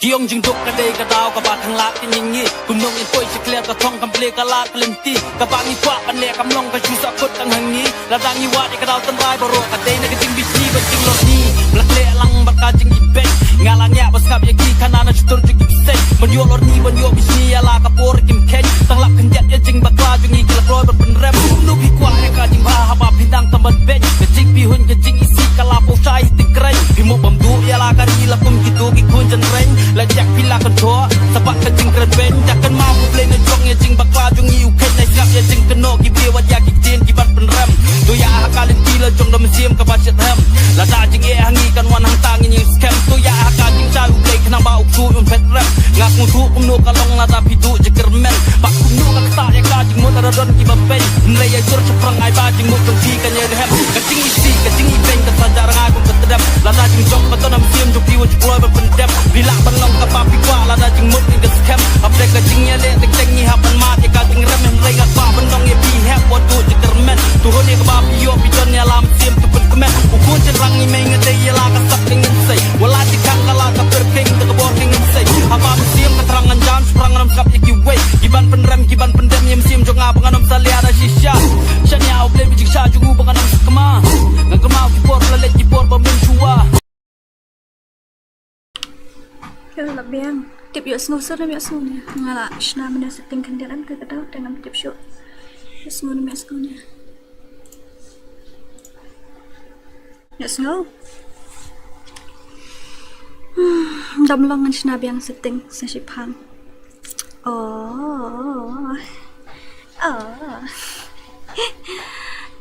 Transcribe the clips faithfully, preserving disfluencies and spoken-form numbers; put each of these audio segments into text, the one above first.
Ki ong jingduk ka dei ka daw kaba tang lad ki ngi. Kumno ngin poi sha khlieh ka thong kam plie ka lad ka lynti. Kaba ngi kwah ban leh kam long ka shu sah kut tang ha ngi. Lada ngi wad ïa ka daw tynrai baroh ka dei na ka jingbishni bad jinglorni. Ba la khleh lang bad ka jingibeiñ. Nga la ngiah ba sngap ïa ki khana na shutur jong ki bseiñ. Ban ïoh lorni ban ïoh bishni ïa la ka por kim kheiñ. Tang lap khyndiat ïa jingbakla jong ngi ki la kloi ban pynrem. Kumno phi kwah ïa ka jingbha haba phi dang tam ban beiñ. Ka jingphihuiñ ka jingisih ka la poi shai ti kreiñ. Phi mo bam duh ïa la ka ri la kum kito ki khun jynreng. La jak phi la kyntoh sa bad ka jingkren beiñ. Dak kan ma pu blei na jong ïa jingbakla jong ngi u kheiñ. Na sngap ïa jingkynnoh ki bia wat ïa ki ktien ki ban pynrem. To ïa ha ka lynti la jong da mynsiem kaba shet hem. Lada jingeh ha ngi kan wan hangta ngin ïeng skhem. To ïa ha ka jingshai u blei khnang ba u ksuid un phet rem. Nga sngewthuh kumno ka long lada phi duh jingkyrmen. Bad kumno ka ktah ïa ka jingmut lada don kiba beiñ. Hynrei ïa jur shaphrang ai ba jingmut jong phi kan ïai rhem. Ka jingisih ka jingibeiñ ka sa jah rngai kum ka tdem. Lada jingjop ka don ha mynsiem jong phi wat ju kloi ban pyndem. Phi lah ban long kaba phi kwah lada jingmut ngin ka skhem. Hapdeng ka jingïaleh teng teng ngi hap ban mad ïa ka jingrem. Hynrei nga kwah ban ong ïa phi hep wat duh jingkyrmen. To hun ïa kaba phi ïoh phi don ïa la mynsiem to pynkmen. U khun jynrang ngi mei nga dei ïa la ka sap ka ngin sei. Wat la jingkhang ka la ka pyrkhing da ka bor ka ngin sei. Haba mynsiem ka thrang ngan jan shaphrang ngam sngap ïa kiwei. Ki ban pynrem ki ban pyndem ïa mynsiem jong nga ba ngan ym salia da shisha. Shaniah U Blei ba jingshah jong u ba ngan ym sakma. Ngan kynmaw ki por la leit ki por ba mynshuwa. Ka la biang. Tip ïohsngew shuh ne ym ïohsngew ne. Nga la shna mynne setting khyndiat em ka ka daw te ngam tip shuh. Ïohsngew ne ym ïohsngew ne. Ïohsngew. Hmm, dam long ngan shna biang setting sa shiphang. Oh. Oh.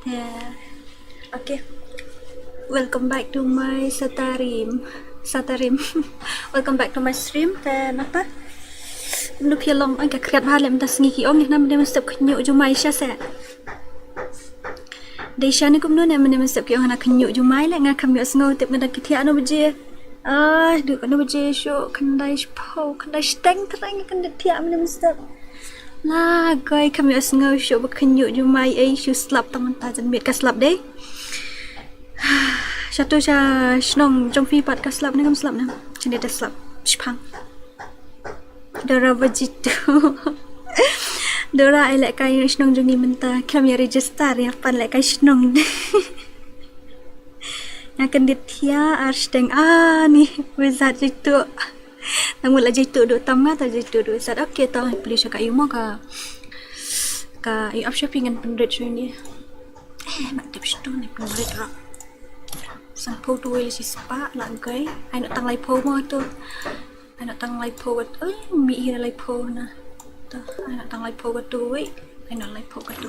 Yeah. Okay. Welcome back to my Satarim. Satarim. Welcome back to my stream. Te nata. Mnu phi long ong ka kriat bha lem ta sngi ki ong na mde mstep khynñiuh jumai sha se. Dei sha ne kumno ne mne mstep ki ong na khynñiuh jumai le nga kham ïohsngew tip nga da ki thiah no baje. Ai, du no baje shu khyndai shiphew, khyndai shiteng tyreng kan da thiah mne mstep. La goi kham ïohsngew shu ba khynñiuh jumai ei shu slap tang mynta jan miet ka slap dei. Shatu sha shnong jong phi pat ka slap ne kam slap ne. Kine da slap. Shipang. Dora Bajitu. Dora ai lehkai shnong jong ngi mynta. Khlem ïa register ïa pan lehkai shnong. Nga kyndit thiah ar shiteng ani. Wizard jitu. Nang mut la jitu du tam nga ta jitu du wizard. Okay ta pli sha ka ïu mo ka. Ka ïu ap sha phi ngan pynrit sha ni. Eh, mat tip shatu ni pynrit ra. San pho tu wel si spa la gai. Ai no tang lai pho mo tu. Ai no tang lai pho kat. Oi, mi hi lai pho na. Tu, ai no tang lai pho kat tu wei. Ai no lai pho kat tu.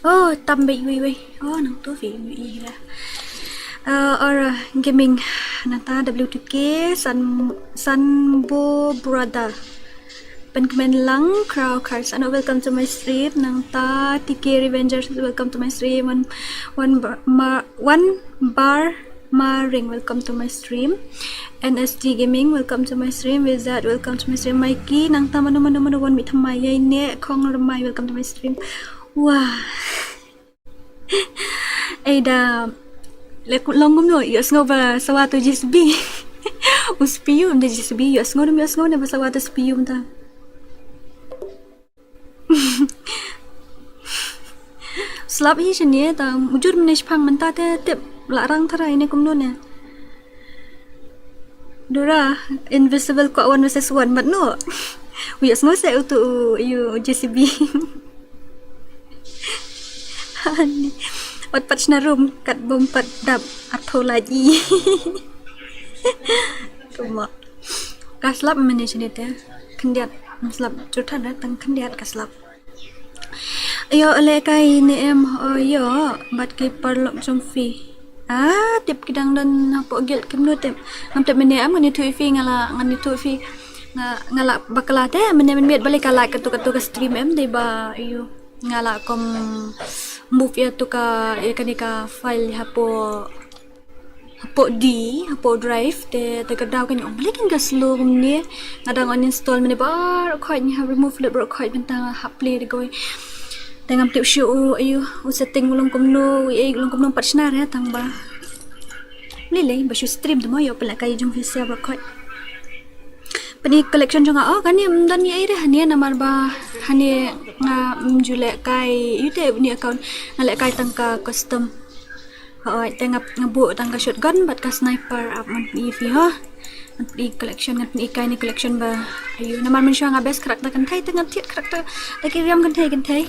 Oh, tam bei wei wei. Oh, nang tu wei mi hi la. Uh, or uh, gaming nata W two K San Sanbo brother. Pynkmen lang Crow Cars. Ano, welcome to my stream. Nangta T K Revengers, welcome to my stream. One one bar, ma, one bar ma ring, welcome to my stream. N S D Gaming, welcome to my stream. Wizard, welcome to my stream. Mikey, nangta mano mano mano wan mi thamai yai ne khong ramai, welcome to my stream. Wah. Ei da lek long ngum no ïohsngew ba sawa to J C B. U C P U da J C B ïohsngew da ïohsngew ne ba sawa to C P U ta. Slap hi shane ta mujur mne shipang mynta te tip la rang tharai ne kumno ne. Dora, invisible kwah one versus one mat no. Wi sngo se utu u yu J C B. Ani. Wat pat shna rum kat bom pat dap atho laji. Kuma. Ka slap mene shini te. Khyndiat slap chutan tang khyndiat ka slap. Ïoh lehkai ne em, ïoh bad ki paralok jong phi. Ah, tip ki dang don hapoh guild kim no tip. Ngam tip mene em ngan ïathuh ïa phi nga la ngan ïathuh ïa phi. Nga nga la bakla te mene mynmiet balei ka like katu katu ka stream em dei ba ïoh nga la kom move ïa tu ka ïa kane ka file hapoh hapoh D, hapoh drive te te ka daw kane ong balei kin ka slow kumne. Nga dang uninstall mene baroh khoit nga remove leh baroh khoit mynta nga hap play de goi. Te ngam tip shuh u ïoh u setting u long kumno u ei u long kumno pat shna re tang ba. Lei lei ba shu stream tu mo, ïoh pynlehkai jong phi sha baroh khoit. Pyni collection jong nga, oh kane ym don ei ei re hangne namar ba hangne nga ym ju lehkai ïa u te une account, nga lehkai tang ka custom. Hooid, te nga, nga buh tang ka shotgun bad ka sniper, ap ngan pyni ïa phi ho. Ngan pyni collection, ngan pyni kaei ne collection ba aiu. Namar mynshuwa nga best character kynthei, te nga thied character da ki riam kynthei kynthei.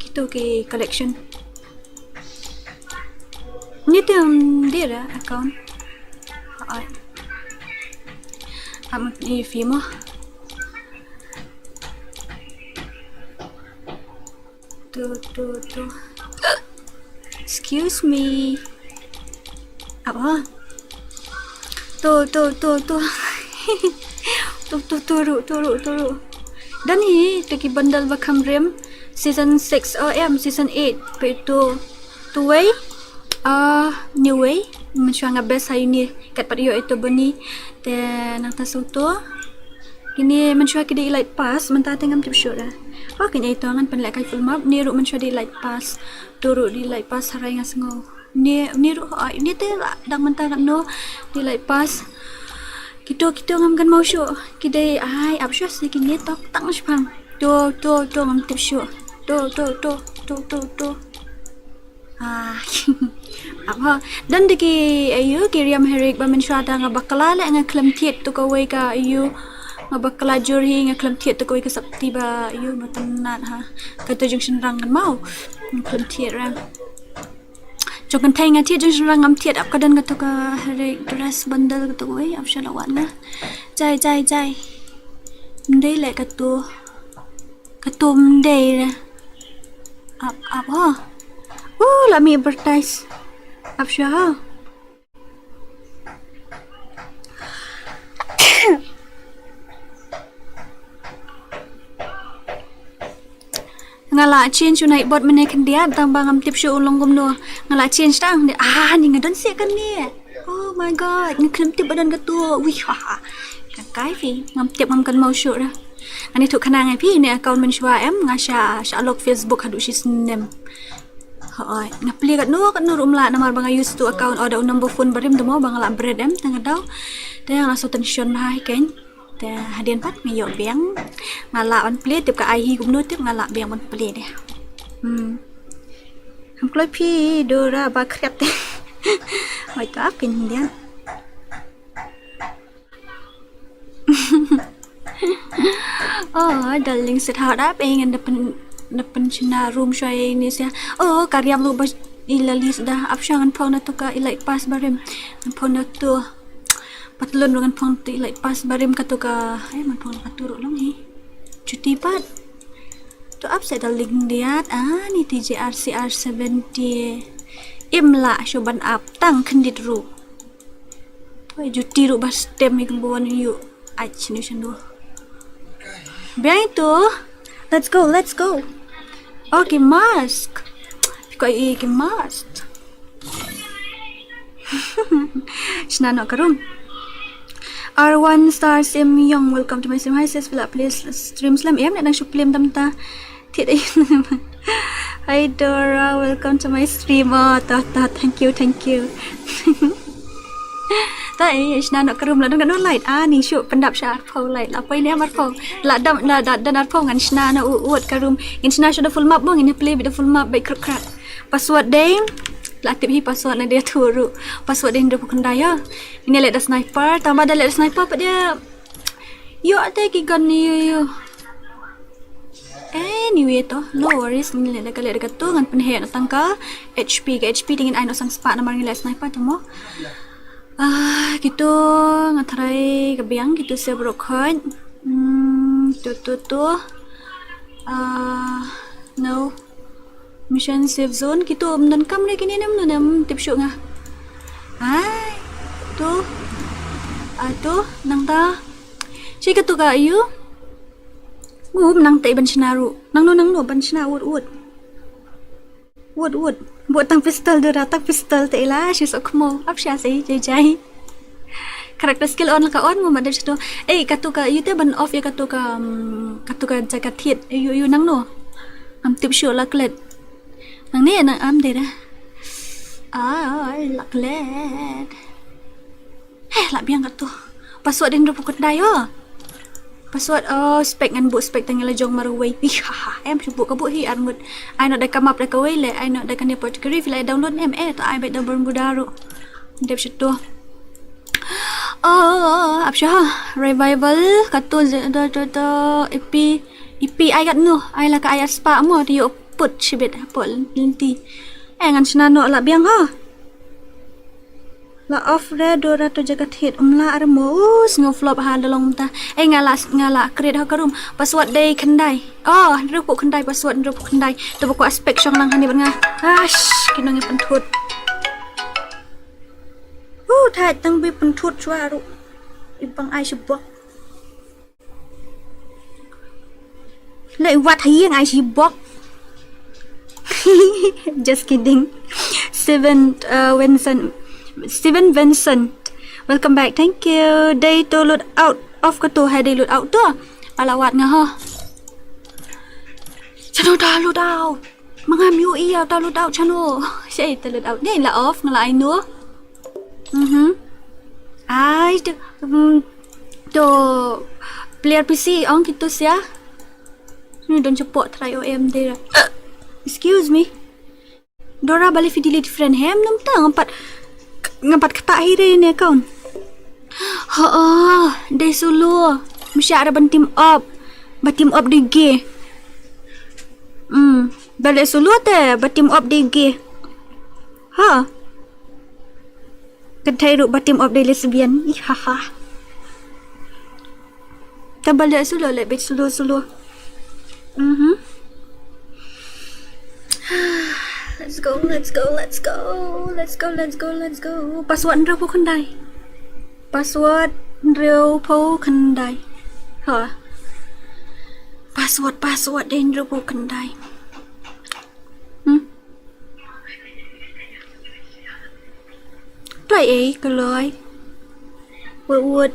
Kito ki collection. Ni te ym dei re account. Hooid. Ap ngan pyni ïa phi mo. Tu, tu, tu. Excuse me. Ap ha. Tu, tu, tu, tu. Tu, tu, tu ruh, tu ruh, tu ruh. Don hi, tu ki bundle ba kham rim. Season six, oh em, season eight. Peit tu. Tu wei. Ah, ni wei. Mynshuwa nga best ha uni. Kat pat ïoh ito bani. Te nangta shu tu. Kine mynshuwa ki dei elite pass, mynta te ngam tip shuh re. Oh, kine ito ngan pynlehkai full map, ne ruh mynshuwa dei elite pass. Tu ruh dei elite pass, harai nga sngew. Ne, ne ruh, oh, ne te la dang mynta katno dei elite pass. Kito, kito ngam kynmaw shuh. Ki dei, ai, ap shuwa shi kine tok tang shipang. Tu, tu, tu ngam tip shuh. Tu, tu, tu, tu, tu, tu. Ah, ap ha. Don de ki aiu ki riam herik ba mynshuwa da nga bakla leh nga khlem thied tu kawei ka aiu. Nga bakla jur hi nga khlem thied tu kawei ka sakti ba aiu ba tynat ha. Ka tu jong shynrang kan mau. Nga khlem thied rang. Jong kynthei nga thied, jong shynrang ngam thied, ap ka don ka tu ka herik dress bundle ka tu kawei, ap sha la wan nga. Jai, jai, jai. Ndei leh ka tu. Ka tum dei re. Ap, ap ha. Uh, la mi advertise. Ap sha ha. Nga la change u nightbot mynne khyndiat tang ba ngam tip shuh u long kumno. Nga la change tang de, ah, ni nga don seh kane. Oh my god, nga khlem tip ba don katu. Wih, ha ha. Ka kai phi, ngam tip, ngam kynmaw shuh re. Ani tu khana ngai phi ne account mynshuwa em, nga sha, sha log Facebook haduh shi snem. Hooid, nga plie katno katno ruh ym lah namar ba nga use tu account, oh da u number phone barim tu mo ba nga lah bret em, tang ka daw. Te nga la so tension bha hi kein. Te hadien pat nga ïoh biang. Nga lah ban plie, tip ka ai hi kumno, tip nga lah biang ban plie de. Hmm. Ham kloi phi Dora ba khriat te. Hoi ka ap kein hadien. Oh, darling, sit hard up, eh, ngan da pyn, da pynshna room shwa ïa ini sha. Oh, ka riam ruh ba i la list da, ap sha ngan phong na tu ka elite pass barim. Ngan phong na tu. Patlun ruh ngan phong tu elite pass barim ka tu ka, eh, ngan phong na ka tu ruh long hi. Juti pat. Tu ap sha darling diat, ah, ni T J R C R seventy. Im lah shu ban ap tang khyndiat ruh. Poi juti ruh ba stem i kumba wan ïu. Ach ni shandu. Biang itu. Let's go, let's go. Oh, ki mask. Piko i ki mask. Shna no karum. R one Star Sim Yong, welcome to my stream. Hi sis, phi lah plie stream slem em, ne nang shu plie tam ta. Thied ai. Hi Dora, welcome to my stream. Oh, ta ta, thank you, thank you. Ta eh, shna no karum la don kano light. Ah, ni shu pyndap sha arphew light. La poi ne arphew. La dam, la da dan arphew ngan shna na u ut karum. Ngin shna sha da full map bo, ngin plie bit da full map bit kruk krak. Password dei. La tip hi password na dia tu ruh. Password dei da pukun da ya. Ini leh da sniper, tang ba da leh da sniper pat dia. Ïoh te ki gun ni ïoh ïoh. Anyway to, no worries, ngin leh da ka leh da ka tu ngan pynheh na tang ka H P, ka H P te ngin ai noh san spah namar ngin leh sniper te mo. Ah, kitu nga tharai ka biang kitu seh baroh khoit. Hmm, tu tu tu. Ah, no. Mission safe zone, kitu ym donkam re kine, ym donkam, tip shuh nga. Ai, tu. Ah, tu, nangta. Shi katu ka aiu. Ngum nangta ban shna ruh. Nangno, nangno ban shna, wut, wut. Wut, wut. Buh tang pistol Dora, tang pistol te ila, shi sok mo. Ap sha sei, jai jai. Character skill on la ka on mo, madam shatu. Eh, katu ka, ïu te ban off ïa katu ka, um, katu ka jaka thied. Eh, ïu, ïu nangno. Am tip shuh la klet. Nangne, nang am dei da. Ai, la klet. Eh, la biang katto. Password dei hynriewphew khyndai, oh. Password, oh, spek ngan buh spek tang ïa la jong marwei. Ih, ha, ha. Em, shu buh ka buh hi, arngut. Ai noh da ka map da kawei leh, ai noh da kane Apothecary, phi la download em, eh, to ai beit da Bermuda ruh. Dep shuh to. Oh, ap sha, Revival, katto, da, da, da, ipi, ipi ai katno, ai la ka ai spah mo, te ïoh put shibit, hapoh lynti. Eh, ngan shna noh la biang ha. La off re Dora to jaka thied um lah re mo. Uh, sngew flop ha da long mynta. Eh, nga la, nga la create ha ka room. Password dei khyndai. Oh, hynriewphew khyndai password, hynriewphew khyndai. To ba kwah spek shong lang hangne bad nga. Ash, ki nongïapynthut. Uh, thait tang ba pynthut shuwa ruh. I pang ai shibok. Leh wat ha ïing ai shibok. Just kidding. Steven, uh, Vincent. Steven Vincent. Welcome back. Thank you. Dei to load out. Off katto, ha dei load out to. Ba la wad nga ho. Shano da load out. Ma ngam ïohi ïa uta load out shano. Shaei uta load out. Dei la off nga la ai noh. Mhm. Ai, to, mm, to player P C ong kito sia. Ni don shapoh try O M dei. Excuse me. Dora, balei phi delete friend? Hem, namar ngam pat, ngam pat ktah hi re ne account. Ho, dei solo. Mashah re ban team up. Ba team up dei gay. Hmm. Balei solo te ba team up dei gay. Ha. Kynthei ruh ba team up dei lesbian. Ih, ha, ha. Te balei solo, leh beit solo, solo. Mhm. Let's go, let's go, let's go. Let's go, let's go, let's go. Password hynriewphew khyndai. Password hynriewphew khyndai. Ha. Password, password dei hynriewphew khyndai. Hmm. Kloi ei, kloi. Wut, wut.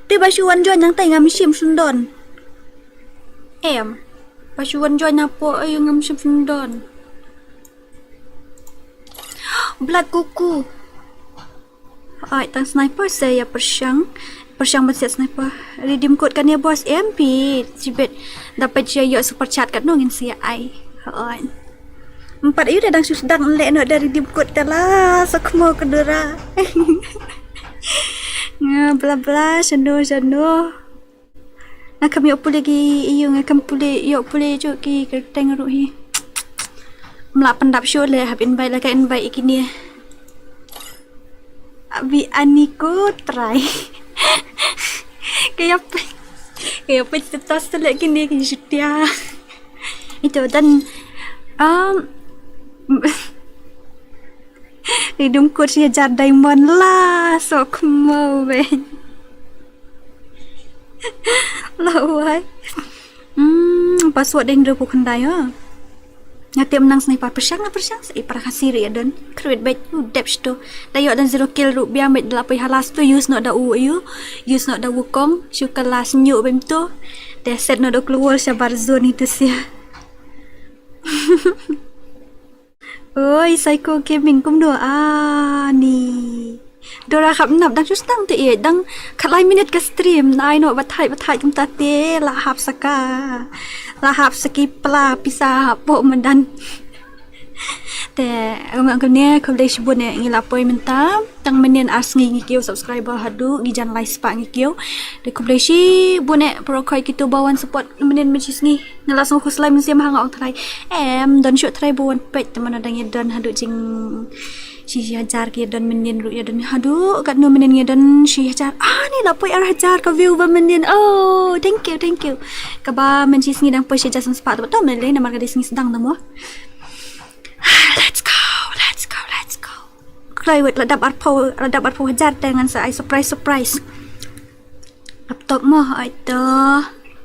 Te ba shu wan join nangtai ngam shim shym don. Em. Ba shu wan join hapoh aïu ngam shim shym don. Blood Cuckoo. Ai, tang sniper sa ïa pyrshang. Pyrshang ban siat sniper. Redeem code kane boss M P. Shibit. Dapat ïa ïoh super chat katno ngin sa ïa ai. Hooid. Em pat ïa da dang shu sdang leh noh da redeem code te la. Sa khmo ka Dora. Nga bla bla shano shano. Nga kam ïoh pule ki ïa nga kam pule ïoh pule ju ki kyrteng ruh hi. Mla pyndap shuh leh hap invite la ka invite ïa kine. Abi ani ko try. Kaya pe kaya pe status tu leh kine ki shutia. Ito dan um Redeem code shi hajar diamond la sok mo ben. La wai. Hmm, password dei hynriewphew khyndai ha. Nga te mynta sniper pyrshang la pyrshang sa i para Khasi re ïa don. Kyrwit beit u dep shto. Da ïoh don zero kill ruh biang beit da la poi ha last to use noh da u ïu. Use noh da Wukong. Shu ka last nyuk beit to. Te set noh da klewol shabar zone itu sia. Oi, Psycho Gaming kumno ani. Dora khap nap dang shu sdang te ïeit dang khatlai minit ka stream na ai noh ba thait ba thait kumta te la hap sa ka. La hap sa ki pla pisa hapoh madan. Te kum kum ne khublei shibun eh ngi la poi mynta. Tang mynnin ar sngi ngi kiew subscriber haduh ngi jan lai spah ngi kiew. Te khublei shibun eh para khoi kito ba wan support mynnin mynshi sngi. Nga la sngew khuslai mynsiem ha nga ong trai. Em don shuh trai ba wan peit te mano dang ïa don haduh jing shi hajar ki ïa don mynnin ruh ïa don haduh katno mynnin ïa don shi hajar. Ah ni la poi ar hajar ka view ba mynnin. Oh, thank you, thank you. Kaba mynshi sngi dang poi shi hajar san spah te ba to mynnin lei namar ka dei sngi sdang te mo. Let's go, let's go, let's go. Kloi wet la dap arphew, la dap arphew hajar te ngan sa ai surprise, surprise. Laptop mo ai to.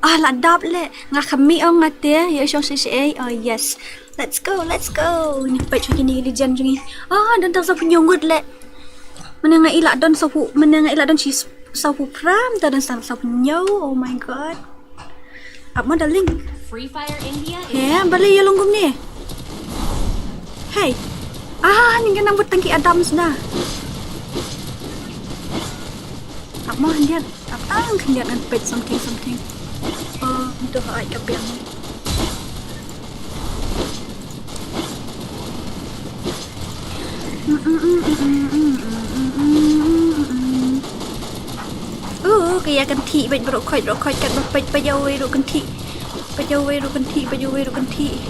Ah, la dap le. Nga khmih ong nga te ïa shong shi shi ei. Oh yes. Let's go, let's go. Ni peit jong kine legend jong ngi. Ah, don tang sawphew hynñiew ngut le. Mynne nga i la don sawphew, mynne nga i la don shi sawphew phra, ta don tang sawphew hynñiew. Oh my god. Ap mo darling. Free Fire India. He, balei ïa long kumne? Hey. Ah, ni ka nang butang ki Adams na. Ap mo handiat. Ap tang handiat ngan peit something something. Oh, itu ha ai ka biang. Oh, kaya kan thi bait bro khoi bro khoi kat bait bait ya wei ru kan thi. Bait ya wei ru kan thi bait ya wei ru kan thi.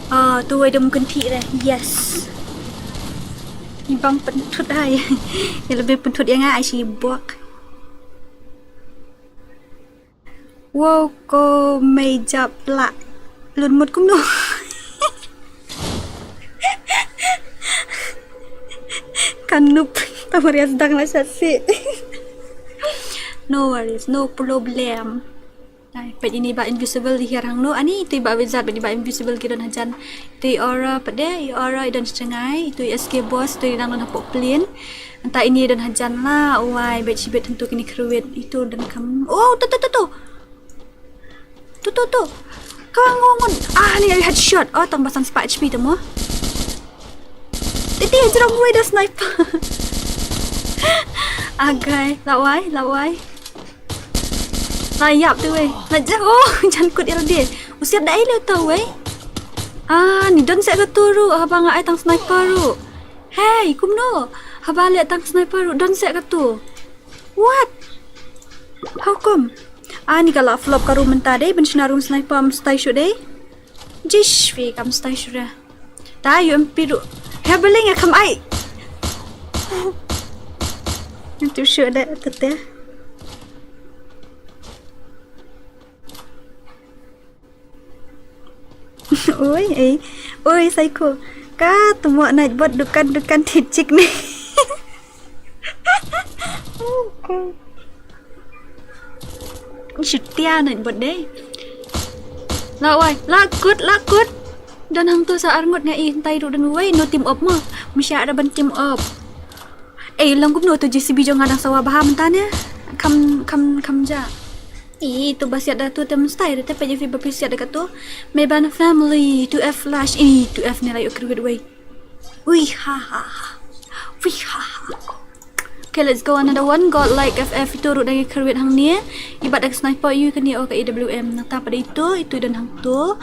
Ah, tu wei dum kan thi re. Yes. Ibang pyntut ai. Ya lebih pyntut ya nga ai si bok. Wow, ko mei jap la. Lun mut kumno. Kanup. Tamar ya sedang la sasi. No worries, no problem. Ai, peit ini ba invisible di hiar hangno. Ani, itu ba wizard, peit ba invisible ki don hajan. Itu aura peit de, i aura i don shengai, itu S K boss, itu i dang don hapoh plane. Anta ini don hajan la, wai, peit shibit tentu kini kruit. Itu don kam. Oh, tu tu tu tu. Tu tu tu. Kau ngongon. Ah, ni headshot. Oh, tang basan spike H P tu mo. Titi jrong wei da sniper. Agai, lawai, lawai. La yap tu wei. La ja oh, jan kut ildi. Usiat da ai le tu wei. Ah, ni don sek ka tu ru, haba nga ai tang sniper ru. Hey, kumno? Haba le tang sniper ru, don sek ka tu. What? How come? Ah, ni ka la flop ka ru mynta dei, ban shna ru sniper am stai shu dei. Jish fi kam stai shu re. Ta yu em pi ru. He beling ya kam ai. Em tu shu de tete. Oi, ei. Oi, psycho. Ka tumo night bot dukan dukan thit chik ni. Shutia night bot dei. La wai, la kut, la kut. Don hangtu sa arngut nga i tai ru don wei no team up mo. Misha ada ban team up. Ei, long kumno tu J C B jong nga dang sawa bha mynta ne. Kam, kam, kam ja. Ih, tu ba siat da tu tem stai da te pa je fi ba pi siat da ka tu. Me ban family tu F flash. Ih, tu F ne la yu kruit wei. Ui ha ha ha. Ui ha ha. Okay, let's go another one. God like F F itu ru da ngi kruit hang ni. Ibat da ka sniper yu ka ni o ka A W M. Nata pada itu, itu dan hang tu.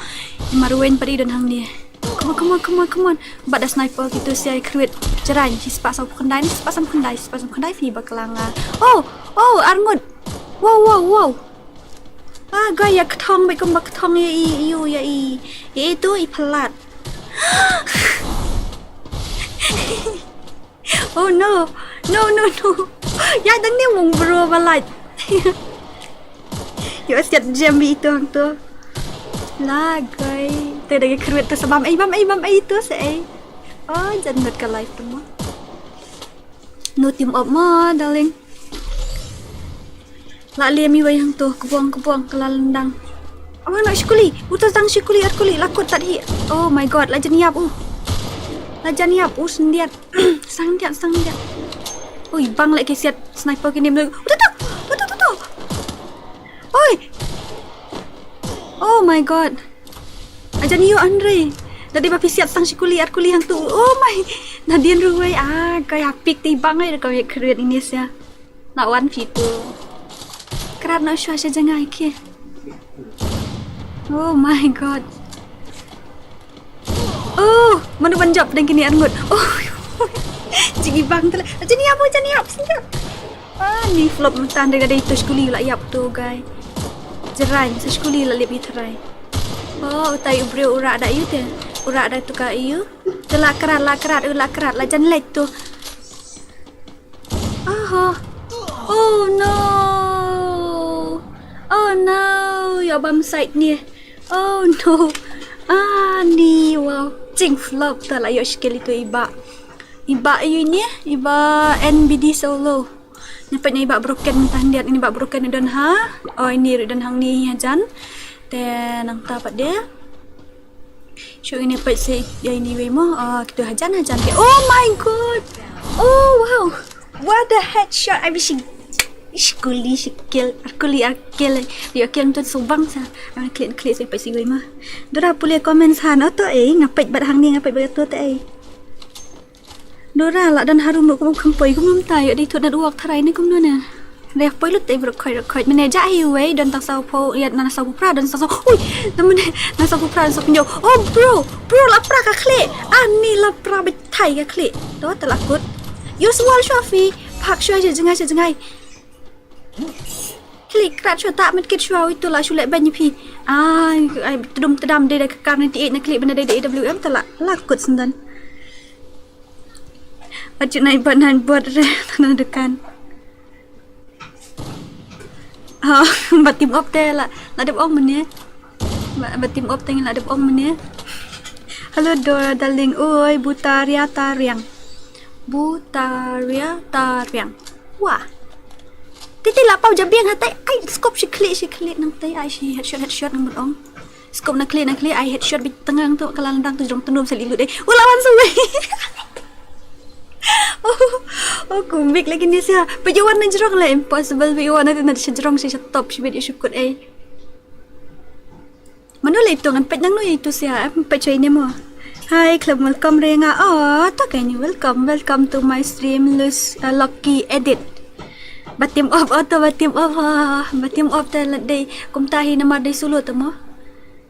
Marwen pada i dan hang ni. Come on, come on, come on, come on. Bat da sniper kitu sia i kruit. Jerain, si spah saw khyndai, si spah saw khyndai, si spah saw khyndai, fi ba klanga. Oh, oh, arngut. Wow, wow, wow. Ah, ga ya kthong, ba kum ba kthong ya i, yu, ya i. Ya itu, i phalat. Oh no. No, no, no. Ya dang ni mung bro ba lait. Yo siat jam bi itu hang tu. La gai. Te da kruit tu sa bam ai bam ai bam ai tu sa ai. Oh, jan not ka live tu mo. No team up mo, darling. La lem i wei hang tu, kbuang kbuang ka la lendang. Awa no shikuli, utas dang shikuli ar kuli la kut tat hi. Oh my god, la jan yap u. La jan yap u sendiat. Sang diat, sang diat. Ui, bang lek ki siat sniper kini melu. Utu tu, utu tu tu. Oi. Oh my god. Ajan yu Andre. Tadi ba pisiat sang shikuli ar kuli hang tu. Oh my. Nadien ruwei. Ah, kaya pik ti bang ai kau ya kruit ini sia. Na wan fitu. Krat na shwa sha jangai ke. Oh my god. Oh, manu ban jop dang kini arngut. Oh. Jigi bang tele. Jani apa jani apa senjap. Ah, ni flop mentan dei dei tu shikuli la yap tu gai. Jerai sa shikuli la lip i terai. Oh, utai u briew u rak da yu te. U rak da tu ka yu. Te la krat la krat u la krat la jan lek tu. Aha. Oh no. Oh no. Ya bam side ni. Oh no. Ah ni wow. Jing flop ta la yo skill itu iba. Iba yu ni. Iba N B D solo. Nyepet ni iba broken mentah ndiat ini iba broken don ha. Oh ini don hang ni hajan. Te nang ta pat dia. Shu ini peit si ya ini wei mo. Ah, kitu hajan hajan ke. Oh my god. Oh wow. What a headshot. I wish. Ish, kuli shi kill, ar kuli ar kill. Ri kill mynta subang sa. Ang klik klik sa peit si wei ma. Dora pule comment sa na to eh, nga peit bad hangne, nga peit bad to te eh. Dora la don harum ruh kum kham poi kum num ta ïoh dei thut network tharai ne kumno ne. Re poi lut te bro khoi khoi. Mene ja hi wei don tang saw pho ïa na saw pho pra don saw. Ui, na mene na saw pho pra don saw pynjau. Oh bro, bro la pra ka khle. Ani la pra beit thai ka khle. To te la kut. Use wall shuwa phi. Phak shuwa sha jngai sha jngai. Klik krat shuwa ta medkit shuwa wi tu la shu leh ban phi. Ai ai tdum tdam dei da ka kar ninety eight na klik benda dei da A W M ta la la kut sendan. Wat ju nai bot nai bot re na dukan. Ha, ba team up te la la dep ong mene. Ba, ba team up te la dep ong mene. Hello Dora darling, oi butaria tariang. Butaria tariang. Wah. Titi la pau jabiang hatai ai scope shi klik shi klik nang tai ai shi headshot headshot nang ong. Scope na klik na klik ai headshot bit tengang tu kalang dang tu jong tenum sel ilu dei. Ula wan suwe. Oh, oh kumik lagi ni sia. Pejuan na jerong la impossible pejuan na na jerong si top shi bit isu kut ai. Mano le itu ngan peit nang no itu sia em peit choi ne mo. Hi, club welcome re nga. Oh, to kai ni welcome. Welcome to my stream Lus uh, Lucky Edit. Ba team up oh to ba team up ha. Ba team up ta la dei kumta hi namar dei solo to mo.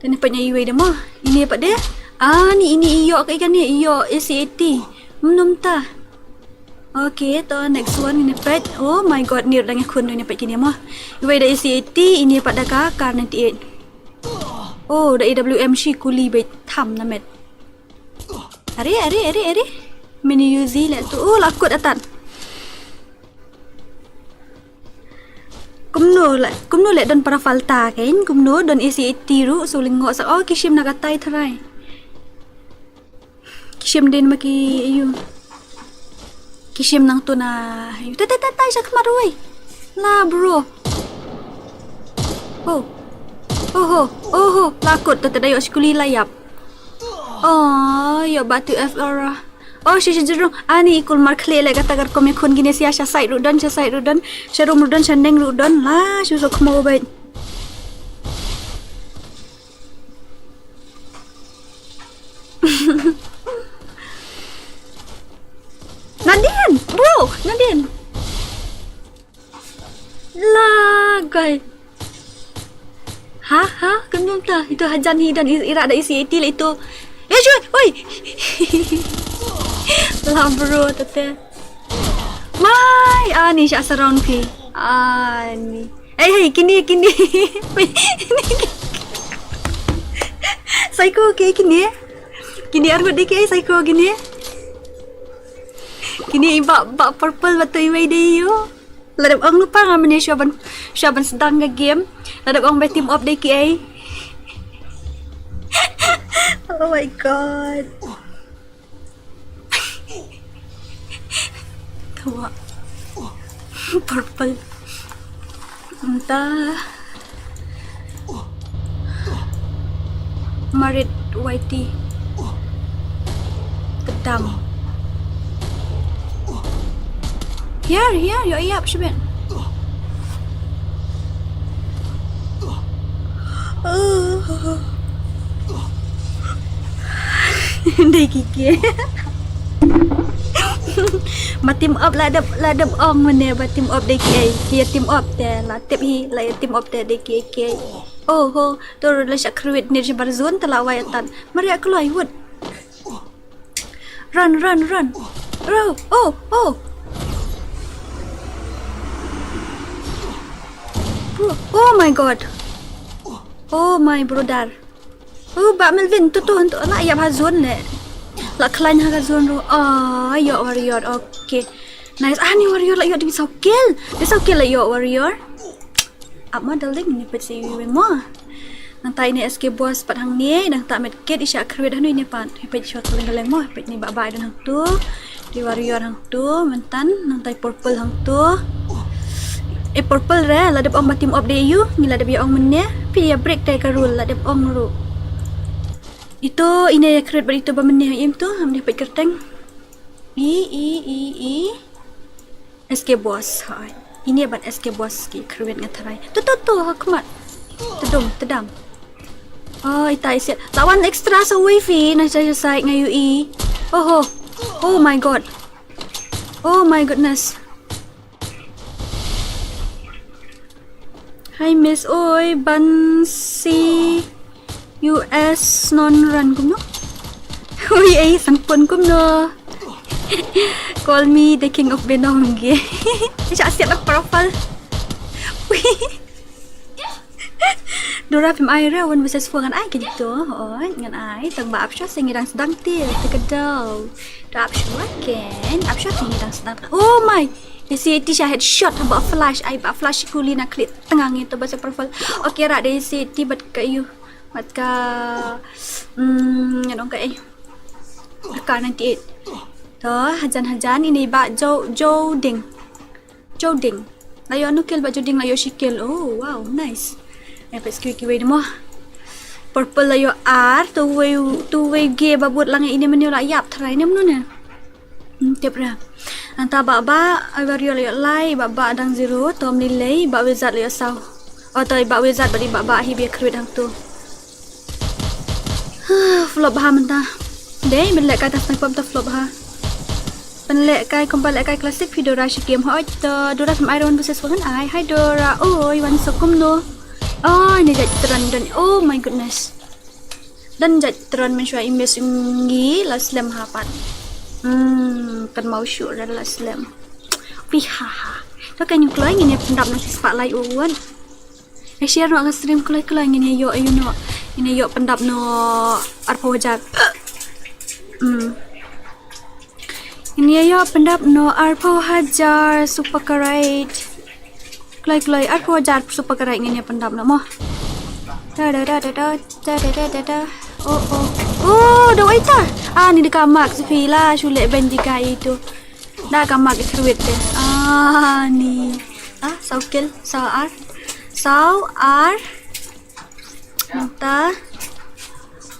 Te ne peit nya iwei de mo. Ini pat de. Ah ni ini iyo kai kan ni iyo A C A T. Mnum ta. Okay, to next one ini peit. Oh my god, ni dang khun ni peit kini mo. Iwei da A C A T, ini pat da ka kar ninety eight. Oh, da A W M shi kuli beit tham na met. Are are are are. Mini U Z le tu. Oh, la kut atan. Kumno le, kumno le don para falta kein, kumno don A C A T ru suling ngo sa oh kishim na katai tharai. Kishim din ma ki ayu. Kishim nang tu na ayu. Tai tai tai tai sa khmat ruai. La bro. Oh. Oh ho. Oh ho. La kut tu tadai yo skuli la yap. Oh, yo batu F R. Oh, shi shi jerung. Ani ikul mar khle le kata kar kom khun gine sia sha side rudan, sha side rudan. Sha rum rudan, sha neng rudan. La, shu sok mo bai. Nadine, bro, Nadine. Lagai. Ha ha, kan ta itu hajan hi dan ira da isi iti le itu. Ya shui, oi. La bro tete. Mai, ani sha surround phi. Ani. Ei hei kini kini. Psycho ke kini. Kini arngut dei ke psycho kini. Kini ba ba purple ba toi wei dei yu. La dep ong lupa nga mene shuwa ban shuwa ban sedang ka game. La dep ong ba team up dei ke ei. Oh my god. Tawa. Purple. Entah. Marit Y T. Kedam. Here, here, yo yap shibit. Dei kike. Ba team up la dep la dep ong mene ba team up dei kike. Ki team up te la tip hi la team up te dei kike. Oh ho, to la sha create ni sha barzun te la wai atan. Maria kloi wut. Run, run, run. Bro, oh, oh. Bro, oh my god. Oh my brother. Oh, ba Melvin tu tu tu la ya ba zone le. La klan ha ka zone ro. Ah, yo warrior. Okay. Nice. Ah, ni warrior la yo di saw kill. Di saw kill la yo warrior. Ap ma darling ni pet si wi mo. Nang tai ni S K boss pat hang ni, nang ta met kit isha create hanu ni pat. Pet shu kaleng kaleng mo, pet ni ba ba don hang tu. Di warrior hang tu, mentan nang tai purple hang tu. Eh purple re, la dep ong ba team up de yu, ni la dep ya ong mene. Pi ya break tai ka rule, la dep ong ru. Ito ine ya create ba ito ba mene hang im tu, am ni pet kerteng. I i i i. S K boss hai. Ini bad S K Boss ki kyrwit nga tharai. Tu tu tu ha khmat. Tedum, tedam. Oh, ita isi. Lawan extra sa wifi na sa sa nga yu i. Oh ho. Oh my god. Oh my goodness. Hi miss, oi ban si U S non ran kumno? Oi ei san pon kumno? Call me the king of Benong ge. Sa siat la profile. Dora phim ai re one versus four ngan ai ke jitu. Oi ngan ai tang ba ap shot sing dang sdang ti te ka dau. Da ap shot ken ap shot sing dang sdang. Oh my. Isi ti sha headshot ba flash ai ba flash kuli na klik tengah ngi to ba sa profile. Okay ra de isi ti bat ka yu. Bat ka mm ngan ong ka eh. Ka ninety eight. To hajan hajan ini ba jo jo ding. Joding. La ïoh nu kill ba Joding la ïoh shi kill. Oh wow, nice. Eh, pet skill kiwei demo. Purple la ïoh ar, tu wei tu wei ge ba bud lang ini menu la ïap tharai ne menu ne. Hmm, tip ra. Nangta ba ba ai warrior la ïoh lai, ba ba dang zero, tom li lei, ba wizard la ïoh saw. Oh toi ba wizard ba di ba ba hi bia crit hang tu. Flop ha mynta. Dei, ban leh kai ta sniper mynta flop ha. Ban leh kai kumba leh kai classic phi Dora shi game ha oi to Dora phim ai ra one versus one ai. Hi Dora. Oi, wan so kumno. Oi, ni jait tron don. Oh my goodness. Don jait tron men shwa imes ngi la slem ha pat. Hmm, kan mau shu ra la slem. Pi ha ha. To kan yu kloi ngin ïa pyndap na spotlight u wan. Ai share noh ka stream kloi kloi ngin ïa ïoh ïa u noh. Ngin ïa ïoh pyndap noh arphew hajar. Hmm. Ngin ïa ïoh pyndap noh arphew hajar super karait. Kloi kloi arphew hajar super karait ngin ïa pyndap noh mo. Da da da da da da da da da da. Oh oh. Oh, da wai ta. Ah, ni da ka mak su phi la shu leh ben di ka itu. Da ka mak i kyrwit te. Ah, ni. Ah, saw kill, saw ar. Saw ar. Nangta.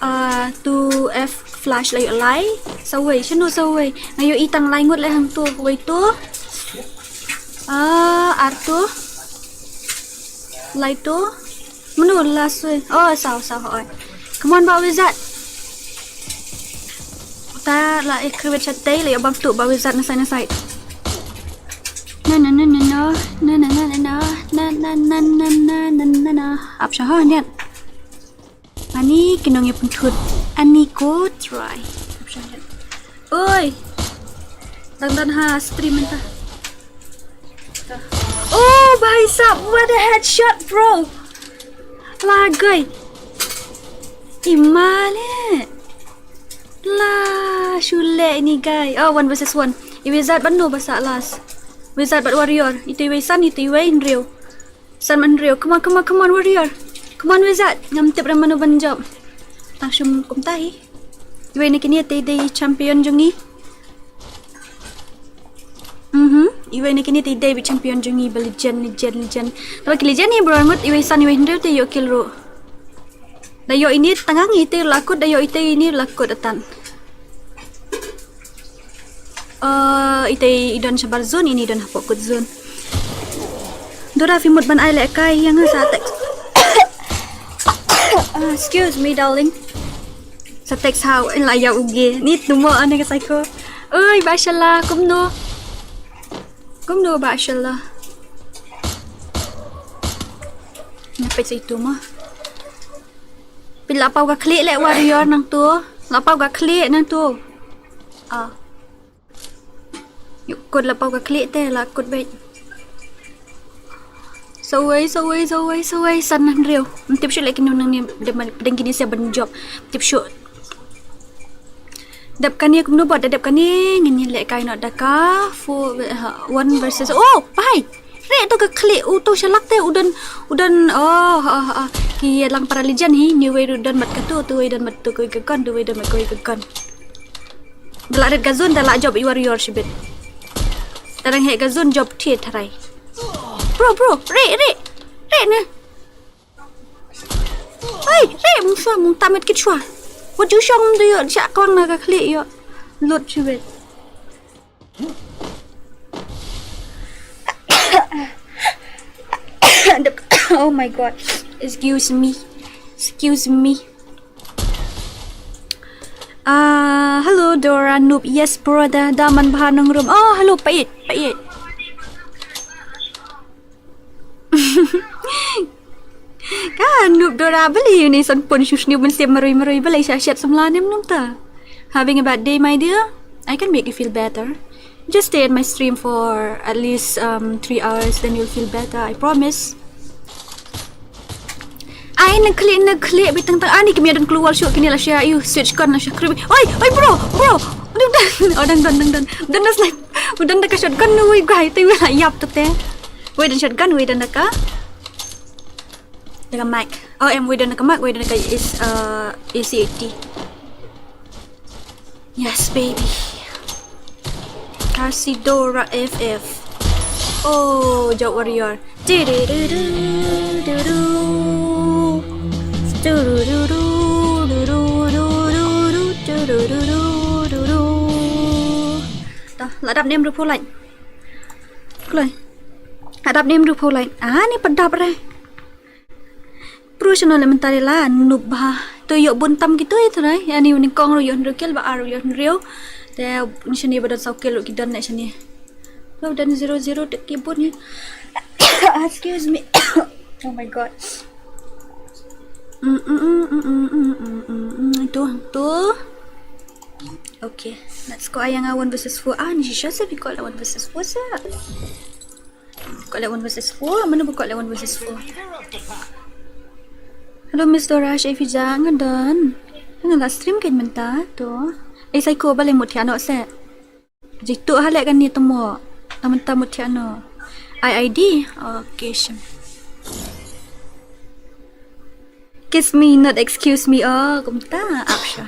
Ah, tu F flash la ïoh lai. Saw wei, shano saw wei. Nga ïoh i tang lai ngut leh hang tu, wei tu. Ah, ar tu. Lai tu. Mano last wei. Oh, saw, saw, oi. Come on, ba wizard. Ta la e kyrwit shatei la ïoh bam tu ba wizard na side na side. Na na na na na na na na na na na na na na na na na na. Ap shah ha niat. Ani ki nong ïa pynthut. Ani ko try. Ap shah niat. Oi. Dang dang ha stream mynta. Oh, bhai sahab, what a headshot, bro. Lagai. Imale. La shule ni guy. Oh, one versus one. I wizard ban no basa last. Wizard bad warrior. Itu iwei san, itu iwei hynriew. San man hynriew. Come on, come on, come on, warrior. Come on, wizard. Ngam tip ra mano ban jop. Tang shum kumta hi. Iwei na kine te dei champion jong ngi. Mhm. Iwei na kine te dei bad champion jong ngi ba legend, legend, legend. Taba ki legend hi bro ngut iwei san iwei hynriew te ïoh kill ruh. Da ïoh ini tang ngi te la kut, da ïoh ite ini la kut atan. Uh, ite i don shabar zone, ini don hapoh kut zone. Dora fi mut ban ai leh kai yang sa text. Ah, excuse me, darling. Sa text ha u la ya uge. Ni tu mo ane ka psycho. Oi, ba shala, kumno. Kumno ba shala. Ni pe sa itu mo. Pila pau ka klik leh warrior nang tu. La pau ka klik nang tu. Ah. Ïoh kut la pau ka klik te la kut beit. Sawei, sawei, sawei, sawei, san hynriew. Ym tip shuh leh kino nang ni dep pdeng kini sia ban jop. Ym tip shuh. Dep kane kumno bot da dep kane ngin ïa leh kai noh da ka four, uh, one versus. Oh, bhai. Re to ka klik u to shalak te u don u don oh oh oh. Ki lang para legend hi ni wei u don mat ka tu tu wei don mat tu koi ka gun tu wei don mat koi ka gun. Da la ret ka zone da la jop i warrior shibit. Da dang he ka zone jop thied tharai. Bro, bro, re, re. Re ne. Hey, re mung sa mung tamet kit shwa. Wat ju shong du yo sha kwang na ka khlieh yo. Lut shibit. Oh my god. Excuse me. Excuse me. Ah, hello Dora Noob. Yes brother. Da man bha nang room. Oh, hello Pait. Pait. Ka Noob Dora beli ni san pun shus ni ben siap marui marui beli sya sya samla nem num ta. Having a bad day, my dear? I can make you feel better. Just stay at my stream for at least um three hours, then you'll feel better. I promise. Ai na klik na klik bitang tang ani kemia dan keluar syuk kini lah syuk you switch gun lah syuk. Oi, oi bro, bro. Dang dang, oh dang dang dang dang. Dang dang slide. Dang dang ka shotgun nu wei guy tu wei lah yap tu te. Wei dan shotgun wei dan ka. Dengan mic. Oh, em wei dan ka mic, wei dan ka is uh A C eighty. Yes, baby. Carsidora F F. Oh, Job Warrior. Dah, la dap nem rupo lai. Kloi. La dap nem rupo lai. Ah, ni pedap re. Pro channel le mentari la Noob bha. To yok bun tam gitu itu rai. Ani uning kong ru yon rukil ba ar yon riu. Te ni sini badan saukil ki dan ne sini. Lo dan zero zero te ki bun ni. Excuse me. Oh my god. Mm, mm, mm, mm, mm, mm, mm, mm, mm, mm. Tuh, tuh. Okay, let's go. Ayang one versus four. Ah, ni shisha se bikol one versus four se. Bikol one versus four. Mana bikol one versus four? Hello Miss Dora, Shafi ja nga don. Nga la stream kan menta tu. Eh, psycho bale mut hiano se. Jitu halek kan ni temo. Naman tamu tiano. I I D. Okay, shim. Kiss me, not excuse me. Oh, kumta. Apsha.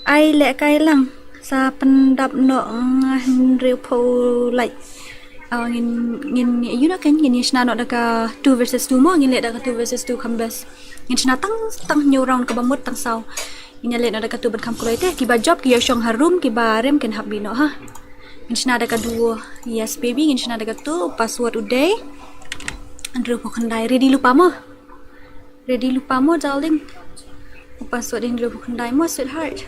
Ai le kai lang. Sa pendap no ngah hynriew phew like. Oh, ngin ngin you know kan ngin shna no da ka two versus two mo, ngin le da ka two versus two kambes. Ngin shna tang tang hynñiew round kaba mut tang saw. Ngin ïa leh noh da katu ban kham kloi te. Kiba jop ki ïa shong harum, kiba rem kin hap bino ha. Ngin shna da ka duo. Yes baby, ngin shna da katu. Password u dei hynriew phew khyndai. Ready lypa mo? Ready lypa mo darling? Password hynriew phew khyndai mo sweetheart?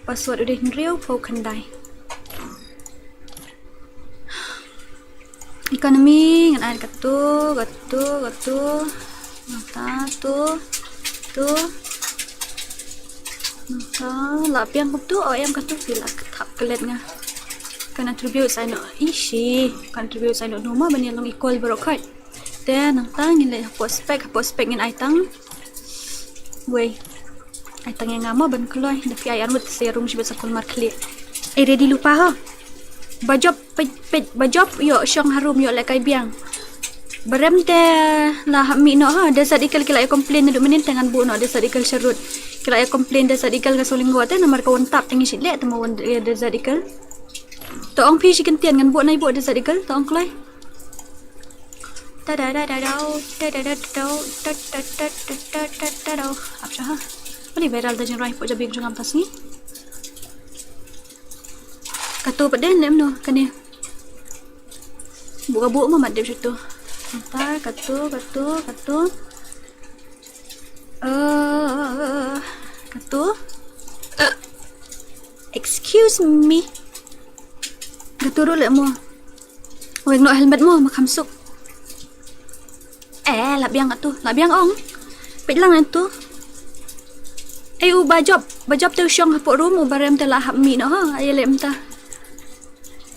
Password u dei hynriew phew khyndai. Economy ngan ai katu, katu, katu. Nangta tu, tu. Nangta la biang katu, oh em katu phi la thap klet nga. Kan attribute sa ïa no ishi, kan attribute sa ïa no numa ban ïa long equal baroh khoit. Te nangta ngin leh hapoh spec, hapoh spec ngin ai tang. Wei. Ai tang ïa nga mo ban kloi, da phi ai armut sa ïa rung shibit sa kulmar khlieh. Ai ready lypa ha. Ba jop peit peit ba jop ïoh shong harum ïoh leh kai biang. Ba rem te la hap mih noh ha, Desert Eagle ki la ïa complain naduh mynnin te ngan buh noh Desert Eagle sharud. Ki la ïa complain Desert Eagle ka Solingor te namar ka wan tap te ngi shit leh te mo wan, eh, Desert Eagle. To ong phi shi kyntien ngan buh nai buh Desert Eagle, to ong kloi. Ta da da da da, ta da da da da, ta ta ta ta ta ta ta da. Ap sha ha. Ani viral da jingrwai pok jabi jingam ta sngi. Katu pat den lem no kane. Buh ka buh ma mat dep shutu. Ta katu katu katu. Eh, katu. Eh, excuse me. Katu ru lek mo. Weng nok helmet mo ma kham suk. Eh, la biang katu, la biang ong. Peit lang katu. Eh, u ba jop, ba jop te u shong hapoh room, u ba rem te la hap mih noh ha, ai lek mynta.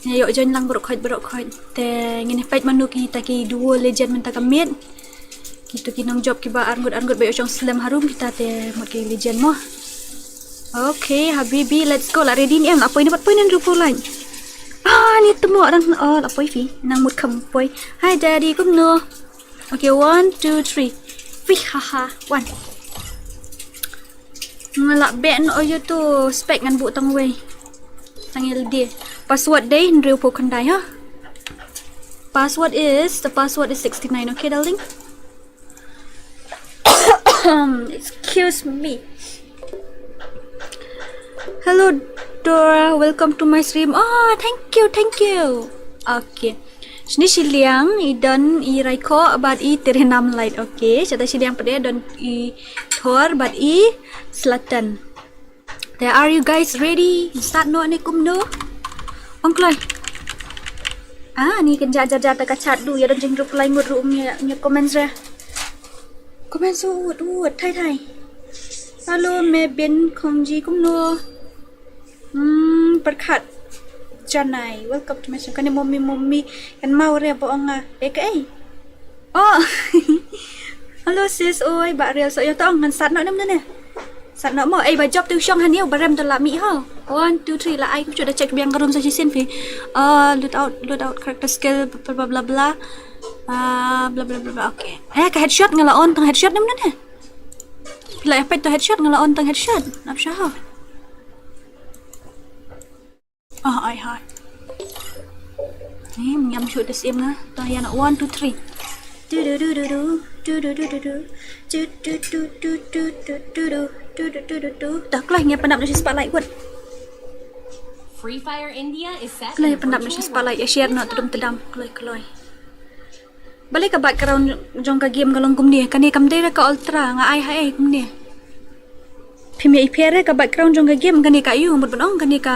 Ïa ïoh join lang baroh khoit baroh khoit. Te ngin peit mano kita ki duo legend mynta ka miet. Kitu ki nongjop kiba arngut arngut ba ïoh shong slem harum kita te mut ki legend mo. Okay habibi, let's go. La ready ne em? La poi ne pat poi ne rupo lain. Ah, ni temo dang, oh la poi phi. Nang mut kham poi. Hi daddy, kumno? Okay, one, two, three. Phi, haha, one. Nga lah beh noh ïa tu spec ngan buh tang wei. Tang ïa lade. Password dei hynriew phew khyndai ha. Password is, the password is sixty-nine, okay darling? Excuse me. Hello Dora, welcome to my stream. Oh, thank you, thank you. Okay. Shini shiliang i don i Raikhoh bad i Tyrhinam Light. Okay, shata shiliang pat i don i Thor bad i Slatan. Te are you guys ready? Start noh ne kumno? Ong kloi. Ah, ni kan ja ja ja ta ka chat du, ïa don jingrup lai ngut ruh ïa, ïa comments re. Comments ut ut thai thai. Hello, me bin khong ji kumno? Hmm, pyrkhat. Janai, welcome to my stream. Kane mommy, mommy, kan mau re ba ong nga. Eh, kaei? Oh. Hello sis, oi, ba real so yo tong ngan sat no nem ne. Sat no mo, eh, ba job tu shong han yo, ba rem tu la mi ho. One, two, three, la ai, ku da check biang ka room sa shisien phi. Uh, load out, load out character skill, bla bla bla bla. Ah, bla bla bla bla. Okay. Eh, ka headshot nga la on tang headshot nem ne. Phi la ïa peit to headshot nga la on tang headshot. Ap sha ha. Ah, ai hai. Ni ngam shu da sim nga. To ïa na one, two, three. Du du du du du. Du du du du du. Du du du du du. Du du du du du. Dah kloi ngi pynap na shi spotlight wut. Free Fire India is set. Kloi in a pynap na virtual shi spotlight world. Ya share no tudum tedam kloi kloi. Balei ka background jong ka game ka long kumne, kane kam dei re ka ultra, nga ai ha ei kumne. Phim ïa i pher re ka background jong ka game, kane ka ïu mut ban ong kane ka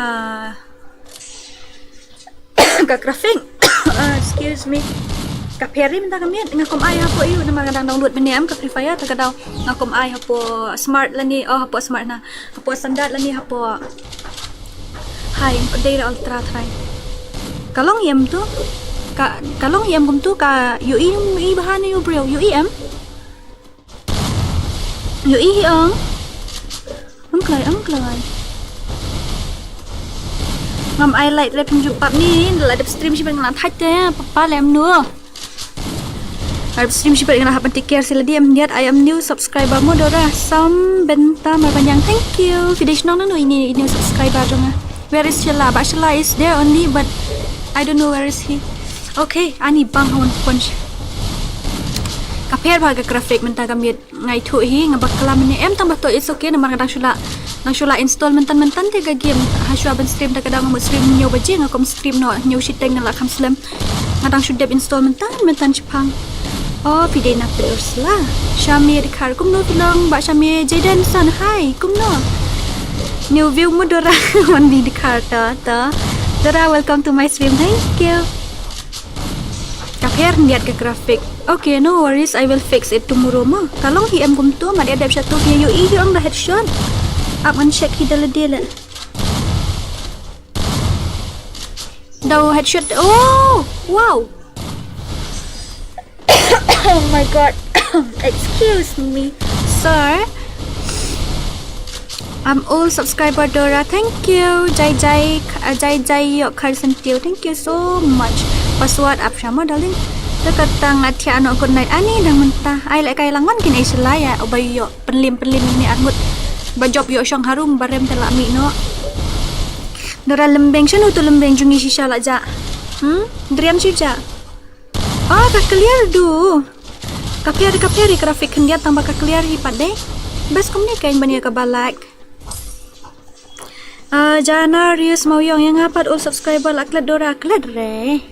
ka graphic. Ah, excuse me. Ka pher re mynta ka miet, nga kum ai hapoh ïu namar nga dang download mynne em ka Free Fire, ta ka daw nga kum ai hapoh smart lane, oh hapoh smart na. Hapoh standard lane hapoh high, dei re ultra trai. Ka long em tu. Ka, ka long em kumtu ka ïohi, ïohi bha ne ïohi briew, ïohi em. Ïohi hi ong. Ong kloi, ong kloi. Ngam ai like re phim ju pap ni, la dep stream shi bad nga la thait te, papa lem nu. Live stream shi bad nga hap ban take care sila diem. Niat, I am new subscriber mo Dora. Sam benta mar banyang. Thank you. Phi dei shnong nano ini, ini subscriber jong nga. Where is Shella? Bah Shella is there only, but I don't know where is he. Okay, ani bang hon punch. Ka pher ba ka graphic mynta ka miet ngai thu hi nga bakla mynne em tang ba to it's okay namar nga dang shu la. Nga shu la install myntan myntan te ka game. Ha shu ban stream da ka dang mo stream hynñiew baje nga kum stream no hynñiew shiteng nga la kham slem. Nga dang shu dep install myntan myntan shipang. Oh, phi dei na phi Ursula. Shami Dkhar kumno phi long ba Shami Jaden san hi kumno. New view mo Dora wan bi Dkhar ta ta. Dora, welcome to my stream. Thank you. Ka pher niat ka graphic. Okay, no worries, I will fix it tomorrow mo. Ka long hi em kumtu, ma dep sha tu hi ïohi hi ong da headshot. Ap ngan check hi da lade le. Da headshot. Oh, wow. Oh my god. Excuse me, sir. I'm old subscriber Dora. Thank you. Jai jai, uh, jai jai yok Carson Tew. Thank you so much. Password ap sha mo darling. Te kata nga thiah noh good night. Ani dang mynta. Ai leh kai lang wan kin ai shala ïa. Uba yok pynlim pynlim ini arngut. Ba jop yok shong harum ba rem te la mih noh. Dora lembeng shano tu lembeng jong ngi shisha la ja. Hmm? Driam shu ja. Ah, ka clear du. Ka pher, ka pher ïa graphic khyndiat tang ba ka clear hi pat de. Best kumne ka ban ïa ka ba lag. Ah, Jana Rius Mawiong ïa nga pat old subscriber la klet Dora klet re.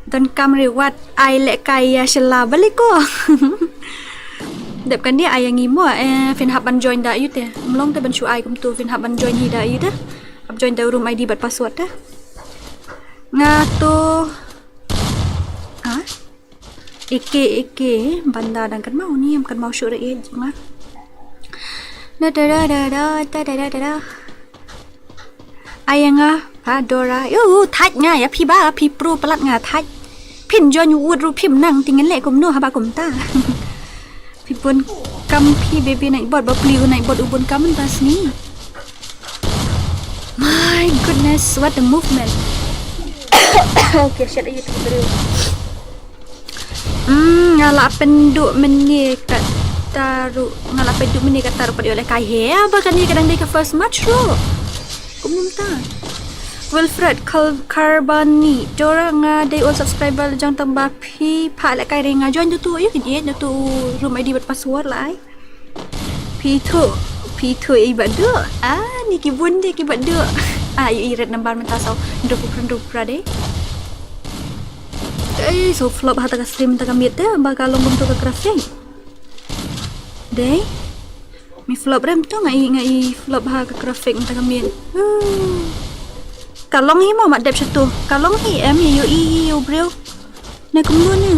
Don kam re wat ai leh kai ïa Shella balik ko. Dep kan dia ai ïa ngi mo, eh, phin hap ban join da ïu te. Mlong te ban shu ai kumtu phin hap ban join hi da ïu te. Hap join da room I D bad password te. Nga tu. Ah? Eke, eke, banda dang kan mau ni, em kan mau shu re ej nga. Da, da, da, da, da, da, da, da, da, da. Ai nga, ha, Dora. Yu, thait nga, ïa phi ba, phi pro palat nga thait. Phin join wut ru phim nang, tingin le kumno, haba kumta. Phi bun kam phi baby night bot, ba pli u night bot u bun kam tas ni. My goodness, what a movement. Okay, shit, ayu tu dulu. Hmm, nga la pynduh mynne kata ruh, nga la pynduh mynne kata ruh pat ïoh lehkai he, ba kane ka dang dei ka first match ruh. Kumno mynta? Wilfred Kal-, Karbani, Dora nga dei old subscriber jong tang ba phi phah lehkai re nga join tu tu, ayu kin ïeit tu room I D bad password la ai. Phi thu, phi thu i bad duh. Ah, ni ki bun de ki bad duh. Ah, ïohi red number mynta saw. Hynriew phew hynriew phew de. Eh, so flop ha ta ka stream ta ka miet te ba ka long kumto ka graphic. Dei. Mi flop rem to nga i, nga i flop ha ka graphic ta ka miet. Huh. Ka long hi mo mat dep shatu. Ka long hi em ïa ïohi ïa u briew. Ne kumno ne.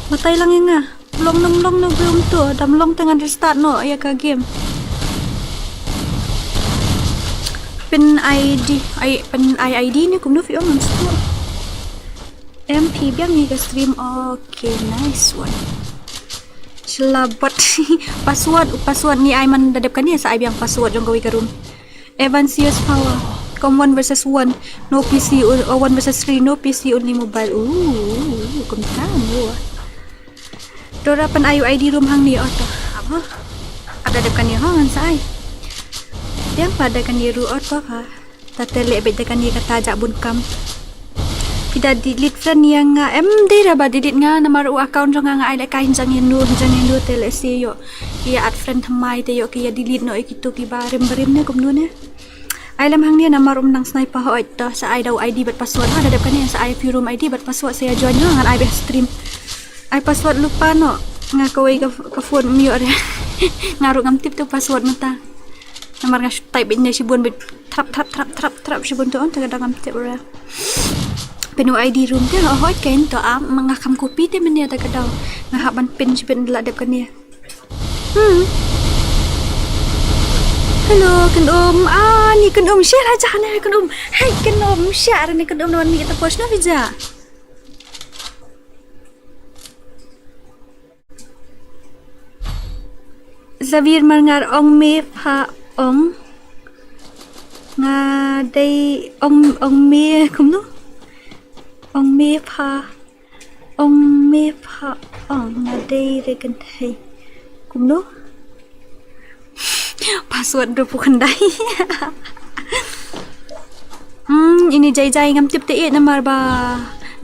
Batai lang ïa nga. Long nang long na briew to. Dam long te ngan restart noh ïa ka game. Pin I D, ai pin I I D ne kumno phi ong ngan stop. Em phi biang ïa ka stream. Okay, nice one. Shala bot. Password, password ngi ai man da dep kane sa ai biang password jong kawei ka room. Evansius Power. Com one versus one. No P C, o-, oh, one versus three. No P C, only mobile. Ooh, kumta mo. Dora pyn ai u I D room hangne ot to. Haba. Haba da dep kane ho ngan sa ai. Biang pat da kane ruh ot to ha. Ta te leh beit da kane kata ja bun kam. Phi da delete friend ïa nga, em dei ra ba delete nga namar u account jong nga nga ai lehkai hynjang ïa nu, hynjang ïa nu te lehse ïoh ki ïa add friend thymmai te ïoh ki ïa delete noh ïa kito kiba rim ba rim ne kumno ne. Ai lem hangne namar um nang sniper hooid to sa ai da u I D bad password ha da dep kane sa ai phi room I D bad password sa ïa join ha ngan ai beit ha stream. Ai password lypa noh nga kawei ka, ka phone um ïoh re. Nga ruh ngam tip tu password mynta. Namar nga shu type beit ne shibun beit trap trap trap trap trap shibun tu on te ka dang ngam tip re. Pyn u I D room te hooid kein to am ma nga kham copy te mynne te ka dang nga hap ban pyn shibun la dep kane. Hmm. Hello, Kynum. Ah, ni Kynum, share hajan ne Kynum. Hai Kynum, share ne Kynum, namar ni ta post na visa. Xavier Marngar ong me pha ong. Nga dei ong, ong me kumno? Ong me pha. Ong me pha ong nga dei re kynthei. Kumno? Password dua phew khyndai. Hmm, ini jai jai ngam tip te eh namar ba,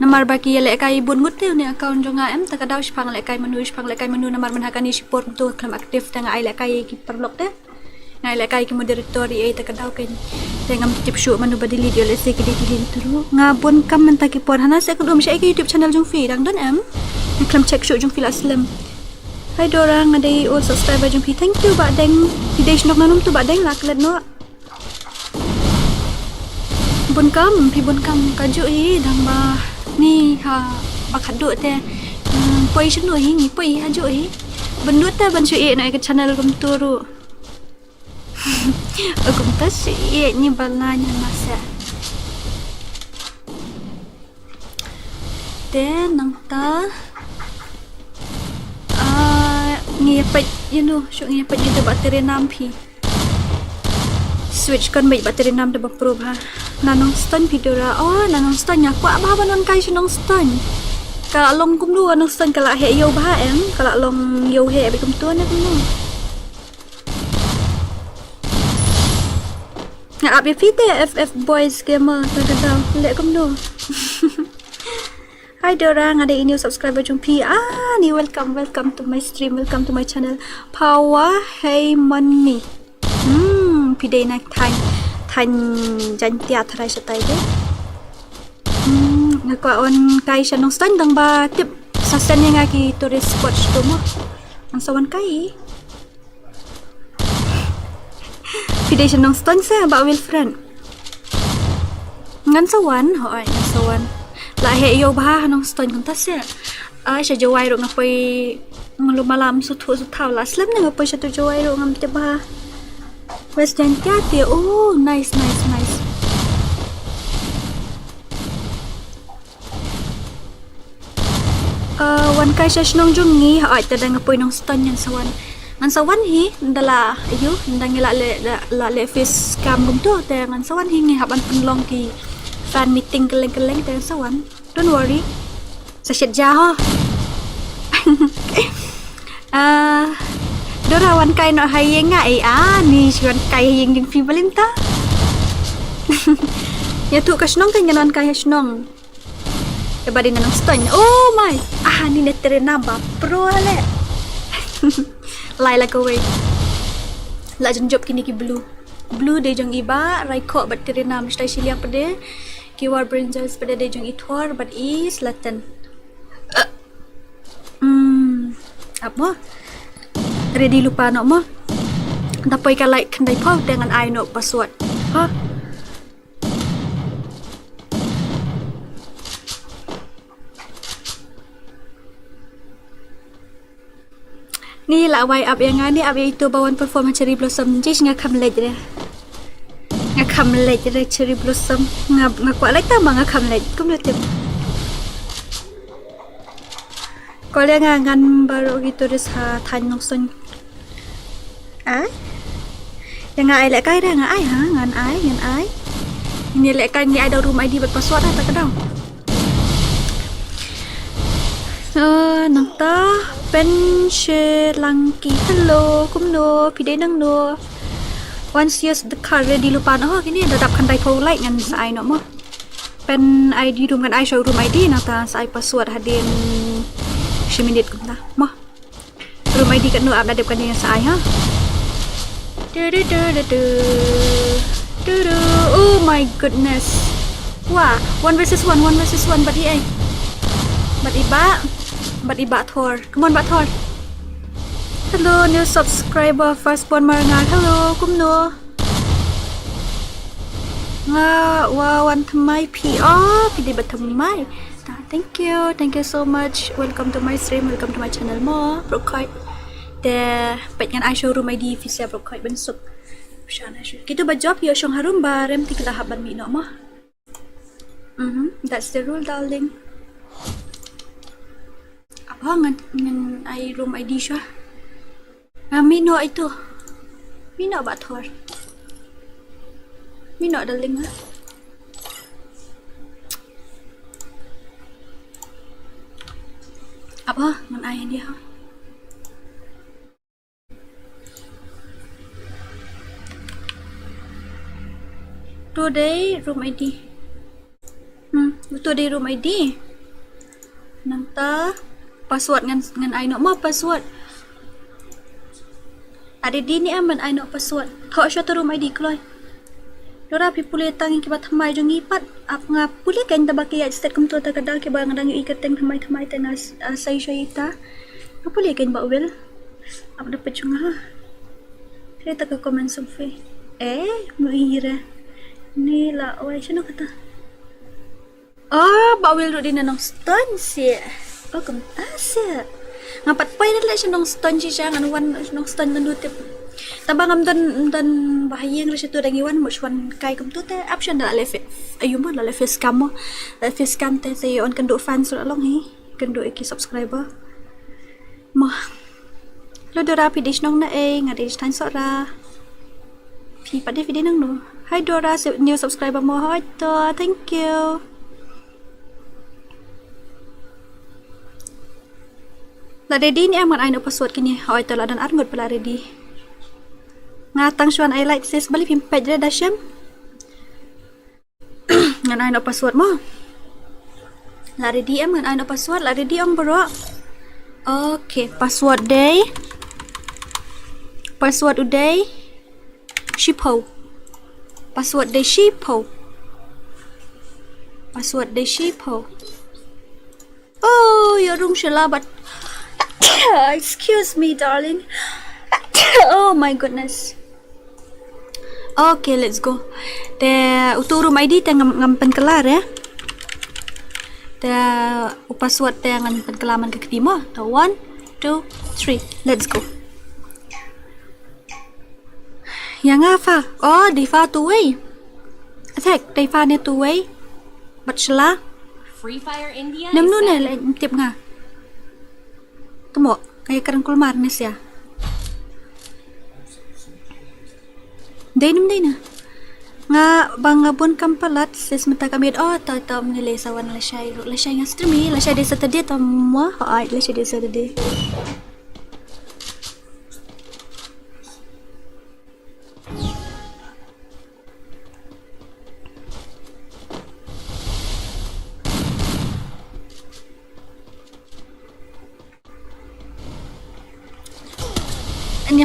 namar ba ki ïa lehkai bun ngut te une account jong nga em ta ka daw shipang lehkai manu, shipang lehkai manu namar mynha kane shipor kumto khlem active te nga ai lehkai ki paralok te. Nga ai lehkai ki moderator ïa ei ta ka daw kein. Te ngam tip shuh mano ba delete ïoh lehse ki dei delete tu ruh. Nga bun kam mynta ki por hana se Kynum shaei ka YouTube channel jong phi dang don em. Nga khlem check shuh jong phi la slem. Hai Dora nga dei old subscriber jong phi. Thank you Bah Deng. Phi dei shnong nanom tu Bah Deng la klet noh. Bun kam, phi bun kam ka juh hi dang ba ni ha ba khatduh te. Hmm, poi shano hi ngi poi ha juh hi. Bun duh te ban shu ïeh noh ïa ka channel kumtu ruh. Kumta shu ïeh ni ba la ñiah na se. Te nangta. Ah, ngi peit ïa no, shu ngi peit ïa te ba te re nam phi. Switch kon beit ba te re nam te ba pro bha. Na Nongstoiñ phi Dora. Oh, na Nongstoiñ nga kwah bha ban wan kai sha Nongstoiñ. Ka la long kumno na Nongstoiñ ka la heh ïew bha em. Ka la long ïew heh beit kumto ne kumno. Nga ap ïa phi te F F Boys Gamer ta ka daw leh kumno. Hi Dora, nga dei i new subscriber jong phi. Ah, ni welcome, welcome to my stream, welcome to my channel. Power Hey Money. Hmm, phi dei na thaiñ, thaiñ Jaintia tharai shatai de. Hmm, nga kwah wan kai sha Nongstoiñ dang ba tip sa send ïa nga ki tourist spot shatu mo. Ngan sa wan kai. Phi dei sha Nongstoiñ se Bah Wilfred. Ngan sa wan, hooid ngan sa wan. La heh ïew bha ha Nongstoiñ kumta se. Ai sha Jowai ruh nga poi malu malam suthu suthaw la slem ne nga poi shatu Jowai ruh ngam tip bha. West Jaintia te. Oh, nice, nice, nice. Ah, wan kai sha shnong jong ngi, hooid, te da nga poi Nongstoiñ ngan sa wan. Ngan sa wan hi, da la, ayu, da ngi la leh, da, la leh face cam kumto, te ngan sa wan hi ngi hap ban pynlong ki fan meeting kylleng kylleng, te ngan sa wan. Don't worry. Sa shet ja ho. Ah, Dora wan kai noh ha ïing nga, eh, ah, ni shu wan kai ha ïing jong phi balei ta. Ïathuh ka shnong kan ngan wan kai ha shnong. Ïa ba dei na Nongstoiñ. Oh my. Ah, ni ne tren nam ba pro le. Lai la kawei. La jan jop kine ki blue. Blue dei jong i Bah Raikhoh bad tren nam, shatai shiliang pat de. Iwar Brinjals bad dei jong i Thor bad i Slatan. Hmm. Ap mo. Ready lypa noh mo. Da poi ka light khyndai phew te ngan ai noh password. Ha. Ni la wai ap ïa nga, ni ap ïa itu ba wan perform ha Cherry Blossom. Jish nga kham leit re. Nga kham leit re Cherry Blossom. Nga, nga kwah leit tang ba nga kham leit. Kumno tip. Call ïa nga ngan baroh kito ris ha thaiñ Nongstoiñ. Ai? Ïa nga ai lehkai re, nga ai ha, ngan ai, ngan ai. Ngi lehkai ngi ai da u room I D bad password ha, ta ka daw. Ah, nangta Pen She Langki. Hello, kumno, phi dei nangno? Once you're the car ready lypa noh, kine da dap khyndai phew light ngan sa ai noh mo. Pen I D room ngan ai sha u room I D, nangta sa ai password hadien shi minit kumta mo. Room I D katno ap da dep kane ngan sa ai ha. Du, du, du, du, du. Du, du. Oh my goodness. Wah, one versus one, one versus one, bad i ai. Bad i Bah, bad i Bah Thor. Come on, Bah Thor. Hello, new subscriber, Firstborn Marngar. Hello, kumno? Nga wa wan thymmai phi. Oh, phi dei ba thymmai. Ta, thank you, thank you so much. Welcome to my stream, welcome to my channel mo. Brooke Coit. Te peit ngan ai sha u room I D phi sa Brooke Coit ban suk. Shana shu. Kito ba job ïoh shong harum ba rem te ki la hap ban mih noh mo. Mhm, that's the rule, darling. Apa ngan, ngan ai room I D sha. Ah, mih noh itu. Mih noh Bah Thor. Mih noh darling ha. Apa ngan ai dia ha. Today room I D. Hmm, today room I D. Nangta password ngan, ngan ai noh mo password. Ade di ni em ban ai noh password. Thoh sha ta room I D kloi. Dora phi pule tang ïa kiba thymmai jong ngi pat. Ap nga pule kein ta ba ki ïaid stet kumto ta ka daw kiba nga dang ïohi kyrteng thymmai thymmai te nga s-, ah, sei sha ita. Nga pule kein Bah Will. Ap da peit jong nga ha. Phi ta ka comment sum phi. Eh, mu i re. Ni la wai shano kata. Oh, Bah Will ruh dei na Nongstoiñ seh. Oh, kumta seh. Nga pat poi na leh sha Nongstoiñ shisha, ngan wan Nongstoiñ naduh tip. Tang ba ngam don, don ba ha ïing re sha tu, dang ïa wan mut shu wan kai kumtu te ap shen da la leh fe-, ayu mo, la leh face cam mo. La leh face cam te te ïa on kynduh fans ruh long hi. Kynduh ïa ki subscriber. Mo. Hello Dora, phi dei shnong na ei? Nga dei shnong Sohra. Phi pat dei, phi dei nangno? Hi Dora, su-, new subscriber mo, hoi to, thank you. La ready ne em ngan ai noh password kine? Hoi to, la don arngut ba la ready. Nga tang shuwa ai light sis, balei phim peit re da shem? Ngan ai noh password mo. La ready em ngan ai noh password, la ready ong baroh. Okay, password dei. Password u dei. Shiphew. Password dei shiphew. Password dei shiphew. Oh, ïa rung shala bad. Excuse me, darling. Oh my goodness. Okay, let's go. Te utu u room I D te ngam, ngam pynkylla re. Te u password te ngan pynkylla man ka kti mo. Te one, two, three. Let's go. Ïa nga pha. Oh, dei pha tu wei. Attack, dei pha ne tu wei. Bad shala. Free Fire India. Namnu ne leh tip nga. Tumo, kaya karen kulmar ne sia. Dei nam dei na. Nga bang nga bun kam palat sis mynta ka miet. Oh, to to mne le sa wan lashai, lashai nga stream hi, lashai dei Saturday to mo. Hoi, lashai dei Saturday.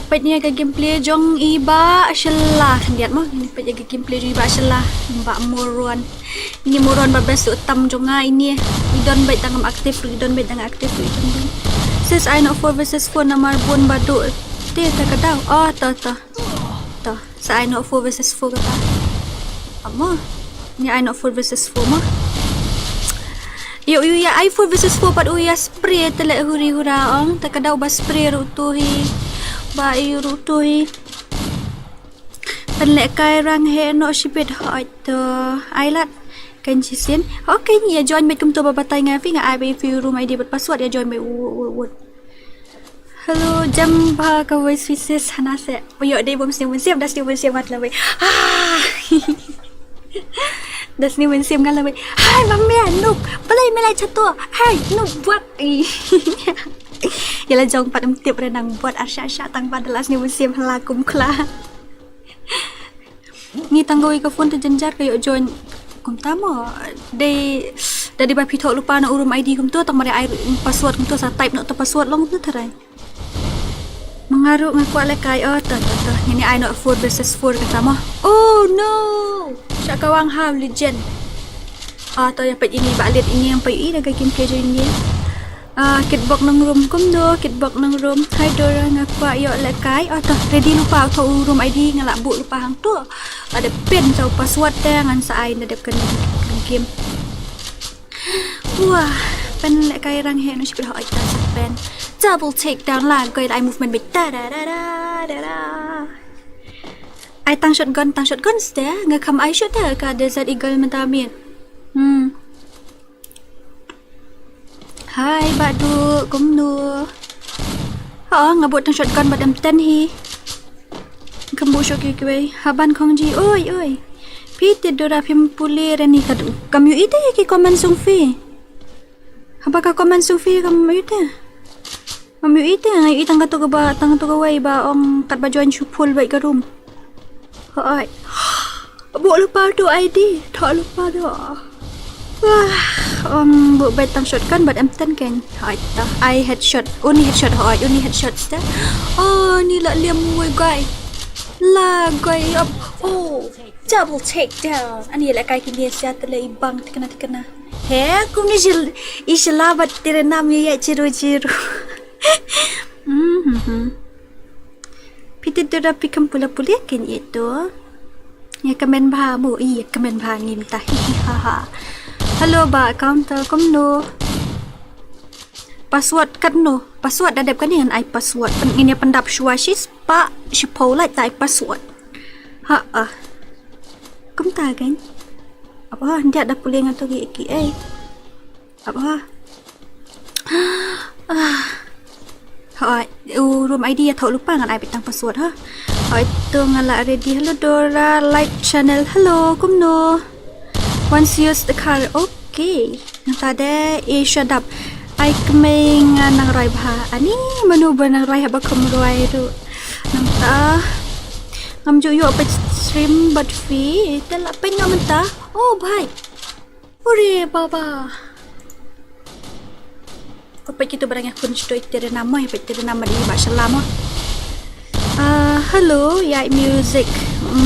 Peit ïa ka gameplay jong i Bah Shylla khyndiat mo. Peit ïa ka gameplay jong i Bah Shylla. Bah moron. Ini moron ba best u tam jong nga ini. I don bad dang active, i don bad dang active i jong. Sis, ai noh four versus four namar bun ba duh. Te ta ka daw. Oh, to to. To. Sa ai noh four versus four kata. Amo. Ni ai noh four versus four mo. Ïa u ïa ai four versus four pat u ïa spray te leh huri hura ong. Ta ka daw ba spray ruh tu hi. Ba ïa ruh tu hi. Pynlehkai rang heh noh shibit hooid to. Ai lad. Kan shisien. Okay, ïa join bad kumto ba batai nga phi nga ai ba phi room I D bad password ïa join bad u u u. Hello, jam ba ka voice phi sis hana se. Ba ïoh dei bym sniew mynsiem, da sniew mynsiem ngat lawei. Ah. Da sniew mynsiem ngat lawei. Hai, mami, noob. Balei me lai chato? Hai, noob buat. Ïa la jong pat em tip re nang buat arsha arsha tang ba da la sniew mynsiem hala kum khla. Ngi tang kawei ka phone te jynjar ka ïoh join. Kumta mo dei da dei ba phi thoh lypa na u room I D kumto tang ma dei ai password kumto sa type noh ta password long kumto tharai. Ma nga ruh nga kwah lehkai oh ta ta ta ngin ai noh four versus four kata mo. Oh no. Sha ka wang ha legend. Ah to ïa peit ini ba lit ini yang peit i da ka kim ke join ni. Ah, kitbok nang room kumno, kitbok nang room. Hai Dora nga kwah ïoh lehkai. Oh, to ready lypa, to u room I D nga lah buh lypa hangto. Ada pin sa u password te ngan sa ai na dep kan game. Wah, pynlehkai rang heh noh shibit hooid ta sa pyn. Double takedown la, goi ai movement bit ta da da da da da. Ai tang shotgun, tang shotgun ste, nga kham ai shot te ka Desert Eagle mynta miet. Hmm. Hai, Bah Duh, kumno? Ha, nga buh tang shotgun bad M ten hi. Kam buh shot kiwei kiwei. Haban khongji, oi, oi. Phi te Dora phim pule rani ka kam ïohi te ki comment song phi. Haba ka comment song phi kam ïohi te. Mam ïohi te, nga ïohi tang katu kaba, tang katu kawei ba ong katba join shu full bad ka room. Hooid. Buh lypa tu I D, thoh lypa tu. Wah, ong buh bad tang shotgun bad M ten ken. Hooid ta. Ai headshot. Uni headshot hooid, uni headshot sta. Oh, ni la liam wei guy. La guy up. Oh, double takedown. Ani la kai kini sia tele ibang tikna tikna. He, kumni shil ishila bat tere nam ya chiru chiru. Mhm. Piti tu da pikam pula pula ken itu. Ya kamen bha mu, iya kamen bha ngim ta hi ha ha. Hello ba counter kumno. Password katno. Password da dep kane ngan ai password. Pen ngin ïa pyndap shuwa shi spah shiphew lait da ai password. Ha ah. Kumta kan. Apa ndia da pule ngan tu ki ki eh. Apa? Ah. Hooid, u room I D ïa thoh lypa ngan ai beit tang password ha. Hooid, to nga la ready. Hello Dora, live channel. Hello, kumno? Once use the car. Okay. Nangta de e shut up. Ai kmei nga nang roi bha. Ani manu ba nang roi haba kham roi ruh. Nangta ngam ju ïoh peit stream bad phi. Te la peit nga mynta. Oh bhai. Ure baba. Ko peit kitu barang ïa khun shtoi tere nama, ïa peit tere nama di ba shala mo. Ah, hello, Yai Music.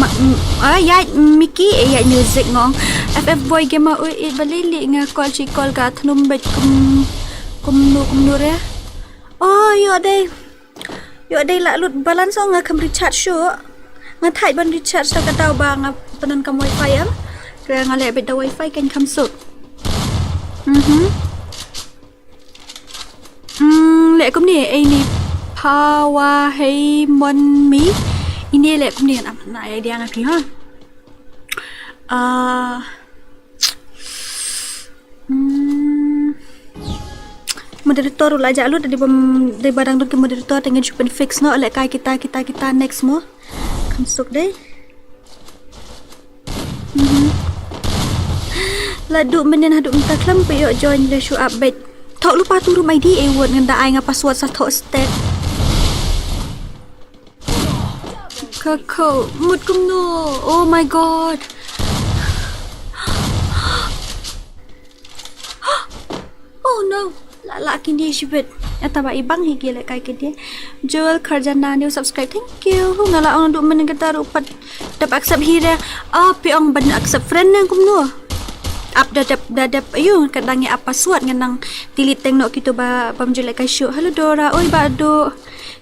Ma, m- ah, Yai Mickey, eh, Yai Music ngong. F F Boy Gamer, ui, eh, balili nga call shi call ka thnum bad kum, kumno, kumno re. Oh, ïoh dei. Ïoh dei la lut balance ong nga kham recharge shuh. Nga thait ban recharge ta ka daw ba nga pyndonkam wifi em. Ka nga leh beit da wifi kan kham suk. Mhm. Hmm, leh kumne, eh, ni Power Hey Mon Mi. Ini leh kumne, na, na idea nga phi ha. Ah, hmm. Moderator u la jah lut, dei bym, dei ba dang don ki moderator, te ngin shu pynfix noh, leh kai kita, kita, kita next mo. Kham suk dei. Mhm. La duh mynnin haduh mynta khlem phi ïoh join da shu update. Thoh lypa tu room I D eh wot ngan da ai nga password sa thoh stet. Ka kho mut kumno. Oh my god. Oh no. La kine shibit. Ata ba i bang hi ki lehkai kine. Joel Kharjana new subscribe. Thank you. Nga la ong duh mynne kata ruh pat dep accept hi re. Ah, phi ong ban accept friend ne kumno? Ap da dep da dep. Ayu, ka dang ïa ap password, nga nang delete teng noh kito ba bym ju lehkai shuh. Hello Dora. Oi ba duh.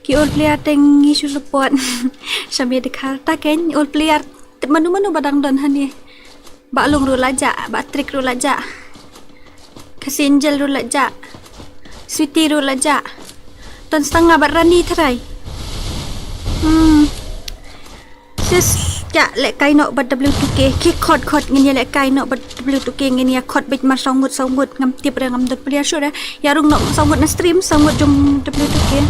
Ki all player teng ngi shu support. Shamia Dkhar ta ken all player. Mano mano ba dang don hangne. Ba Lung ruh la jah, ba Trick ruh la jah. Khasi Angel ruh la jah. Sweetie ruh la jah. Ton Stanga bad Rani trai. Hmm. Sis, ïa lehkai noh bad W two K. Ki khot khot ngin ïa lehkai noh bad W two K, ngin ïa khot beit mar saw ngut saw ngut, ngam tip re, ngam don player shuh re. Ïa rung noh saw ngut na stream, saw ngut jong W two K.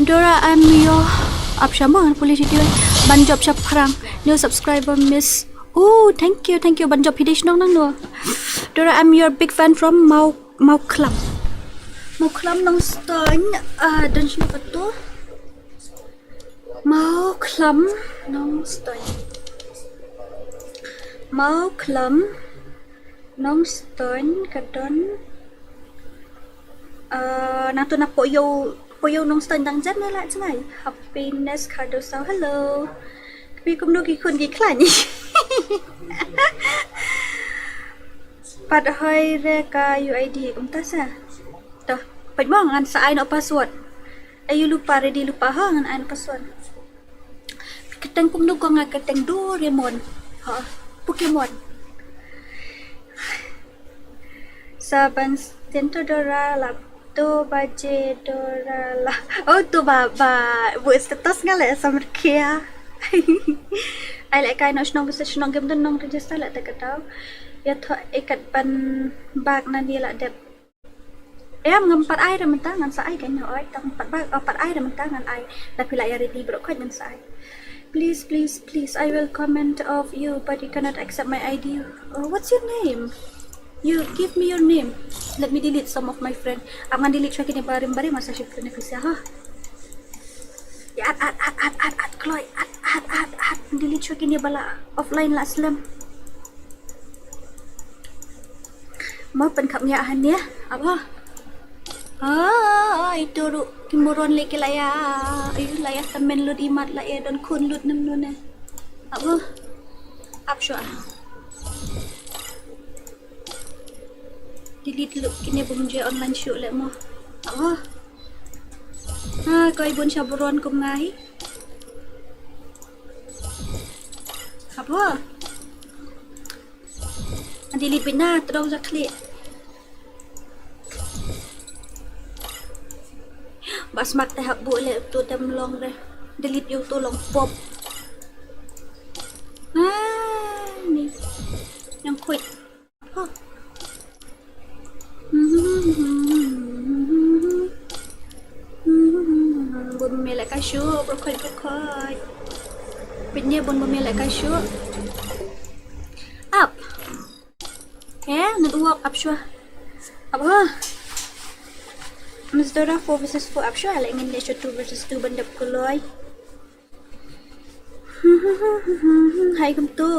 Dora, I'm your, ap sha mo, police itu. Ban jop sha phrang. New subscriber, miss. Oh, thank you, thank you. Ban jop hi dei shnong nangno? Dora, I'm your big fan from Mau, Mawkhlam. Mawkhlam Nongstoiñ, ah, don shano kato? Mawkhlam Nongstoiñ. Mawkhlam Nongstoiñ ka don. Ah, nangto na Poiïew, Poiïew Nongstoiñ dang jan ne la jngai. Happiness Khardosaw, hello. Kpi kumno ki khun ki khlaiñ. Pat hoi re ka U I D kumta sa. Toh, pat mo ngan sa ai noh password. Ayu lypa, ready lypa ha, ngan ai noh password. Kyrteng kumno ko nga, kyrteng Doraemon. Ha, Pokemon. Saban stento Dora la to baje Dora la. Oh, to ba, ba, bu status nga le samrkhia. Ai lehkai noh shnong, bese shnong, ngim don nong register le te ka daw. Ïa thoh ikat ban bak na ni la dep. Em, ngam pat ai re mynta, ngan sa ai kan, oi, tang pat ba, oh, pat ai re mynta ngan ai. Lada phi la ïa ready baroh khoit ngan sa ai. Please, please, please, I will comment of you, but you cannot accept my I D. Oh, what's your name? You give me your name. Let me delete some of my friend. Ap ngan delete shuwa kine barim barim, masa shuwa kine pisa ha. Ïa add, add, add, add, add, add, kloi, add, add, add, add. Delete shuwa kine ba la offline la slem. Mo pynkhap ïa hangne, ap ha. Ah, ito ruh ki moron leh ki la ïa, ïa la ïa tymmen lut imat, la ïa don khun lut nem nune. Ap ha. Ap shuwa. Delete lut kine bym ju online shuh leh mo. Ap ha. Ha, koi bun sha buron kum nga hi. Ap ha. Delete beit na, tdong ja khlieh. Ba smat te hap buh leh, to tem long re. Delete ïa uto long pop. Ah, ni. Yang khuid. Huh. Bun me lehkai shuh, baroh khoit, baroh khoit. Beit ne bun me lehkai shuh. Ap. Eh, network ap shuwa. Ap ha. Miss Dora, four versus four ap shuwa, leh ngin leh shuwa two versus two ban dep kloi. Hai kumto.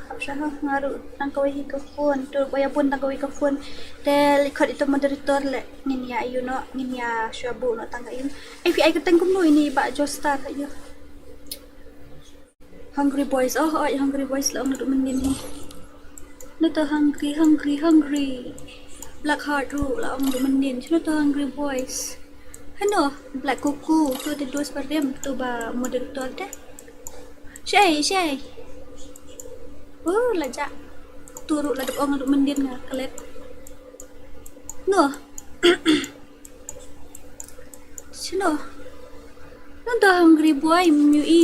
Ap shuwa ha, nga ruh tang kawei hi ka phone, to ba ïa bun tang kawei ka phone. Te leh khot ito moderator leh ngin ïa ïu noh, ngin ïa shuwa buh noh tang ka ïu. Eh, phi ai kyrteng kumno ine i Bah Joestar ïa. Hungry Boys, oh, oh, Hungry Boys la ong naduh mynnin hi. Nato Hungry, Hungry, Hungry. Black Heart ruh la ong naduh mynnin. Nato Hungry Boys. Hano, Black Cuckoo, to te dos ba rem, to ba moderator te. Shei, shei. Oh, la jah. To ruh la dep ong naduh mynnin nga klet. No. Shino? Nato Hungry Boy, myu i.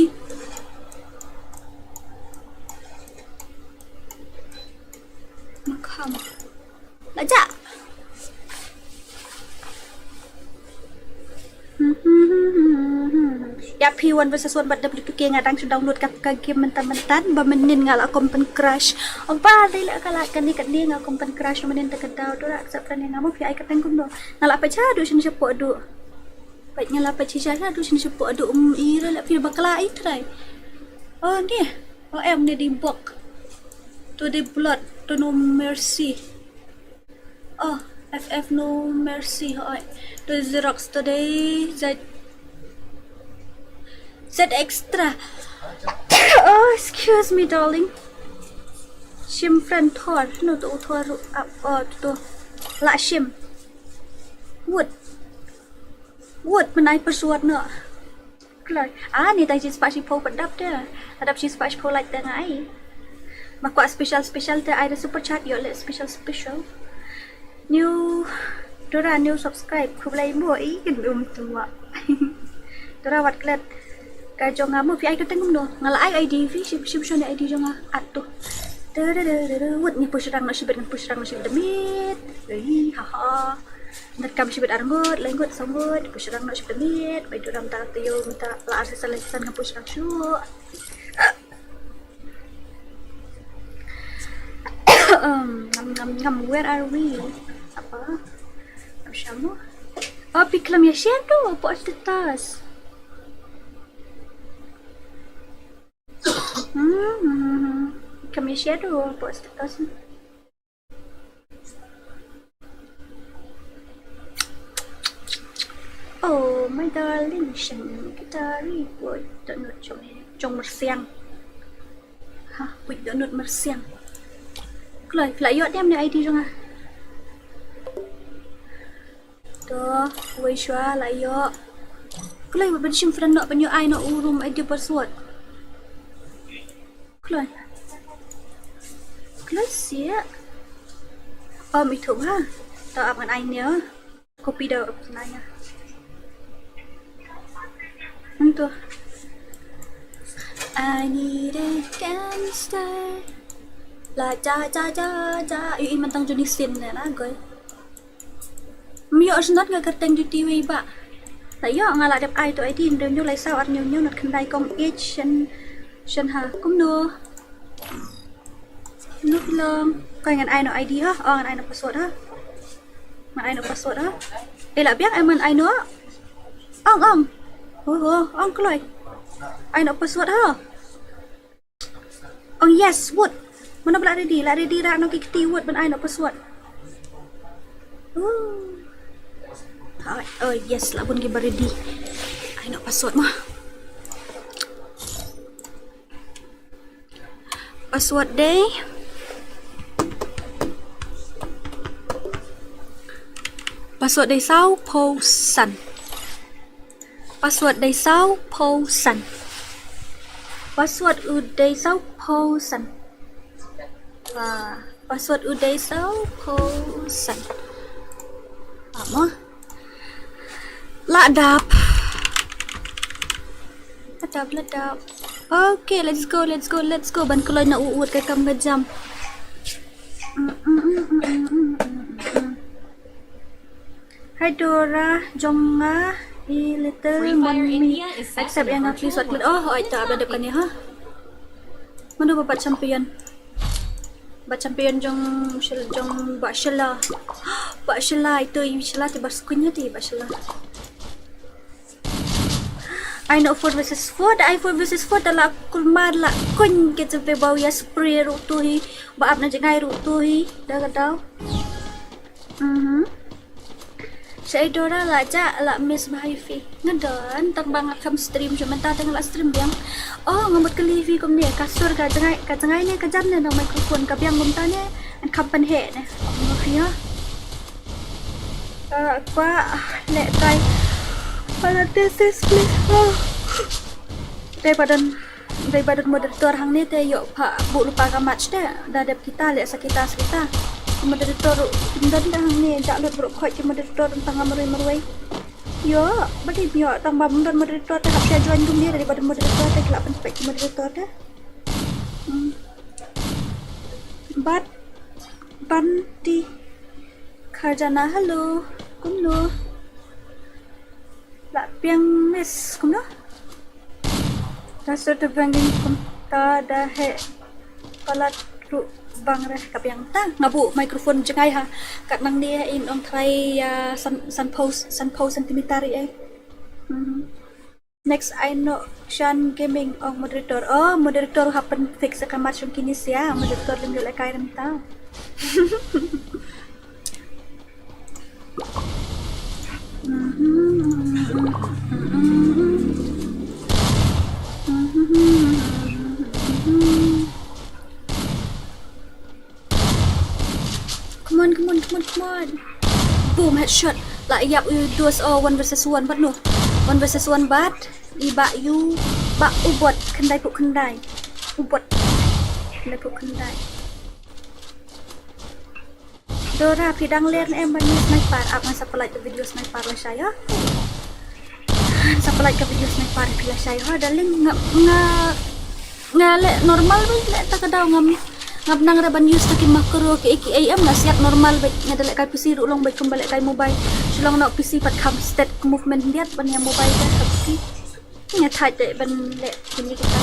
Makham. La jah. Ïa phi one versus one bad W two K, nga dang shu download ka, ka game mynta mynta, ba mynnin nga la kum pyn crash. Ong ba dei leh ka lad kane kane, nga kum pyn crash mynnin te ka daw, to la accept kane nga mo, phi ai kyrteng kumno. Nga la peit shaduh shen shapoh duh. Peit nga la peit shisha shaduh shen shapoh duh, um, i re leh phi bakla i trai. Oh, ni. Oh, em, ni dei bok. To dei blood, to no mercy. Oh, F F No Mercy, hoi. To Xerox today, Z, Z Extra. Oh, excuse me, darling. Shim friend Thor, no to Thor, uh, oh, to, la shim. Wood. Wood, mynai password no. Kloi. Ah, ni tang shi spah shiphew pat dap te. Hadap shi spah shiphew like te nga ai. Ma kwah special special te ai da super chat, ïoh leh special special. New Dora, new subscribe. Khublei mo i kin um tua. Dora wat klet. Ka jong nga mo phi ai ka teng kumno. Nga la ai I D phi shim shim shon I D jong nga. Atu. Dara dara dara. Wut ni push rang no shibit ngan push rang no shibit demit. Ei ha ha. Ngat kam shibit arngut, lengut, songut, push rang no shibit demit. Bai duram ta tayo mita la arsa salen san ngan push rang shu. Ngam ngam ngam, where are we? Apa? Ngam shamu. Oh, phi klam ïa shadow, put status. Hmm, klam ïa shadow, put status. Oh my darling, shen kitari boy, donut jong jong mersiang. Ha, boy donut mersiang. Kloi, la ïoh dem ne I D jong nga. To, wei shwa la ïoh. Kloi, ban shim friend no ban ïoh ai no u room I D password. Kloi. Kloi sia. Om itu ha. To ap ngan ai ne. Copy da rup nanya. Ntu. I need a gangster. La ja ja ja ja. Yu i mentang juni sin ne na goi. Myo snat nga kerteng duty wei ba. La yo nga la dep ai to I D ndu nyu lai saw ar nyu nyu nat khandai kong H shen shen ha kumno. Nu film. Koi ngan ai no I D ha. Oh ngan ai no password ha. Ngan ai no password ha. Eh la biang ai man ai no. Ong ong. Oh oh ong kloi. Ai no password ha. Oh yes, wood. Mana ba la ready, la ready ra no ki kti wood ban ai no password. Oh. Oh yes, la bun ki ba ready. Ai no password ma. Password dei. Password dei saw phew san. Password dei saw phew san. Password u dei saw phew san. Wa, password u dei saw phew san. Wa mo. La dap. La dap, la dap. Okay, let's go, let's go, let's go. Ban kloi na u ut ka kam ka jam. Hi Dora, jong nga i little mon mi. Accept ïa nga please wat klet. Oh, oi ta ba dep kane ha. Mano ba bat champion? Bat champion jong shel jong ba shela. Ba shela itu i shela ti ba skunya ti ba shela. Ai no four versus four, da ai four versus four da la kulmar la kuñ ke jempe bau ïa spray ruh tu hi, ba ap na jngai ruh tu hi, da ka dau. Mhm. Sha i Dora la ja la miss bha ïa phi. Nga don tang ba nga kham stream sha mynta tang la stream biang. Oh nga mut kylli phi kumne ka sur ka jngai ka jngai ne ka jan ne na microphone ka biang kumta ne. An kham pynheh ne. Nga phi ha. Uh, kwah leh try. Para thesis please. Oh. Dei ba don dei ba don moderator hangne te ïoh pha buh lypa ka match te da dep kita leh sa kita sa kita. Moderator ruh kim don da hangne, jah lut baroh khoit ki moderator tang marwei marwei. Ïoh ba dei ïoh tang ba don moderator te hap ïa join kumne da dei ba don moderator te ki lah pynpeit ki moderator te. Hmm. Bad Banti Khajana, hello. Kumno? La piang miss, kumno? Da sur te bang ding kumta da heh palat ruh bang reh ka biang ta. Nga buh microphone jngai ha. Kat nangne in ong try ïa san, san phew, san phew centimeter ïa. Mhm. Next ai noh Shan Gaming ong moderator. Oh, moderator hap pynfix ka match jong kine sia. Moderator lim ïoh lehkai rem ta. Come on, come on, come on, come on. Boom, headshot. La ïap u dos o, one versus one bad no. One versus one bad. I ba yu ba u bot khyndai puk khyndai. U bot khyndai puk khyndai. Dora, phi dang ler ne em ban use sniper? Ap ngan sa pynlait ka video sniper lashai, ha? Ngan sa pynlait ka video sniper phi lashai, ha, darling. Nga, nga, nga leh normal beit, leh ta ka daw ngam, ngam nang re ban use ta ki macro ki, ki A M, nga siat normal beit, nga da leh kai P C ruh long beit kumba leh kai mobile. Shu long noh P C pat kham stet movement diat ban ïa mobile ka, ka P C. Nga thait de ban leh kine kita.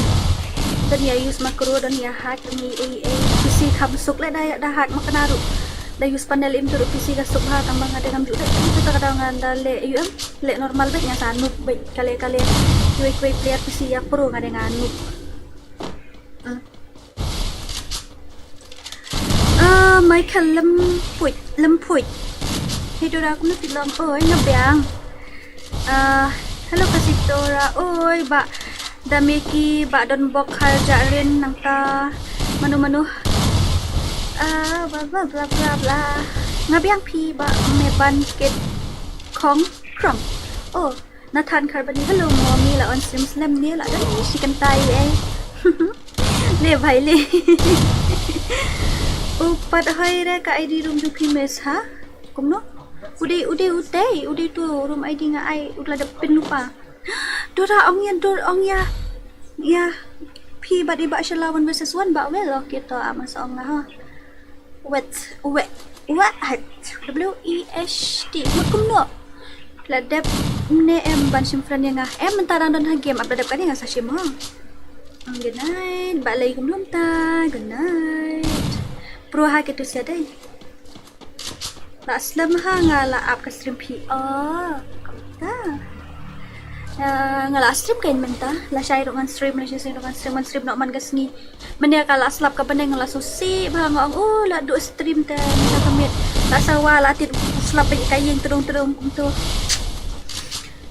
Don ïa use macro, don ïa hack, don ïa ei ei. P C kham suk leh da, da hack ma kane ruh. Da use panel im tu ruh P C ka suk bha, tang ba nga de ngam ju leh. Kata ka daw nga da leh U M, leh normal beit, nga sa noob beit kale kale. Kiwei kiwei player P C ïa pro, nga de nga noob. Hmm. Ah, Michael Lemphuit, Lemphuit. Hey Dora, kumno phi long? Oi, nga biang. Ah, hello ka Sitora. Oi, ba da me ki ba don bok khar ja rin nangta. Manu manu. Ah, bla bla bla bla bla. Nga biang phi ba me ban kit khong krong. Oh, Nathan Carboni, hello mommy, la on stream slem ne, la don shi kynta ei. Le bhai le. U pat hoi re ka I D room jong phi miss ha? Kumno? U dei, u dei, u dei, u dei tu room I D nga ai, u la dep pin lypa. Dora ong ïa, Dora ong ïa. Ïa. Phi bad i Bah sha la one versus one, Bah Well, okay to, ah, ma sa ong nga ha. Wet, wet, wet, W E S T. Mut kumno? La dep ne em ban shim friend ïa nga? Em mynta dang don ha game, ap la dep kane nga sa shim ha. Good night, Bah Lei kumno mynta? Good night. Pro ha kitu sia dei. La slem ha nga la ap ka stream phi. Oh, kumta. Ah, nga la stream kein mynta. Lashai ruh ngan stream, lashai ruh ngan stream, ngan stream noh man ka sngi. Mynne ka la slap ka bneng, la sngewsih bha, nga ong, oh, la duh stream te mynta ka miet. La sawa la tied slap beit ka ïing tdong tdong kumto.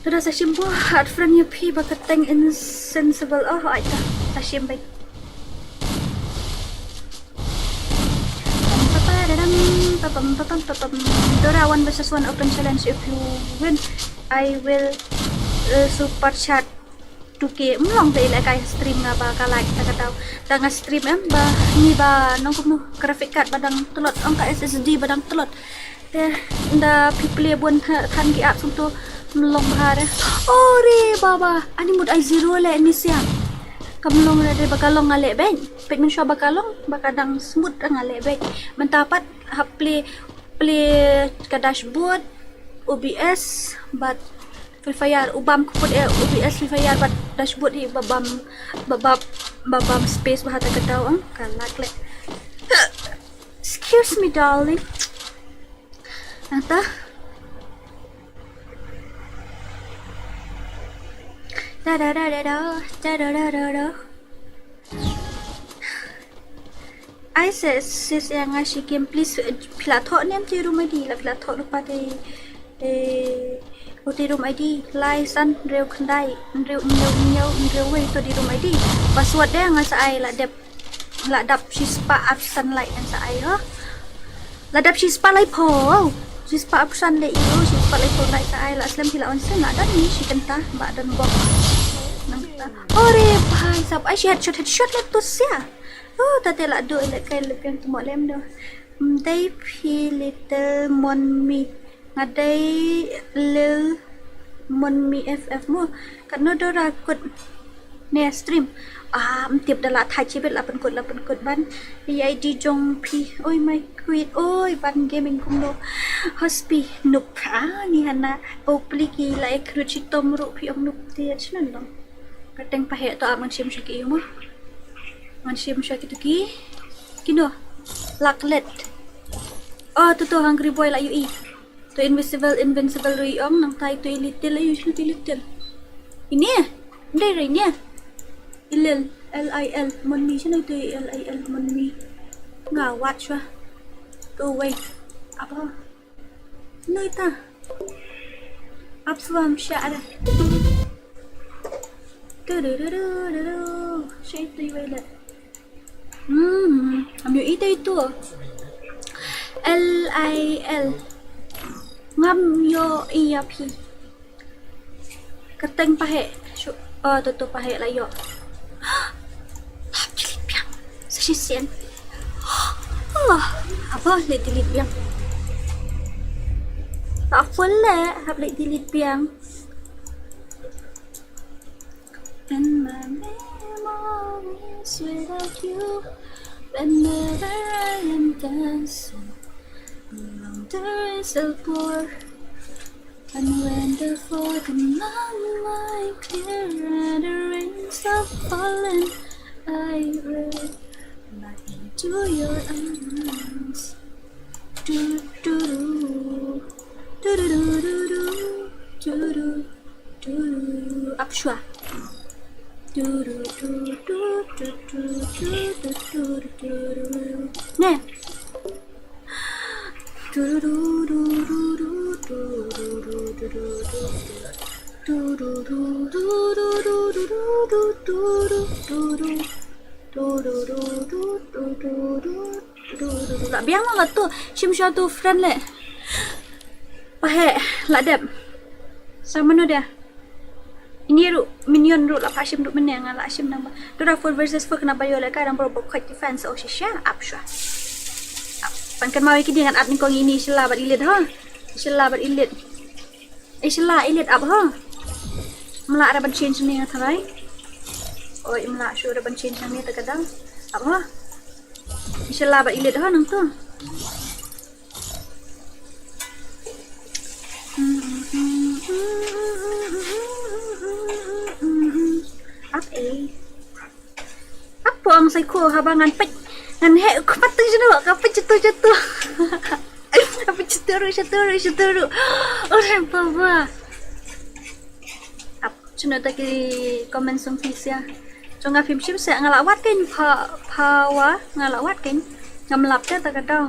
Te da sa shim buh hard friend ïa phi ba ka teng insensible. Oh, ai ta. Sa shim beit. Dora, one versus one open challenge. If you win, I will, uh, super chat two K. Mlong te i leh kai stream nga ba ka like ta ka daw. Ta nga stream em ba ngi ba nong kumno graphic card ba dang tlot, ong ka S S D ba dang tlot. Te nda phi plie bun tha-, than ki app sum to mlong bha re. Ore baba, ani mut ai zero le ni sia. Ka mlong re de ba ka long nga leh beit. Peit mynshuwa ba ka long, ba ka dang smooth nga leh beit. Mynta pat hap plie, plie ka dashboard, O B S, bad Free Fire, u bam kput eh, O B S, Free Fire, bad dashboard hi ba bam, ba bam, ba bam space bha ta ka daw, ah, ka lag leh. Excuse me, darling. Nangta. Da da da da da, da da da da da. Ai se, se, se nga shi game, please, eh, phi la thoh nem te room I D, la phi la thoh lypa te, eh, u te room I D, lai san, hynriew khyndai, hynriew hynñiew hynñiew, hynriew wei to dei room I D. Password de nga sa ai la dep. La dap shispah arphew san like ngan sa ai ho. La dap shispah laiphew. Shispah arphew san de ïo, shispah laiphew like sa ai, la slem phi la on stream, la dap ni shi kynta ba don bok. Nangta. Ore bhai sab, ai shi headshot, headshot le tu sia. Oh, tate la do le kai le piang tu mo lem do. Mm, dei phi Little Mon Mi. Nga dei Lil Mon Mi F F mo. Katno Dora kut ne stream. Ah, ym tip da la thait shibit, la pynkut, la pynkut ban. I I D jong phi. Oi my queen. Oi ban gaming kumno. Hospi noob. Ah, ni hana. Ba u pli ki la ek ruh chitom ruh phi ong noob te shnon long. Ka teng pa he to ap ngan shim sha ki ïo mo. Ngan shim sha ki tu ki. Kino. Laklet. Oh, tu tu Hungry Boy la ïohi. Tu Invisible, Invincible ruh i ong, nangta i tu i Little, ayu shano tu i Little. Ine? Dei re ine? I Lil, L I L, Mon Mi, shano tu i L I L, Mon Mi. Nga wad shwa. Tu wei. Apa? Noi ta. Ap swam sha ada. Tu du du du du du. Shi tu iwei le. Hmm, am yu ito ito. L I L. Ngam ïoh ïa phi. Kyrteng paheh. Shu, oh, tu tu paheh la ïoh. Lap jilid biang. Sa shisien. Oh, haba leh delete biang. La full leh, hap leh delete biang. And my memories without you, whenever I am dancing along the rails of war. And when the fog among my clear and the rains stop falling, I run back into your arms. Do do do, do do do do do, do do do do. Up shwa. Do do do do do do do do do do do. Ne. La biang ma la tu. Shim shwa tu friend le. Paheh la dep. Sa mano dia? Ini ruh minion ruh la pha shim ruh mynne nga la shim nang ba. Dora four versus four kena ba ïoh lehkai dang bro bok khot defense oh shisha ap shwa. Ap. Pan kan mawi ki ding at nyngkong ini shylla bad ilit ha. Shylla bad ilit. Eh shylla ilit ap ha. Mla ada ban change ni nga tharai. Oh imla shu ada ban change ni ta kadang. Ap ha. Shylla bad ilit ha nang tu. Ap eh. Ap pong sai ko haba ngan pet ngan he ko pat tu jeno ka pet jatu jatu. Apa jatu ru jatu ru jatu ru. Ore baba. Ap jeno ta ki comment song phi sia. Jong nga phim shim sia nga la wad kein pha pha wa nga la wad kein. Ngam lap te ta ka daw.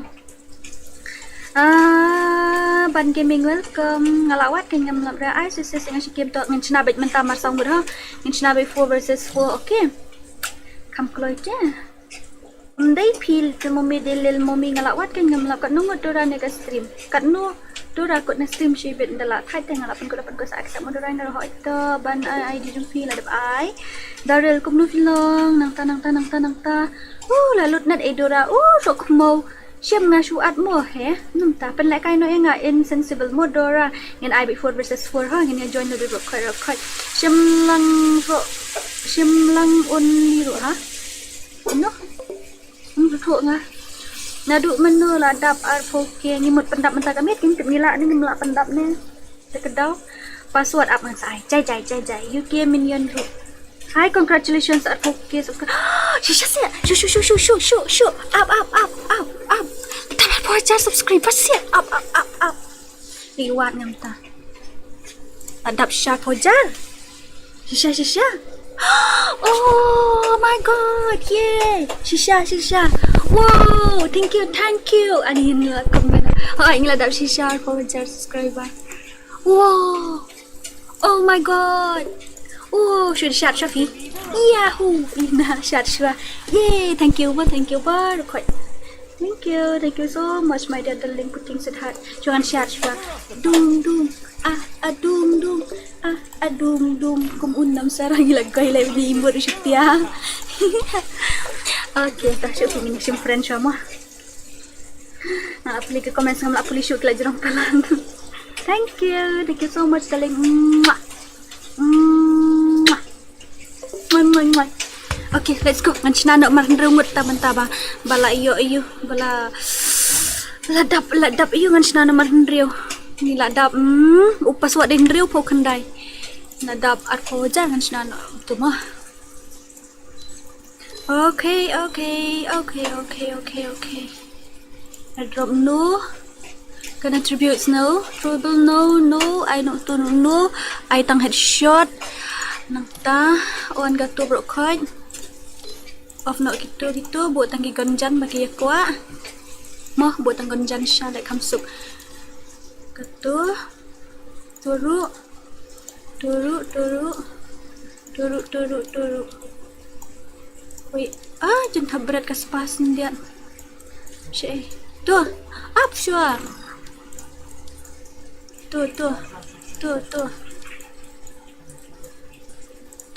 Ah, Ban Gaming welcome. Nga la wad kein ngam lap re ai sis sis nga shi game to ngin shna beit mynta mar song bud ha. Ngin shna beit four versus four, okay. Kam kloi te. Ym dei phi te mommy dei lel mommy nga la wad kein ngam lap katno ngut Dora ne ka stream. Katno Dora kut na stream shi bit nda la thait te nga la pynkut la pynkut sa accept mo Dora nga roh ita ban ai ID jong phi la dep ai. Daril kumno phi long nangta nangta nangta nangta. Uh la lut nat ei Dora uh sok mo. Shem nga shu at mo he. Nangta pynlehkai noh ïa nga insensible mo Dora. Ngin ai beit four versus four ha ngin ïa join lo beit roh khoi roh khoi. Shem lang roh shem lang only roh ha. Noh. Ym tu nga. Naduh mynno la dap arphew K ngi mut pyndap mynta ka miet kin tip ngi la ni ngim la pyndap ne. Te ka daw. Password ap ngan sa ai. Jai jai jai jai. U K minion group. Hi congratulations arphew K subscribe. Shisha sia. Shu shu shu shu shu shu shu. Ap ap ap ap ap. Kita arphew hajar subscriber sia. Ap ap ap ap. Reward ngam ta. Adap shisha arphew hajar. Shisha shisha. Oh my god, yay. Shisha shisha. Wow, thank you, thank you. Ani ni la comment. Oh, ini la dap shisha arphew hajar subscriber. Wow. Oh my god. Oh, shu shad shafi. Yahoo. Ina shad shwa. Yay, thank you ba, thank you ba. Record. Thank you, thank you so much my dear darling puting sweetheart. Jangan shad shwa. Dung dung. Ah, ah dung dung. Ah, ah dung dung. Kum un nam sarang ila goi lai ni imut shutia. Okay, ta shu pini shim friend shwa mo. Nga la pule ki comments ngam la pule shuh ki la jrong palat. Thank you. Thank you so much darling. Mwah. Mwah. Mwah, mwah, mwah. Okay, let's go. Ngan shna noh mar hynriew ngut ta mynta ba ba la ïoh ïoh ba la la dap la dap ïoh ngan shna noh mar hynriew. Ni la dap mm u password dei hynriew phew khyndai. La dap arphew hajar ngan shna noh tu mah. Okay, okay, okay, okay, okay, okay. Airdrop no. Kan attributes no. Trouble no, no. Ai no tu no. Ai tang headshot. Nangta on ga tu bro coin. Off no kitu kitu buh tang ki gunjan ba ki ïa kwah. Mo buh tang gunjan sha dei kham suk. Katu. Turu. Turu, turu. Turu, turu, turu. Wait. Ah, jan thap bret ka spas ndia. Shi. Tu. Ap shuwa. Tu, tu. Tu, tu.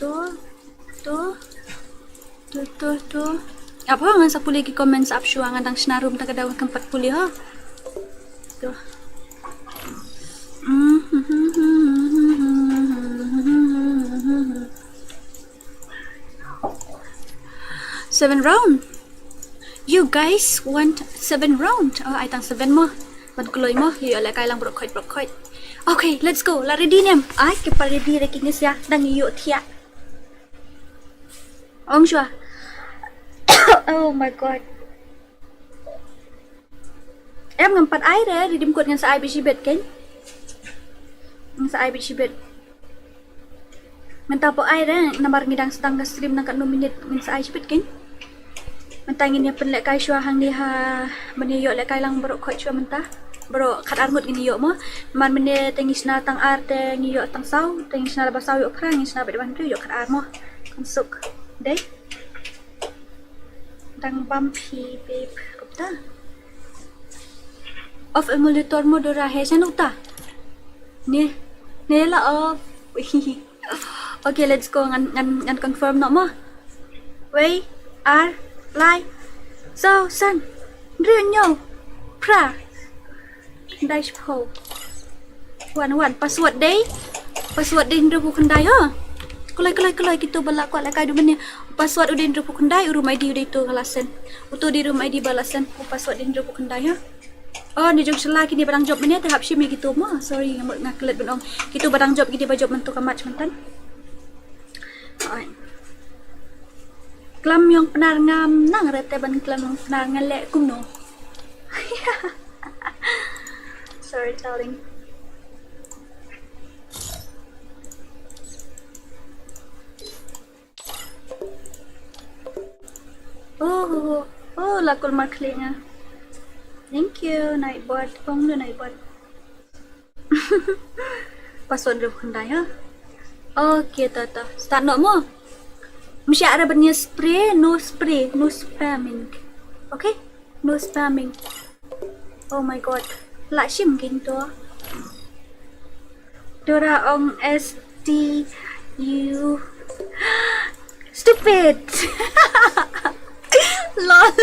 Tu. Tu. Tu, tu, tu. Ap ho, ngan sa pule ki comments ap shuwa, ngan dang shna rum ta ka daw, ngan kynpat pule ho. Tu. Seven round. You guys want seven round? Oh, ai tang seven mo. Ban kloi mo, ïoh lehkai lang baroh khoit, baroh khoit. Okay, let's go. La ready ne em? Ai, ki pa ready re kine sia, dang ïoh thiah. Ong shuwa. Oh my God. Em, ngam pat ai re, ri dim kut, ngan sa ai bit shibit kein. Ngan sa ai bit shibit. Mynta pat ai re, namar ngi dang sdang ka stream nang katno minit, ngan sa ai shibit kein. Mynta ngin ïa pynlehkai shuwa hangne ha, ban ïoh lehkai lang baroh khoit shuwa mynta. Baroh khatar ngut ngin ïoh mo. Namar mynne te ngi shna tang ar, te ngi ïoh tang saw, te ngi shna laba saw ïoh phra, ngi shna bad ban tu ïoh khatar mo. Kan suk. Dei. Dang bam phi, babe, kumta. Off emulator mo Dora, he shen uta. Ne, ne la off. Okay, let's go. Ngan, ngan, ngan confirm noh mo. Wei, ar, lai, saw, san, hynriew, hynñiew, phra. Khyndai shiphew. Wan, wan, password dei. Password dei hynriewphew khyndai ho. Kloi, kloi, kloi, kito ba la kwah lehkai da mynne. Password u dei hynriewphew khyndai, u room I D u dei uto ka la send. Uto dei room I D ba la send, u password dei hynriewphew khyndai ho. Oh, ne jong shala kine ba dang jop mynne, te hap shim ïa kito mo. Sorry, nga mut nga klet ban ong. Kito ba dang jop, kine ba jop mynta ka match mynta. Oi. Klam ïong Pnar ngam nang re te ban klam ïong Pnar nga leh kumno. Sorry, darling. Oh, oh, oh, oh, la kul markling ah. Thank you, Nightbot. Ong lu Nightbot. Password hynriewphew khyndai ha. Okay, ta, ta. Start noh mo. Mesti ada ban ïa spray, no spray, no spamming. Okay? No spamming. Oh my God. Lah shim kein to. Dora ong S T U. Stupid. Lol.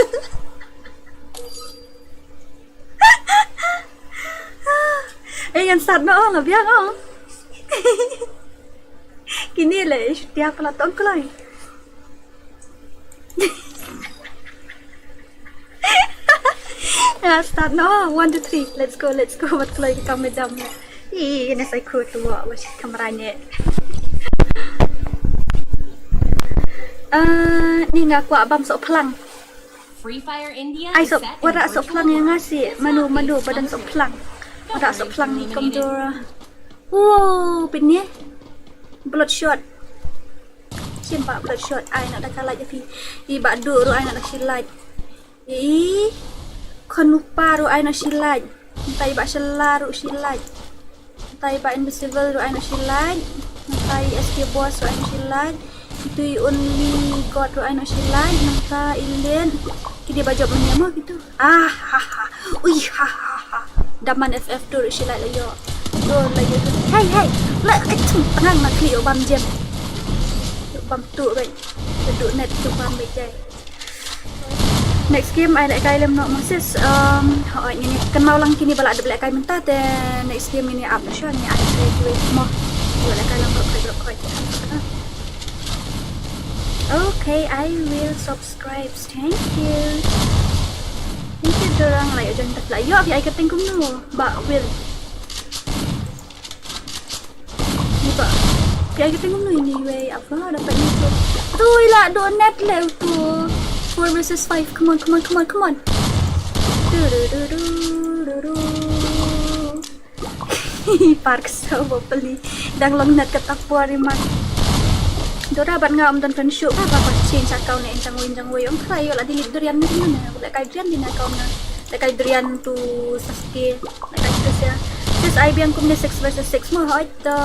Eh, ngan start noh, la biang ong. Kine leh, shu tiak pala tong kloi. Nga start noh, one, two, three. Let's go, let's go. Wat kloi ki kam me dam ne. Ih, ne sai khu tu wa, wa shi kamera ne. Ah, ni nga kwah bam soh phlang. Free Fire India. Ai soh, wat rak soh phlang ïa nga shi. Mano, mano ba don soh phlang. Wat rak soh phlang ni, kom Dora. Wow, pynne. Bloodshot. Shen ba Bloodshot ai na da ka lait ïa phi. I ba du ruh ai na da shi lait. I khon u pa ruh ai na shi lait. Ntai ba shela ruh shi lait. Ntai ba Invisible ruh ai na shi lait. Ntai S K Boss ruh ai na shi lait. Tui Only God ruh ai na shi lait. Ntai Elite. Kidi ba jop mynne mo kitu. Ah ha ha. Ui ha ha ha. Daman F F tu ruh shi lait la ïoh. Tu la ïoh. Hey hey. La kacung tangang na kli ïoh bam jem. Ïoh bam tu bai. Ïoh du net tu bam bai jai. Next game ai lehkai lem noh mo sis. Um, hooid ngin ïa kynmaw lang kine ba la dep lehkai mynta te next game ngin ïa ap noh shuwa, ngin ïa ai graduate mo. Ïa lehkai lang baroh khoit baroh khoit. Okay, I will subscribe. Thank you. Thank you Dorang, la ïoh join, la ïoh, phi ai kyrteng kumno? Bah Will. Ni ba. Phi ai kyrteng kumno ini wei, apa dapat ni tu. Tu ila do net le tu. Four versus five. Come on, come on, come on, come on. Du, du, du, du, du, du. Park so ba peli. Dang long net kata por i mat. Dora bad nga um don kan shu ba ba change account ne jang wei jang wei. Ong khlaiñ ïoh la delete durian ni kumne. Lehkai durian di na account nga. Lehkai durian tu Sasuke. Lehkai tu sia. Sis ai biang kumne six versus six mo hoi to.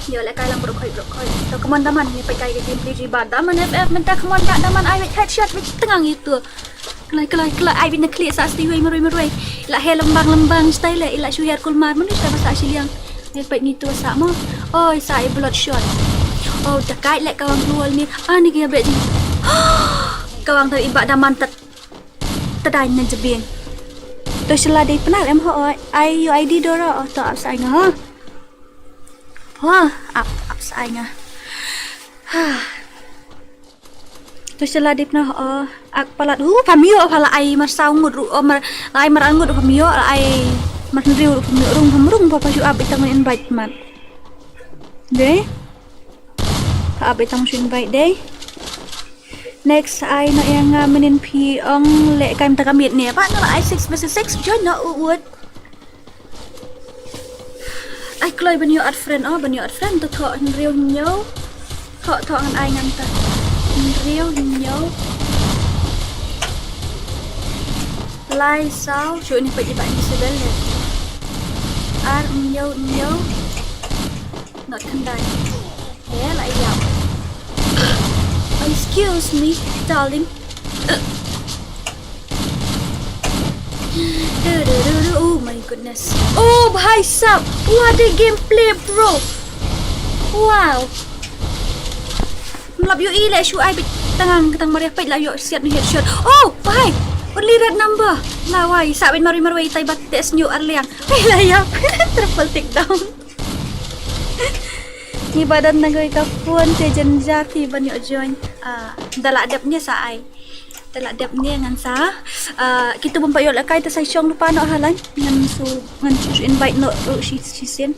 Ïoh lehkai lang baroh khoit baroh khoit. To, come on Daman, ngi peit kai ka gameplay jong i Bah Daman F F mynta, come on Bah Daman, ai wei headshot wei tnga ïa uto. Kloi kloi kloi, ai wei na khlieh sa sti wei marwei marwei. La her lembang lembang style leh, i la shu her kulmar, mano sha ba sah shiliang. Ngi peit ngi to sah mo. Oi, sah i bloodshot. Oh, da kait leh ka wang kloi ni. Ah, ni ka ïa beh jing. Ka wang ta i Bah Daman tat. Tadai na jabieng. To shala dei pynal em ho, ai ïoh I D Dora, oh to ap sa ai nga ho. Ho, ap, ap sa ai nga. Ha. To shala dei pynal ho, ak palat hu, pamio pala ai mar saw ngut ru, oh mar, ai mar ngut pamio, ai mar hynriew ru pamio, rung pam rung pa pa shu ap itang invite mat. Dei? Pa ap itang shu invite dei. Next, ai no ïa nga mynnin phi ong leh kai mynta ka miet ne. Ba no la ai six versus six, join no u wut. Ai kloi ban ïoh add friend, oh, ban ïoh add friend, to thoh hynriew hynñiew. Thoh, thoh ngan ai ngan ta. Hynriew hynñiew. Lai saw, shu ni pa i ba invisible ne. Ar hynñiew hynñiew. Not khyndai. He la ïap. Excuse me, darling. Du, du, du, du. Oh my goodness. Oh, bhai sab. What a gameplay, bro. Wow. Mlap ïohi leh shu ai bit tang tang mar ïa peit la ïoh siat ni headshot. Oh, bhai. Only red number. La wai, sa bit marwei marwei tai bat tes nyu arliang. Ai la ïap. Triple takedown. Ngi ba don na ka phone te jynjar phi ban ïoh join. Ah, da la dep ne sa ai. Da la dep ne ngan sa. Ah, kito bym pat ïoh lehkai te sa shong lypa noh ha line. Ngan shu, ngan shu invite noh ruh shi, shisien.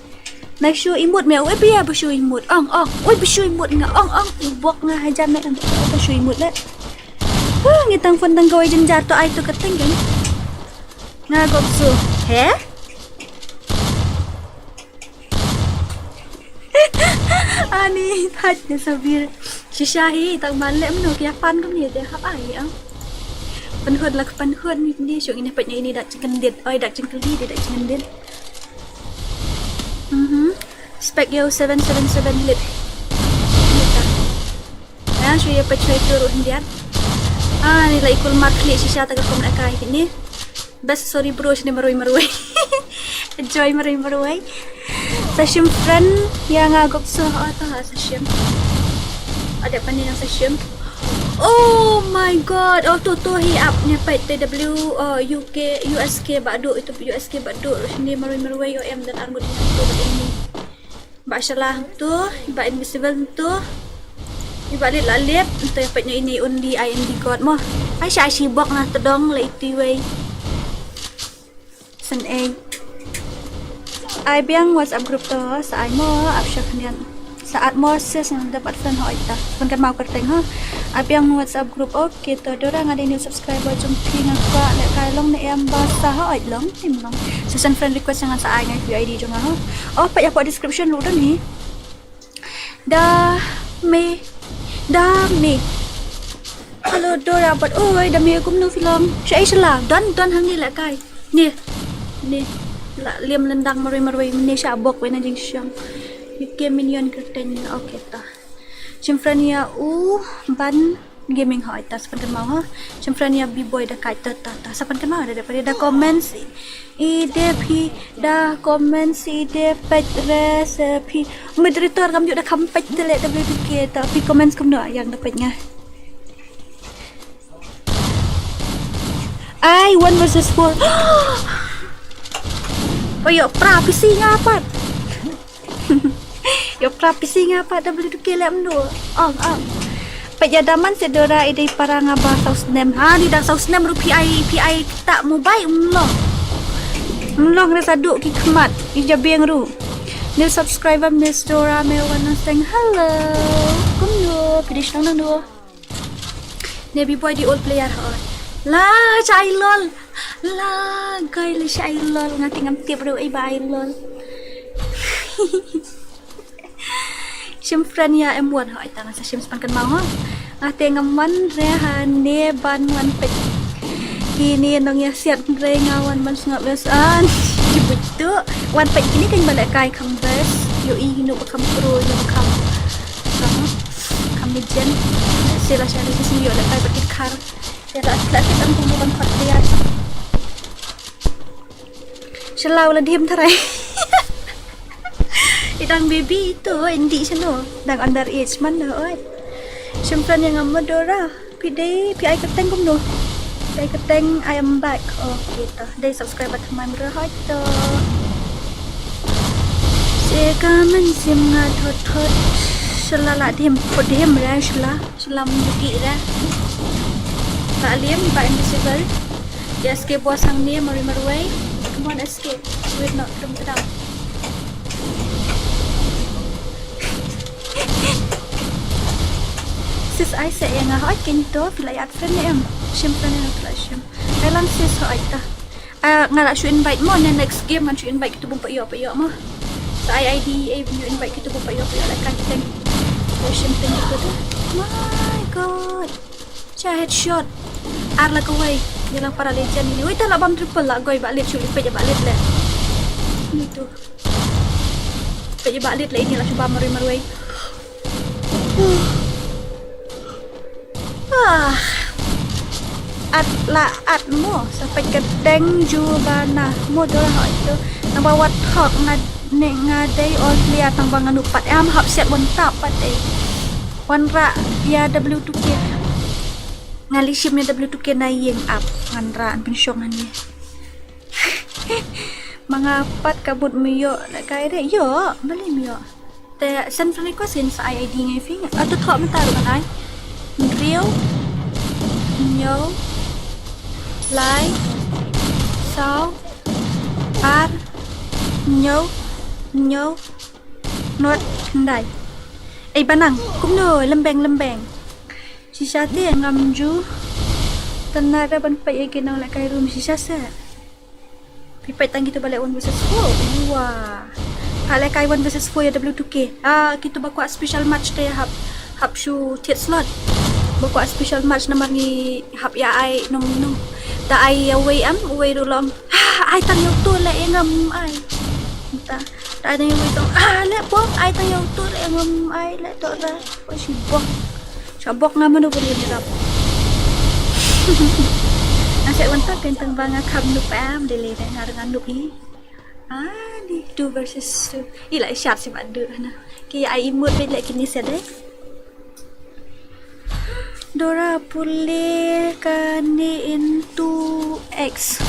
Na shu emote me, oi pia ba shu emote. Ong, ong, oi ba shu emote nga. Ong, ong, i bok nga hajan me. Ba shu emote le. Huh, ngi tang phone tang kawei jynjar to ai to ka teng kan. Nga gok su. He? Ani thait ne sabir. Shisha hi tang man le mno ki apan kum ni de hap ai ang. Pynhut la pynhut ni ni shong ini pat ni ini dak jingkyndit. Oi dak jingkylli de dak jingkyndit. Mhm. Spec yo seven seven seven lit. Lit dak. Ya, shu ïa peit shu ïa tur un diat. Ah, ni la ikul mat khlieh shisha ta ka kum na kai ni. Best sorry bro, shini marwei marwei. Enjoy marwei marwei. Sa shim friend, ïa nga gok so, oh, ta ha sa shim. Ada pani nang sa shim. Oh my god, oh to to hi ap ne peit T W, oh, U K, U S K ba du, itu U S K ba du, shini marwei marwei, oh, em dan armut ni tu ini. Ba shala tu, ba invisible tu. Iba lit la lit, tu ïa peit nyo ini only I N D god mo. Ai sha shi bok na tedong la iti wei. Sen ei. Ai biang WhatsApp group to, sa ai mo, ap sha khnian. Sa at mo sis ngan dep at friend ho ita. Pun kan mau kerteng ho. Ai biang WhatsApp group, ok. Kita Dora nga dei new subscriber jong phi nga kwah lehkai long ne em ba sa ha oi long tim long. Session friend request ngan sa ai ngai phi I D jong nga ha. Oh, peit hapoh description ruh don hi. Da me. Da me. Hello Dora, but oi da me kumno phi long. Sha ai shala. Don don hangne lehkai. Ni. Ni. La liam lendang marwei marwei ni sha bok wei na jingshang. Ike minion kerteng. Okay ta. Shim friend ïa u ban gaming ha ita sa pynkan mau ha. Shim friend ïa B-boy da kait ta ta ta sa pynkan mau da da da comments i de phi da comments i de peit re se phi moderator kam juk da kam peit te le da phi ke ta phi comments kumno ïa da peit nga. Ai one versus four. Oyo pra pisi nga pat. Yo pra pisi nga pat da beli duke lem nu. Ong ong. Peit ïa daman se Dora i dei para nga ba saw snem. Ha ni da saw snem ruh phi ai phi ai ta mobile mlong. Mlong re sa duk ki khmat i jabieng ruh. New subscriber Miss Dora me wan nang seng hello. Kumno phi dei shnong nang nu. Ne B-boy di old player ha. La chai lol. La guy la chai lol nga ti ngam tip ruh ai ba ai lol. Shim friend ïa em wan ha ita nga sa shim span kan mau ha. Nga te ngam wan re ha ne ban wan pek. Kini nong ïa siat re nga wan ban sngap ïa san. Jibut tu wan pek kini kan balik kai kham bes. Ïohi ïa no ba kham pro, ïa no ba kham, kham, kham legend. Shisha shisha shisha ïoh lehkai bad ki dkhar. Ïa la la ki tang kum ban khot ïa. Shala la diem tharai. I dang baby to, indi shano. Dang under age man da oi. Shim friend ïa nga mo Dora. Phi dei, phi ai kyrteng kumno? Phi ai kyrteng I am back. Okay to. Dei subscriber thymmai mrad hoi to. Sha ka mynsiem nga thot thot. Shala la diem, thot diem ra shala. Shala mun dei ra. La liem ba invisible. Ïa escape bos hangne marwei marwei. Come on, escape. Wait, not from the down. Sis ai seh ïa nga, hooid kein to, phi la add friend ne em? Shim friend ne em, phi la shim. Ai lang sis, hooid ta. Ah, nga la shu invite mo, ne next game ngan shu invite kito bym pat ïoh pat ïoh mo. Sa ai I D, ai bym ïoh invite kito bym pat ïoh pat ïoh, la ka kiteng. Ïoh shim teng kito tu. My God. Cha headshot. Ar la kawei. Ïa lang para legend ine. Wei ta la bam triple la goi ba lit shu lipet ïa ba lit le. Ni tu. Peit ïa ba lit la ine la shu bam marwei marwei. Ah. At la at mo sa peit ka deng ju ba na mo Dora hoi to. Naba wat hok nga ne nga dei on clear tang ba nga nuh pat em hap siat wan tap pat ei. Wan ra ïa W two K. Nga li shim ïa W two K na ïing ap ngan ra an pynshong hangne. Ma nga pat ka bud me ïoh la kai re ïoh, balei me ïoh. Te send friend request in sa ai I D ngai phi. Atu thok mynta ruh kan ai. Hynriew, hynñiew, lai, saw, ar, hynñiew, hynñiew, nod, khyndai. Ei banang, kumno lembeng lembeng. Shisha te ngam ju. Tana ra ban peit ïa ki nong la kai room shisha se. Phi peit tang kito ba leh one versus four. Wah. Ha lehkai one versus four ïa W two K. Ah, kito ba kwah special match te hap hap shu thied slot. Ba kwah special match namar ngi hap ïa ai nong nong. Da ai ïa uwei em, uwei ruh long. Ah, ai tang ïa uto leh ïa ngam ai. Ta, ta ai tang ïa uwei tang. Ah, leh bok ai tang ïa uto leh ïa ngam ai leh to ra. Wa shi bok. Sha bok nga mano beri ni rap. Nga sek wan ta ken tang ba nga kham nup am de le nga nga nup ni. Ah, ni two versus two. Ila shar si badu na. Ki ai imut bit lek kini sede. Dora pule kane in two X.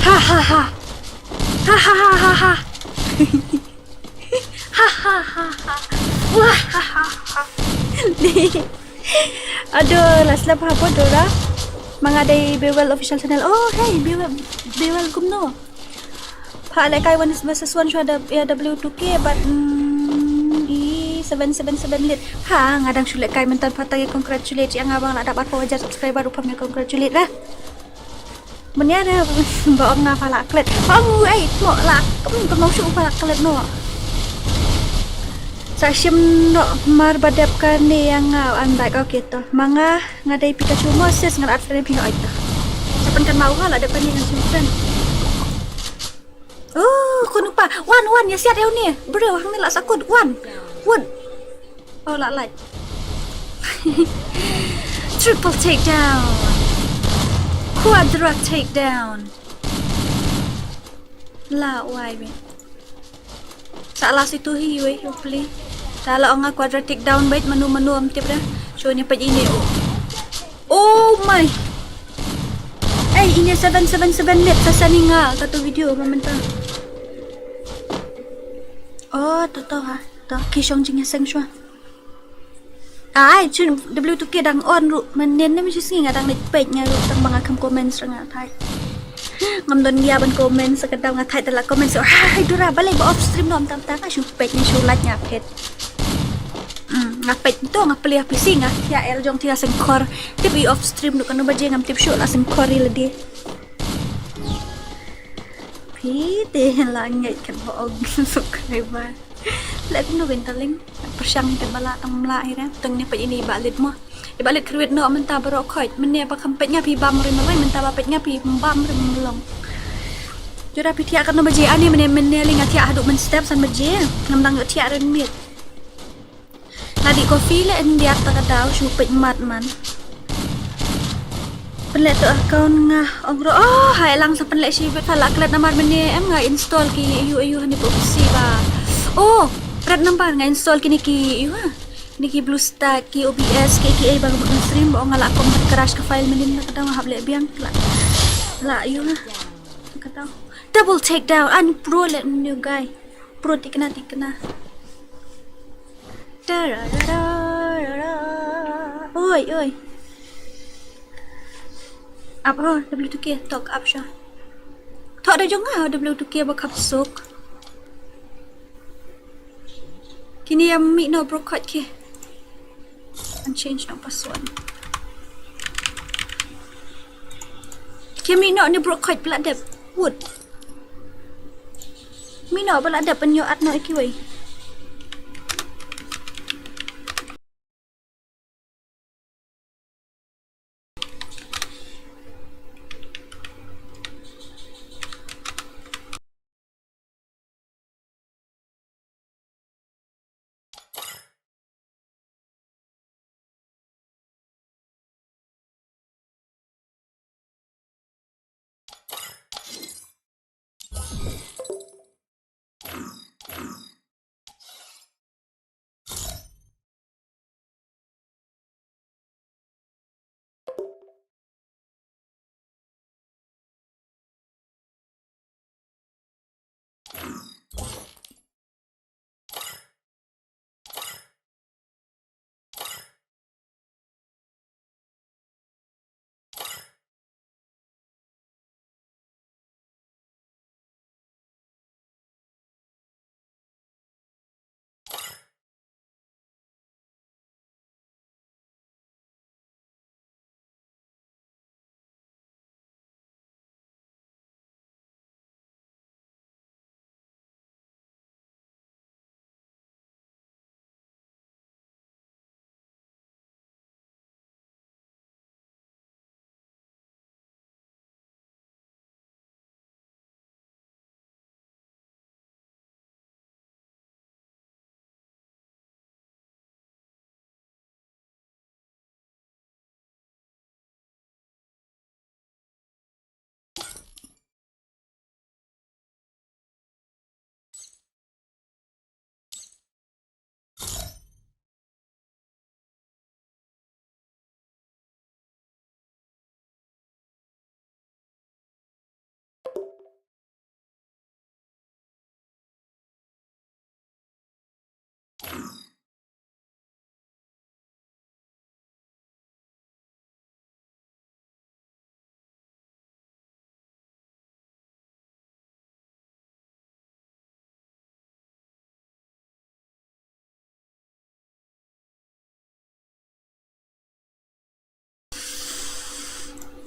Ha ha ha. Ha ha ha ha ha. Ha ha ha ha. Wah ha ha ha. Aduh, la slap ha po Dora. Ma nga dei Bewell official channel. Oh, hey, Bewell, Bewell kumno. Pha lehkai one versus one shuwa da ïa W two K but mm, i seven seven seven lit. Ha, nga dang shu lehkai mynta pha tang ïa congratulate ïa nga ba nga la dap arphew hajar subscriber ruh pham ïa congratulate ra. Mynta da ba ong nga pha la klet. Ba mu ai mo la kum kum shu pha la klet no. Sa shim no mar ba dep kane ïa nga an bai ka keto. Ma nga nga dei Pikachu mo sis nga la at friend phi oi ta. Sa pynkan ma u ha la dep kane ngan shim friend. Oh, kunu pa. Wan wan ïa siat ïa une. Bro, hangne la sakut wan. Wood. Oh, la light. Triple takedown. Quadra takedown. La wai be. Sa la situ hi wei hopefully. Ta la ong nga quadra takedown bait manu manu am tip da. Shu ni paj ini. Oh my. Eh, ini seven seven seven lip sa sani nga katu video ma mynta. Oh, to to ha. To ki shong jingïaseng shuwa. Ai, chun W two K dang on ruh. Mynnin ne mynshi sngi nga dang leit peit nga ruh tang ba nga kham comment sa nga thait. Ngam don ïa ban comment sa ka dang nga thait da la comment sa. Hai Dora balei ba off stream no tam tam nga shu peit nga shu like nga peit. Hmm, nga peit to nga plie P C nga ïa el jong ti la sengkhor. Tip i off stream ruh kano ba je ngam tip shuh la sengkhor i lade. Phi te la ngeit kan ba ong subscriber. Lek no ben taling. Pyrshang te bala tang mla hi ra. Tang ne peit ini ba lit mo. Iba lit kyrwit no mynta baroh khoit. Mynne ba kham peit nga phi bam rim rim mynta ba peit nga phi bam rim long. Jura phi thiah katno baje? Ani mynne mynne lei nga thiah haduh mynstep san baje. Ngam dang ïoh thiah ren miet. Nga dih coffee leh hyndiat ta ka daw shu peit mat man. Pynleh to account nga ong ro. Oh, hai lang sa pynleh shi bet pha la klet namar mynne em nga install ki ayu ayu hani pop si ba. Oh, red number nga install kini ki ayu ha. Ni ki BlueStacks, ki O B S, ki ki ai bang bang stream ba nga la kom crash ka file mynnin na ka daw nga hap leh biang la. La ayu ha. Ka daw. Double takedown. Ani pro leh new guy. Pro tikna tikna. Da, da, da, da, da, da. Oi, oi. Up ho, W two K, tok up sha. Tok da jong nga, W two K ba khap suk. Kini ïa mih noh bro khoit ki. Unchanged noh password. Ki mih noh ni bro khoit ba la dep. Wood. Mih noh ba la dep ban ïoh add noh ïa kiwei.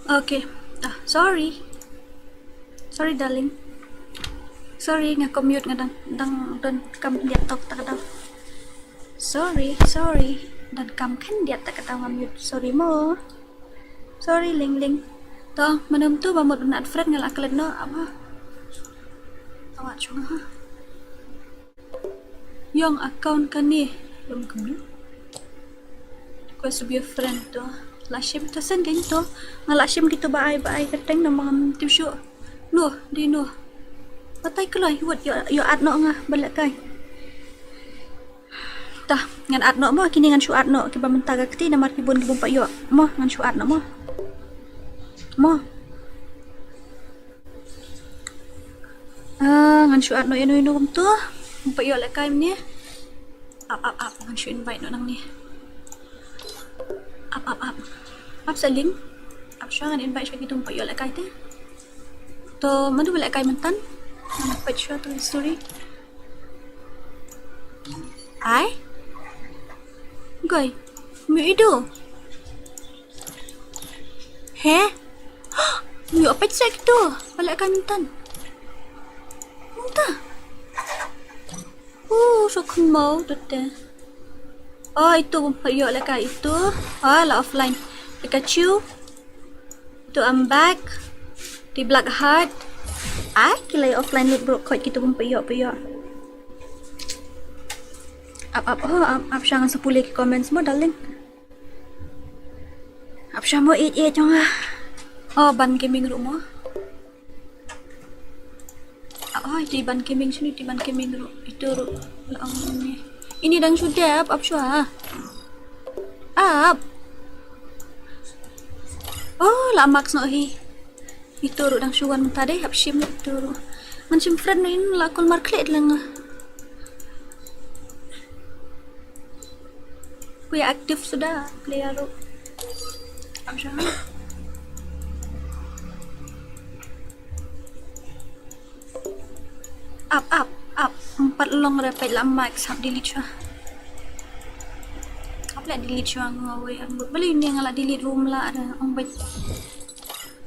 Okay. Ah, sorry. Sorry, darling. Sorry, nga kum mute nga dang, dang don kam diat tok ta ka daw. Sorry, sorry. Don kam khyndiat ta ka daw nga mute. Sorry mo. Sorry, Ling Ling. To, mynno to ba mut na add friend nga la klet noh, apa? Awat shong ha. Ïong account kane. Lum kumno? Request to be a friend to. La shim to send kane to. Nga la shim kito ba ai, ba ai kyrteng namar ngam tip shuh. Noh, dei noh. Batai kloi, wat ïoh, ïoh add noh nga, ba lehkai. Tah, ngan add noh mo, kine ngan shu add noh, kiba mynta ka kti namar ki bun ki bym pat ïoh. Mo, ngan shu add noh mo. Mo. Ah, ngan shu add noh ïano ïano kumto. Bym pat ïoh lehkai mynne. Ap, ap, ap, ngan shu invite noh nangne. Ap, ap, ap. Ap sa Ling. Ap shuwa ngan invite shuwa kito bym pat ïoh lehkai te. To, mano ba lehkai mynta? Ngan peit shuwa to history. Ai? Guy, mute ïa u. He? Mute, peit sha kito ba lehkai mynta. Mynta. Uh, so khynmaw to te. Oh, ito bym pat ïoh lehkai ito. Ah, la offline. Pikachu. Ito, I'm back. Te Blackheart. Ai, ki la offline lut baroh khoit, kito bym poi ïoh poi ïoh. Ap ap, oh, ap ap sha ngan sa pule ki comments mo, darling. Ap sha mo, ïeit ïeit jong nga. Oh, ban gaming ruh mo. Ah, oh, ito i ban gaming, shano ito i ban gaming ruh? Ito ruh la ong ni. Ini dang shu dep, ap shuwa. Ap. Oh, la max noh hi. Ito ruh dang shu wan mynta dei, hap shim ito ruh. Ngan shim friend noh, in la call mar khleh lang. Ku ïa active suda player ruh. Ap sha. Ap ap ap. Em pat long re, peit la max, hap delete shuwa. Hap la delete shuwa, nga wei, em, balei ne nga la delete ruh, em lah re, ong beit.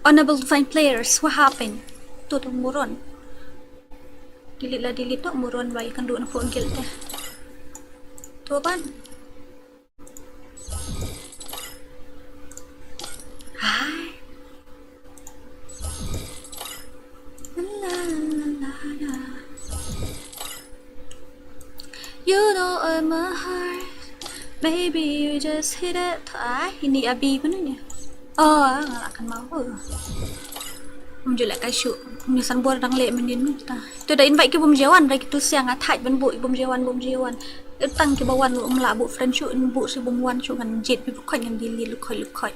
Unable to find players, what happened? To to moron. Delete la delete, to moron ba ïakynduh na pdeng guild te. To ban. Hai. La, la, la, la. You know I'm a heart. Maybe you just hit it. Ai, ini abi mana ni? Oh, nga la kynmaw. Um, ju lehkai shuh. Ni san bor dang leh mynnin ta. To da invite ki bym ju wan, da ki tu siang a thait ban buh, ki bym ju wan, bym ju wan. Tang ki ba wan, um lah buh friend shuh, in buh shuh bym wan shuh, ngan jied beit, khoit ngan delete lut khoit lut khoit.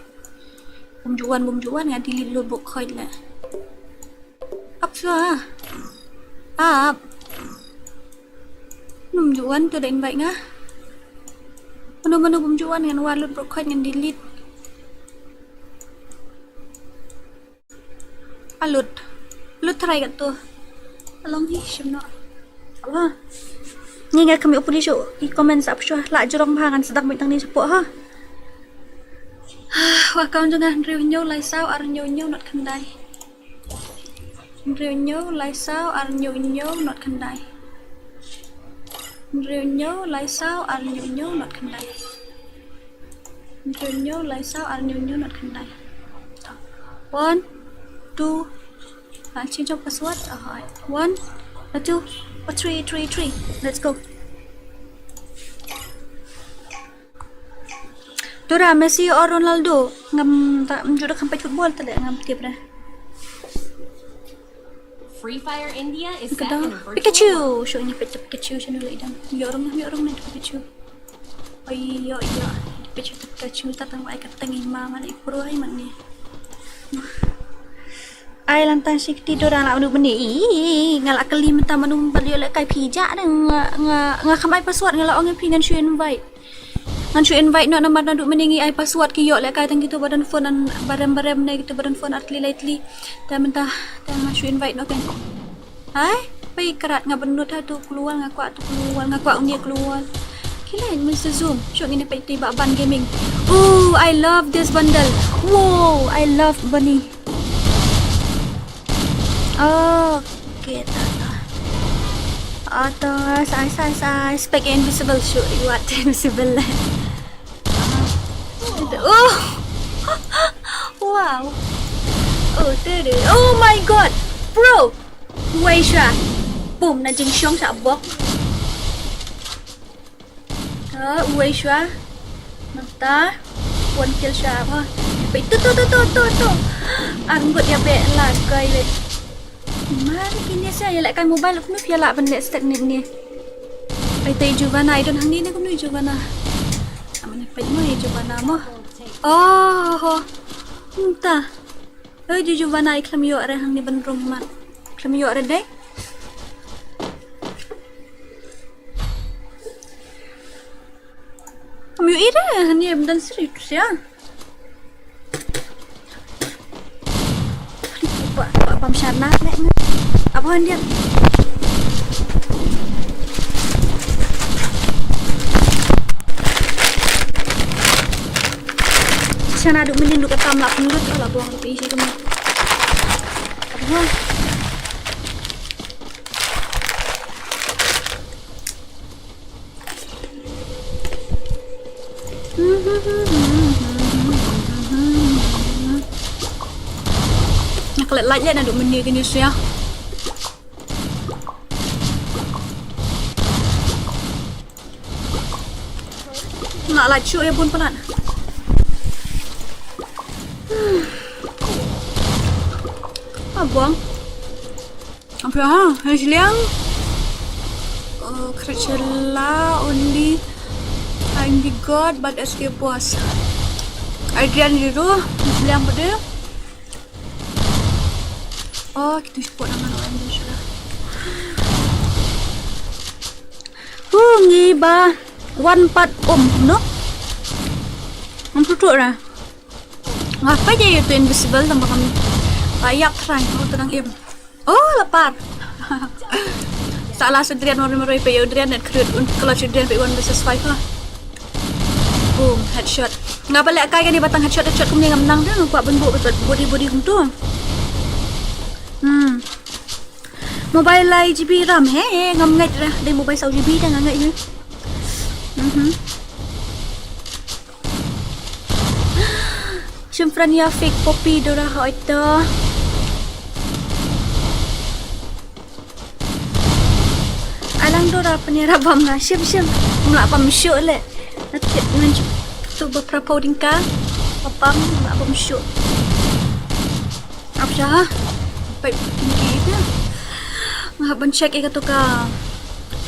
Bym ju wan, bym ju wan, ngan delete lut baroh khoit leh. Ap shuwa. Ap. Bym ju wan, to da invite nga. Mano mano bym ju wan, ngan wad lut baroh khoit, ngan delete. Alut. Lut trai katto. Along hi shim noh. Aba. Ngi nga kham ïoh pule shuh i comments, ap shuwa. La jrong bha, ngan sdang beit tang ne shapoh ha. Wa account jong nga, hynriew hynñiew lai saw ar hynñiew hynñiew not khyndai. Hynriew hynñiew lai saw ar hynñiew hynñiew not khyndai. Hynriew hynñiew lai saw ar hynñiew hynñiew not khyndai. Hynriew hynñiew lai saw ar hynñiew hynñiew not khyndai. One, two, ah, change of password. Ah, one, ah, two, ah, three, three, three. Let's go. Tura, Messi or Ronaldo? Ngam ta, ngam ju da kham peit football te leh, ngam tip re. Free Fire India is set in a virtual Pikachu. Shuh ngi peit Pikachu, shano leh i dang. Ïoh rung na, ïoh rung na Pikachu. Oi, ïoh, ïoh. Peit Pikachu ta tang wai ka tang i ma, ma leh pro ai man ni. Ai lantang shi kti Dora, la unu bni. Ih, nga la kylli mynta mano ba ïoh lehkai phi ja dang, nga, nga, nga kham ai password, nga la ong ïa phi ngan shu invite. Ngan shu invite noh namar naduh mynne ngi ai password ki ïoh lehkai tang kito ba don phone, an barem barem ne kito ba don phone ar tylli lai tylli. Te mynta te ngan shu invite noh kein. Hai, pei krat nga bynnud ha tu klur wall, nga kwah tu klur wall, nga kwah uni klur wall. Ki leh mynta zoom. Shuh ngin ïa peit te ba ban gaming. Ooh, I love this bundle. Wow, I love bunny. Oh, okay, ta ta. Ato, sai sai sai, spek invisible, shuh, what invisible. Oh. Wow. Oh, tere. Oh my god. Bro. Wei sha. Boom, na jingshong sha bok. Ah, uwei shuwa. Nangta. One kill shuwa mo. Peit tu tu tu tu tu tu. Arngut ïa beh la kai beh. Mar kine sa ïa lehkai mobile kumno phi ïa lah ban leh stack ne ne. Ai te Juvana, i don hangne ne kumno Juvana. Amane peit mo ïa Juvana mo. Oh ho. Nta. Oi, ju Juvana i khlem ïoh re hangne ban rung mat. Khlem ïoh re dei. Khlem ïoh i re hangne ban dan sri tu sia. Ba, ba, bam shana ne. Apa dia? Shana duk mending duk ketam lap nurut lah buang duk isi tu. Apa? Nak light light na duk mending kini sia. Nga lah shu ïa bun palat. Hmm. Ah, buang. Apa ha? Hei Shiliang. Oh, Khrachela only. I'm the god, but S K boss. Adrian Liru, Shiliang pada. Oh, kita support nama orang Indonesia. Hu ngi ba wan pat um, no? Ngam tutu ra. Nga peit ïa uto invisible tang ba kam. Ba ïap thrang, oh, tang im. Oh, lapar. Sa la shu Adrian, marwei marwei peit ïa Adrian, net crude un clutch Adrian peit one versus five ha. Boom, headshot. Nga ba leh kai kane ba tang headshot, headshot kumne ngam nang de, nga kwah ban buh body body kumto. Hmm. Mobile lai G B RAM he, he, ngam ngeit re. Dei mobile saw G B de nga ngeit re. Mhm. Shim friend ïa fake poppy Dora ha oi to. Alang Dora pynïarap bam nga, shim shim. Ngam lah bam shuh leh. Nga thied ngan shu tu ba pra pau ding ka. Ba bam, ngam lah bam shuh. Ap sha ha. Peit tinggi ïa. Nga hap ban check ïa kato ka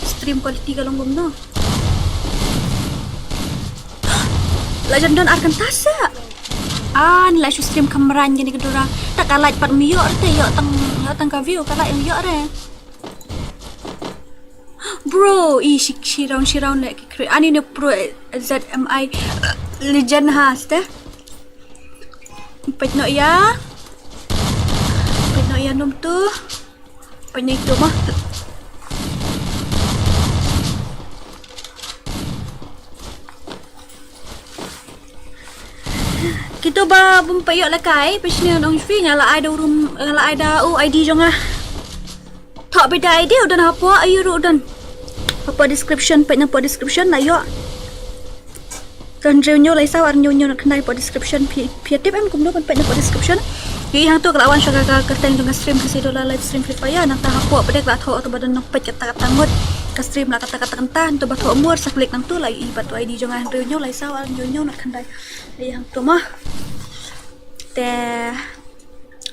stream quality ka long kumno. La jan don ar kynta sa. Ah, ni la shu stream kamran kane ka Dora. Ta ka like pat ym ïoh re te, ïoh tang, ïoh tang ka view, ka like ym ïoh re. Bro, i shi, shi round, shi round leh ki create. Ani ne pro, eh, Z M I, eh, legend ha ste. Peit noh ïa. Peit noh ïa nom tu. Peit noh ïa tu mah. Kito ba bym pat ïoh lehkai, peit shane nong shwi nga la ai da u room, nga la ai da u I D jong nga. Thoh beit da I D u don hapoh, aïu ruh u don. Hapoh description, peit na poh description la ïoh. Ka hynriew hynñiew lai saw ar hynñiew hynñiew na khyndai poh description phi, phi tip em kumno ban peit na poh description. Ïa i hangto ka la wan sha ka, ka kyrteng jong ka stream Khasi Dola live stream Free Fire nangta hapoh pdeng la thoh to ba don nang peit kata kata ngut. Ka stream la kata kata kynta hangto ba thoh mur sa klik nangto la i bad tu I D jong nga hynriew hynñiew lai saw ar hynñiew hynñiew na khyndai. Ïa i hangto mah. Te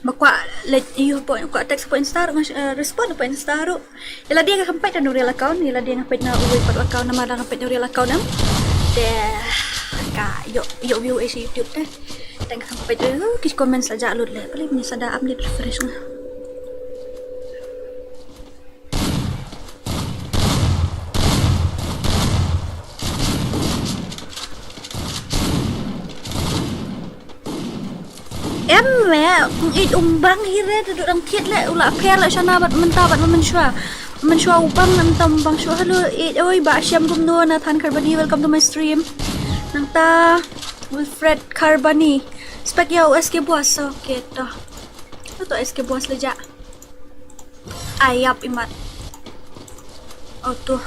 ba kwah leit ïa hapoh, kwah text hapoh Insta ruh nga, eh, respond hapoh Insta ruh. Ïa lade nga kham peit na u real account, ïa lade nga peit na uwei pat u account namar da nga peit na u real account em. Te ka ïoh, ïoh view eh sha YouTube te. Te nga kham peit, eh, ki comments la jah lut leh, balei mynne sa da update refresh nga. Em me, kum ïeit um bang hi re, te duh dang thied leh, u la pher leh shana bad mynta bad mynshuwa. Mynshuwa u bang, mynta um bang shuh. Hello, ïeit oi, Bah Shem kumno, Nathan Karbani, welcome to my stream. Nangta Wilfred Karbani. Spek ïa u S K Boss, okay to. To S K Boss la jah. Ai ap imat. Oh to.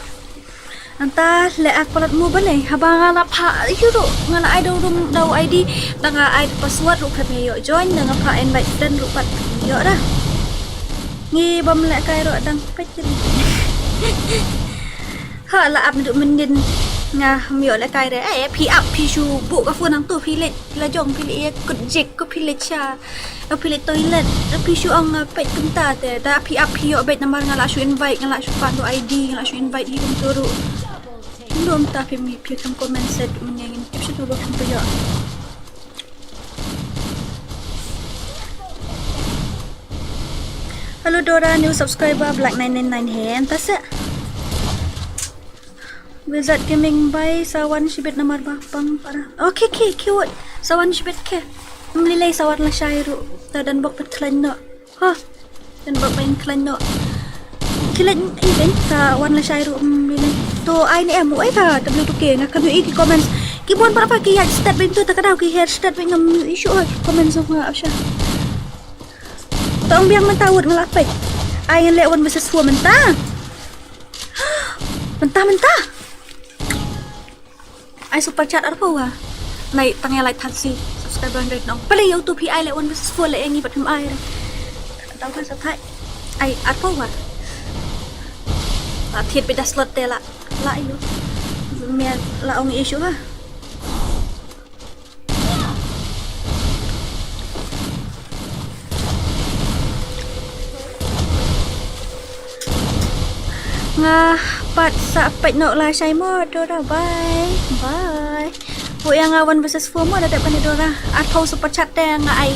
Nangta leh ak palat mo balei haba nga la phah ïa ruh nga la ai da u room da u I D da nga ai password ruh khlem ïoh join da nga phah invite friend ruh pat ïoh da. Ngi bym lehkai ruh dang peit kine. Ha la ap naduh mynnin nga ym ïoh lehkai re. Eh phi ap phi shu buh ka phone hangto phi leit la jong phi leit ïa kut jik ko phi leit sha. Phi leit toilet, phi shu ong nga peit kumta te, da phi ap phi ïoh beit namar nga la shu invite, nga la shu pan tu I D, nga la shu invite hi kumta ruh. Kumta phi mi phi kam comment set mynne ngin tip shu tu ba kam phi ïoh. Hello Dora, new subscriber, Black nine nine nine he, anta se. Wizard Gaming bai sa wan shibit namar ba pang para. Okay, okay, cute. Sa wan shibit ke. Ym lei lei sa wan lashai ruh. Ta don bok pat khlaiñ noh. Ha. Don bok pat khlaiñ noh. Khlaiñ i ben sa wan lashai ruh ym lei lei. To ai ne em u ai ka W two K nga kanu i ki comments. Ki bun para pa ki ïaid stet ben tu ta ka daw ki hair stet ben ngam issue oi ki comments of nga asha. To ong biang mynta wut nga la peit. Ai ngan leh one versus four mynta. Mynta mynta. Ai super chat arphew wa. Nai tang ïa lai than si subscriber hundred nong. Pale ïa utu phi ai leh one versus four leh ïa ngi pat phim ai. Tang kan sa thai. Ai arphew wa. La thied bida slot te la. La ïa. Me la ong issue ha. Nga pat sa peit noh la shai mo Dora, bye. Bye. Pu ïa nga one versus four mo da dep kane Dora. Arphew super chat te nga ai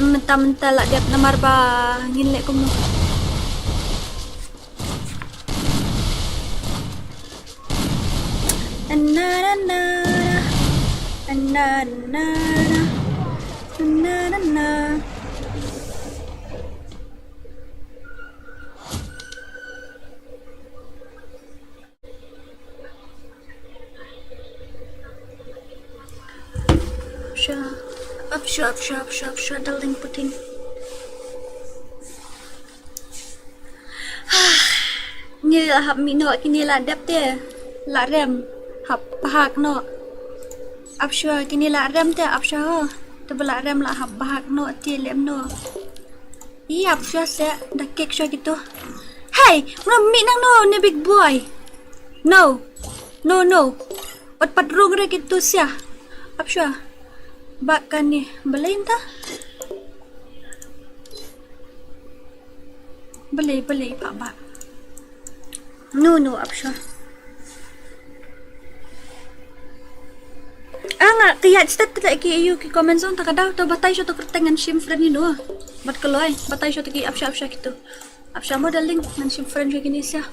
mynta mynta la dep namar ba ngin leh kumno. Na na na na na na na na na. Apsha, apsha, apsha, apsha, apsha, darling pudding. Ngi la hap mih noh, kine la dep te la rem, hap bhag noh. Apsha, kine la rem te apsha ho. Te ba la rem la hap bhag noh te lem noh. Ïa, apsha se da kek sha kito. Hey, ngam mih nang no ne big boy. No. No, no. Pat pat rung re kito sia. Apsha. Bak kane belain ta. Belai, belai pak bak. No, no, apsha. Ah, nga kiyat stet te ki ïa ki comment zone ta ka daw to batai sha to kyrteng ngan shim friend ïa no. Bad kloi, batai sha to ki apsha apsha kito. Apsha mo darling ngan shim friend sha kine sia.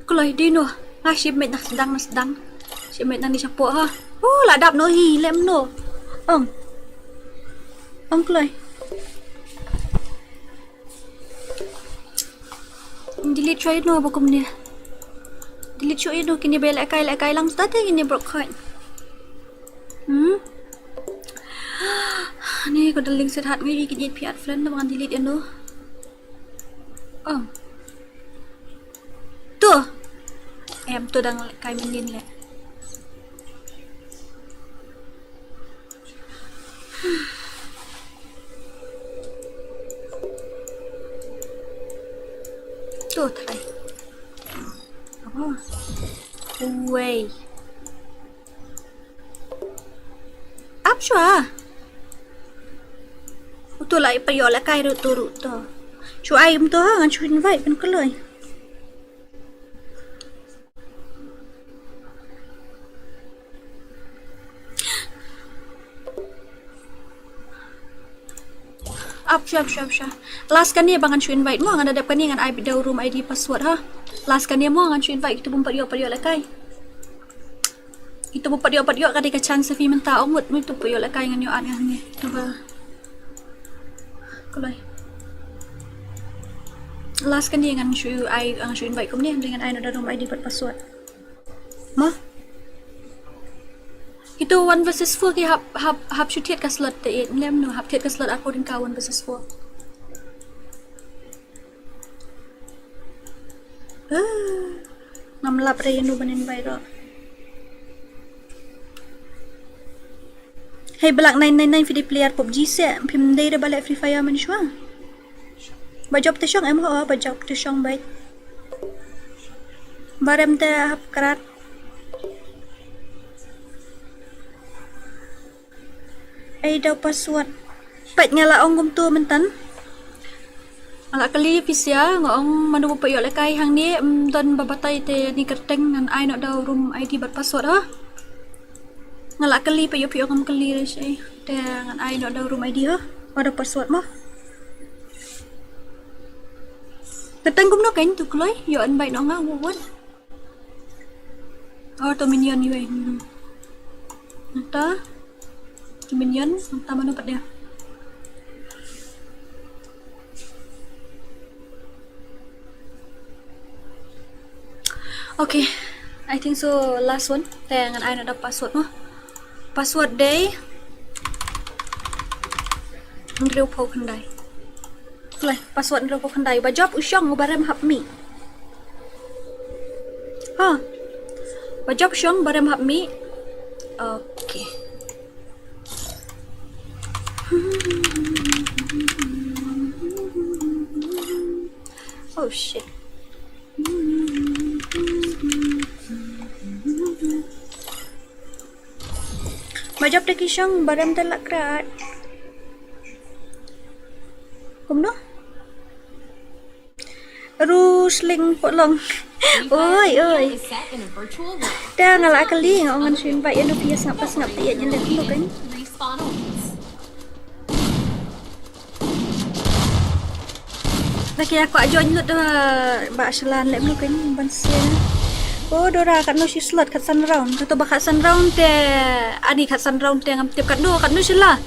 Kloi dei no. Nga shim met na sdang na sdang. Shim met na ni shapoh ha. Oh, la dap no hi lem no. Ong. Ong kloi. Delete shuwa ïa no ba kumne. Delete shuwa ïa no kine ba lehkai lehkai lang stad te kine brok khot. Hmm. Ni ko darling set hat ngi ki jit piat friend ba ngan delete ïa no. Oh. Tu. Em tu dang lehkai mendin leh. Tu try. Oh. Wei. Ap shuwa. Utu lai pa yo la kai ru tu ru to. Shu ai um to ha ngan shu invite pyn kloi. Ap sha, ap sha, ap sha. Last kane ba ngan shu invite mo, ngan da dep kane ngan ai bit da u room I D password ha. Last kane mo ngan shu invite, kito bym pat ïoh pat ïoh lehkai. Kito bym pat ïoh pat ïoh ka dei ka chance phi mynta ong mut mut tu pat ïoh lehkai ngan ïoh add ngan hangne. Kaba. Kloi. Last kane ngan shu ai, ngan shu invite kumne, hynrei ngan ai noh da room I D bad password. Mo? Kito one versus four ki hap, hap, hap shu thied ka slot te, eh, lem no, hap thied ka slot according ka one versus four. Ah, ngam lap re ïa no ban invite ruh. Hey, Black nine nine nine, phi dei player PUBG se, phim dei re ba leh Free Fire mynshuwa. Ba jop te shong em ho, ba jop te shong bait. Ba rem te hap krat. Ai da u password. Peit nga la ong kumtu mynta. Nga la kylli phi sia, nga ong mano ba peit ïoh lehkai hangne, mm, don ba batai te ni kyrteng ngan ai noh da u room I D bad password ha. Nga la kylli peit ïoh phi ong ngam kylli re shi. Te ngan ai noh da u room I D ha. Bad da password mo. Kyrteng kumno kein tu kloi, ïoh invite noh nga wut wut. Oh, to minion iwei. Hmm. Nangta. To minion, nangta mano pat de. Okay. I think so last one. Te ngan ai noh da password mo. Password dei hynriewphew khyndai. Kloi, password hynriewphew khyndai. Ba jop u shong uba rem hap mih. Ha. Ba jop shong ba rem hap mih. Okay. Oh shit. Ba jop da ki shong ba rem da la krat. Kumno? Ru sling polong. Oi, oi. Te nga la kali nga ong ngan shu invite ïa u phi ïa sngap pa sngap te ïa nyen leh kumno kan. Laki aku ajoin lut da ba shalan leh mlu kan ban sien. Oh, Dora katno shi slot khatsan round. Kato ba khatsan round te ani khatsan round te ngam tip katno katno shila.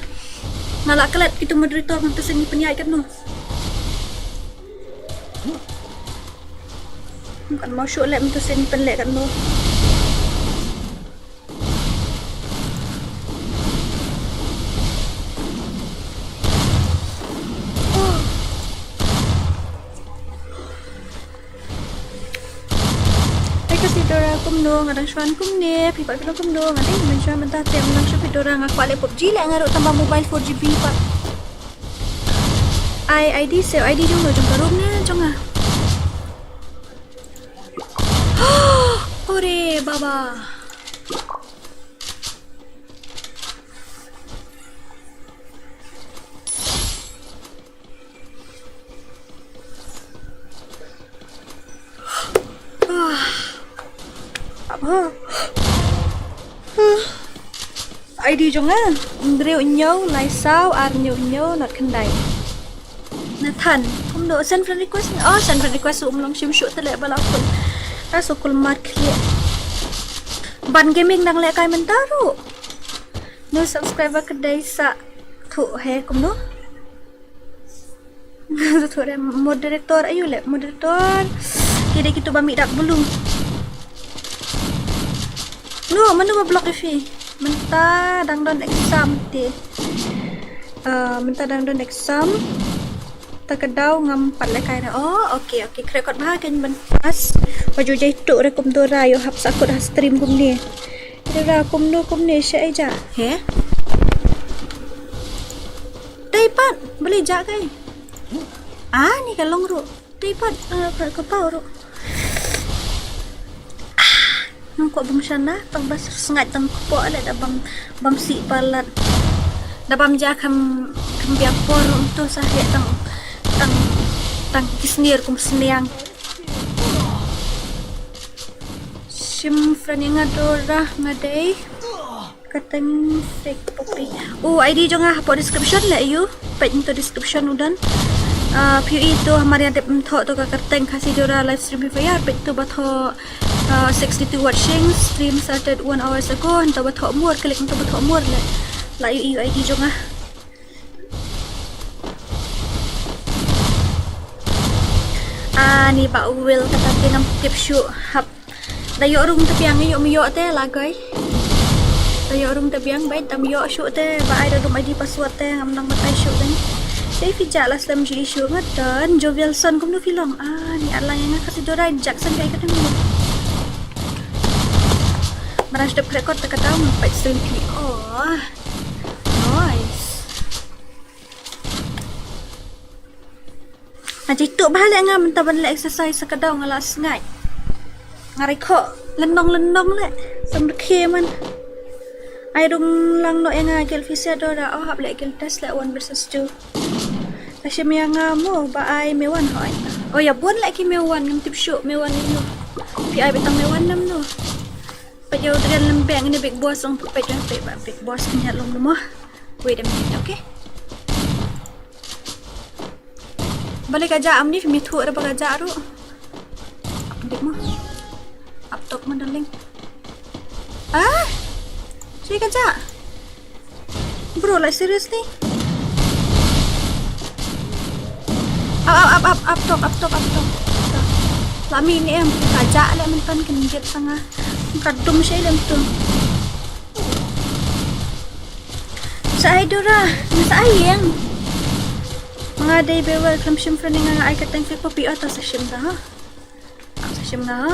Nga la klet kitu moderator ngam tu seni pynïaid katno. Kan mau shu leh mynta sien pynleh kan mo. Hai ka si Dora kumno nga dang shuan kumne phi pat phi long kumno nga dang men shuan mynta te men shu phi Dora nga kwah leh PUBG leh nga ruh tang ba mobile four G B pat. Ai ID save ID jong lo jong ka room ne jong nga. Ore baba. ID jong nga. Hynriew hynñiew lai saw ar hynñiew hynñiew nod khyndai. Nathan, kumno send friend request? Oh, send friend request um long shim shuh te leh ba la full. Ah, so kulmar khlieh. Ban Gaming dang leh kai mynta ruh. New subscriber ka dei sa thuh he kumno? Sa thuh re moderator ayu leh moderator. Ki dei kitu ba mih dak bulu. No, mano ba block ïa phi? Mynta dang don exam te. Ah, mynta dang don exam. Ta ka daw ngam pat leh kai re. Oh, okay, okay. Khreh kot bha kein ban pass. Ba ju jai tuk re kum Dora ïoh hap sa kut ha stream kumne. Dora kumno kumne sha ai ja. He? Dei pat, balei ja kai? Ah, ni ka long ruh. Dei pat, ah, ka, ka pau ruh. Ah, nang kwah bym shana, tang ba sngaid tang kpoh leh da bam, bam sih palat. Da bam ja kham, kham biang por ruh to sa he tang, tang, tang ki snier kum sniang. Shim friend ïa nga Dora nga dei. Ka teng fake poppy. U ID jong nga hapoh description leh ïa u. Peit into description u don. Ah, phi ïohi to ha mar ïa dep ym thoh to ka kyrteng Khasi Dora live stream Free Fire. Peit to ba thoh, ah, sixty-two watching, stream started one hours ago. Nto ba thoh more, klik nto ba thoh more leh. La ïohi u ID jong nga. Ani ba u Will kata te ngam tip shuh hap. Da ïoh rung te biang ïoh ym ïoh te la goi. Da ïoh rung te biang bad tam ïoh shuh te ba ai da dum ID password te ngam nang batai shuh dang. Te phi ja la slem ju issue nga don Jovial son kumno phi long. Ani alang nga ka si dorai Jackson kai ka dang. Maras dep krekot te ka dang pat slem phi. Oh. Nice. Nga jai tuh bha leh nga mynta ban leh exercise sa ka daw nga la sngaid. Nga rai khoh lynnong lynnong leh sam rkhe man. Ai rung lang noh ïa nga guild fisiat Dora oh hap leh guild test leh one versus two. Sa shim ïa nga mo ba ai me wan hoi. Oh ïa bun leh ki me wan ngam tip shuh me wan ïa. Phi ai betang me wan nam no. Peit ïa u Drian lem beng ine Big Boss ong peit ïa peit ba Big Boss pynïat long mo. Wait a minute, okay? Balei ka jah amni phi mithuh re ba ka jah ruh. Ap dik mo. Ap tok mo darling. Ah? Shi ka jah. Bro, like seriously? Ap ap ap ap ap tok ap tok ap tok. La mi ni em ka jah le myntan kan git sanga. Ka dum shi lem tu. Sa ai Dora, sa ai ïeng. Nga dei bewel khlem shim friend nga ai ka teng fake poppy oh ta sa shim da ha. Sa shim nga ha.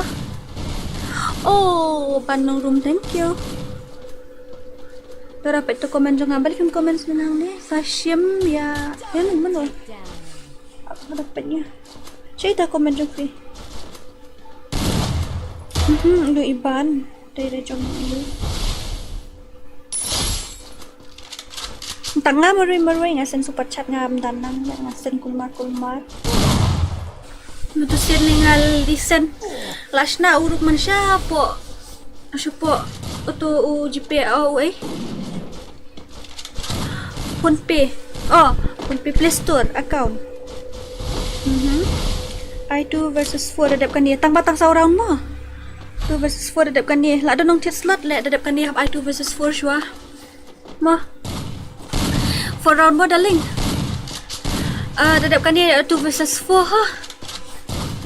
Oh, ban nong room thank you. Dora peit to comment jong nga balik comment nang ne sa shim ïa ïa nong mano. Apa dapat nya. Cerita comment jong phi. Hmm, lu iban. Dei da jong ïa. Tang nga marwei marwei nga send super chat nga am dan nang nga send kulmar kulmar. Mutu sen ni ngal disen. Lashna uruk man shapoh. Shapoh. Utu u GPay o u eh. PhonePe. Oh, PhonePe Play Store account. Mhm. Ai two versus four da dep kane. Tang ba tang saw round mo. Two versus four da dep kane. La da nong thied slot le da dep kane hap ai two versus four shuwa. Mo. Four round mo, darling. Ah, da dep kane, uh, two versus four ha.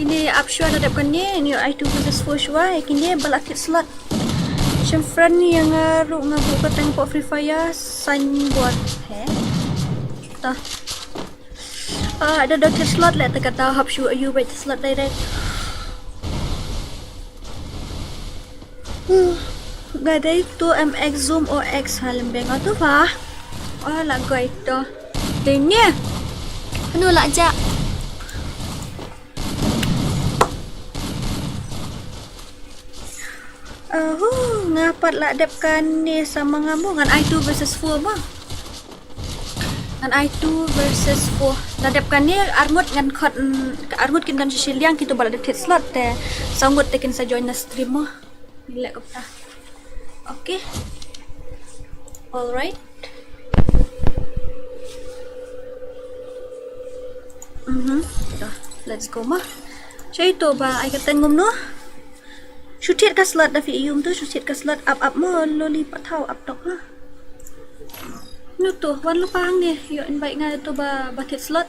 Ini ap shuwa da dep kane, ini ai two versus four shuwa, eh, kine ba la thied slot. Shem friend ni yang nga ruh nga buh ka teng pok Free Fire, sign board. He? Ta. Ah, da da thied slot le ta kata hap shu ayu ba thied slot direct. Nga dei tu M X Zoom O X ha lem beng tu ba. Oh, la goi to. Dei ne. Anu la ja. Uh, nga pat la dep kane sama nga mo ngan ai two versus four mo. Ngan ai two versus four. La dep kane arngut ngan khot, mm, arngut kin don shi liang kitu ba la dep thied slot te. Saw ngut te kin sa join na stream mo. Ni leh kumta. Okay. All right. Mhm. Dah, let's go ma. Shai to ba ai ka teng ngum no. Shu thied ka slot da phi ïum tu, shu thied ka slot ap ap mo loli pathaw ap tok ha. Nu tu wan lypa hangne, ïoh invite nga tu ba, ba thied slot.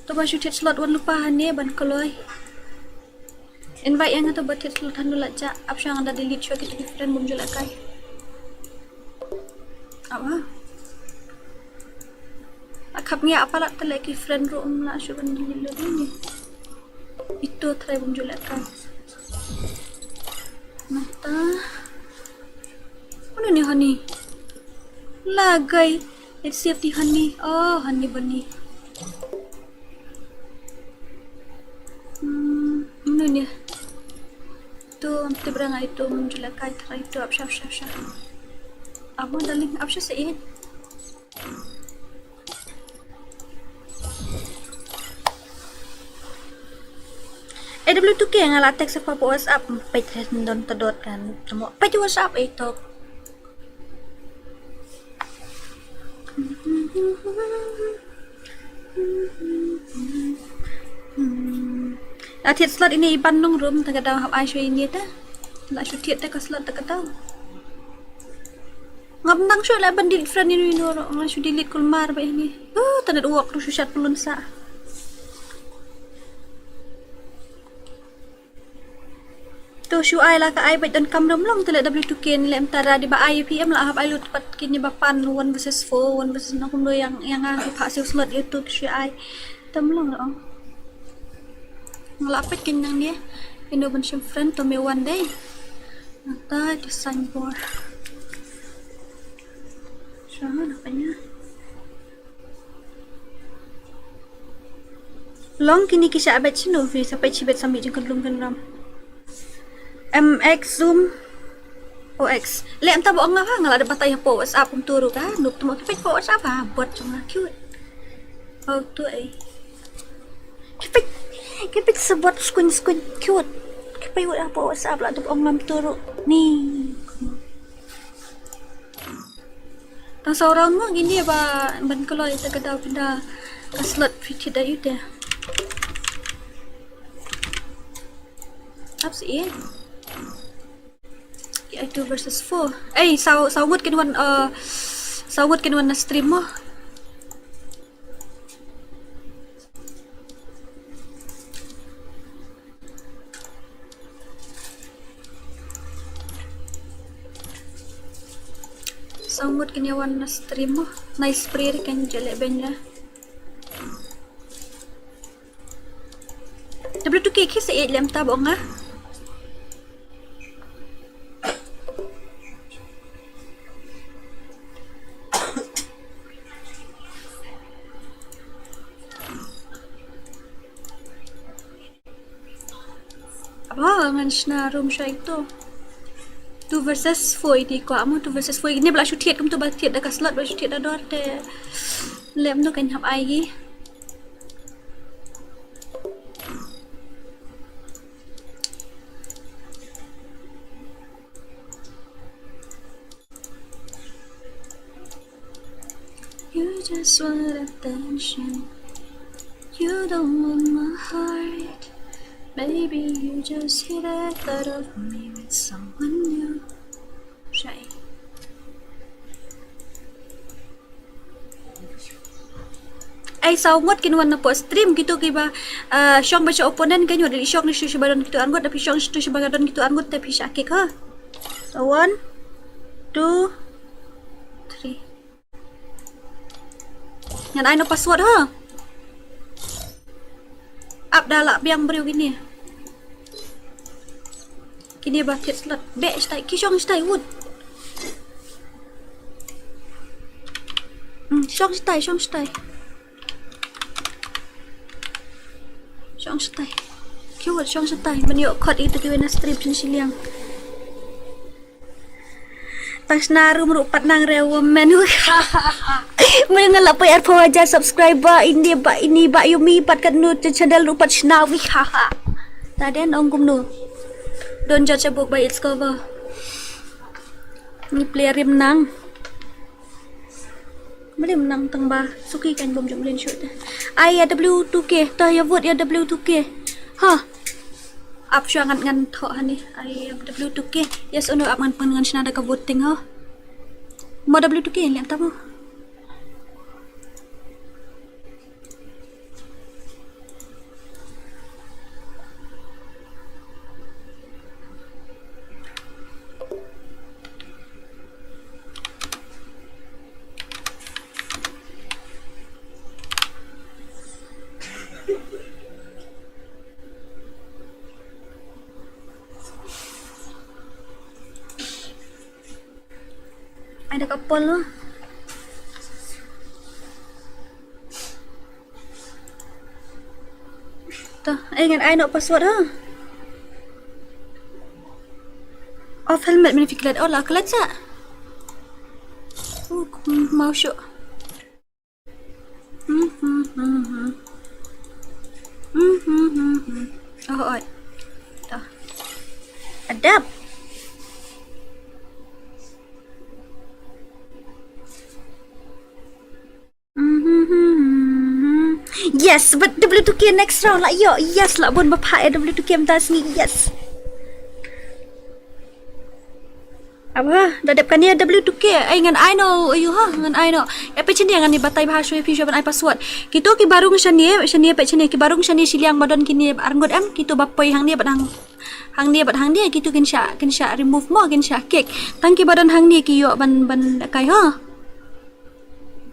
Tu ba shu thied slot wan lypa hangne ban kloi. Invite ïa nga tu ba thied slot hangne la ja, ap shang da delete shuwa kita ki friend bym ju lehkai. Ap ha. Akhap ngi ap palat te leh ki friend ruh ym lah shuh ban delete leh ni. Itu try bym ju lehkai. Nata. Mano ni honey? Lagai. It's safety honey. Oh, honey bunny. Hmm, mano ni? Tu, tu berang itu bym ju lehkai try tu ap sha, ap sha, ap sha. Ap mo darling, ap sha seh. A W two K nga la text apa po WhatsApp, peit ren don tedot kan. Temo peit WhatsApp eh tok. La thied slot ini iban nong room ta ka dang hap ai shu ini ta. La shu thied ta ka slot ta ka dang. Ngam nang shu la ban delete friend inu inu ro, nga shu delete kulmar ba ini. Uh, ta network ru shu shat pulun sa. Tu shu ai la ka ai bad don kam ram long tu le W two K ni le em tara di ba ai P M la hap ai lut pat kini ba pan one versus four, one versus na kumno yang, yang ngi pha siu slot YouTube shu ai. Tam long long. Nga la pet kin nang ni. Ino ban shim friend to me one day. Nata di signboard. Sha na kanya. Long kini ki sha abet shinu phi sa peit shibet sami jingkynlum kynram. M X Zoom O X. Le em ta ba ong nga ha nga la da batai ha po WhatsApp kum turu ka. Nup tu mo ki peit po WhatsApp ha bot jong nga cute. Oh tu ai. Ki peit ki peit sa bot skuin skuin cute. Ki peit ha po WhatsApp la tu ong lam turu ni. Tang saw round mo ngin ïa ba ban kloi ta ka daw pinda ka slot phi thied da ïu te. Ap si eh. Ïa two versus four. Eh, saw saw ngut kin wan, uh, saw ngut kin wan na stream mo. Saw ngut kin ïa wan na stream mo. Nice prayer kan jale ben la. W two K ki sa ïa lem ta ba ong nga. Aba ngan shna room sha ito. Two versus four idi ko amo two versus four ini bla shu thied kum tu ba thied da ka slot ba shu thied da dor te. Lem no kan hap ai hi. Just want attention. You don't want my heart. Maybe you just hear the thought of me with someone new. Shai. Ai, saw ngut kin wan na pdeng stream kito kiba, ah, shong ba sha opponent kan wan, shong ni shu ba don kito arngut, tapi shong shu ba don kito arngut, tapi sha kick ha. So, one, two, three. Ngan ai noh password ha. Ap da lah biang briew kine. Kine ba thied slot. Beh shatai, ki shong shatai wut. Hmm, shong shatai, shong shatai. Shong shatai. Ki wut shong shatai. Ban ïoh khot ïa kito kiwei na stream shin shiliang. Tang shna rum ruh pat nang re women. Mane nga la poi arphew hajar subscriber, ine ba, ine ba Yumi pat katno channel ruh pat shna wi. Ta den ong kumno. Don't judge a book by its cover. Ngi play rim nang. Mane nang tang ba suki kan bym jumlin shoot. Ai ïa W two K, ta ïa vote ïa W two K. Ha. Ap shuwa ngan, ngan thoh hani. Ai ïa W two K. Yes or no, ap ngan pyn ngan shna da ka voting ha. Mo W two K lem ta mo. Ai da ka pol lo. To, ai ngan ai noh password ha. Off helmet mane phi klet, oh la klet sa. Uh, mau shu. Hmm, hmm, hmm, hmm. Hmm, hmm, hmm, hmm. Oh, oi. To. Adap. Yes, but W two K next round lah yo. Yes lah bun ba pha eh W two K mynta sngi. Yes. Aba da dep kane W two K ai ngan ai noh ayu ha, ngan ai noh. Eh peit shane ngan ïa batai bha shuwa phi shuwa ban ai password. Kito kiba rung shane, shane peit shane kiba rung shane shiliang ba don kine arngut em, kito ba poi hangne bad hang, hangne bad hangne kito kin shah, kin shah remove mo, kin shah kick. Tang kiba don hangne ki ïoh ban, ban lehkai ha.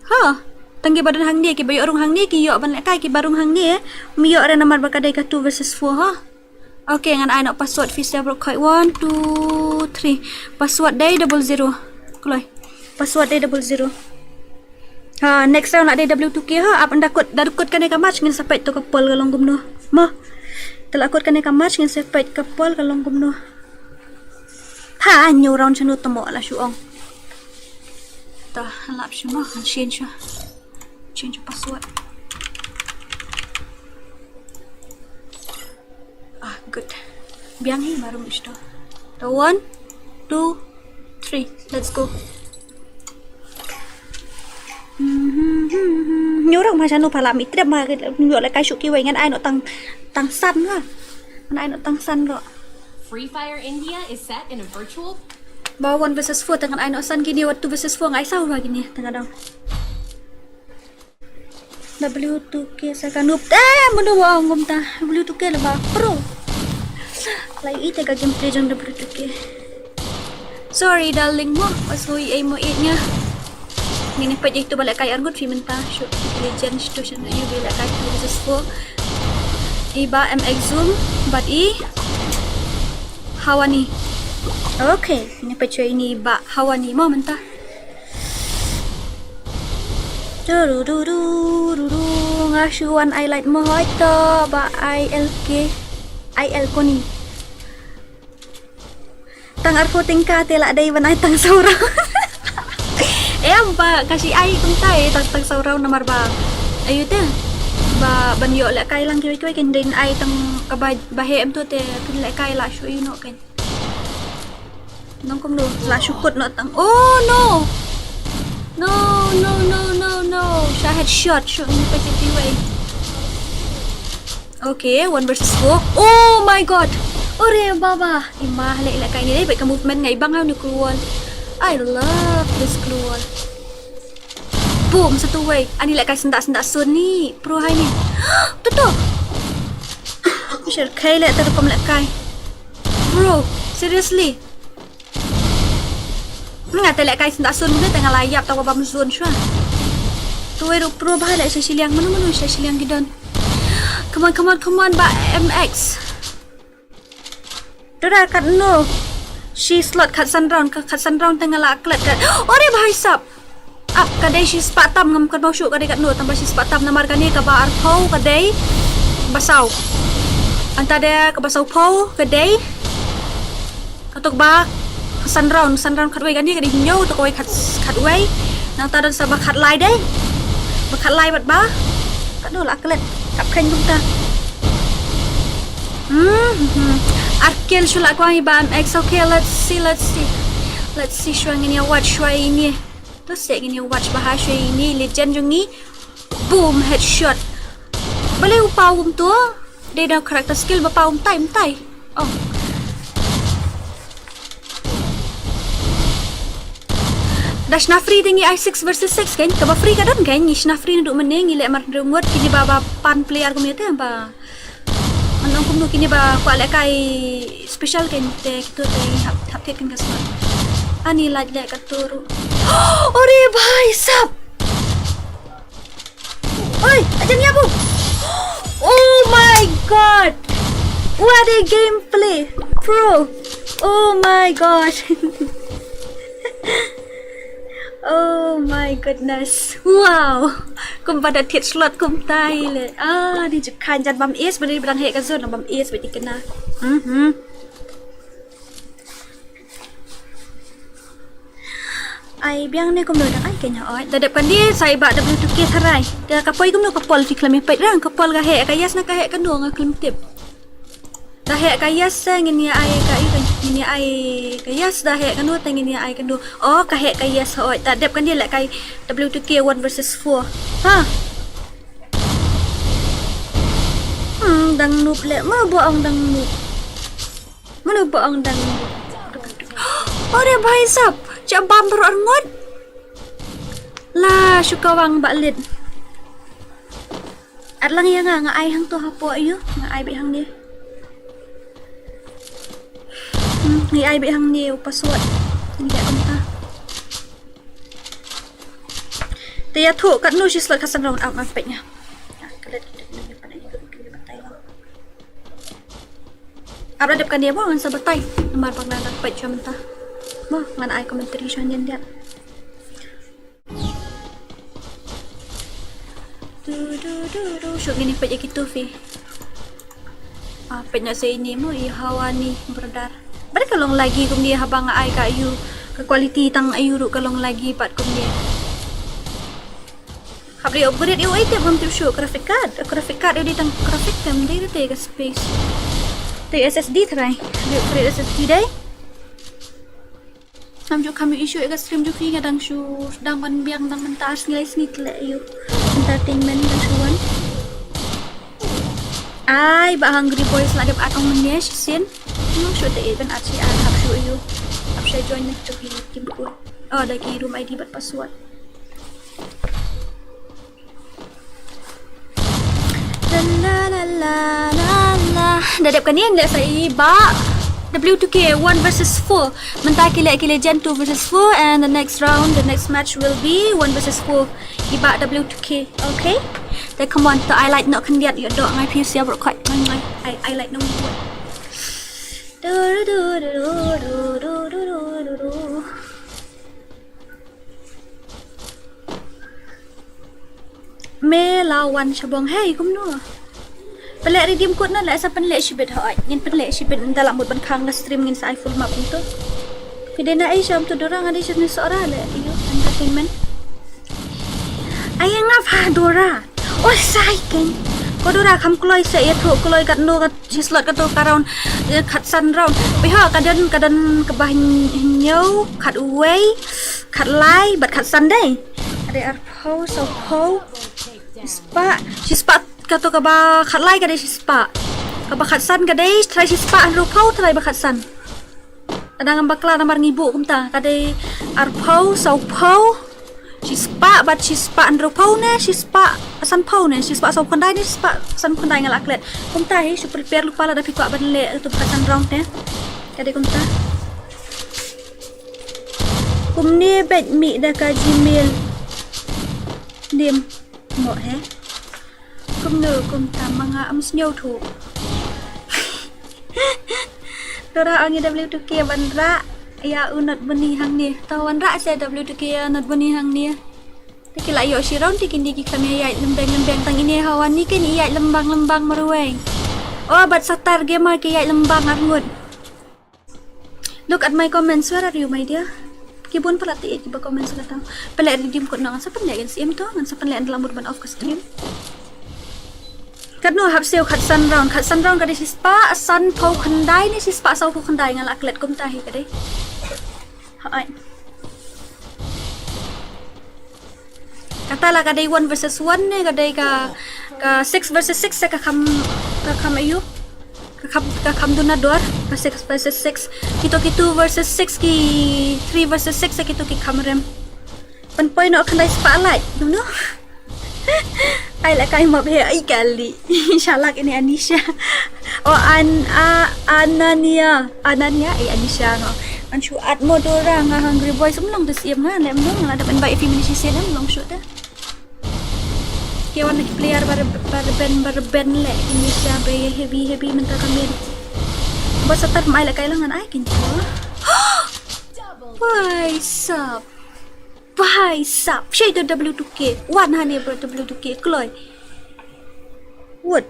Ha. Tang kiba don hangne, kiba ïoh rung hangne ki ïoh ban lehkai, kiba rung hangne ym ïoh re namar ba ka dei ka two versus four ha. Okay, ngan ai noh password, phi sep ruh khoi. One, two, three. Password dei double zero. Kloi. Password dei double zero. Ha, next round lah dei W two K ha. Ap ynda kut, da kut kane ka match ngin sa peit to ka pol ka long kumno. Mo. Te lah kut kane ka match ngin sa peit ka pol ka long kumno. Ha, hynñiew round shano tamo la shu ong. Ta lap shu mo, change shu. Change password. Ah, good. Biang hi baru mesti. Ta one, two, three. Let's go. Hynñiew round ma shano pha la mih trep ma ngi ïoh lehkai shuh kiwei, ngan ai noh tang, tang san ha. Ngan ai noh tang san ruh. Free Fire India is set in a virtual. Ba one versus four, te ngan ai noh san kine, wat two versus four ngan ai saw ruh kine, te nga dang. W two K sa ka noob. Eh, mano ba ong kumta. W two K lah ba pro. Lah ïohi te ka gameplay jong W two K. Sorry darling mo, pas hui ai mo it nga. Ngin ïa peit ïa itu ba lehkai arngut phi mynta. Shu Legend shu shan ïa ba lehkai two versus four. I ba M X Zoom bad i Hawani. Okay, ngin ïa peit shu ini ba Hawani mo mynta. Du, du, du, du, du, du. Nga shu wan ai light mo hoi to ba I L K. I L Koni. Tang arphew tyngka te lah dei ban ai tang saw round. Em ba ka shi ai kumta eh tang, tang saw round namar ba. Ayu te. Ba ban ïoh lehkai lang kiwei kiwei kan dei ai tang kaba, ba heh em to te phin lehkai lah shu ïoh noh kan. Nang kumno lah shu kut noh tang. Oh no. No, no, no, no, no. Shah headshot, shah ni pa jeti wei. Okay, one versus four. Oh my god. Ore baba. Ima le le kai ni dei, ba ka movement ngai bang ha ni cruel. I love this cruel. Boom, satu wei. Ani le kai sendak sendak sun ni. Pro hai ni. Tutu. Share kai le tu rukom le kai. Bro, seriously. Nga te le kai sendak sun ni te nga layap ta wa bam zone shwa. Tu wei ru pro ba le sha shiliang, manu manu sha shiliang gidon. Come on, come on, come on, ba M X. Dora katno. Shi slot khatsan round, ka khatsan round te nga la klet kat. Ore bhai sab. Ap ka dei shi spah tam, ngam kat bau shu ka dei katno, tang ba shi spah tam namar kane kaba arphew ka dei ba saw. Anta de kaba saw phew ka dei. Kato kaba san round, san round khatwei kane ka dei hynñiew, to kawei khat, khatwei. Nangta don sa ba khatlai dei. Ba khatlai bad ba. Katno la klet. Kap khein kumta. Hmm, hmm, hmm. Ar kill shu la kwang i ba M X. Okay, let's see, let's see. Let's see, shwa ngin ïa watch shwa ine. To se ngin ïa watch ba ha shwa ine, legend jong ngi. Boom, headshot. Balei u paw kumto? Dei da character skill ba paw kumtai kumtai. Oh. Da shna free te ngi ai six versus six kein, kaba free ka don kein, ngi shna free naduh mynne, ngi leh mar hynriew ngut, kine ba, ba pan player kum ïa te ba. Man ong kumno kine ba kwah lehkai special kein te kito te hap, hap thied kein ka sma. Ani lait leh kato ruh. Ore bhai sab. Oi, ajan ïa bu. Oh my god. What a gameplay. Pro. Oh my god. Oh my goodness. Wow. Kumba da thied slot kumtai le. Ah, ni ju khan jan bam ace, ba dei ba dang heh ka zone bam ace ba dei kena. Mhm. Ai biang ne kumno dang ai kenya oi. Da dep kan dei sa i ba W two K tharai. Da ka poi kumno ka pol ti khlem i peit rang ka pol ka heh ka yas na ka heh ka no nga khlem tip. Da heh ka yas sa ngin ïa ai ka i ngin ïa ai ka yas da heh ka no ta ngin ïa ai ka no. Oh ka heh ka yas oi. Da dep kan dei la kai W two K one versus four. Ha. Hmm, dang noob le ma bo ong dang noob. Mano ba ong dang. Ore bhai sab, cha bam baroh arngut. La shu kawang ba lid. At lang ïa nga, nga ai hangto hapoh ïa, nga ai beit hangne. Hmm, nga ai beit hangne u password. Ngi da kumta. Te ïathuh katno shi slot khatsan round up ngan peit nga. Ka lid kita kena ngi pat ngi kena batai. Ap la dep kane mo ngan sa batai. Namar ba ngan peit sha mynta. Mo ngan ai commentary sha nyen dia. Du du du du. Shu ngin peit ïa kitu phi. Ah, peit na sa ine mo i hawa ni brother. Bad ka long lagi kumne haba nga ai ka ayu. Ka quality tang ayu ruh ka long lagi pat kumne. Hap dei upgrade ïa u ai te bym tip shuh graphic card. Graphic card ïa dei tang graphic tem dei te ka space. Te S S D trai. Dei upgrade S S D dei. Ngam ju kham ïa issue ïa ka stream ju phi nga dang shu dang ban biang dang mynta ar sngi lai sngi tle ïa u entertainment dang shu wan. Ai ba Hungry Boys la dep at ong mynne shisien. Ngam shu te ban at shi ar hap shu ïa u. Hap shu join na tu ki kim ku. Oh da ki room I D bad password. La, la, la, la, la, la. Da dep kane nda sa i ba W two K one versus four. Mynta ki leh ki legend two versus four and the next round, the next match will be one versus four. I ba W two K. Okay. Te come on, to I like no khyndiat ïa doh ngai phi sia bro khoi. Ngai ngai. I, I like no. Du, du, du. Me la wan shabong hei kumno. Pynleh redeem code na la sa pynleh shibit hoi. Ngin pynleh shibit nda la mut ban khang la stream ngin sa ai full map nto. Pide na ai sham tu Dora nga dei sham ni sora le. Iyo entertainment. Ai nga pha Dora. Oh sai ken. Ko Dora kham kloi sa ïathuh kloi katno ka Shi slot kato ka round, eh, khatsan round. Pei ho ka don, ka don kaba hynñiew, khatwei, khatlai bad khatsan dei. Ka dei arphew, sawphew. Shispah, shispah kato kaba khatlai ka dei shispah. Kaba khatsan ka dei trai shispah hynriewphew trai ba khatsan. Ka dang bakla namar ngi buh kumta. Ka dei arphew, sawphew, shispah bad shispah hynriewphew ne, shispah sanphew ne, shispah sawphew khyndai ne, shispah sanphew khyndai nga la klet. Kumta hi, shu prepare lypa lada phi kwah ban leh kato ba khatsan round te. Ka dei kumta. Kumne bad mih da ka Gmail. Dim. Mo he. Kumno kumta ma nga am sñiaw thuh. Tora ang W two K wanrah ïa u Not Bunny hangne. To wanrah se W two K ïa Not Bunny hangne. Te ki la ïoh shi round te kine ki khlem ïaid lymbeng lymbeng tang ine hawa ni ken ïaid lymbang lymbang marwei. Oh, bad Satar Gamer ki ïaid lymbang arngut. Look at my comments. Where are you, my dear? Ki bun palat te kiba comments kata. Pele redeem code na ngan sa pele kan sim to, ngan sa pele and lamur ban off ka stream. Katno hap siew khatsan round, khatsan round ka dei shispah sanphew khyndai ne shispah sawphew khyndai nga la klet kumta hi ka dei. Hai. Kata la ka dei one versus one ne ka dei ka, ka six versus six ka kham, ka kham ayu. Ka kham, ka kham duna dor ka six versus six. Kito ki two versus six ki three versus six kito ki kham rem. Pynpoi noh khyndai spah like. Dum noh. Ai la kai map he ai kali. Shalak ini Anisha. Oh an a Anania. Anania ai Anisha ngo. An shu at mo dora nga Hungry Boys um long te siem nga lem dong la da ban bai fi mini shisien um long shu te. Ki wan ki player bar bar ben bar ben le ini sha be heavy heavy mynta ka mid. Ba Satar mai la kai la ngan ai kin ko. Wai sap. Wai sap. Shai da W two K. Wan hane bro W two K kloi. Wood.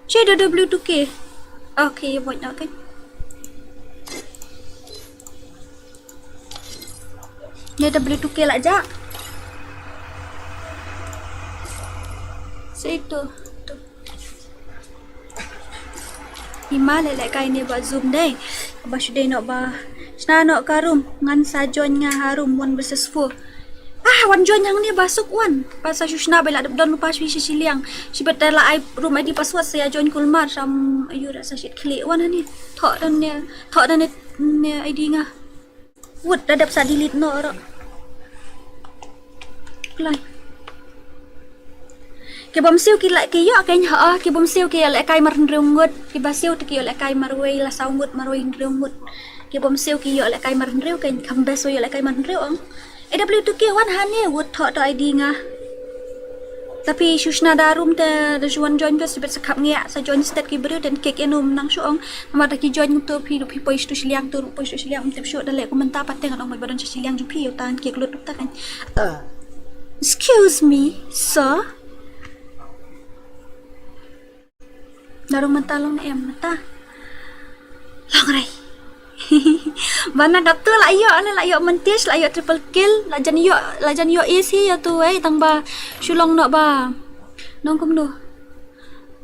Shai da W two K. Okay, ye bot okay. Ye W two K la ja. Sa itu. Tu. Ima leh lehkai ne ba Zoom dei. Ba shu dei noh ba shna noh ka room. Ngan sa join nga ha room one versus four. Ah, wan join hangne ba suk wan. Ba sa shu shna ba la dep don rupa shu shi shiliang. Shi bet la ai room I D password sa ïa join kulmar sam ayu ra sa shit khlieh wan hangne. Thoh don ne, thoh don ne, ne I D nga. Wut da dep sa delete noh ro. Kloi. Ki bym siew ki la ki ïoh kein ha, ki bym siew ki ïoh lehkai mar hynriew ngut, ki ba siew te ki ïoh lehkai marwei la saw ngut marwei hynriew ngut. Ki bym siew ki ïoh lehkai mar hynriew kein kham best ïoh lehkai mar hynriew ong. A W two K wan hane wut thoh to I D nga. Tapi shu shna da room te da shu wan join best bit sa khap ngiah sa join stet ki briew den kek enum nang shu ong. Namar da ki join tu phi phi poi stu shiliang tu poi stu shiliang um tep shu da leh kumenta pat te ngan ong ba don sha shiliang ju phi u tan kek lut ta kan. Excuse me, sir. Darung menta long em menta. Long rei. Bana katu la ïoh ne la ïoh mentis la ïoh triple kill la jan ïoh la jan ïoh isi ïa tu wei tang ba shu long noh ba. Nong kumno.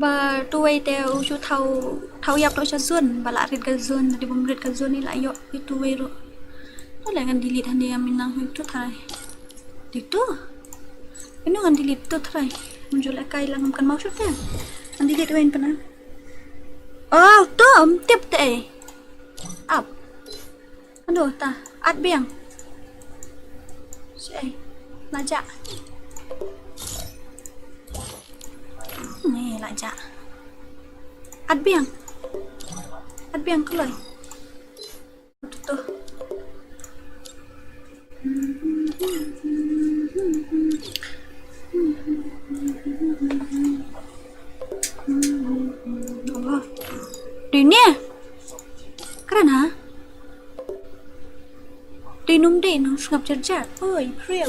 Ba tu wei te u shu thau thau ïap to sha zone ba la rit ka zone di bum rit ka zone ni la ïoh itu wei ro. To la ngan delete hande am inang itu thai. Ditu. Ino ngan delete tu try. Mun ju lehkai lang kan mau shu te. Ngan delete wen pena. Oh, tu am tip te. Up. Aduh ta. At biang. Sei. Laja. Ni laja. At biang. At biang keloi. Tuh. Dunia. Kerana. Dinum de nang sngap jar jar. Oi, bro.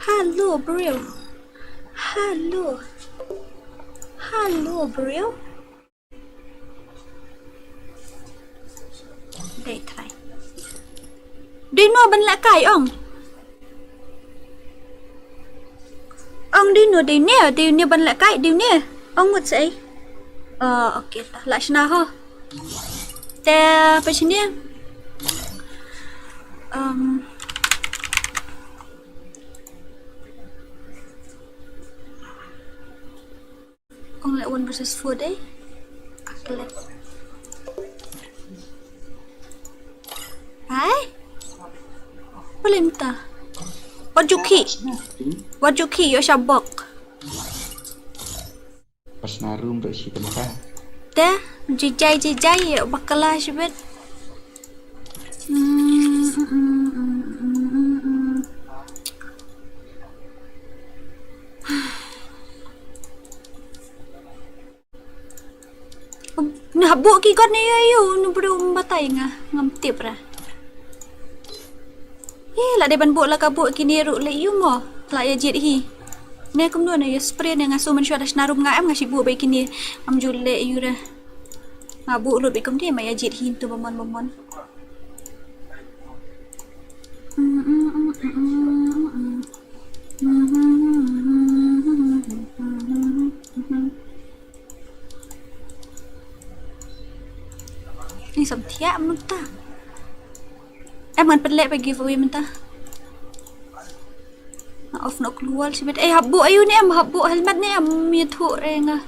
Hello, bro. Hello. Hello, bro. Dei trai. Dei no ban lehkai ong. Ong dei no dei ne dei ne ban lehkai dei ne. Ong mut sei. Oh, okay ta la shna ho. Te pa shini. Um. Only one versus four day. Klik. Hai? Boleh minta. Warjuki. Warjuki, yo shabok. Pas narum ro shi tempat. Te, jijai, jijai, yo bakala shibet. Hmm, hmm, hmm, hmm, hmm, hmm. Nah, buh ki kot ne ïa ïa, nu briew batai nga, ngam tip ra. Eh, la dei ban buh la ka buh kine ruh leh ïa mo. La ïa jied hi. Ne kumno ne ïa spray ne nga shu mynshuwa da shna rum nga em nga shu buh bad kine. Ngam ju leh ïa ra. Nga buh lut bad kumne ma ïa jied hi tu bamon bamon. Ni samthiah mynta. Em ngan pynleh ba giveaway mynta. Nga off noh klur shibit. Eh, hap buh ayu ne em, hap buh helmet ne em, ïathuh re nga.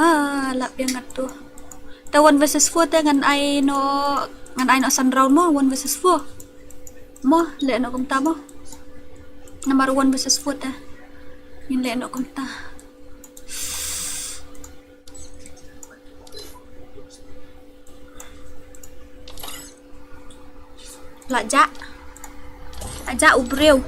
Ah, lap ïa nga tu. Te one versus four te ngan ai noh, ngan ai noh san round mo, one versus four. Mo, leh noh kumta mo. Namar one versus four te. Ngin leh noh kumta. La jah. La jah u briew.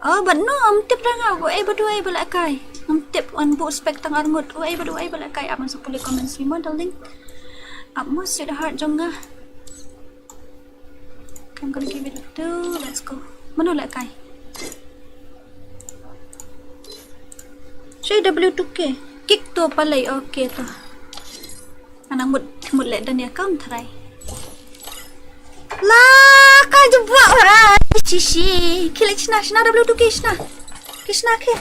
Oh, bad no, ngam tip ra nga, u ei bad u ei ba la kai. Ngam tip, wan buh spek tang arngut, u ei bad u ei ba la kai, ap man sa pule comment simo, darling. Ap mo sweetheart jong nga. I'm gonna give it a two. Let's go. Mano la kai? Shui W two K. Kick to palai. Okay to. Anang mut mut le dan ya kam try. La ka jebak ora. Chishi. Kile chna chna W two K chna. Ki chna ki.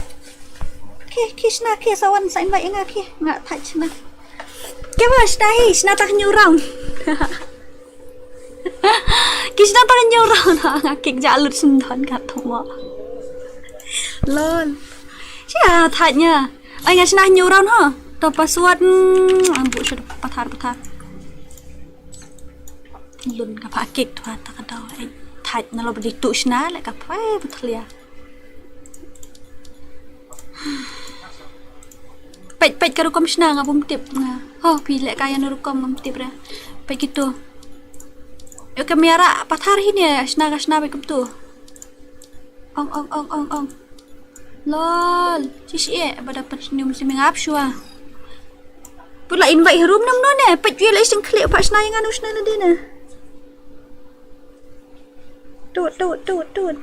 Ki ki chna ki sawan sa invite nga ki. Nga thach chna. Ke ba chna hi chna tak new round. Ki chna tang new round ha, nga kick ja lut sendon ka tong mo. Lol. Sia thait nya. Ai nga chna new round ha. To password, mm, ang bu shu pathar pathar. Lun ka pha kick tu ha ta ka daw. Ai thait na lo bdi tu chna le ka phai bthlia. Peit peit ka rukom chna nga bym tip nga. Ho phi leh ka ïa na rukom ngam tip re. Peit kito. Yo ka miara pathar hi ne chna ka chna peit kumto. Ong ong ong ong ong. Lol. Chi shi e ba da pat ni um simi ngap shwa. Pula invite room nam no ne. Peit wi leh sing klik pa chna ïa nga nu chna na dine. Tut tut tut tut.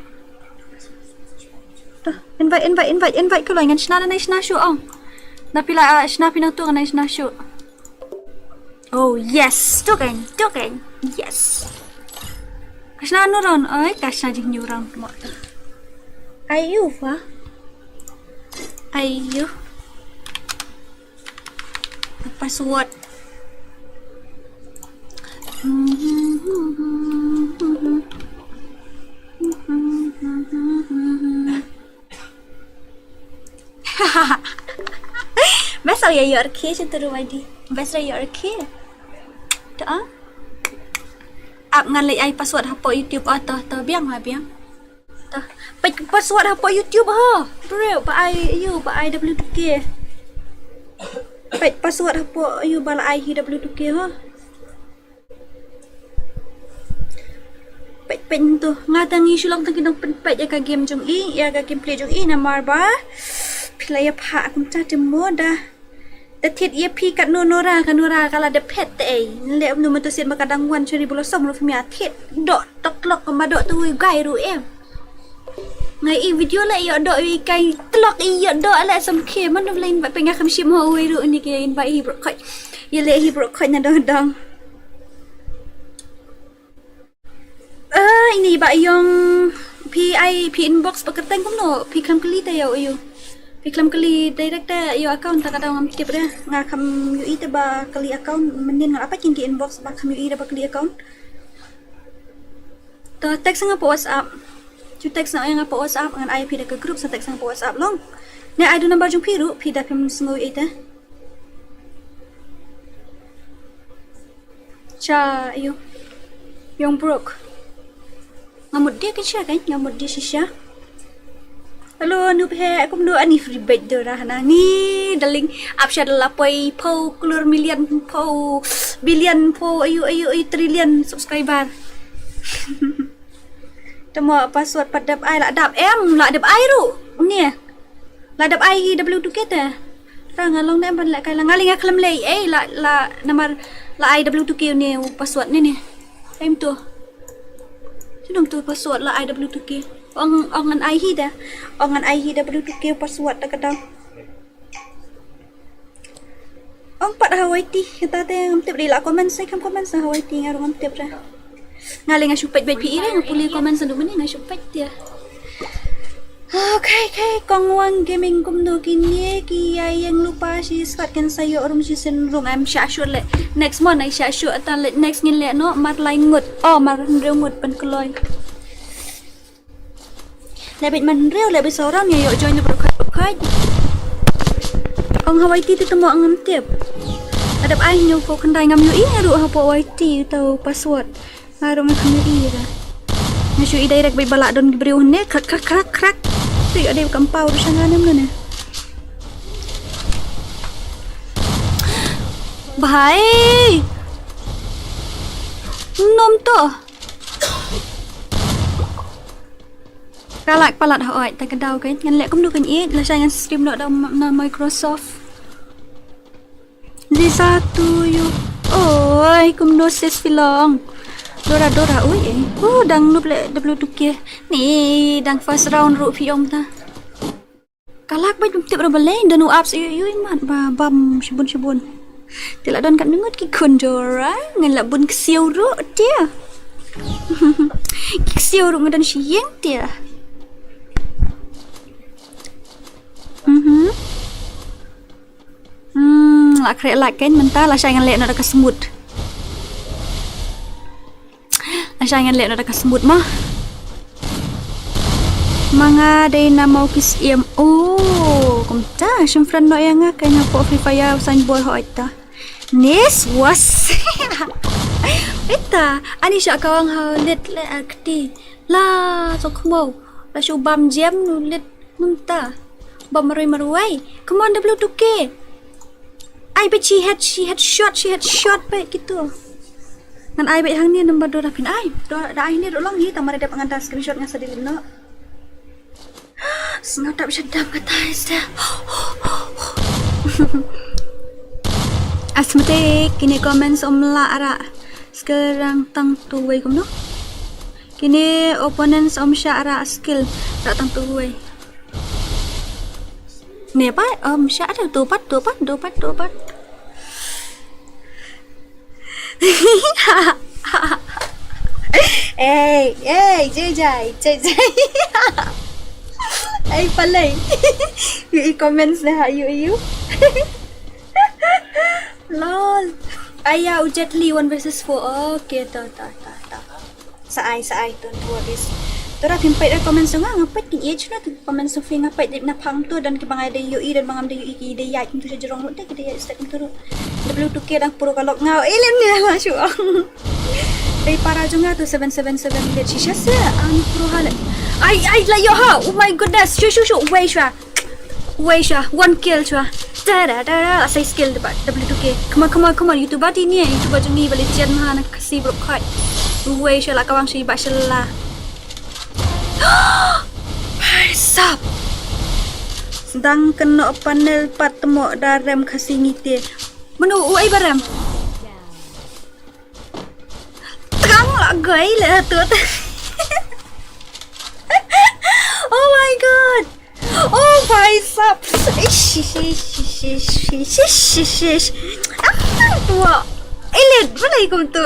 Tuh, invite invite invite invite ko lai ngan chna da nai chna shu ong. Na pila ah, chna phi nang tu ngan nai chna shu. Oh yes, tu kan, tu kan. Yes. Ka chna nu round, oi ka chna jing new round mo tu. Ayu fa. Ayu. Password. Best ya yorki situ rumah di. Best ya yorki. Doa. Ap ngan leh ai password hapoh YouTube, oh, to to biang ma biang. Peit password hapoh YouTube ha. Bro, ba ai you, ba ai W two K. Peit password hapoh you ba la ai hi W two K ha. Peit peit tu. Nga tang i shu long tang ki nong pynpeit ïa ka game jong i, ïa ka gameplay jong i namar ba phi la ïa pha kumta te mo da. Da thied ïa phi kat no Nora, ka Nora ka la da phet te ei. Nle um nu mynta sien ba ka dang wan cheri bulo som ro phi mia thied. Dok tok lok ma dok tu gai ru em. Ngai i video le ïoh dok i kai tlok i ïoh dok le som khe man dum le invite pe nga kham shim ho wi ru ni ke invite hi bro khoi. Ïa le hi bro khoi na dong dong. Ah, ini ba yong phi ai phi inbox ba kyrteng kumno phi kham kylli te ïa u ïu. Phi kham kylli direct te ïa u account ta ka daw ngam tip re. Nga kham ïohi te ba kylli account mynnin nga apa kin ki inbox ba kham ïohi te ba kylli account. To text nga pa WhatsApp. Ju text nga, nga pa WhatsApp, ngan ai phi da ka group, sa text nga pa WhatsApp long. Ne ai da number jong phi ruh, phi da phim sngew ite. Cha, ayo. Young Brook. Nga mut dia kan sha kan, nga mut dia shisha. Hello, nu phe, aku mdu ani free bait do rah na ni, darling. Ap sha da la poi pho klur million pho billion pho ayu ayu ayu trillion subscriber. Tamo password pat dep ai la dap em la dep ai ru. Ni. La dep ai hi W two K te. Ra nga long ne ban leh kai la nga li nga khlem leh ei la la namar la ai W two K ne u password ne ne. Em tu. Tu dong tu password la ai W two K. Ong ong ngan ai hi da. Ong ngan ai hi W two K password da ka dang. Ong pat Hawaii ti kata te ngam tip ri la comment sai kam comment sa Hawaii ti nga ruh ngam tip ra. Nga le nga shu peit beit phi ire nga pule comment sa du mane nga shu peit dia. Okay, okay, Kong Wang Gaming kumno kine ki ïa ïeng lypa shi spat kin sa ïoh rum shi sien rung em sha shuh le. Next month ai sha shuh ata le next ngin le no mar lai ngut. Oh, mar hynriew ngut pen kloi. Le bit man hynriew le bit saw round ïa ïoh join le bit khat bit khat. Ong Hawaii ti tu temo ngam tip. Adap ai nyu ko khyndai ngam ïohi nga ruh hapoh Hawaii ti tu password. Nga ruh ngam ïohi ra. Nga shu i direct bit ba la don ki briew ne krak krak krak krak. Tu ïoh dei kam pau ruh sha nga nem ne. Bhai. Nom to. Ka lak palat ha oi ta ka daw kan ngan leh kumno kan ïeit la sha ngan stream noh da na Microsoft. Lisa tu yu. Oi kumno sis filong. Dora Dora oi eh. Oh dang nup le W two K. Ni dang first round ruh phi ong ta. Ka lak bait bym tip ra balei don u apps yu yu imat ba bam shibun shibun. Te la don kat ngut ki khun Dora ngan la bun ksiaw ruh tia. Ki ksiaw ruh ngan don shi ïeng tia. Mhm. Hmm, la khreh lak kan mynta la shai ngan leh na da ka smut. Asha ngan leh na da ka smut ma. Ma nga dei na mau ki siem. Oh, kumta shim friend noh ïa nga ka nga pok Free Fire sign bor hoi ta. Nis was. Ita ani sha kawang ha lit le akti. La so khmo. La shu bam jem nu lit. Mynta ba marwei marwei. Come on W two K. Ai ba she had she had shot she had shot ba kitu. Ngan ai ba hangne number dua da phin ai. Dua da ai ne ruh long hi ta mare dep ngan da screenshot ngan sa delete noh. Sngat dap shadam kata is da. Asmete kine comments om la ara. Sekarang tang tu wei kumno. Kine opponents om sha ara skill ra tang tu wei. Ne pat om sha ara tu pat tu pat tu pat tu pat. Ei ei jai jai jai jai. Ei palai. Yu i comments ne ha yu yu. Lol. Aya u Jet Li one versus four. Okay ta ta ta ta. Sa ai sa ai ton tu abis. Tora phin pait ra comment song nga pait kin age na tu comment song phi nga pait dip na phang tu dan ki bangai dei yu i dan bangam dei yu i ki dei ya kin tu sha jerong lut dei ki dei ya step tu lut. W two K dang puro kalok ngau alien ne la shu ong. Dei para jong nga tu seven seven seven le shisha se ani puro hale. Ai ai la yo ha. Oh my goodness. Shu shu shu wei shwa. Wei shwa, one kill shwa. Da da da da, asai skill debat W two K. Come on, come on, come on, YouTuber ti ni, YouTuber jong ngi bale jen ha na kasi bro khat. Wei shwa la kawang shi ba shalla. Bhai sab. Sedang kena panel pat temok darem kasi ngite. Menu uai barem. Tang la gai le tu. Oh my god. Oh bhai sab. Ish ish ish ish ish ish ish ish ish. Ah, tua. Ilet balai kum tu.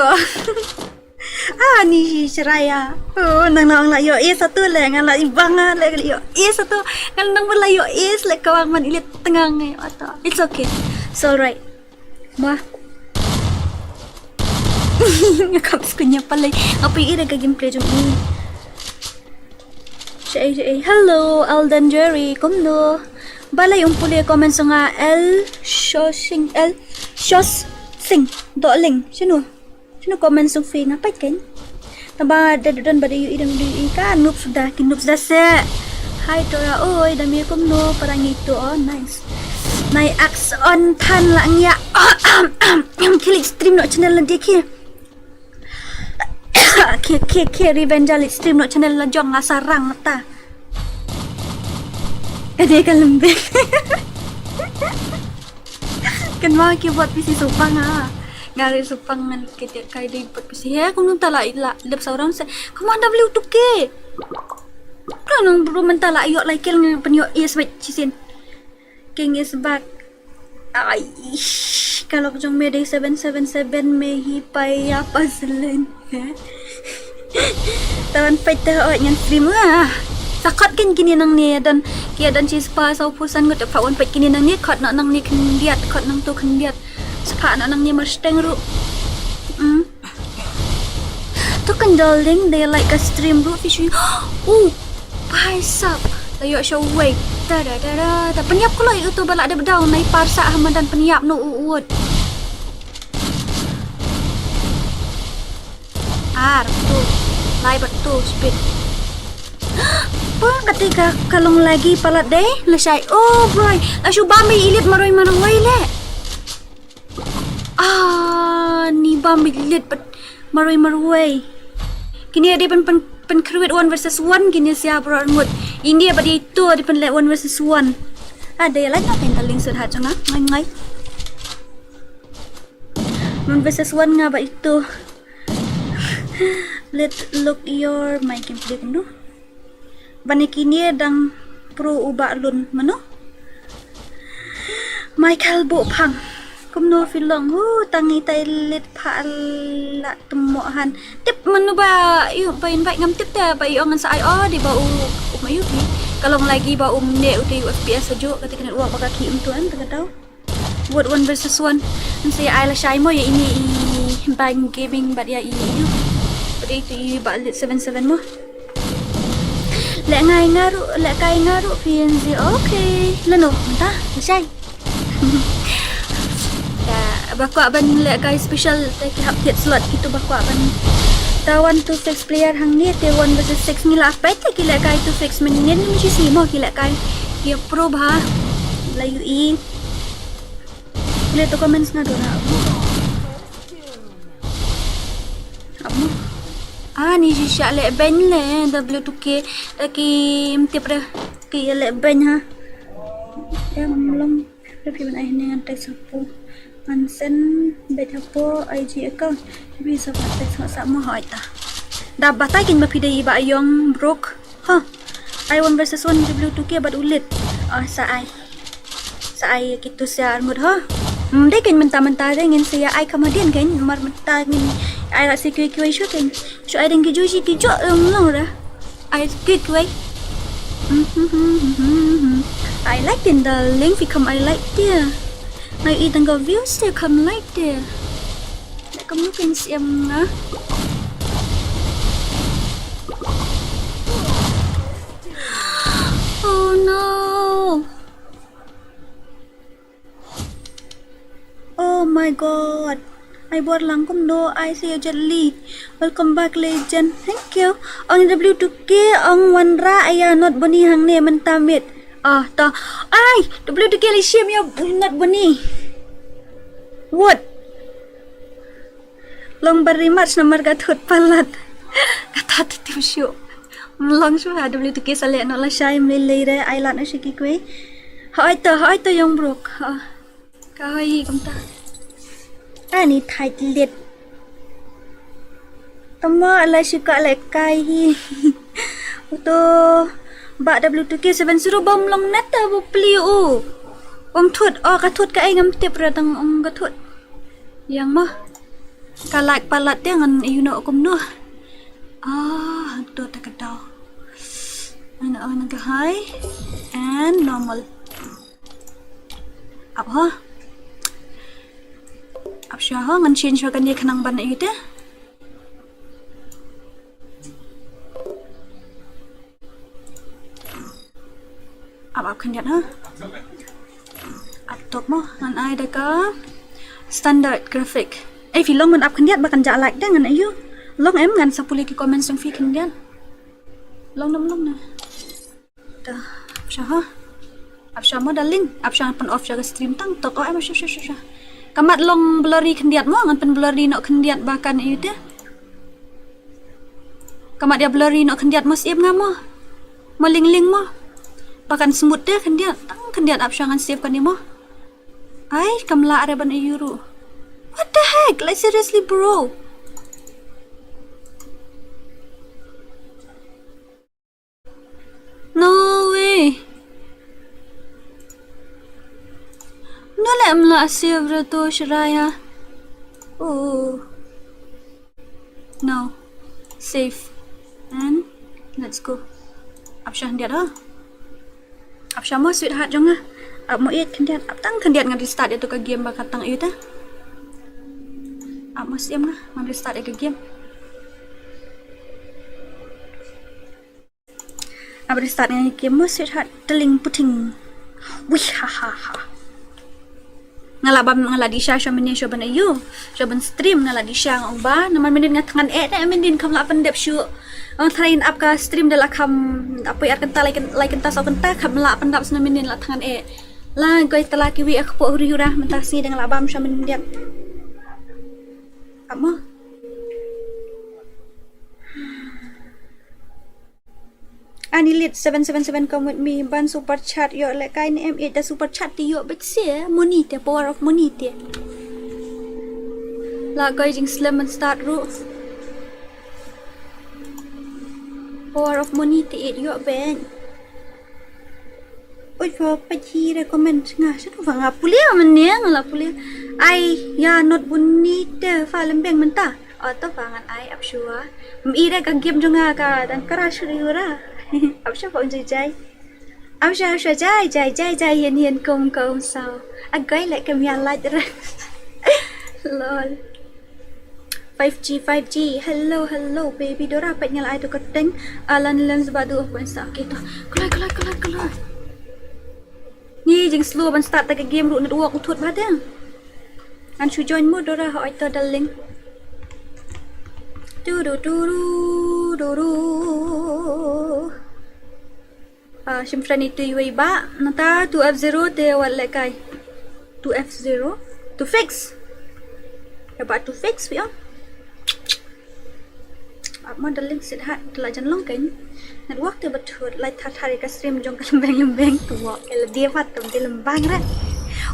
Ah ni shi shraya. Oh nang nang la yo e satu le ngan la ibanga le yo e satu. Ngan nang bala yo e le kawang man ilet tengang ngai ato. It's okay. It's all right. Ma. Nga kam skun ïa palei. Nga phi ira ka gameplay jong i. Shai shai. Hello, Alden Jerry. Kumno? Balei um pule comment song a L Shosing L Shos Sing. Doling. Sino? Sino comment song fi nga pait kan? Taba da don ba da yu idam da yu ka noob suda ki noob suda se. Hi Dora, oi da me kumno para ngi to, oh nice. Nai axe on than la ngia. Ki leh stream noh channel la dikhi. Ke ke ke revenge leh stream noh channel la jong nga sarang mata. Kane ka lembek. Kan ma ki buat P C supang ah. Nga ri supang ngan ke te kai dei buat P C he kung nung tala ila lep saurang se. Come on W two K. Kan nung bru mentala yok lai kel ngan pen yok is wait chisin. King is back. Ai, ka lok jong me dei seven seven seven me hi pai ya pa selen. Tawan peit te oi ngan stream ah. Sa khot kin kini nang ni don ki don chi spa sa phu san ngut pa wan peit kini nang ni khot na nang ni khyndiat khot nang tu khyndiat. Sa kha na nang ni mar steng ru. Hmm. Tu kan darling dei like a stream ru fi shui. Uh. Pai sap. La yok sha wei. Da da da da. Da penyap ko loi utu balak da bedau nai par sa hamadan penyap no uut. Ar tu. Lai bat tu speed. Pa kati ka kalong lagi palat deh. Lashai. Oh boy. Ashu bambi ilit maroi maroi le. Ah, ni bam bilit pat marwei marwei. Kini ada pen pen pen create one versus one kini sia bro ngut. India bad itu ada pen le one versus one. Ada ya lagi kan taling sud hat jong ngai ngai. One versus one nga ba itu. Let look your my gameplay no. Bane kine dang pro u ba lun mano. Michael Buphang. Kumno filong hu tangi tai lit pha la temo han. Tip mano ba yu ba invite ngam tip te ba yu ngan sa ai o di ba u u mayu pi. Kalong lagi ba um ne u te u F P S ajo kati kena uak baka ki um tuan te katau. Vote one versus one. Nsi ai la shai mo ya ini i Bang Gaming bad ya i yu. Bad itu i ba lit seven seven mo. Le ngai ngaru le kai ngaru P N Z. Okay. Lano ta la shai. Ya, bakwa ban le kai special te ki hap tiat slot kitu bakwa ban. Ta one to six player hang ni te one versus six ngi la pet te ki le kai to six men ngen mi si mo ki le kai. Ki pro ba la yu i. Boleh tu comments nga tu nak. Apa? Ah, ni shisha le ben le W two K. Ki mtip re ki le ben ha. Ya, ngam long. Tapi ban ai ni ngan text hapo. Ngan send bet hapo I G account. Tapi sa ba text sa mo hoi ta. Da batai kin ba pidai ba yong brok. Ha. Ai one versus one W two K bad ulit. Ah, sa ai. Sa ai kitu sia armut ha. Hmm, dei kan menta menta dei ngin sia ai kamadian kan mar menta ngin ai la si kiwi kiwi shu kan. Shu ai deng ki juji ki jo em long ra. Ai kiwi kiwi. Hmm, hmm, hmm, hmm, hmm, hmm. I like it darling fi kam I like it. Ngai i tang ka views te kam like te. Te kam nu kan siam nga. Oh no. Oh my god. Ai bor lang kumno ai se ya jali. Welcome back legend. Thank you. Ong W two K ong wanra aya not boni hangne menta mit. Ah ta. Ai W two K li shim ya not boni. What? Long bari mach namar ka thut palat. Kata tu tim shu. Long shu ha W two K sale no la shai mle le re ai lan shi ki kwe. Hoi to hoi to yong brok. Ha. Ka hoi hi kumta. Ani thai lit. Tama ala shi ka le kai hi. Uto ba W two K seven zero bom long net ta bu pli u. Bom thut oh ka thut ka ai ngam tip ra tang ong ka thut. Yang mah. Ka like palat te ngan yu no kumno. Ah, to ta ka dau. Ngan on ka high and normal. Up ha. Up sha ha ngan change wa kan ye khnang ban yu te. Ap ap khyndiat ha. Ap tok mo, ngan ai da ka standard graphic. Eh, phi long ban ap khyndiat ba kan jah like da ngan aiu. Long em, ngan sa pule ki comments jong phi khyndiat. Long nam long na. Da, ap sha ha. Ap sha mo darling, ap sha, pyn off sha ka stream tang tok. Oh em, sha sha sha sha. Ka mat long blurry khyndiat mo, ngan pyn blurry noh khyndiat ba kan aiu te. Ka mat ïa blurry noh khyndiat mo, save nga mo. Mo ling ling mo. Ba kan smooth te khyndiat, tang khyndiat, ap sha ngan save kane mo. Ai, kam lah re ban aiu ruh. What the heck? Like, seriously, bro? No way. No le, em lah save re to, Shreya. Oh. No. Save. And let's go. Ap sha khyndiat ha. Ap sha mo sweetheart jong nga. Ap mo, ïeit khyndiat. Ap tang khyndiat, ngan restart ïa to ka game ba ka tang aiu te. Ap mo siem nga, ngan restart ïa ka game. Ap restart ïa ka game mo sweetheart, darling puting. Wih ha ha ha. Nga lah bam, nga lah dih sha sha mynne sha ban aiu, sha ban stream, nga lah dih sha, nga ong ba namar mynnin nga thngan eh, te mynnin kam lah pyndep shuh. Ong tharai ap ka stream da lah kham, ap poi ar kynta, lai kyn-, lai kynta saw kynta, kam lah pyndap sngewbha mynnin lah thngan eh. La goi tala kiwi, eh, kpoh huri hura, mynta sngi da nga lah bam sha mynnin diat. Ap mo. Anilit seven seven seven, come with me. Ban super chat ïoh lehkai ne em? Ïeit da super chat te ïoh beit se, money te, power of money te. La goi jingslem ban start ruh. Power of money te ïeit ïoh beit. Oi, ko peit hi recommend nga. Sha to ba nga pule mynne, nga la pule. Ai, ïa, not bun ni te, pha lembeng mynta. O, to ba ngan ai, ap shuwa. Ym i re ka game jong nga ka dang kra shu ri ura. Ap shuwa, pha un jai jai. Ap shuwa, ap shuwa, jai jai jai jai, hien hien, kum kum saw. A goi leh kem ïa lait re. Lol. Five G, five G. Hello, hello, baby Dora. Peit nga la ai to ka teng. Alan lens ba du of ban sa. Okay, to. Kloi, kloi, kloi, kloi. Ni jing slow ban start ta ka game ruh, network u thut ba dang. Ngan shu join mo Dora, hooid to darling. Turu, turu, turu. Ah, shim friend itu iwei ba, nata two F zero te wat lehkai. Two F zero? To fix. Ya ba to fix, wi ong. Ap mo darling, sit hat, te la jan long kein. Network te ba thut, lai thar thar ka stream jong ka lembeng lembeng, to wa, ka la dia pat, tam te lembang re.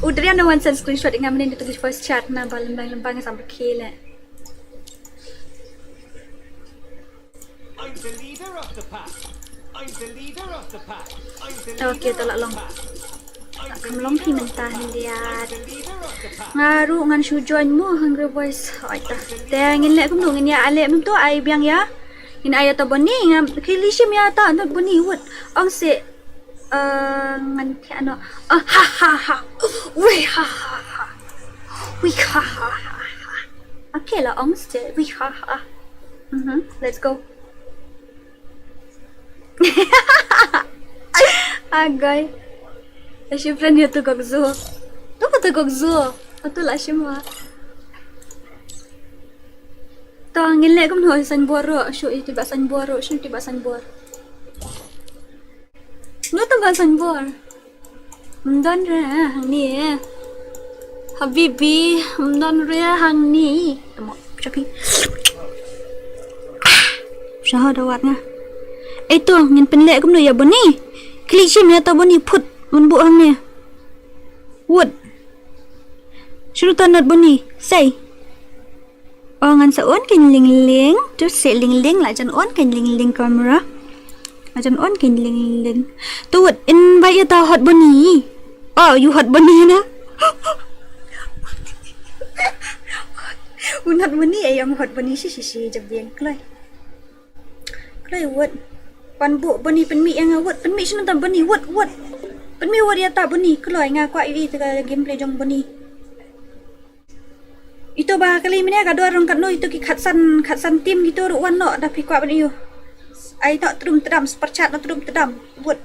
U Dria na wan send screenshot ïa nga mynne, to ki first chat na ba lembang lembang sampai kile. I'm the leader of the pack. I'm the leader of the pack. I'm the Okay, leader to la of long. The pack. I'm the Kam long leader phi of mynta the pack. Hyndiat. I'm the leader of the pack. Nga ruh ngan shu join mo Hungry Boys. Oi ta. Te ngin leh kumno, ngin ïa leh mynta ai biang ïa. Ngin ai ïa ta Bonnie, ngam ki lishim ïa ta, not Bonnie, wut. Ong se. Uh, ngan thiah noh. Uh, ha ha ha. Wi ha ha ha. Wi ha ha ha ha. Okay la ong ste. Wi ha ha. Mhm. Let's go. Agoi. Ashi friend ïa tu gok zu. Tu ko tu gok zu. Atu la shima. To ngin leh kumno, san bor ro. Shu iti ba san bor ro. Shu iti ba san bor. Nut ba san bor. Ym don re hangne. Habibi, ym don re hangne. Tamo, shapi. Shaha da wat nga. Ei to, ngin pynleh kumno ïa Bonnie. Klik shim ïa ta Bonnie, phut, mun bu hangne. Wut. Shu ta not Bonnie. Sei. Oh, ngan sa on kein ling ling. Tu se ling ling, la jan on kein ling ling camera. La jan on kein ling ling. Tu wut, invite ïa ta Hot Bunny. Oh, you Hot Bunny na? U Hot Bunny, eh, ïa Hot Bunny, shi, shi, shi, jab biang kloi. Kloi wut. Pan bu Bunny pynmih ïa nga wut, pynmih shano ta Bunny, wut, wut. Pynmih wut ïa ta Bunny, kloi nga kwah ïohi ta ka gameplay jong Bunny. Ito ba kali mynne ka dor rong katno ito ki khatsan, khatsan team kito ruh wan noh da phi kwah ban ïoh. Ai noh trum tdam, super chat noh trum tdam. Wut.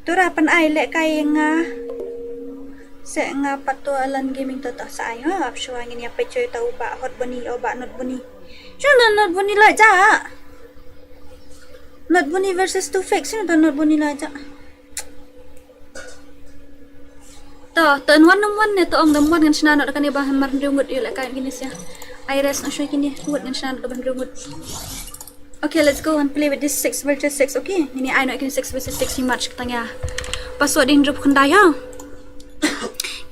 Tura pan ai leh kai nga. Se nga pat to Alan Gaming to to sa ai ha ap shwa ngin ïa peit choi ta u ba Hot Bunny o ba Not Bunny. Shu na Not Bunny la ja. Not Bunny versus Two Fake shu ta Not Bunny la ja. To to en wan nam wan ne to ong nam wan ngan shna not kane ba han mar hynriew ngut ïa leh kai kine sia. Ai rest na shwa kine ngut ngan shna not ba hynriew ngut. Okay, let's go and play with this six versus six. Okay, ngin ai noh kine six versus six hi match ka tang ïa. Password in rup khyndai ha.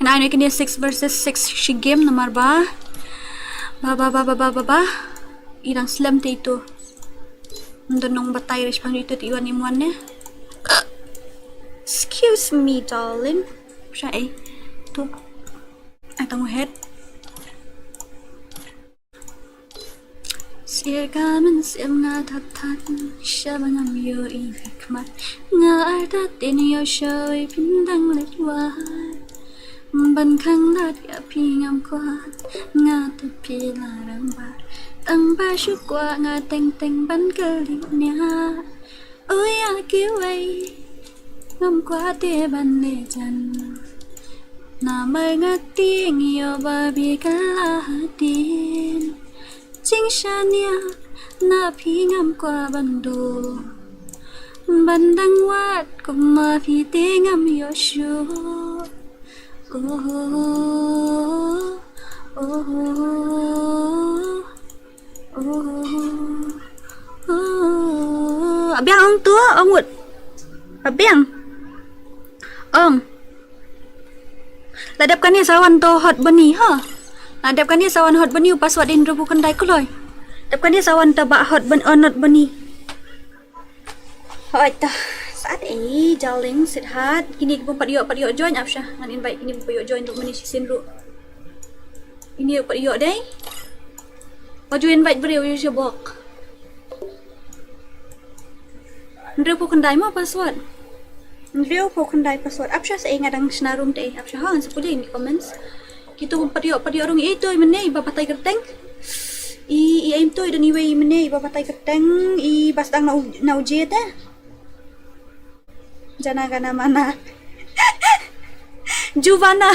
Ngin ai noh kine six versus six shi game namar ba. Ba ba ba ba ba ba ba. I dang slem te itu. Ndo nong batai res pang itu ti wan im wan ne. Excuse me, darling. Sha eh. Tu. Ai tang head. Sir ka mynsiem nga thot thot, shaba ngam ïohi khmat. Nga artat in ïoh shoi phin dang leit wad. Ban khanglad ïa phi ngam kwah, nga tip phi la rangbah. Tang ba shu kwah nga teng teng ban kylli nia. Ïa kiwei ngam kwah te ban leh jan. Namar nga tieng ïoh ba phi kylla hadien. Jingshaniah na phi ngam kwah ban duh. Ban dang wad kum ma phi te ngam ïoh shuh. Oh, oh, oh, oh. Oh, oh, oh. Abiang ong tu, ong wut. Abiang. Ong. La dep kane sa wan to Hot Bunny ha. La dep kane sa wan Hot Bunny u password in rubu kendai kuloi. Dep kane sa wan ta ba Hot Bunny, oh, Not Bunny. Hoi ta. Sat eh, darling, sit hard. Kini ki bum pat ïoh, pat ïoh join ap sha. Ngan invite kini bum pat ïoh join ruh mani shisien ruh. Ini pat ïoh dei. Wa ju invite briew ïoh sha bok. Hynriew phew khyndai mo password. Hynriew phew khyndai password. Ap sha sa eh nga dang shna room te. Ap sha ha ngan sa pule in comments. Kitu pat ïoh, pat ïoh rung i to i mene i ba batai kyrteng. I, i aim to i don iwei i mene i ba batai kyrteng i ba sdang na u, na u je te. Jana gana mana. Jubana.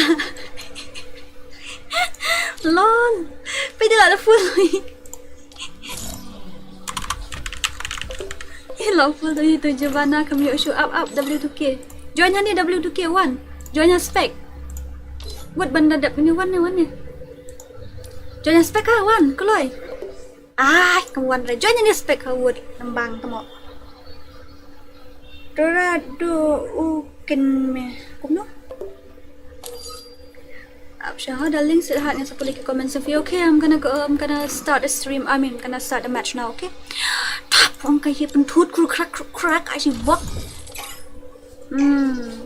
Lol. Pwede la da full. Hello full tu itu Jubana kam ïoh shu ap ap W two K. Join hani W two K one. Join ha spec. Buat banda dap ini one ni one ni. Join ha spec ha one kloi. Ai, ka wan ra join ni spek ha wut nembang temo. Dora do u ken me. Kumno? Ap sha ha, darling, sit hard nga sa pule ki comments of you. Okay, I'm gonna go, I'm gonna start a stream. I mean, gonna start a match now, okay? Tap, ong ka hi pen thut kru krak kru krak, ai si bok. Hmm.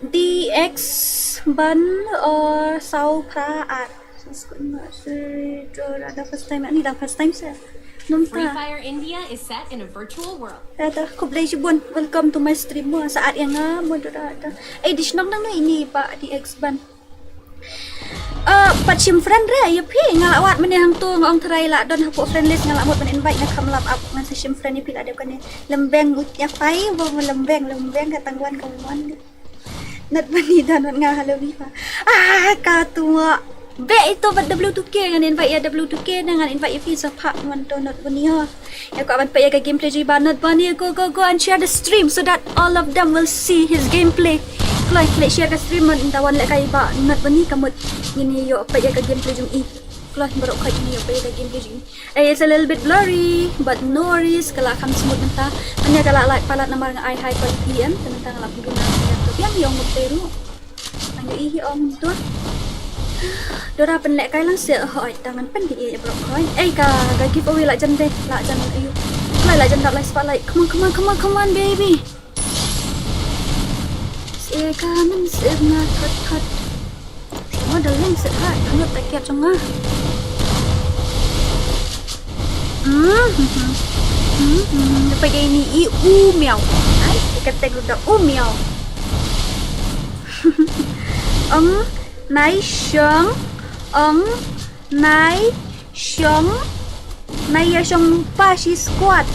D X ban or sau pra at. Sa skut ma sri dro rada first time ani dang first time sa. Num Free ta. Fire India is set in a virtual world. Rada khublei shibun. Welcome to my stream mo sa at ïa nga mo dro rada. Eh di shnong nang no ini ba D X ban. Eh pat shim friend re ïa phi nga la wad mane hangto nga ong trai la don hapoh friend list nga la mut ban invite nga kham lap ap ngan sa shim friend ïa phi la dep kane. Lembeng ut ïa pai bo lembeng lembeng ka tangwan ka mon. Not Bunny don wat nga hello Viva. Ah ka tu. Be ito ba W two K ngan invite ïa W two K na ngan invite ïa phi sa pha wan to Not Bunny ha. Ïa ko ban peit ïa ka gameplay jong i ba Not Bunny, go go go and share the stream so that all of them will see his gameplay. Kloi klik share ka stream man da wan leh kai ba Not Bunny ka mut ngin ïoh peit ïa ka gameplay jong i. Kloi baroh khoit ngin ïoh peit ïa ka gameplay jong i. Eh, it's a little bit blurry, but no worries, ka la kham smooth mynta. Hynrei ka la lait palat namar nga ai high quality em, te mynta nga la pynruna ïa ka biang ïa ong mut te ruh. Nang ïa i hi ong mut. Dora pynleh kai lang se hoi ta ngan pyn di ïa brok hoi. Eh, ka, ka giveaway la jan de, la jan ayu. Lai la jan dap lai spotlight. Come on, come on, come on, come on, baby. Se ka men se nga thot thot. Mo da leng se ha, ano ta kiat jong nga. Hmm, hmm, hmm, hmm, hmm, pa dei ni i u miau. Ai, ka tek da u miau. Ong, nai shong, ong, nai shong, nai ya shong pa shi squad.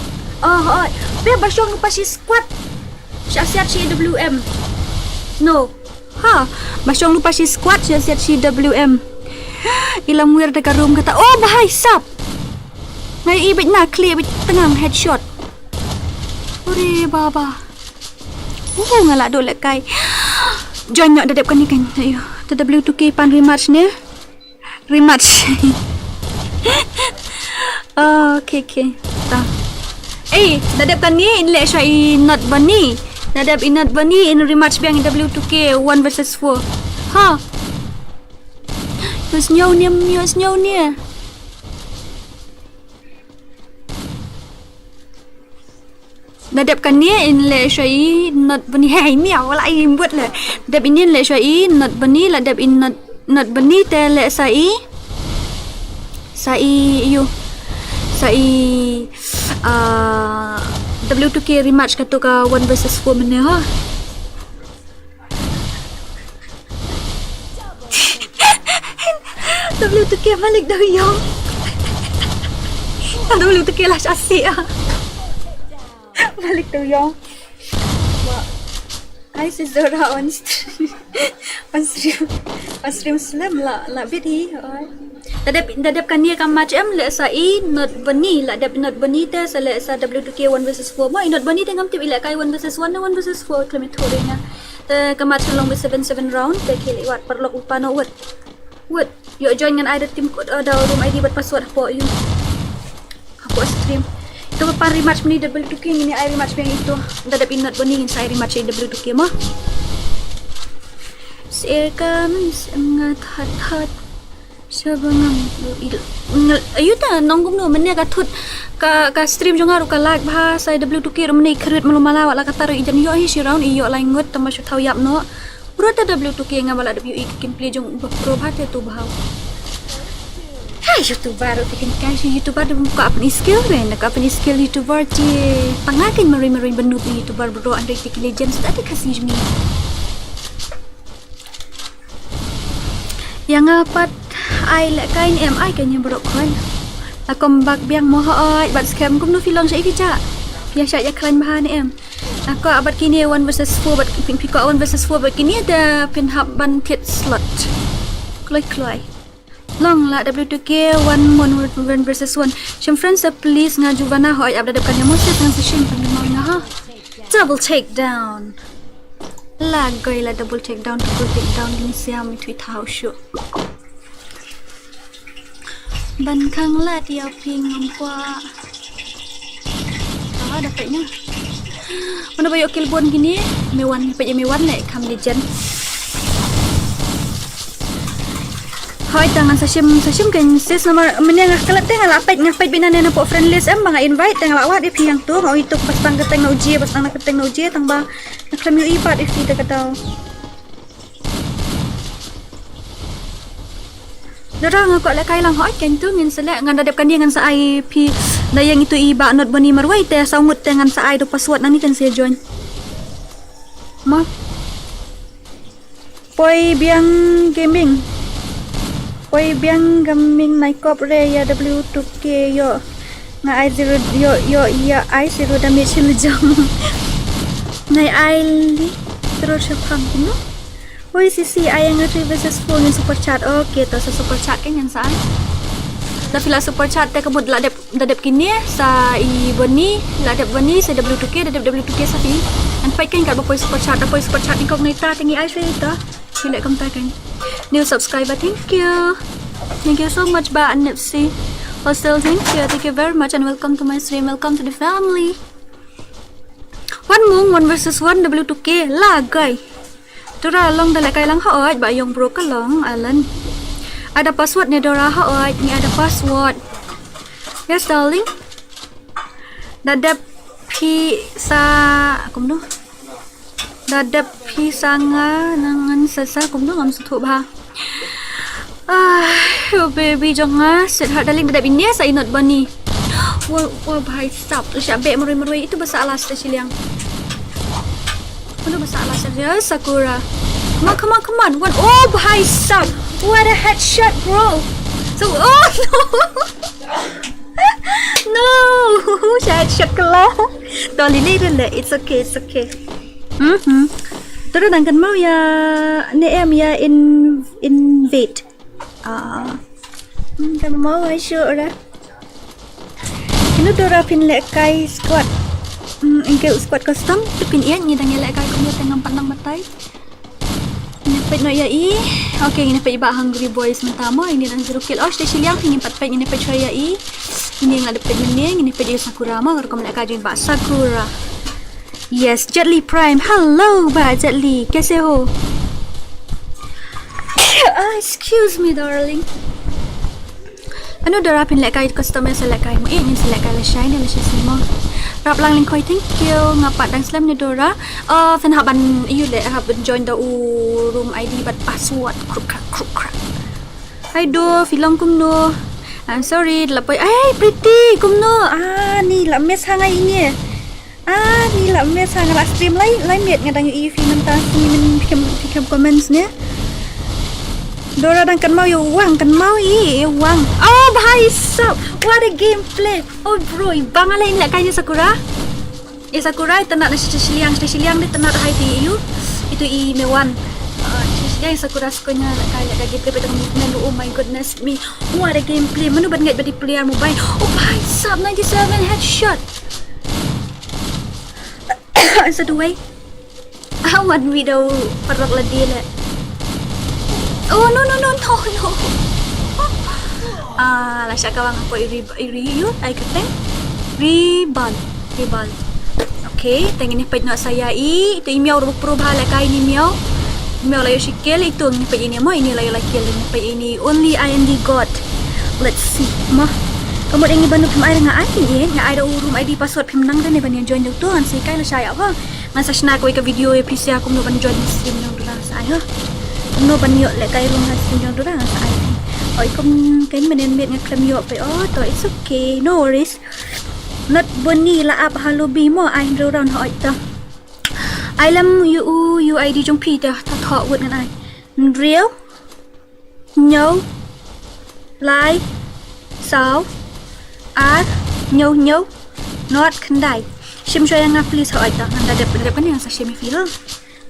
Oh, oh, pe ba shong pa shi squad. Siat shi W M. No. Ha, ba shong lypa shi squad, siat shi W M. I lam wir da ka room kata. Oh, bhai sab. Ngai i bit na clear bit tyngang headshot. Ore baba. Oh, nga la dok lehkai. Join noh da dep kane kan. Ayo, ta W two K pan rematch ne. Rematch. Oh, okay, okay. Ta. Eh, da dep kane in leh sha i Not Bunny. Da dep i Not Bunny in rematch biang i W two K one versus four. Ha. Ïohsngew ne, ïohsngew ne. Da dep kane in leh sha i Not Bunny. Hei, miaw, la i mbut le. Dep ine in leh sha i Not Bunny, la dep i Not, Not Bunny te leh sa i. Sa i, ïo. Sa i, ah, W two K rematch katto ka one versus four mynne ha. W two K malik dau ïong. W two K lah sha si ah. Malik dau ïong. Wa. Ai si Zora on stream. On stream. On stream slem la, la bit hi. Oi. Da dep, da dep kane ka match em leh sa i Not Bunny, la dep Not Bunny te sa leh sa W two K one versus four. Mo i Not Bunny te ngam tip i lehkai one versus one ne one versus four, khlem i thoh ring nga. Te ka match ka long beit seven seven round, te ki leh wad paralok u pano wad. Wad, ïoh join ngan ai da team code, uh, da room I D bad password hapoh ïoh. Hapoh stream. Ito ba pan rematch mynne W two K ngin ïa ai rematch biang ito. Da dep i Not Bunny ngin sa ai rematch i W two K mo. Sir kam nga that that. Sha ba ngam ïoh i ngel, ayu ta nong kumno mynne ka thut ka, ka stream jong nga ruh ka lag bha sa i W two K ruh mynne i khrwit malu mala wat la kata ruh i jan ïoh hi shi round i ïoh lai ngut tang ba shu thaw ïap noh. Bro ta W two K nga ba la dep ïoh i ki gameplay jong u ba pro bha te tu bha. Ha, YouTuber ruh phi kynkai shi YouTuber da ka apni skill re, na ka apni skill YouTuber te tang nga kein marwei marwei ban noob YouTuber bro, hynrei te ki legends da te Khasi jong ngi. Ïa nga pat ai lehkai ne em, ai kein ïa baroh khun. La come back biang mo hooid, bad skhem kumno phi long sha i phi jah. Phi ïa shah ïa khlaiñ bha ne em. Nga kwah bad kine one versus four bad phin, phi kwah one versus four bad kine te phin hap ban thied slot. Kloi kloi. Long la W two K one, one, one versus one. Shim friends sa please nga ju vana hooid ap da dep kane mo sha ngan sa shim pan mo nga ha. Double takedown. La goi la double takedown, double takedown, ngin siam i thui thau shu. Ban khang lad ïa phi ngam kwah. Ah, da peit na. Mano ba ïoh kill bun kine? Me wan, peit ïa me wan leh kham legend. Hoi ta ngan sa shim, sa shim kein sis namar mynne nga klet te nga la peit, nga peit beit na ne na pok friend list em ba nga invite te nga la wad ïa phi hangto nga ong ito ba stang kyrteng na u Jia, ba stang na kyrteng na u Jia tang ba nga khlem ïohi pat ïa phi te ka daw. Dara nga kwah lehkai lang hooid kein tu ngin sa leh ngan da dep kane ngan sa ai phi da ïeng itu i ba Not Bunny marwei te saw ngut te ngan sa ai da u password nangne kan sa join. Ma. Poi biang gaming. Poi biang gaming nai kop re ïa W two K ïoh. Nga ai zero ïoh ïoh ïa ai zero damage hi lejong. Nai ai li zero shaphang kumno. Oi sisi ai nga three versus four ngin super chat. Okay to sa super chat kein ngan sa ai. Da phi la super chat te ka mut la dep Da dep kine sa i Bunny, la dep Bunny sa W two K, da dep W two K sa phi. Ngan peit kein katba poi super chat, da poi super chat nyngkong nai ta te ngi ai sa ita. Ngi leh kumta kein. New subscriber, thank you. Thank you so much ba Nipsey. Hostel, thank you. Thank you very much and welcome to my stream. Welcome to the family. One mong, one versus one, W two K. La guy. Tura long da lehkai lang hooid ba ïong bro ka long Alan. Ada password ne Dora hooid ngi ada password. Yes darling. Da dep phi sa kumno? Da dep phi sa nga nangan sa sa kumno ngam sngewthuh bha. Ah, oh baby jong nga, sweetheart darling, da dep ine sa i Not Bunny. Wa wa bhai sab, la shah beh marwei marwei, itu ba sah last shiliang. Mano ba sah last shiliang? Sakura. Come on, come on, come on. One. Oh bhai sab. What a headshot, bro. So, oh no. No. Shah headshot kala. Dolly later le. It's okay, it's okay. Mhm. Te ruh dang kynmaw ïa ne em ïa in invade. Ah. Hmm, kynmaw ai shu ruh. Ino Dora phin lehkai squad. Hmm, engke squad custom tu phin ïa ngi dang ïa lehkai kumne te ngam pat nang batai. Ngin peit noh ïa i. Okay, ngin peit ba Hungry Boys mynta mo, ini dang zero kill. Oh, sha shiliang phi ngin pat peit, ngin peit shuwa ïa i. Ini nga dep peit mynne, ngin peit ïa Sakura mo, rukom lehkai jong i ba Sakura. Yes, Jet Li Prime. Hello ba Jet Li, kaise ho? Ah, excuse me, darling. Anu Dora phin lehkai custom sa lehkai mo, eh, ngin sa lehkai lashai ne lashai sni mo. Rap lang lyngkhoi, thank you. Nga pat dang slem ne Dora. Uh, phin hap ban ïa leh, hap ban join da u room I D bad password. Kruk krak, kruk krak. Hi Do, phi long kumno? I'm sorry, la poi. Ai, Pretty, kumno? Ah, ni la miss ha nga ini. Ah, ni la miss ha nga la stream lai, lai miet nga dang ïohi phi mynta sni, phi khlem, phi khlem comments ne. Dora dang kynmaw ïa u Wang, kynmaw ïa u Wang. Oh, bhai sab, what a gameplay. Oh, bro, i ba nga leh ïa lehkai ne Sakura. Ïa Sakura, i tynnad na sha shiliang, sha shiliang de tynnad hai te ïa u. Itu i Mewan. Ah, sha shiliang ïa Sakura shuh ïa lehkai, lehkai gameplay bad movement. Oh my goodness me. What a gameplay. Mano ban ngeit ba dei player mobile. Oh, bhai sab, ninety-seven headshot. Sa duwai. Ah, wan video paralok lade leh. Oh, no, no, no, no, no. Ah, la shah kawang hapoh iri, iri ïa u, ai kyrteng. Ribal, Ribal. Okay, te ngin ïa peit noh sa ïa i, itu i Miaw ruh pro bha lehkai ini Miaw. Miaw la ïoh shi kill, itu ngin ïa peit ini mo, ini la ïoh lai kill, ngin ïa peit ini Only I N D God. Let's see mo. Ka mut ïa ngi ban ïoh phim ai, nga ai phin ïa, nga ai da u room I D password, phim nang da ne ban ïa join da uto, ngan sa ïa kai lashai ho. Ngan sa shna kawei ka video ïa phi sa kumno ban join stream jong Dora, sa ai ho. Kumno ban ïoh lehkai room ha stream jong Dora, sa ai. Oi, kum kein mynnin miet nga khlem ïoh phi. Oh, to, it's okay, no worries. Not Bonnie la ap ha lobby mo, ai hynriew round ha oi to. Ai lem ïa u U I D jong phi te, ta thoh wut ngan ai. Hynriew, hynñiew, lai, saw, ar, hynñiew, hynñiew, nod, khyndai. Shim shuwa ïa nga please, hooid, tang ngan da dep, dep kane ngan sa shim ïa phi, ho.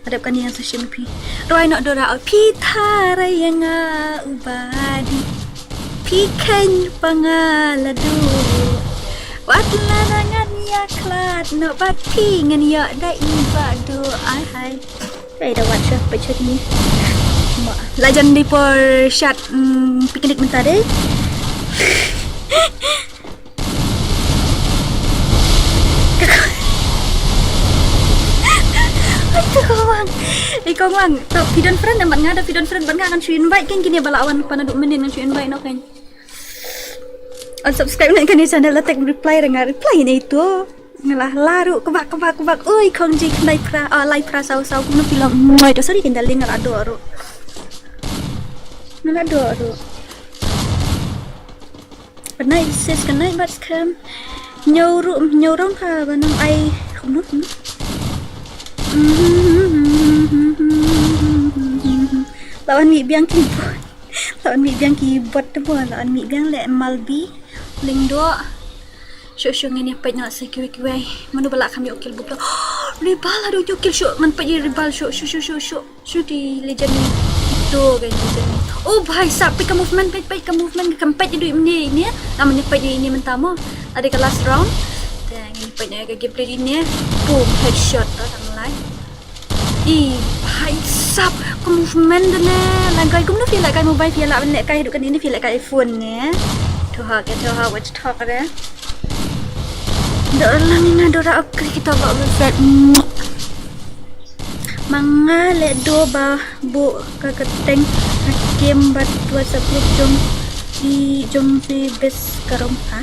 Dep kane ngan sa shim ïa phi. Rwai noh Dora, oh, phi tharai ïa nga u badi. Phi kheiñ pa nga la duh. Wat la da ngan ïa khlad noh bad phi ngan ïoh da i ba duh, ai hai. Ai da wat shuh, peit shuh ni. Ma, la jan dei por shad, mm, picnic mynta dei. Ai, to Kong Wang. Ai, Kong Wang, to phi don friend bad nga, da phi don friend bad nga ngan shu invite kein kine ba la wan pan naduh mynnin ngan shu invite noh kein. Unsubscribe na kane channel, la tag reply ra nga, reply ne ito. Nga la la ruh, kbak, kbak, kbak. Oi, khong ji khyndai phra, ah, lai phra saw, saw, kumno phi long. Moi, to sorry, kein darling, nga la doh ruh. Nga la doh ruh. Good night, sis, good night, bad skhem. Hynñiew ruh, hynñiew rong ha, ba nang ai, kumno, kumno. La wan mih biang ki bot. La wan mih biang ki bot te bo, la wan mih biang leh Malbi, Lyngdoh. Shuh shuh ngin ïa peit noh sa kiwei kiwei. Mano ba lah kham ïoh kill buk to. Ribal haduh ïoh kill shuh, ngan peit ïa Ribal shuh, shuh, shuh, shuh, shuh. Shuh te legend ni. Ito ka legend ni. Oh bhai sab, peit ka movement, peit, peit ka movement, ka kam peit ïa dui mne ine. Namar ïa peit ïa ine mynta mo. Ade ka last round. Te ngin peit ïa ka gameplay ine. Boom, headshot to tang lai. Ih, bhai sab, ka movement de ne. Lehkai kumno phi lehkai mobile, phi lah ban lehkai haduh kane ne, phi lehkai phone ne. Thoh ha ke, thoh ha, wat thoh ka de. Dor lang ina Dora, okay, kita ba reset. Ma nga leh do ba buh ka kyrteng ha game bad WhatsApp group jong i, jong phi best ka rom ha.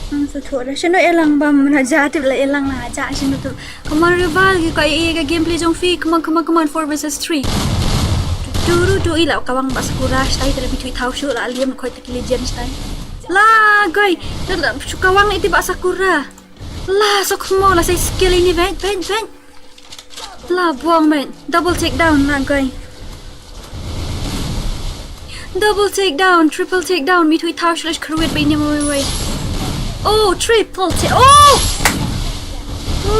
Hmm, so thoh da. Shano elang bam na ja tip la elang la ja shano tu. Come on, Ribal, ki ka i ka gameplay jong phi. Come on, come on, come on, four versus three. Tu, tu, tu, tu, i la kawang ba Sakura, shtai, tara bitui thau shu, la liam, koi taki legend, shtai. La, goi, tu la, shu kawang iti ba Sakura. La, so kmo, la sai skill ini, wait, wait, wait. La, buang, wait. Double takedown, la, goi. Double takedown, triple takedown, mi thui thau shlash kruid ba ini mo wai wai. Oh, triple take, oh!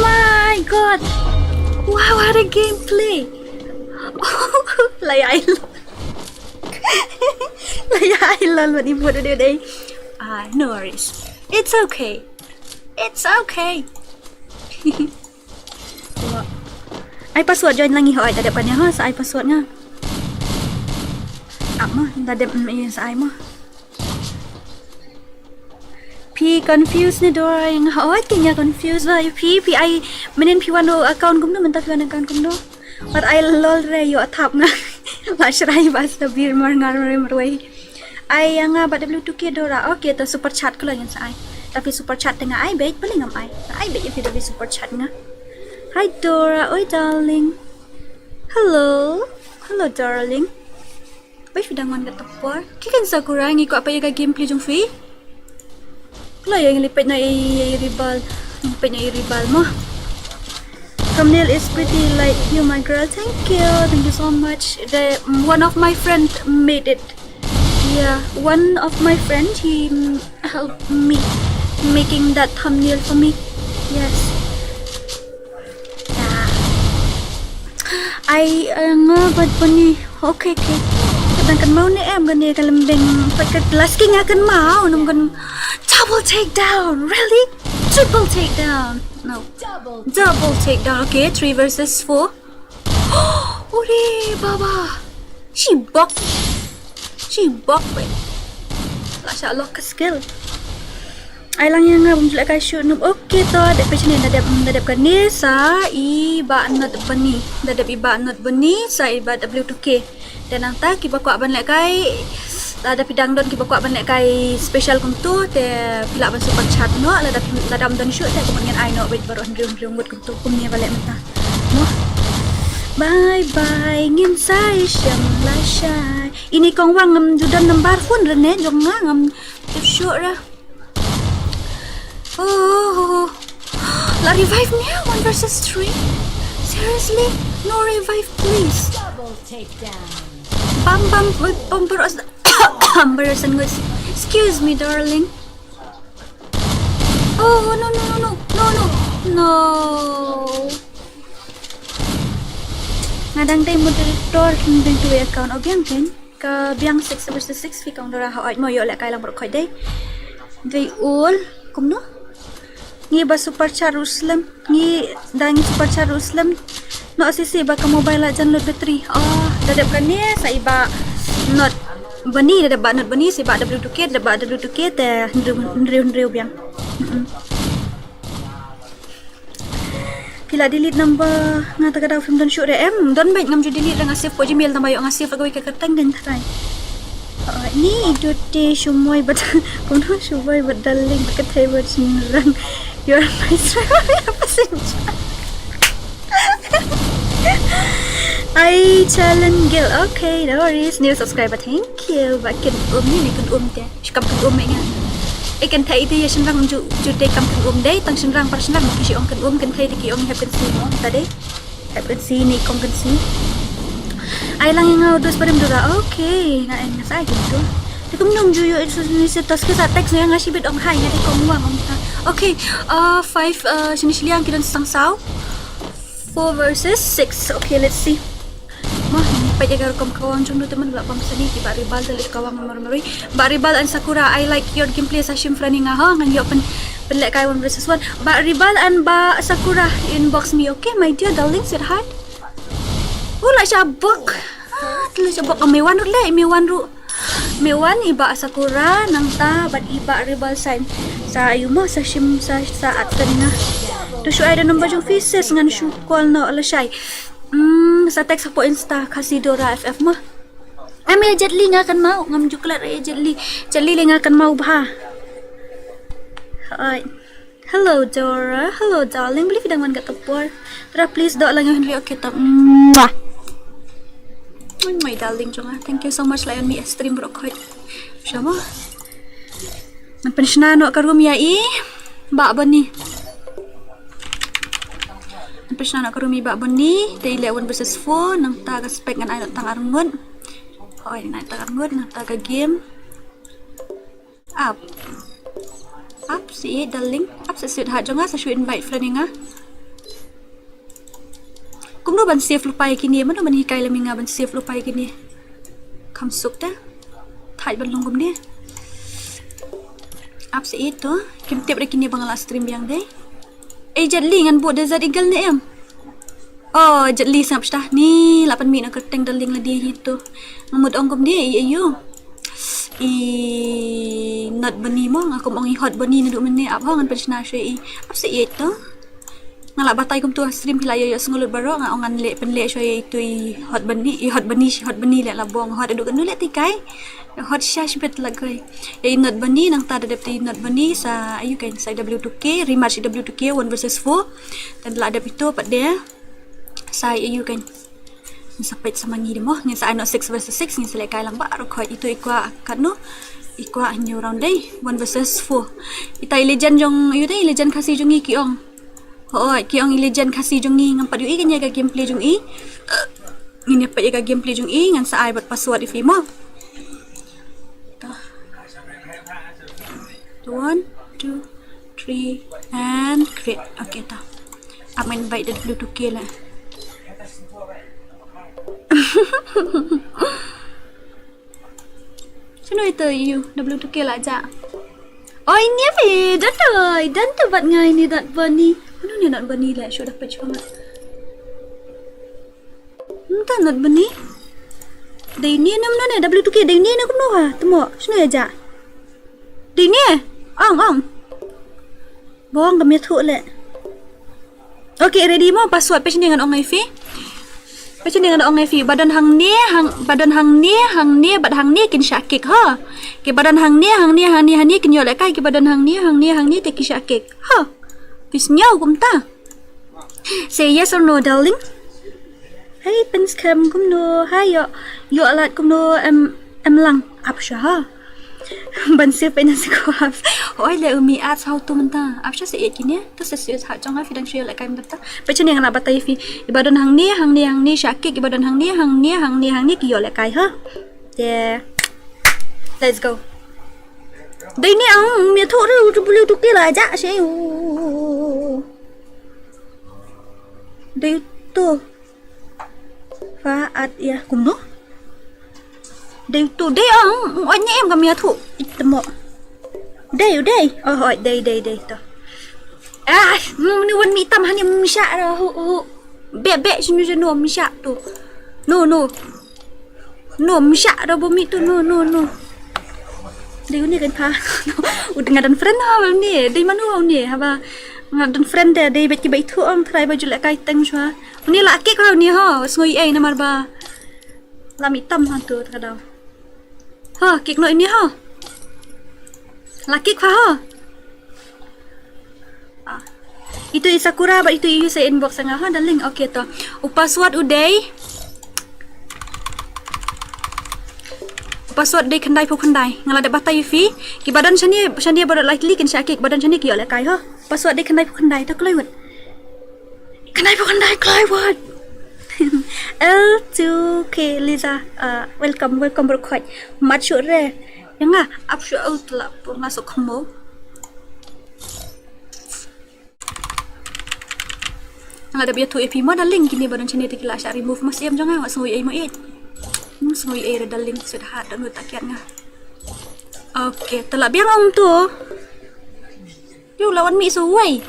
My God! Wow, what a gameplay. La ïa ai lol. La ïa ai lol, what you put today? Ah, no worries. It's okay. It's okay. Ai password join lang i ho, ai ta dep kan ïa ho, sa ai password nga. Ap ma, ta dep, mm, i sa ai ma. Phi confuse ne Dora, ïa nga ho, ai kin ïa confuse ba, phi, phi ai, mynnin phi wan u account kumno, mynta phi wan account kumno. Wat ai lol re, ïoh thap nga. La shrai ba sa bir mar ngar re marwei. Ai ïa nga ba W two K Dora. Okay, to super chat ko la ngin sa ai. Tapi super chat te nga ai beit, paling ngam ai. Ai beit ïa phi, tapi super chat nga. Hi Dora, oi darling. Hello. Hello darling. Bai phi dang wan kata por. Ki kan Sakura, ngi kwah peit ïa ka gameplay jong phi. Klo ïa ngi lipet na i, i rival. Lipet na i rival mo. Thumbnail is pretty like you, my girl. Thank you. Thank you so much. The one of my friend made it. Yeah, one of my friend, he, mm, helped me making that thumbnail for me. Yes. Yeah. Ai, uh, nga bad bani. Okay, okay. Ka dang kynmaw ne em kane ka lembeng. Pat ka last king nga kynmaw, nang kan double takedown. Really? Triple takedown. No. Double takedown. Okay, three versus four. Ore baba. She bok. She bok, weh. La shah lok ka skill. Ai lang ïa nga bym ju lehkai shuh num. Okay to, dep peit shane, da dep, da dep kane sa i Bah Not Bani. Da dep i Bah Not Bani sa i Bah W two K. Te nangta kiba kwah ban lehkai, lada phi dang don kiba kwah ban lehkai special kumto, te phi lah ban super chat noh, lada phi, lada ym don shuh te kumne ngin ai noh beit baroh hynriew hynriew ngut kumto, kumne ba leh mynta. Noh. Bye bye, ngin sa ïashem lashai. Ini kong wang ngam ju don number phone re ne jong nga, ngam tip shuh re. Oh, la revive nia, one versus three? Seriously? No revive, please. Double takedown. Bam, bam, bam, bam, bam, bam, excuse me, darling. Oh, no, no, no, no, no, no, no. Nga dang dei moderator, kin dei tu account, oh, biang ken. Ka biang six versus six, phi kong Dora, ha oi mo, ïoh lehkai lang baroh khoit dei. Dei ul kumno? Ngi ba super chat ruh slem. Ngi dang super chat ruh slem. No sisi ba ka mobile la jan load battery. Oh, da dep kane sa i Bah Not Bani, da dep Bah Not Bani, sa i Bah W two K, da dep Bah W two K te hynriew hynriew hynriew biang. Mm-mm. Phi la delete number nga ta ka daw phim don shuh re em. Don beit, ngam ju delete re, nga save poi Gmail, tang ba ïoh nga save kawei ka kyrteng, dang tharai. Ah, ni i dut te shumoi bad kumno shumoi bad darling bad ka thei bad shynrang. You are my passenger. I challenge girl. Okay, no worries. New subscriber, thank you. Ba kin um ni, ni kin um te. Shu kam kynum ïa nga. Eh, kynthei te ïa shynrang ju, ju dei kam kynum dei, tang shynrang para shynrang ma ki shu ong kynum, kynthei te ki ong hep kynsi mo, ta dei. Hep kynsi ni kong kynsi. Ai lang ïa nga u dos barim Dora. Okay, nga en nga sa ai kyntu. Te kumno ym ju ïoh itu ni se tos ke sa text ïa nga shibit ong hi, nga dei kong wang ong ta. Okay, uh, five, uh, shini shiliang ki don stang saw. Four versus six. Okay, let's see. Mo, peit ïa ka rukom kawang jong nu te man, ba la bam sani ki Bah Ribal, te leit kawang marmarui. Bah Ribal and Sakura, I like your gameplay, sa shim friend ïa nga ho, ngan ïoh pyn, pynlehkai one versus one. Bah Ribal and Bah Sakura, inbox me, okay, my dear darling, sweetheart. Oh, la sha bok. Ah, te la sha bok, me wan ruh le, me wan ruh. Me wan i Bah Sakura, nangta bad i Bah Ribal sa, sa ïu mo, sa shim, sa, sa add friend ïa nga. To shu ai da number jong phi sis, ngan shu call noh lashai. Hmm, sa text hapoh Insta, Khasi Dora F F mo. Em, ïa Jet Li nga kynmaw, ngam ju klet ïa Jet Li. Jet Li lei nga kynmaw bha. Hai. Hello Dora, hello darling. Balei phi dang wan katto por? Dora, please doh lang ïa u Henry, okay to. Mwah. Mwah, my darling jong nga. Thank you so much la ïa mi stream baroh khoit. Sha mo. Ngan pynshna noh ka room ïa i Bah Bani. Ngan pynshna noh ka room ïa i Bah Bani. Te i leh one versus four, nangta ka spec ngan ai noh tang arngut. Hoi, ngan ai tang arngut, nangta ka game. Ap. Ap sih, darling. Ap sih, sweetheart jong nga, sa shu invite friend ïa nga. Mano ban save lypa ïa kine, mano ban hikai lem ïa nga ban save lypa ïa kine. Kham suk te. Thait ban long kumne. Ap sa ïeit to. Kim tip re kine ba nga la stream biang de. Ei Jet Li, ngan buh da Jet Eagle ne em? Oh, Jet Li sngap shuh. Ni la pynmih na kyrteng darling lade hi to. Nga mut ong kumne, ei aïu. I Not Bunny mo, nga kum ong i Hot Bunny naduh mynne, ap ho ngan pynshna shuh i. Ap sa ïeit to. Nga la batai kumtu ha stream phi la ïoh ïohsngew lut baroh, nga ong ngan leh pynleh shuh ïa itu i Hot Bunny, i Hot Bunny, Hot Bunny leh la bong, hot haduh katno leh te kai. Hot sha shibit la kai. Ïa i Not Bunny nangta da dep te i Not Bunny sa aïu kan sa W two K, rematch W two K one versus four. Te la dep itu pat de. Sa aïu kan. Ngin sa peit sa ma ngi de mo, ngin sa ai noh six versus six, ngin sa lehkai lang baroh khoit. Itu i kwah katno, i kwah hynñiew round dei, one versus four. Ita i legend jong, ïu dei, i legend Khasi jong ngi ki ong. Hooid, ki ong i legend Khasi jong ngi, ngam pat ïohi kane ka gameplay jong i. Ngin ïa peit ïa ka gameplay jong i, ngan sa ai bad password ïa phi mo. To. One, two, three, and create. Okay, to. Ap ngan invite da W two K lah. Shano ito ïa u W two K la jah. Oi, ini apa? Don to, don to bad nga ini Not Bunny. Mano ne Not Bunny leh, shu da peit shuwa nga. Mynta Not Bunny. Dei ne ne mano ne, W two K dei ne ne kumno ha. Temo, shano ïa jah. Dei ne. Ong, ong. Bong kam ïathuh leh. Okay, ready mo, password, peit shane ngan ong ïa phi. Peit shane ngan ong ïa phi, ba don hangne, hang, ba don hangne, hangne bad hangne kin shah kick, ha. Ki ba don hangne, hangne, hangne, hangne kin ïoh lehkai, ki ba don hangne, hangne, hangne te ki shah kick. Ha. Phi sngew kumta. Say yes or no, darling. Hey, pynskhem kumno, ha ïoh, ïoh lad kumno, em, em lang, ap sha ha. Ban save peit na squad. Oi le umi at sa tu mynta. Ap sha sa ïeit kine. Tu sa save ha jong ha phi dang shu ïoh lehkai mynta. Peit shane nga la batai ïa phi. I ba don hangne, hangne, hangne shah kick, i ba don hangne, hangne, hangne, hangne ki ïoh lehkai ha. Te. Let's go. Dei ne ang, me tho ru tu bulu tu ke la ja she. Dei tu. Fa at ïa kumno? Dei tu, dei ong, ong ne em kam ïathuh. It mo. Dei, dei. Oh, oh, dei, dei, dei to. Ah, mu ni wan mi tam hani mi sha ra hu hu. Be be shinu shinu mi sha tu. No, no. No, mi sha ra bo mi tu, no, no, no. Dei uni kan pha. Ud nga don friend ha ba uni. Dei manu uni haba. Nga don friend de, dei bet ki bai thu ong try ba ju lehkai teng shwa. Uni la kick ha uni ha, sngoh ei namar ba. La mi tam ha tu ta ka daw. Ha, kick no uni ha. La kick pha ha. Ah. Itu i Sakura ba itu i use inbox nga ha darling. Okay to. U password u dei. U password dei khyndai phew khyndai. Nga la dep batai ïa phi. Ki ba don shane, shane ba don likely kin shah kick, ba don shane ki ïoh lehkai ha. Password dei khyndai phew khyndai, to kloi wut. Khyndai phew khyndai, kloi wut. L two K Liza, uh, welcome, welcome back. Mat shuh re. Ïa nga ap shuh, oh, tla pur nga sok khmo. Nga la dep ïathuh ïa phi mo darling, kine ba don shane te ki la shah remove, mas em jong nga, nga sngew ei mo ei. Nga sngew ei re darling, sweetheart, don wut ta kiat nga. Okay, te la biang ong to. Yu la wan mih sa wei.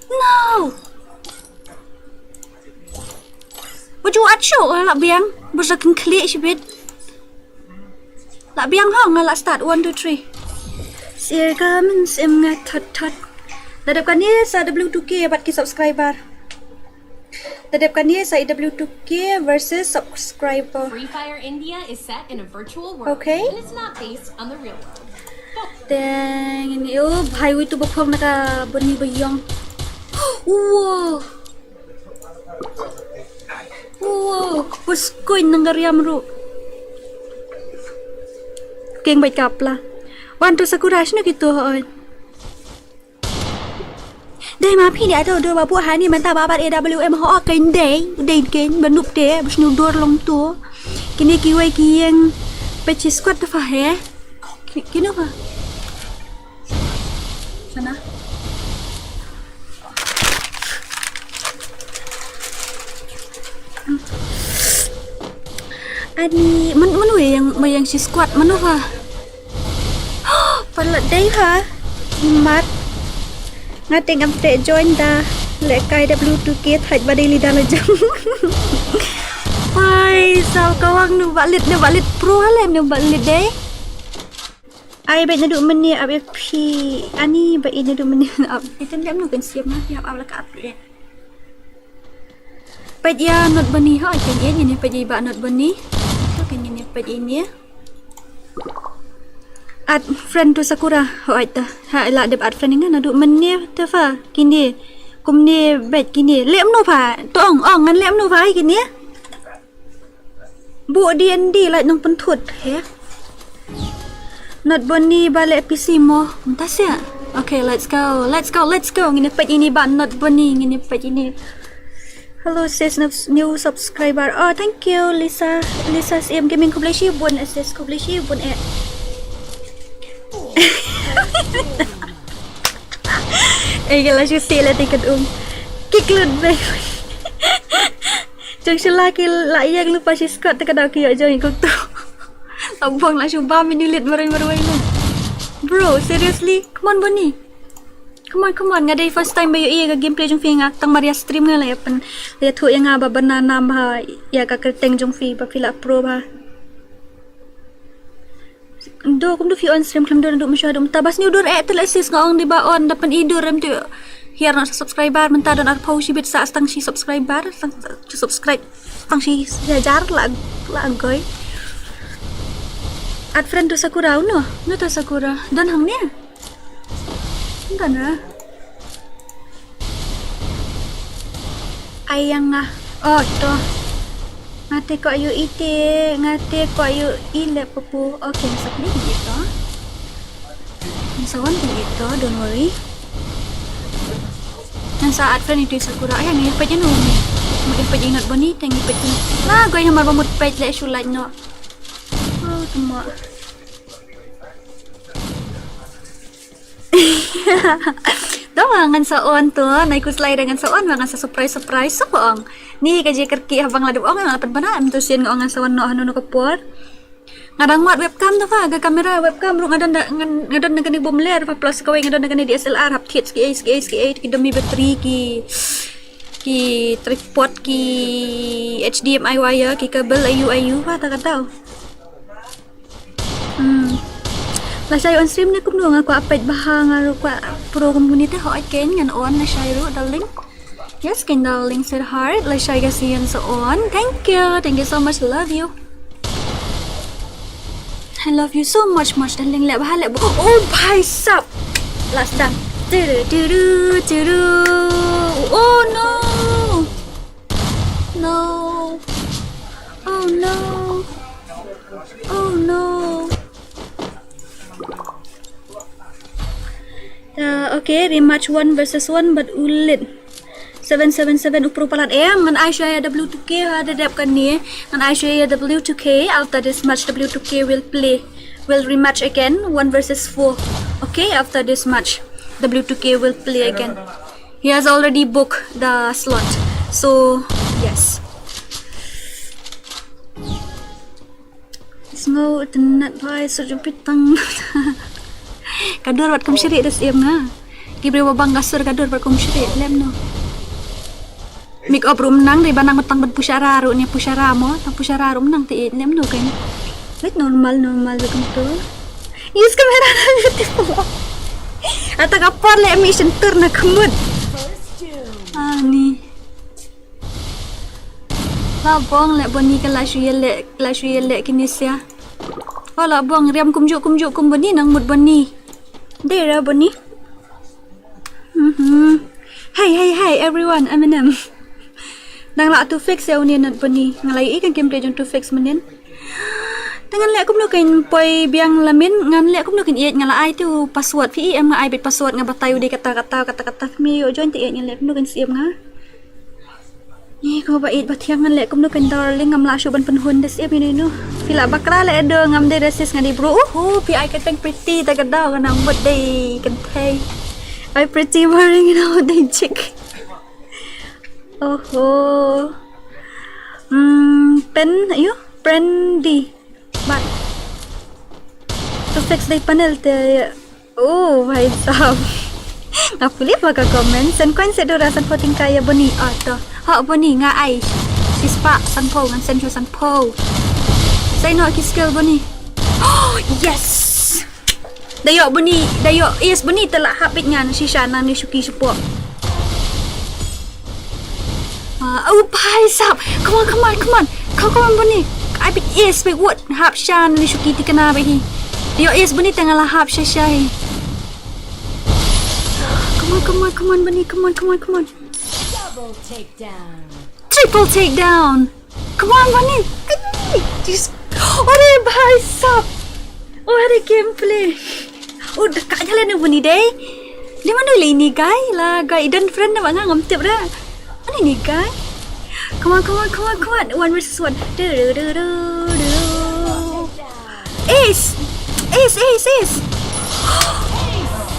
No. Ba ju at shuh la biang. Ba sa kin khlieh shibit. La biang hong nga la start, one, two, three. Sir ka min sim nga thot thot. Da dep kane sa W two K bad ki subscriber. Da dep kane sa W two K versus subscriber. Free Fire India is set in a virtual world. Okay. And it's not based on the real world. Dang, ini, oh, bhai, wei tu ba phong na ka bani ba yong. Wow. Wow, bus kuin nang gariam ru. Keng bai kapla. Wan tu Sakura, shino kitu hoi. Dei ma phi ne ato do ba buh hani mynta ba bat A W M ho, kein dei, dei kein ba nup te, bus nu dor long tu. Kine kiwei ki ïeng pechis squad tu fa he. Ki, kino fa? Sana. Ani, man, man wei ïa, wei ïa shi squad, mano ha? Palat dei ha. Mat. Nga te ngam te join da. Lehkai da W two K thait ba dei leader la jong. Pai, saw kawang nu ba lit, nu ba lit pro ha le, nu ba lit dei. Ai beit naduh mynne ap ïa phi. Ani beit naduh mynne ap. Ita ndem nu kan siap na, ïa ap la ka ap deh. Peit ïa Not Bunny ha, ïa peit ïa ngin ïa peit ïa i bah Not Bunny. Ita kan ngin ïa peit ïa ngin ïa. Add friend to Sakura. Ho ai ta. Ha, la dep add friend ïa nga naduh mynne te pha. Kine. Kumne beit kine. Leh mano pha. To ong, ong ngan leh mano pha ïa kine. Buh D and D lait nong pynthut he. Not Bunny ba leh P C mo. Mynta sia. Okay, let's go. Let's go. Let's go. Ngin ïa peit ïa ini ba Not Bunny. Ngin ïa peit ïa ini. Hello sis, new, new subscriber. Oh, thank you Lisa. Lisa S M Gaming, khublei shibun eh sis, khublei shibun eh. Eh, ka la shu sih la te ka um. Kick lut bek. Jong shu la ki la ïeng lypa shi squad te ka dei ki ïoh jong i kuk tu. Abang la shu bam ini lit marwei marwei na. Bro, seriously? Come on, Bunny. Come on, come on. Nga dei first time ba ïohi ïa ka gameplay jong phi, nga tang mar ïa stream nga la ïa pyn, la ïathuh ïa nga ba bynna nam ha ïa ka kyrteng jong phi ba phi la pro ba. Do kumno phi on stream khlem dur, naduh mynshuwa haduh mynta? Bas ngi dur eh, te leh sis, nga ong dei ba on, da pyni dur em tu. Hiar noh sa subscriber, mynta don arphew shibit sa, tang shi subscriber, tang shi subscribe, tang shi hajar la, la goi. Add friend to Sakura, uno, uno to Sakura. Don hangne. Don na. Ai ïa nga. Oh, to. Nga te kwah ïohi te, nga te kwah ïohi leh papu. Okay, sa pynlong ïa to. Ngan sa wan pynlong ïa to, don't worry. Ngan sa add friend ïa to i Sakura. Ai ïa nga, ïa peit ïa no. Mut ïa peit ïa Not Bunny, tang ïa peit ïa no. Nga goi namar ba mut peit leh shu like noh. Oh, tuma. To, ngan sa on to, nai kus lai da ngan sa on, ngan sa surprise, surprise, sa ko ong. Ni ka je kyrkieh haba nga la dep ong, nga la pynbna, em to sien nga ong ngan sa on noh hano hano ka por. Nga dang wad webcam to pha, ka camera webcam ruh nga don da, ngan, nga don da kane bumler pha, plus kawei nga don da kane D S L R, hap thied ki ei, ki ei, ki ei, ki demi battery, ki, ki tripod, ki H D M I wire, ki cable, ayu, ayu, pha ta ka daw. Hmm. Lashai on stream ne kumno, nga kwah peit bha, nga ruh kwah pro kum kine te, hooid keiñ ngan on lashai ruh, darling. Yes keiñ darling, sweetheart, lashai ka sien sa on. Thank you. Thank you so much. Love you. I love you so much, much, darling. Leh bha, leh bha. Oh, bhai sab. Last time. Turu, turu, turu. Oh no. No. Oh no. Oh no. Uh, okay, rematch one versus one, but u lit. Seven seven seven u pro palat em, ngan ai shuwa ïa W two K ha da dep kane. Ngan ai shuwa ïa W two K, after this match W two K will play, will rematch again, one versus four. Okay, after this match, W two K will play again. He has already booked the slot. So, yes. Sngew tynnat bha, shu jump tang. Ka dur bad kum shrieh da siem nga. Ki briew ba bang ka sur ka dur bad kum shrieh, lem no. Make up ruh ym nang, dei ba nang ba tang ban push ara ruh ne, push ara mo, tang push ara ruh ym nang te, lem no kan. Wait, normal, normal ba kumto. Use camera na beautiful. Ata ka por le mission tur na khmut. Ani. La bong le Boni ka la shu ïaleh, la shu ïaleh kine sia. Oh la bong, riam kumjuh kumjuh kum Boni, nang mut Boni. Dei ra Boni. Mhm. Hey, hey, hey, everyone, Eminem. Nang la two fix ïa une Not Boni. Nga la ïohi ka gameplay jong two fix mynnin. Te ngan leh kumno kan poi biang la min, ngan leh kumno kan ïeit, nga la ai te u password, phi i em nga ai beit password, nga batai u dei kata kata kata kata, phi ïoh join te ïeit, ngan leh kumno kan siem nga. Ni ko ba ïeit ba thiang, ngan leh kumno kan darling, ngam lah shuh ban pynhun da siem ïa no. Phi lah bakla leh do, ngam dei racist, nga dei bro. Uhu, phi ai ka teng pretty ta ka daw, nang mut dei kynthei. Ai pretty boring, nang mut dei chick. Oho. Hmm, pen, ayo. Brandy. But to fix the panel te. Oh, bhai sahab. Nga pule ba ka comment. San coin se dura san photing kaya boni. Ah, to. Ha boni nga ai. Sispa san pho ngan sen shu san pho. Sai no ki skill boni. Oh, yes. Da ïoh boni, da ïoh ace boni te la hap bit ngan shisha na ni shuki shupo. Ah, oh, bhai sahab. Come on, come on, come on. Come, come on, boni. Ai bit ace bit what? Hap sha na ni shuki ti kana bit hi. Da ïoh ace boni te nga la hap sha sha hi. Come on, come on, come on, boni. Come on, come on, come on. Double takedown. Triple takedown. Come on, boni. Just. Ore bhai sahab. What a gameplay. Oh, da ka jale ne boni dei. Di mana le ini guy la guy idan friend na banga ngam tip da. Ani ni guy. Come on, come on, come on, come on. One versus one. Du, du, du, du, du. Ace. Ace, ace, ace.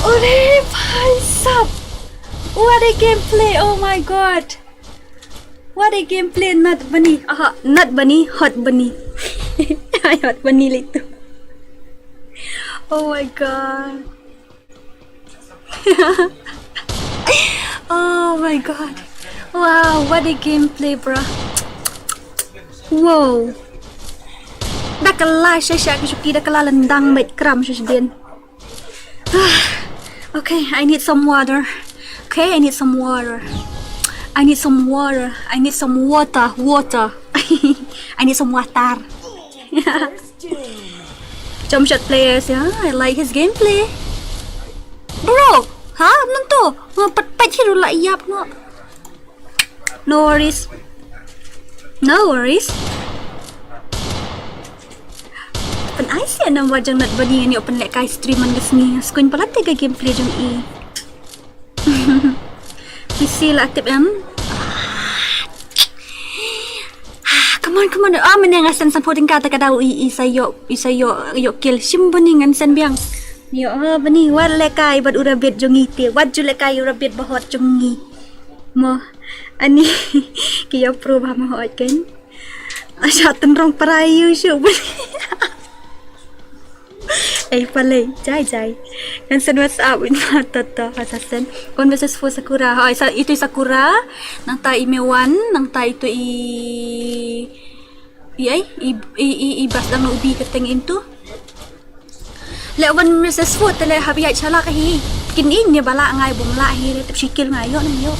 Ore bhai sahab. What a gameplay. Oh my god. What a gameplay, not boni. Aha, not boni, hot boni. Hot boni le tu. Oh my god. Oh my god. Wow, what a gameplay, bro. Wow. Da ka la sha sha ki shuki da ka la lendang met kram sha sha din. Okay, I need some water. Okay, I need some water. I need some water. I need some water. Water. I need some water. Jump shot players, yeah. I like his gameplay. Bro, ha? Nonto. Nga pat pat hiru la yap no. No worries. No worries. Pen ai sia nam wa jong nat bani ngan ïoh pynlehkai stream man ka sngi. Skuin palat te ka gameplay jong i. P C la tip em. Ah, come on, come on. Ah, mane nga sen san photing ka ta ka dau i i sa ïoh i sa ïoh ïoh kill shim bani ngan sen biang. Ïoh ah bani wat lehkai bad u rabbit jong i te. Wat ju lehkai u rabbit bahot jong i. Mo ani ki ïa pro ba ma hoi ken. Asha tynrong parai yu shu bun. Ei palei jai jai. Kan sen WhatsApp in ma tata assassin. Kon versus four Sakura. Hoi sa itu Sakura. Nang ta i Mewan, nang ta itu i i ai i i i, i bas dang ubi ka teng into. Le wan Mrs Food te le hab ïa chala ka hi. Kin ing ne bala ngai bum la hi le tep shikil ngai yo nam yo.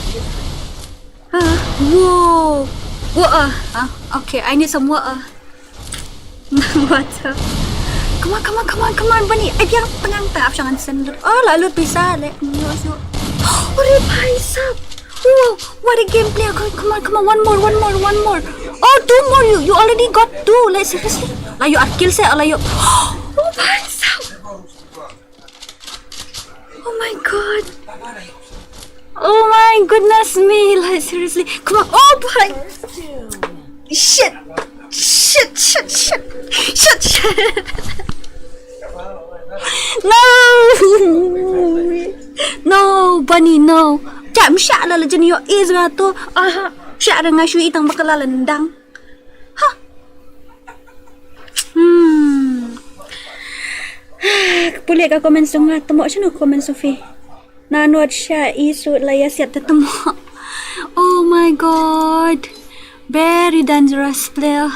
Ah, wow. Water. Ah, okay, I need some water. Water. Come on, come on, come on, come on, bani. Ai biang tengang ta ap shangan sen lut. Oh, la lut bisa le. Yo yo. Ore bhai sab. Wow, what a gameplay. Come, come on, come on, one more, one more, one more. Oh, two more. You you already got two. Like seriously. La you are kill se la you. Oh bhai sab. Oh my god. Oh my goodness me. Like seriously. Come on. Oh bhai. Shit. Shit, shit, shit. Shit, shit. No. No, Bunny, no. Jam sha la la jin yo is wa to. Aha. Sha ra nga shu itang bakala lendang. Ha. Hmm. Pule ka comment song nga temo shano comment Sophie. Na not sha isu la ya siat te temo. Oh my god. Very dangerous player.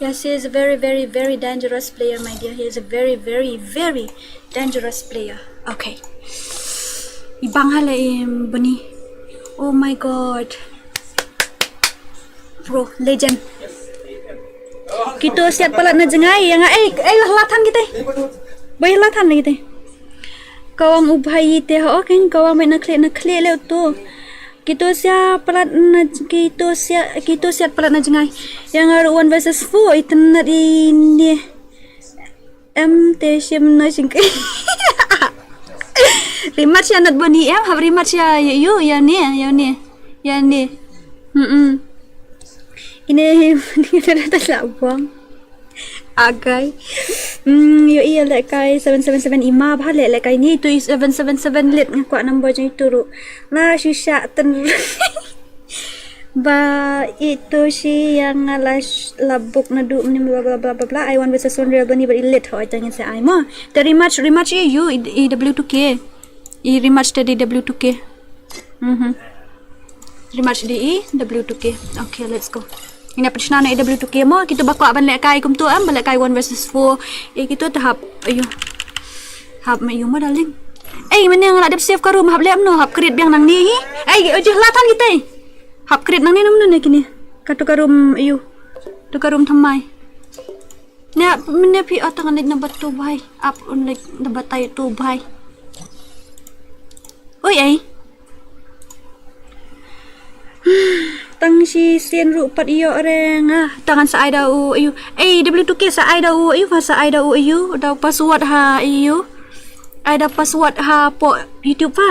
Yes, he is a very, very, very dangerous player, my dear. He is a very, very, very dangerous player. Okay. Ibang hala im bani. Oh my god. Pro legend. Kito siat palat na jngai yang ai ai lah latan kita. Bai latan na kita. Kawang ubhai te ho kan kawang mai na kle na kle le tu. Kito siat palat na kito siat kito siat palat na jngai. Yang aru one versus four itan na di ni. Em te shim na shingkai. Rematch ya nat bani em hab rematch ya yu ya ni ya ni ya ni. Hmm. Ini ni ta la buang. Agai. Hmm, yo iya le kai seven seven seven ima ba le le kai ni tu seven seven seven lit nga kwa number jong itu ru. Na shisha ten. Ba ito shi yang nga la sh- la book na du mni bla bla bla bla bla. I one versus one real bani ba elite ho itang sa ai mo. The rematch rematch e u e w two k. E rematch the e w two k. Mhm. Rematch the e w two k. Okay, let's go. Ina pishna na e w two k mo kito ba kwah ban lehkai kumto em ba lehkai one versus four. E kito ta hap ayu. Hap ma ayu mo darling. Ei mane nga la dep save ka room hap leh mno hap create biang nangne hi. Ei oje la tan kitai. Hap create nangne namno ne kini. Ka tu ka room ayu. Tu ka room thymmai. Ne mane phi ata ngan leh na batu bai. Ap un leh na batai tu bai. Oi ei. Tang shi sien ruh pat ïoh re nga. Tang ngan sa ai da u ayu. Ei w two k sa ai da u ayu ha sa ai da u ayu da password ha ayu. Ai da password ha po YouTube ha.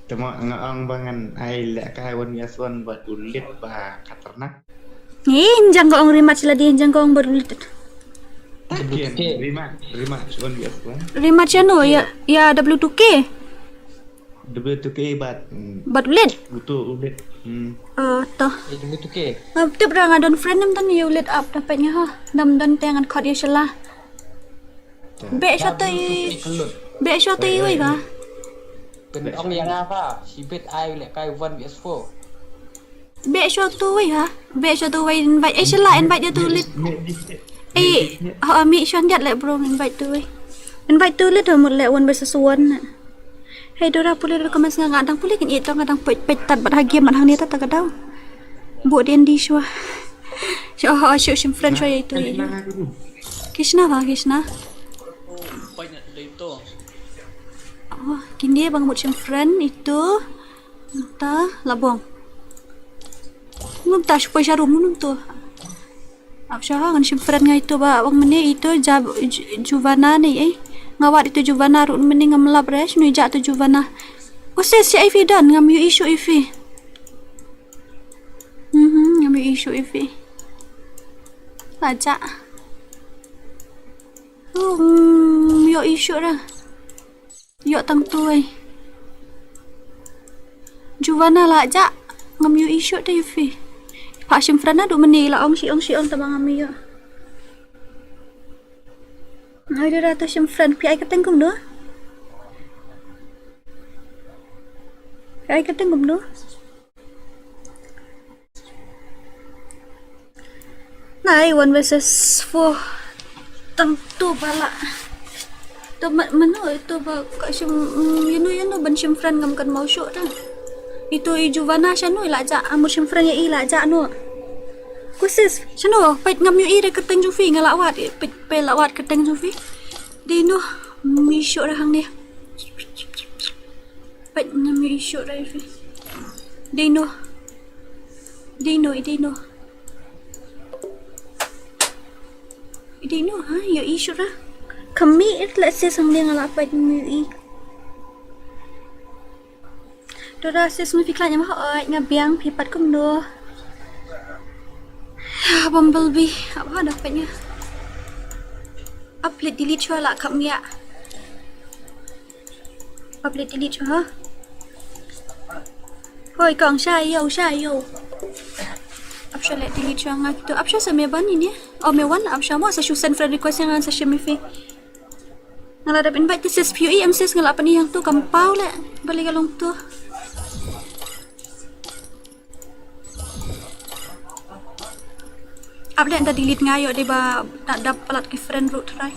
Tama nga ang ba ngan ai lehkai one versus one ba ulit ba khatarnak. Ni jang ka ong rematch la di jang ka ong ba ulit. Again, rematch, rematch one versus one. Rematch ya no ya ya w two k. W two k bat. Hmm. Bat ulit. Uto ulit. Hmm. Ah, to. Eh, W two K. Tip ra nga don friend nam tan ya ulit ap dapat nga ha. Nam don tengan khot ya shala. Be sha to i. Be sha to i wei ka. Kan ong ya nga ha. Shi bit ai lehkai one versus four. Be sha to wei ha. Be sha to wei invite. Eh shala invite ya to ulit. Eh, ha mi shan jat le bro invite to wei. Invite to ulit ha mut le one versus one. Hei Dora pule Dora comments nga nga dang pule kan ito nga dang pet pet tat bat ha game mat hang ni tat ka daw. Bu D and D shwa. Shu ha shu shim friend shwa itu itu. Krishna ba Krishna. Oh, kini bang mut shim friend itu. Ta labong. Ngam ta shu poi sha room num tu. Ap sha ha ngan shim friend nga itu ba bang mene itu jab Juvana ni eh. Nga wad itu Juvana ruh mene ngam lap re shnu ija tu Juvana. Use si ai fi dan ngam yu issue ifi. Mhm ngam yu issue ifi. Aja. Hmm yu issue ra. Ïoh tang tu ai. Juvana la ja. Ngam yu issue te yu fi. Pha shim friend na du mene la ong shi ong shi ong taba ngam yu. Ai dera ta shim friend pi ai ka teng kum do. Pi ai ka teng kum do. Nai one versus four. Tang tu bala. Tu mano itu ba ka shim yunu yunu ban shim friend ngam kan mau shu ta. Itu i Juvana shanu ila ja amu shim friend ya ila ja no. Kusis shanu pet ngam yu i re keteng jufi ngala wat pet pe la wat keteng jufi. Dino mi shu ra hang ni. Pet ngam yu i shu ra fi. Dino. Dino i dino. Dino ha yo i shura. Kami it la se sang ding la pat mi i. Dora se smu fi klan yam ha oi nga biang pi pat kum no. Bumblebee apa da pat nga. Upload delete shwa la kam ya. Upload delete ha. Hoi kong sha yo sha yo. Apsha le delete sha nga kitu apsha sa me ban ini. Oh me wan apsha mo sa shu send friend request yang sa shim fi. Nga la dap invite sis P U E M sis nga la pani yang tu kam pau le balik along tu. Ap leh da delete nga yo de ba da da palat ki friend ruh trai.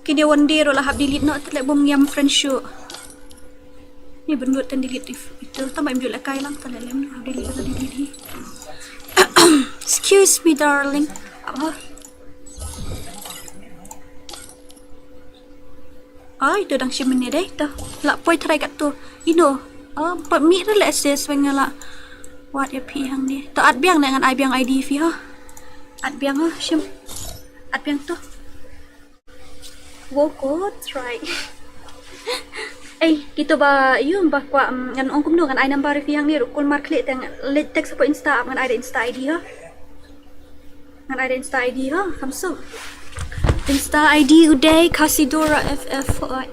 Ki de one day ruh la hap delete no tle bum ngiam friend shu. Ni ben ruh ten delete itu tambah imjuk lekai lang tale lem hap delete da delete hi. Excuse me darling. Apa? Ai tu dang shim ne dei tu. La poi try kat tu. Ino. Oh, put mi re le ses weng la. Wat ya pi hang ni. Tu at biang ne ngan ai biang I D fi ha. At biang ha shim. At biang tu. Wo ko try. Ei, kito ba yu ba kwa ngan ong kumno ngan ai number fi hang ni rukul mar klik teng let text apa Insta ngan ai Insta I D ha. Ngan ai Insta I D ha, kam suk. Insta I D u dei Kasidora F F. Oi.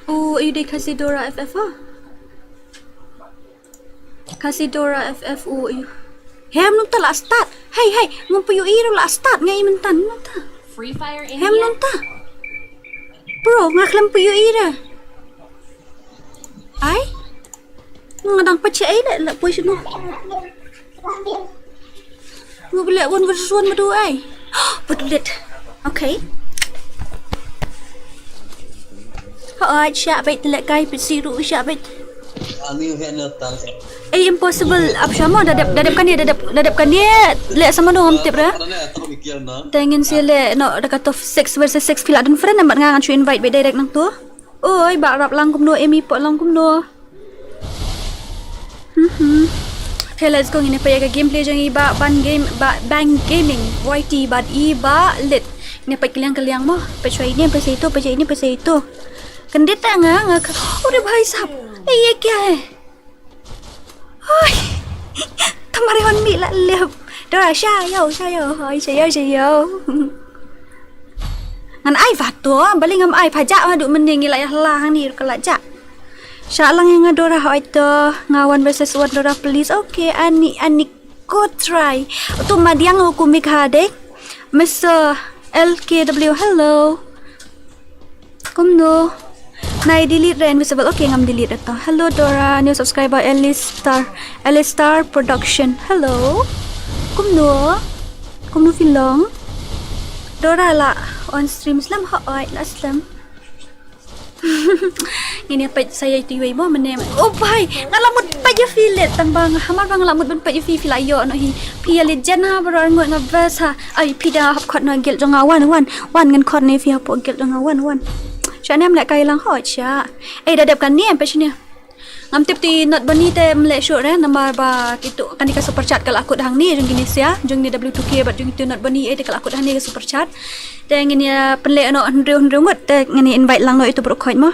Oh, aïu dei Khasi Dora F F, oh. Khasi Dora F F, oh, aïu. Hem, nangta la start. Hei, hei, ngam poi ïohi ruh la start, nga i mynta nangta. Free Fire India. Hem, nangta. Bro, nga khlem poi ïohi ruh. Ai? Nga dang pat sha ei leh, la poi shano. Nga ba leh one versus one madu ai. But lit. Okay. Hooid, shah beit, lehkai peit sih ruh shah beit. Ani heh na tang. Eh, impossible. Ap shamo, da dep, da dep kane, da dep, da dep kane. Leh sa mano ngam tip re. Te ngin sa leh noh da kato six versus six, phi lah don friend em, bad nga ngan shu invite beit direct nangto. Oi, Bah Rap lang kumno, Emi Pok lang kumno. Mhm. Okay, let's go. Ngin ïa peit ïa ka gameplay jong i Bah Ban Game, Bah Bang Gaming, Y T bad i Bah Lit. Ngin ïa peit kylliang kylliang mo. Peit shwa ine, peit shwa ito, peit shwa ine, peit shwa ito. Kyndit ta nga, nga ka. Ore bhai sahab. Ye kya hai? Hoi. Tumhare wan mi la lep. Dora, sha yo, sha yo. Hoi, sha yo, sha yo. Ngan ai vato, balei ngam ai, pha jah haduh mynne ngi la ïa hla hangne ruh ka la jah. Shah lang ïa nga Dora, hoi to, nga one versus one Dora please. Okay, ani, ani ko try. To madiang u kumik ha de. Mister L K W, hello. Kumno? Nai delete re invisible. Okay, ngam delete re to. Hello Dora, new subscriber Alistar. Alistar Production. Hello. Kumno? Kumno phi long? Dora la on stream slem, hooid la slem. Ngin ïa peit sa ïa itu iwei mo mynne. Oh bhai, nga la mut peit ïa phi leh tang ba nga hamar ba nga la mut ban peit ïa phi, phi la ïoh noh hi. Phi ïa legend ha, baroh arngut nga best ha. Ai phi da hap khot na guild jong nga, wan wan. Wan ngan khot ne phi hapoh guild jong nga, wan wan. Sha ne em lehkai lang, hooid sha. Eh, da dep kane em peit shane. Ngam tip te Not Bunny te ym leh shuh re namar ba kito kane ka super chat ka la kut hangne jong kine sia, jong kine W two K bad jong kito Not Bunny, eh, te ka la kut hangne ka super chat. Te ngin ïa pynleh noh hynriew hynriew ngut te ngin ïa invite lang noh ito baroh khoit mo.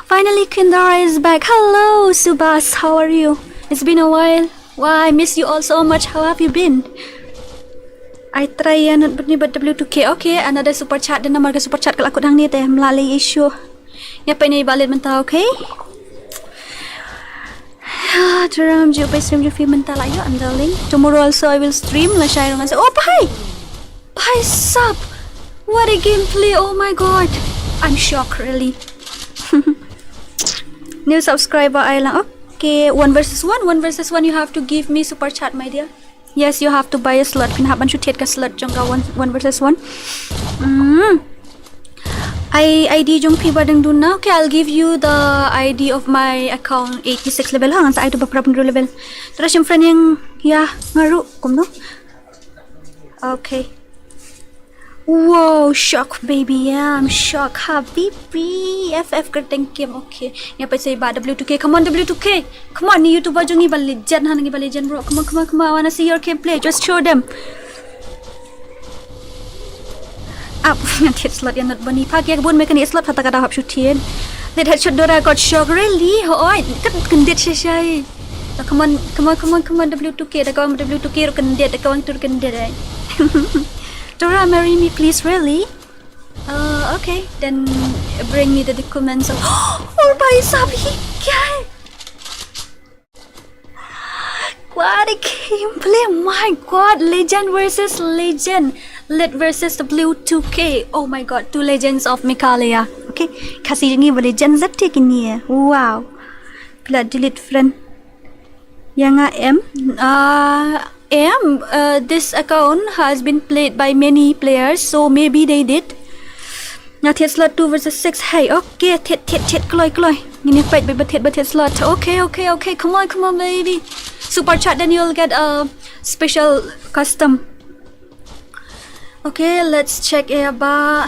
Finally, Queen Dora is back. Hello, Subas. How are you? It's been a while. Wow, I miss you all so much. How have you been? I try ïa Not Bunny bad W two K. Okay, another super chat. Te namar ka super chat ka la kut hangne te ym lah leh issue. Ïa peit ne i Bah Lit mynta, okay? Dora, ngam ju peit stream jong phi mynta, la ïoh em darling. Tomorrow also I will stream, lashai ruh ngan sa. Oh, bhai! Bhai sahab! What a gameplay, oh my god! I'm shocked, really. New subscriber ai lang. Okay, one versus one, one versus one, you have to give me super chat, my dear. Yes, you have to buy a slot. Phin hap ban shu thied ka slot jong ka one, one versus one. Mm. I, I D jong phi ba dang duna. Okay, I'll give you the I D of my account, eighty-six level. Hang sa ai to ba phraphew level. Tara shim friend ïa nga ruh kumno. Okay. Wow, shock baby, yeah, I'm shock. Habibi, F F kyrteng kim, okay. Ïa peit sa i Bah W two K, come on W two K. Come on, ni YouTuber jong ngi ba legend, ha ngi ba legend bro. Come on, come on, come on, I wanna see your gameplay. Just show them. Ap, ngan thied slot ïa Not Bunny. Pha, ïa ka bun me kane slot, pha ta ka dau hap shu thied. That headshot Dora got shock, really? Hooid, kan kyndit shai shai. Oh, come on, come on, come on, come on, W two K, da ka wan W two K ruh kyndit, da ka wan tu ruh kyndit, eh. Dora, marry me, please, really? Uh, okay, then bring me the documents. Oh, bhai sahab, ye kya hai? What a gameplay, my god, legend versus legend, Lit versus W two K, oh my god, two legends of Meghalaya. Okay, Khasi jong ngi ba legend zat te kine, wow. Phi la delete friend ïa nga em? Uh, em, uh, this account has been played by many players, so maybe they did. Nga thied slot two versus six. Hey, okay, thied, thied, thied, kloi, kloi. Ngin ïa peit ba thied, ba thied slot. Okay, okay, okay. Come on, come on, baby. Super chat, then you'll get a special custom. Okay, let's check ïa Bah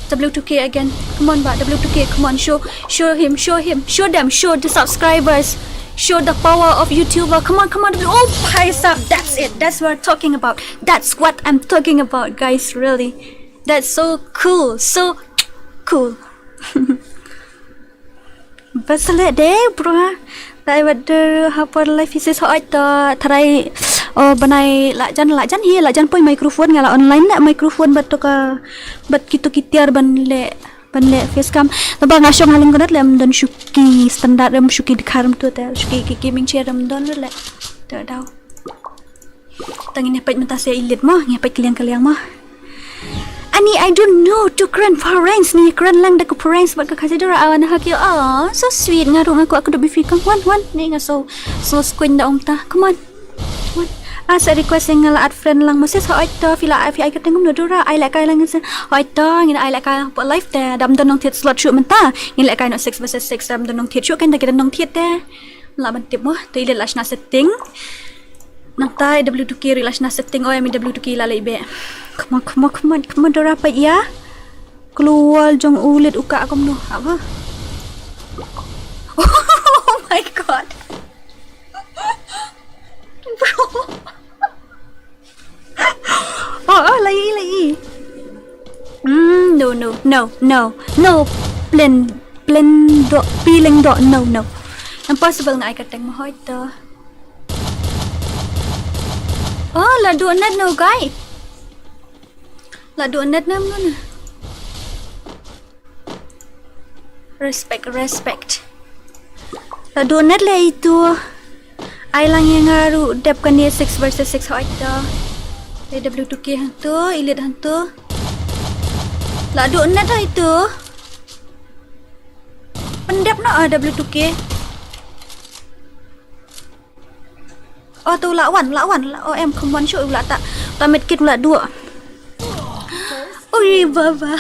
W two K again. Come on, Bah W two K. Come on, show, show him, show him, show them, show the subscribers, show the power of YouTuber. Come on, come on, W. Oh, bhai sahab, that's it. That's what I'm talking about. That's what I'm talking about, guys. Really, that's so cool, so cool. Best leh de bro ha. Dei wat de ha por live pieces hooid to tharai. Oh, bnai la jan, la jan hi, la jan poi microphone, nga la online leh microphone bad to ka, bad kito ki tiar ban leh Ban leh face cam. Tang ba nga shong ha lyngkot leh ym don shuki standard, ym shuki dkhar, ym tu te shuki ki gaming chair ym don leh. Te daw. Tang ine peit mynta sa ïa i Lit mo, ngi peit kylliang kylliang mo. Ani, I don't know to kren French, ngi kren lang da ka French bad ka Khasi Dora, awan ha ki. Oh, so sweet, nga ruh nga kwah ka dubby fi kong. Wan, wan, ni nga so, so squint da ong ta. Come on. Wan. Ah, sa request nga la add friend lang mo sis, hooid to, phi la, phi ai kyrteng kumno Dora, ai lehkai lang sis. Hooid to, ngin ai lehkai lang hapoh live te, da ym don nongthied slot shuh mynta. Ngin lehkai noh six versus six, da ym don nongthied shuh, kein da ki don nongthied te. Lah ban tip mo, to i Lit la shna setting. Nangta i W two K ruh la shna setting, oi, mi W two K la leit beh. Come on, come on, come on, come on, Dora, peit ïa. Kloi wall jong u Lit u kah kumno, haba. Oh my God. Bro. Oh, oh, lai, lai. Mm, no, no, no, no, no. Plan, plan do, piling do, no, no. Impossible nga ai kyrteng mo, hooid to. Oh, la duh net no, guy. La duh net na mno na. Respect, respect. La duh net leh itu. Ai lang ïa nga ruh dep kane six versus six, hooid to. I W two K hangto, i Lit hangto. La duh net ha itu. Pyndep noh, ah, W two K. Oh, to la wan, la wan, la, oh, em, kham wan shuh, la ta, ta medkit la duh. Ui, baba.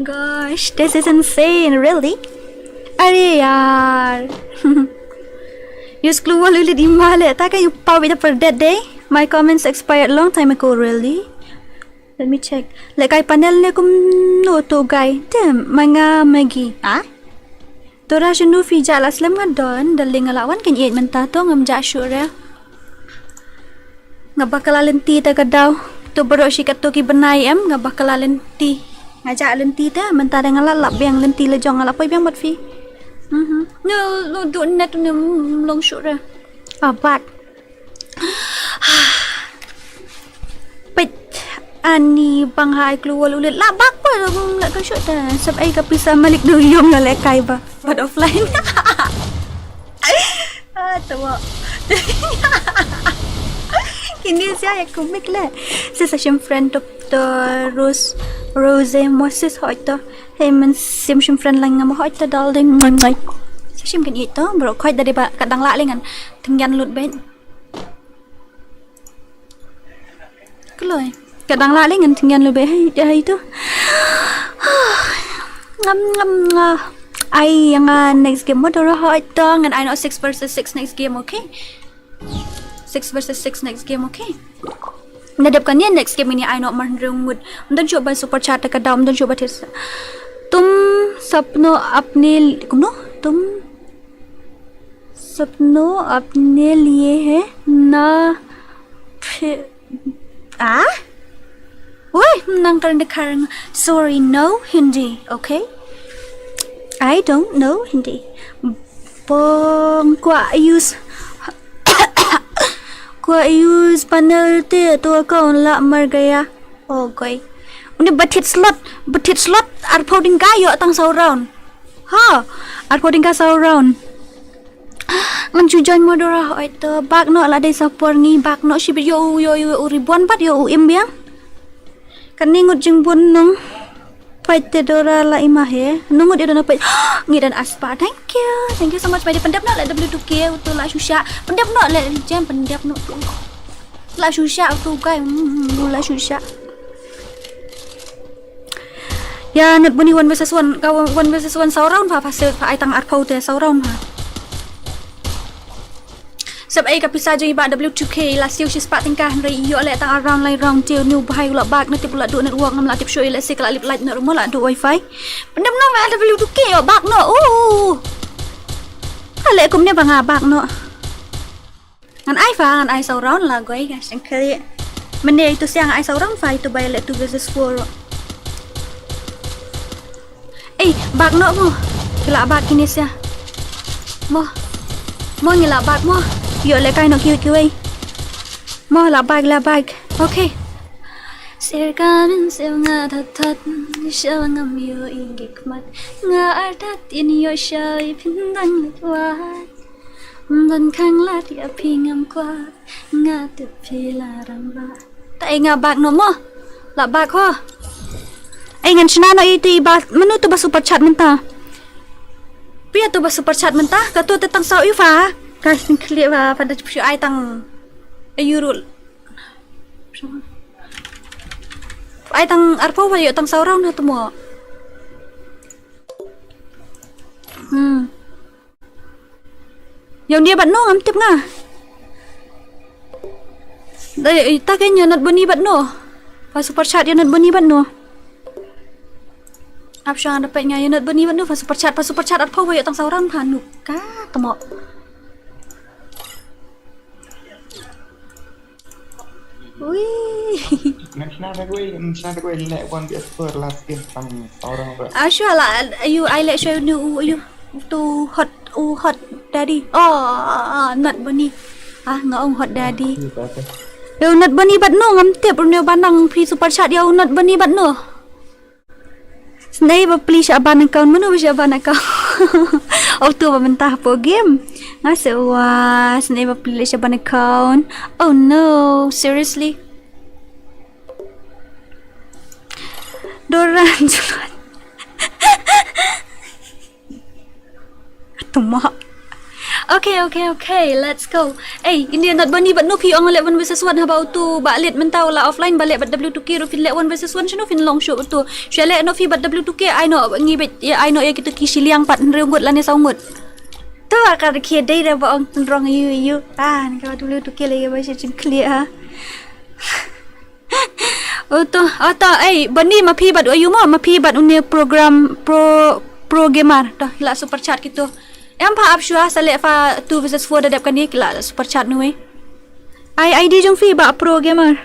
Gosh, this is insane, really? Are yaar. Use kloi wall u Lit i ma leh, ta ka ïa u paw bit da per dead day. My comments expired long time ago, really? Let me check. Lehkai panel ne kumno to guy. Te ma nga Maggie. Ah? Dora, shano phi jah? La slem nga don, da lyngngoh la wan, kan ïeit mynta to, ngam jah shuh re. Nga bakla lynti te ka daw. To baroh shi katto ki bnai em, nga bakla lynti. Nga jah lynti te, mynta da nga la lap biang lynti la jong, nga la poi biang bad phi. Mhm. No, no, duh net ne, mm, long shuh re. Ah, bad. Peit, ani bang hai kloi wall u Lit la bak ba, mm, la ka shot ta. Sap ai ka pisa malik du yom la lehkai ba. Bad offline. Ah, tawa. Kini sia ïa kumik le. Sis sa shim friend to, to Rose, Rose Moses, hooid to. Hey man, sim shim friend lang nga mo, hooid to darling. Mwah, mwah. Sa shim kan ïeit to, bro, hooid da dei ba ka dang lah leh ngan tyngian lut beit. Kloi. Ka dang lah leh ngan tyngian lut beit, hai, hai to. Ngam, ngam, nga. Ai, nga next game mo, Dora, hooid to, ngan ai noh six versus six next game, okay? Six versus six next game, okay? Na dep kane next game ngin ai noh mar hynriew ngut. Ym don shuh ba super chat ka daw, ym don shuh ba thied. तुम सपनों अपने, kumno? तुम सपनों अपने लिए है ना, फिर, ah? Woi, nang karen de karen. Sorry, no Hindi, okay? I don't know Hindi. Bong, kwah use, kwah use panel te to account la mar gaya. Oh, goi. Une ba thied slot, ba thied slot, arphew tyngka ïoh tang saw round. Ha, arphew tyngka saw round. Ngan shu join mo Dora, hooid to, bak noh, la dei sa por ngi bak noh shibit, ïoh u, ïoh u, ïoh u ribbon pat, ïoh u im biang. Kane ngut jingbun nong. Peit te Dora la i ma he. Nong ngut ïa Dora peit. Ngi don aspa. Thank you. Thank you so much. Peit te pyndep noh leh W two K, u to la shu shah. Pyndep noh leh Jem, pyndep noh. La shu shah u to guy. Hmm, hmm, la shu shah. Ïa, not bun i one versus one, ka one, one versus one saw round pha, pha se, pha ai tang arphew te saw round pha. Sep ei ka pisa jong i bah W two K, la siew shispah tyngka hynrei i ïoh leh tang ar round lai round te. Une u bhai u la bak, na tip u la duh network, ngam lah tip shuh, i lehse ka la lip light noh ruh mo, la duh wifi. Pyndep noh ma W two K, ïoh bak noh. Uh. Ka leh kumne ba nga bak noh. Ngan ai pha, ngan ai saw round la guys, guys, tang kali. Mynne itu sia nga ai saw round pha, itu ba ïa leh two versus four. Ei, bak noh mo. Ki lah bak kine sia. Mo. Mo ngi lah bak mo. Ïoh lehkai noh kiwei kiwei. Mo lah bak, lah bak. Okay. Sir ka min sir nga that that, sha ngam ïoh i ngik mat, nga artat in ïoh sha i phin dang leit wat. Ym don khang lad ïa phi ngam kwah, nga tip phi la rang ba. Ta ei nga bak no mo. La bak ho. Ei ngan shna no iti ba, mano to ba super chat mynta. Pia to ba super chat mynta, ka to te tang saw ïu fa. Ka sing khlieh ba, pa da shu ai tang. Ayu rul. Ai tang arphew ba ïoh tang saw round ha to mo. Hmm. Ïa une bad no ngam tip nga. Dei, ita ke ïa Nat Boni bad no. Fa super chat ïa Nat Boni bad no. Ap shang da peit nga ïa Nat Boni bad no fa super chat, fa super chat arphew ba ïoh tang saw round ha nu. Ka temo. Wih. Ngan shna da kawei, ngan shna da kawei leh wan bias per last game tang orang re. Ah, sure lah. Ayu, ai leh shuwa nu u, ayu. Tu hot, u hot daddy. Oh, ah, ah, Nat Boni. Ah, nga ong hot daddy. Ïa u Nat Boni bad no ngam tip, ruh ne ba nang phi super chat ïa u Nat Boni bad no. Snei ba pli sha ban account, mano ba sha ban account? Oh, tu ba mynta hapoh game. Nga sa wa, snei ba pli sha ban account. Oh no, seriously. Doran. Tuma. Okay, okay, okay, let's go. Ei, ini Nat Boni bad no phi ong leh one versus one haba utu ba leh mynta u la offline ba leh bad W two K ruh phin leh one versus one shano phin long shuh utu. Shu leh no phi bad W two K ai no ngi bad ai no ïa kitu ki shiliang pat hynriew ngut lane saw ngut. Tu ba ka khie dei da ba ong tynrong ïu ïu. Ah, ka W two K leh ba shi chin clear ha. Oto, oto, ei, Boni ma phi bad ayu mo, ma phi bad une program pro, pro gamer. Toh, la super chat kitu. Em pha ap shuwa sa leh fa two versus four da dep kane ki la super chat nui. Ai ID jong phi ba pro gamer.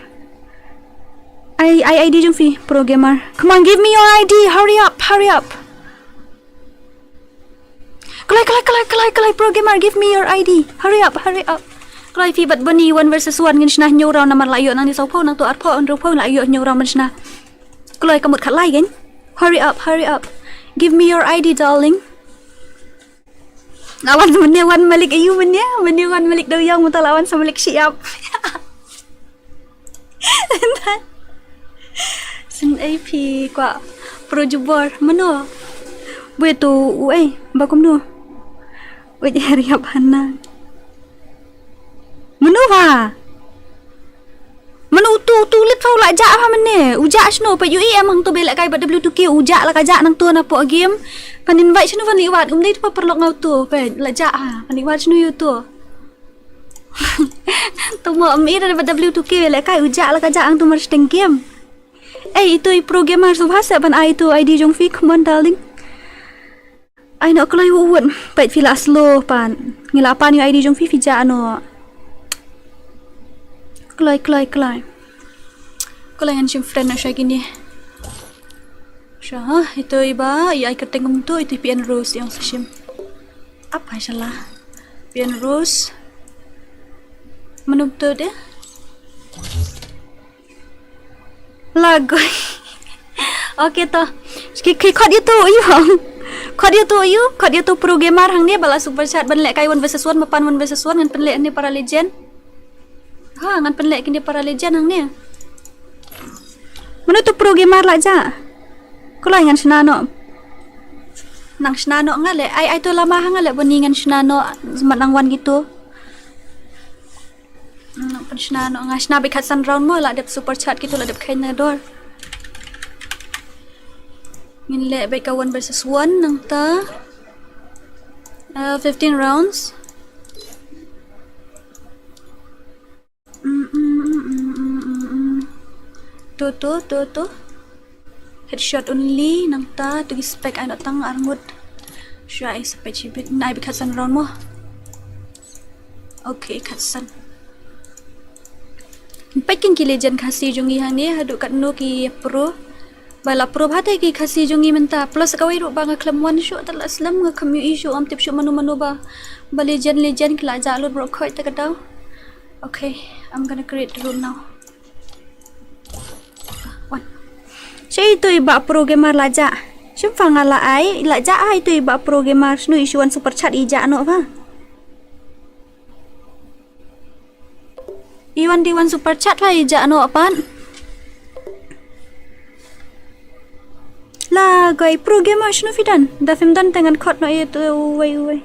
Ai, ai ID jong phi pro gamer. Come on, give me your ID. Hurry up, hurry up. Kloi, kloi, kloi, kloi, kloi, pro gamer, give me your ID. Hurry up, hurry up. Kloi phi bad Boni one versus one ngin shna hynñiew round namar la ïoh nangne sawphew nangtu arphew hynriewphew la ïoh hynñiew round ban shna. Kloi ka mut khatlai kein. Hurry up, hurry up. Give me your ID, darling. La wan mynne wan malik ayu mynne, mynne wan malik dau ïong mynta la wan sa malik shyiap. Sngewbha phi kwah pro jubor mano. Bwe to u ei ba kumno. Wei hurry up hana. Mano ba? Mano utu utu lip fa u la jah ba mynne. U jah shano pa U E M hangto ba lehkai bad W two K u jah la ka jah nangto napoh game. Pan invite shano pan leit wad um dei to pa paralok nga utu pa la jah ha. Pan leit wad shano ïa utu. To mo am ira ba W two K lehkai u jah la ka jah hangto mar sting game. Ei, itu i pro gamer sngewbha seh ban ai itu ID jong phi, come on darling. Ai noh kloi u wut. Peit phi la slow pan. Ngi la pan ïa u ID jong phi phi jah noh. Kloi, kloi, kloi. Kloi ngan shim friend noh sha kine. Sha ha, itu i ba, i ai kyrteng kumtu, itu i P N Rose ïa nga sa shim. Apa shala. P N Rose. Mano to de? Lagoi. Okay to. Ki, ki khot ïa to u ïu. Khot ïa to u ïu. Khot ïa to pro gamer hangne ba la super chat ban lehkai one versus one, mapan one versus one ngan pynleh hangne para legend. Ha, ngan pynleh kine para legend hangne. Mano to pro gamer la jah. Kloi ngan shna noh. Nang shna noh nga leh. Ai, ai to lama ha nga leh Boni ngan shna noh. Smat nang wan kitu. Nang pynshna noh nga shna beit khatsan round mo la dep super chat kitu la dep khein na dor. Ngin leh beit ka one versus one nangta. Uh, fifteen rounds. Mm, mm, mm, mm, mm, mm, mm. To, to, to, to. Headshot only, nangta, to ki spec ai noh tang arngut. Shu ai spec shibit, na ai beit khatsan round mo. Okay, khatsan. Peit kin ki legend Khasi jong ngi hangne, haduh katno ki pro. Ba la pro bha te ki Khasi jong ngi mynta. Plus kawei ruh ba nga khlem wan shuh, te la slem nga khlem ïohi shuh, ngam tip shuh mano mano ba. Ba legend, legend ki la jah lut baroh khoit te ka daw. Okay, I'm gonna create the room now. Sha ito i Bah Pro Gamer la jah. Shim fa nga la ai, la jah ai ito i Bah Pro Gamer, shnu i shu wan super chat i jah noh ba. I wan di wan super chat la i jah noh pat. La goi Pro Gamer shnu phi don. Da phim don te ngan khot noh ïa tu uwei uwei.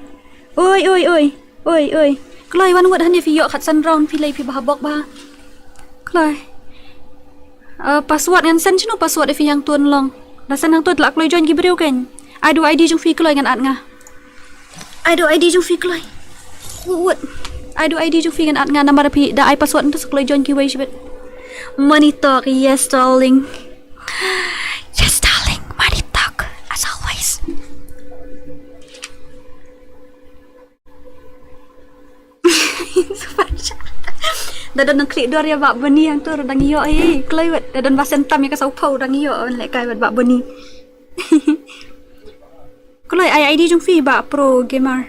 Oi oi oi. Oi oi. Kloi wan wad hangne phi ïoh khatsan round phi lei phi bha bok ba. Kloi. Uh, password ngan send shnu password phi yang tun long. Da send hangtu la kloi join ki briew ken. Ai du I D jong phi kloi ngan at nga. Ai du I D jong phi kloi. Wut wut. Ai du I D jong phi ngan at nga namar phi da ai password ntu sa kloi join ki wei shibit. Money talk, yes darling. Yes darling, money talk as always. Super chat. Da don nang klik dor ïa Bah Boni hangtu dang ïoh hi. Kloi wet. Da don ba sen tam ïa ka saw pau dang ïoh on le kai wet Bah Boni. Kloi ai I D jong phi Bah Pro Gamer.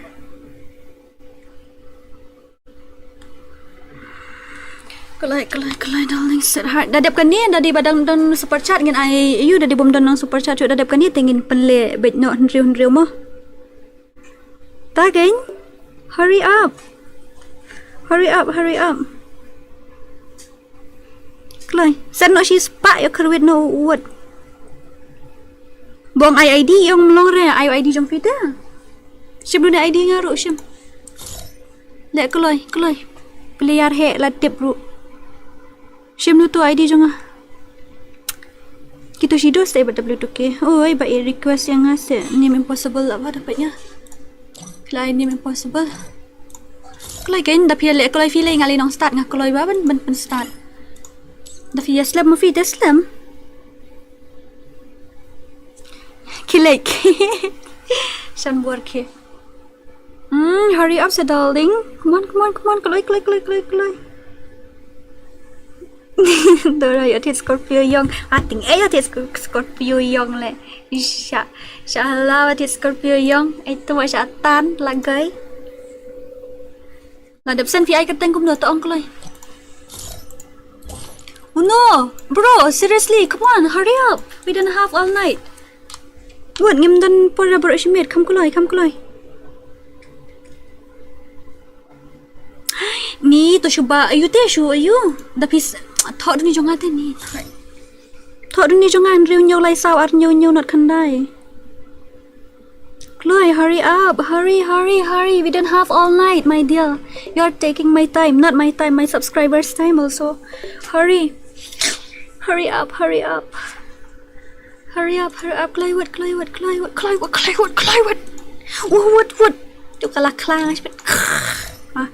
Kloi kloi kloi darling sweetheart. Da dep kane da di ba dang don super chat ngin ai ïa u da di bum don nang super chat da dep kane te ngin pynleh beit noh hynriew hynriew mo. Tagain. Hurry up. Hurry up, hurry up. Kloi. Send noh shi spah ïa kyrwit noh wut. Bong ai I D ïong mlong re, ai I D jong phi te. Shim dune I D nga ruh shim. Le kloi, kloi. Player he la tip ruh. Shim nu tu I D jong nga. Kitu shi dos tai ba W two K. Oi ba i request ïa nga se name impossible la ba dapat ïa. Kloi name impossible. Kloi kein da phi le kloi phi le nga le nong start nga kloi ba ban ban ban start. Da phi ïa slem ma phi da slem. Ki like. Shan bor ke. Hmm, hurry up sa darling. Come on, come on, come on. Kloi, kloi, kloi, kloi, kloi. Dora ïa thit Scorpio ïong. Ating eh ïa thit Scorpio ïong le. Sha sha la ïa thit Scorpio ïong. Ai tu ma sha tan la gai. La dep sen phi ai ka teng kumno to ong kloi. Oh no, bro, seriously, come on, hurry up. We don't have all night. Wat ngim don por da bro shimit, kam kloi, kam kloi. Ni to shu ba ayu te shu ayu. Da pis thok duni jong nga te ni. Thok duni jong nga hynriew hynñiew lai saw ar hynñiew hynñiew not khyndai. Kloi, hurry up, hurry, hurry, hurry. We don't have all night, my dear. You're taking my time, not my time, my subscribers' time also. Hurry. Hurry up, hurry up. Hurry up, hurry up. Kloi wat, kloi wat, kloi wat, kloi wat, kloi wat, kloi wat. Wat, wat, wat. Tu kala klang. Ah.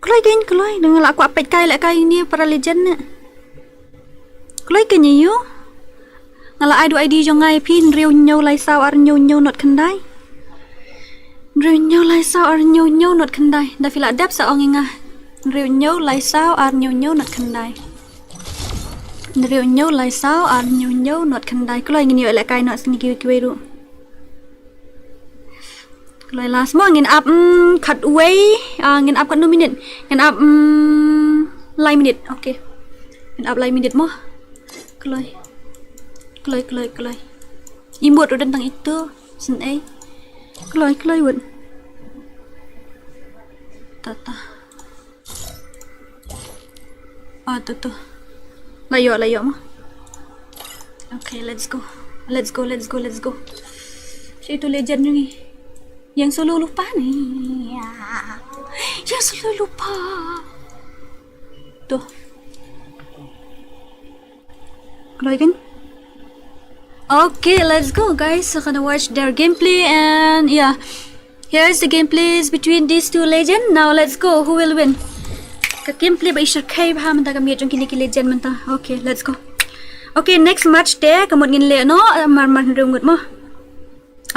Kloi kein kloi, dang la kwah peit kai la kai ni para legend ne. Kloi kein ïa u. Nga la ai du I D jong nga ïa phi hynriew hynñiew lai saw ar hynñiew hynñiew not khyndai. Hynriew hynñiew lai saw ar hynñiew hynñiew not khyndai. Da phi la dep sa ong ïa nga. Hynriew hynñiew lai saw ar hynñiew hynñiew not khyndai. Hynriew hynñiew lai saw ar hynñiew hynñiew not khyndai. Kloi ngin ïoh lehkai noh sini kiwei kiwei ruh. Kloi last mo ngin ap mm, khatwei ah, ngin ap katno minit ngin ap mm, lai minit. Okay. Ngin ap lai minit mo. Kloi. Kloi kloi kloi. Imut ruh don tang itu. Sen ei. Kloi kloi wut. Tata. Ah, tu tu. La ïoh, la ïoh mo. Okay, let's go. Let's go, let's go, let's go. Sha itu legend ni. Yang solo lupa ni. Yang solo lupa. Tu. Kloi kein. Okay, let's go guys. So gonna watch their gameplay and yeah. Here's the gameplays between these two legend. Now let's go. Who will win? Ka gameplay ba i shyrkhei bha mynta ka miet jong kine ki legend mynta. Okay, let's go. Okay, next match te ka mut ngin leh noh mar mar hynriew ngut mo.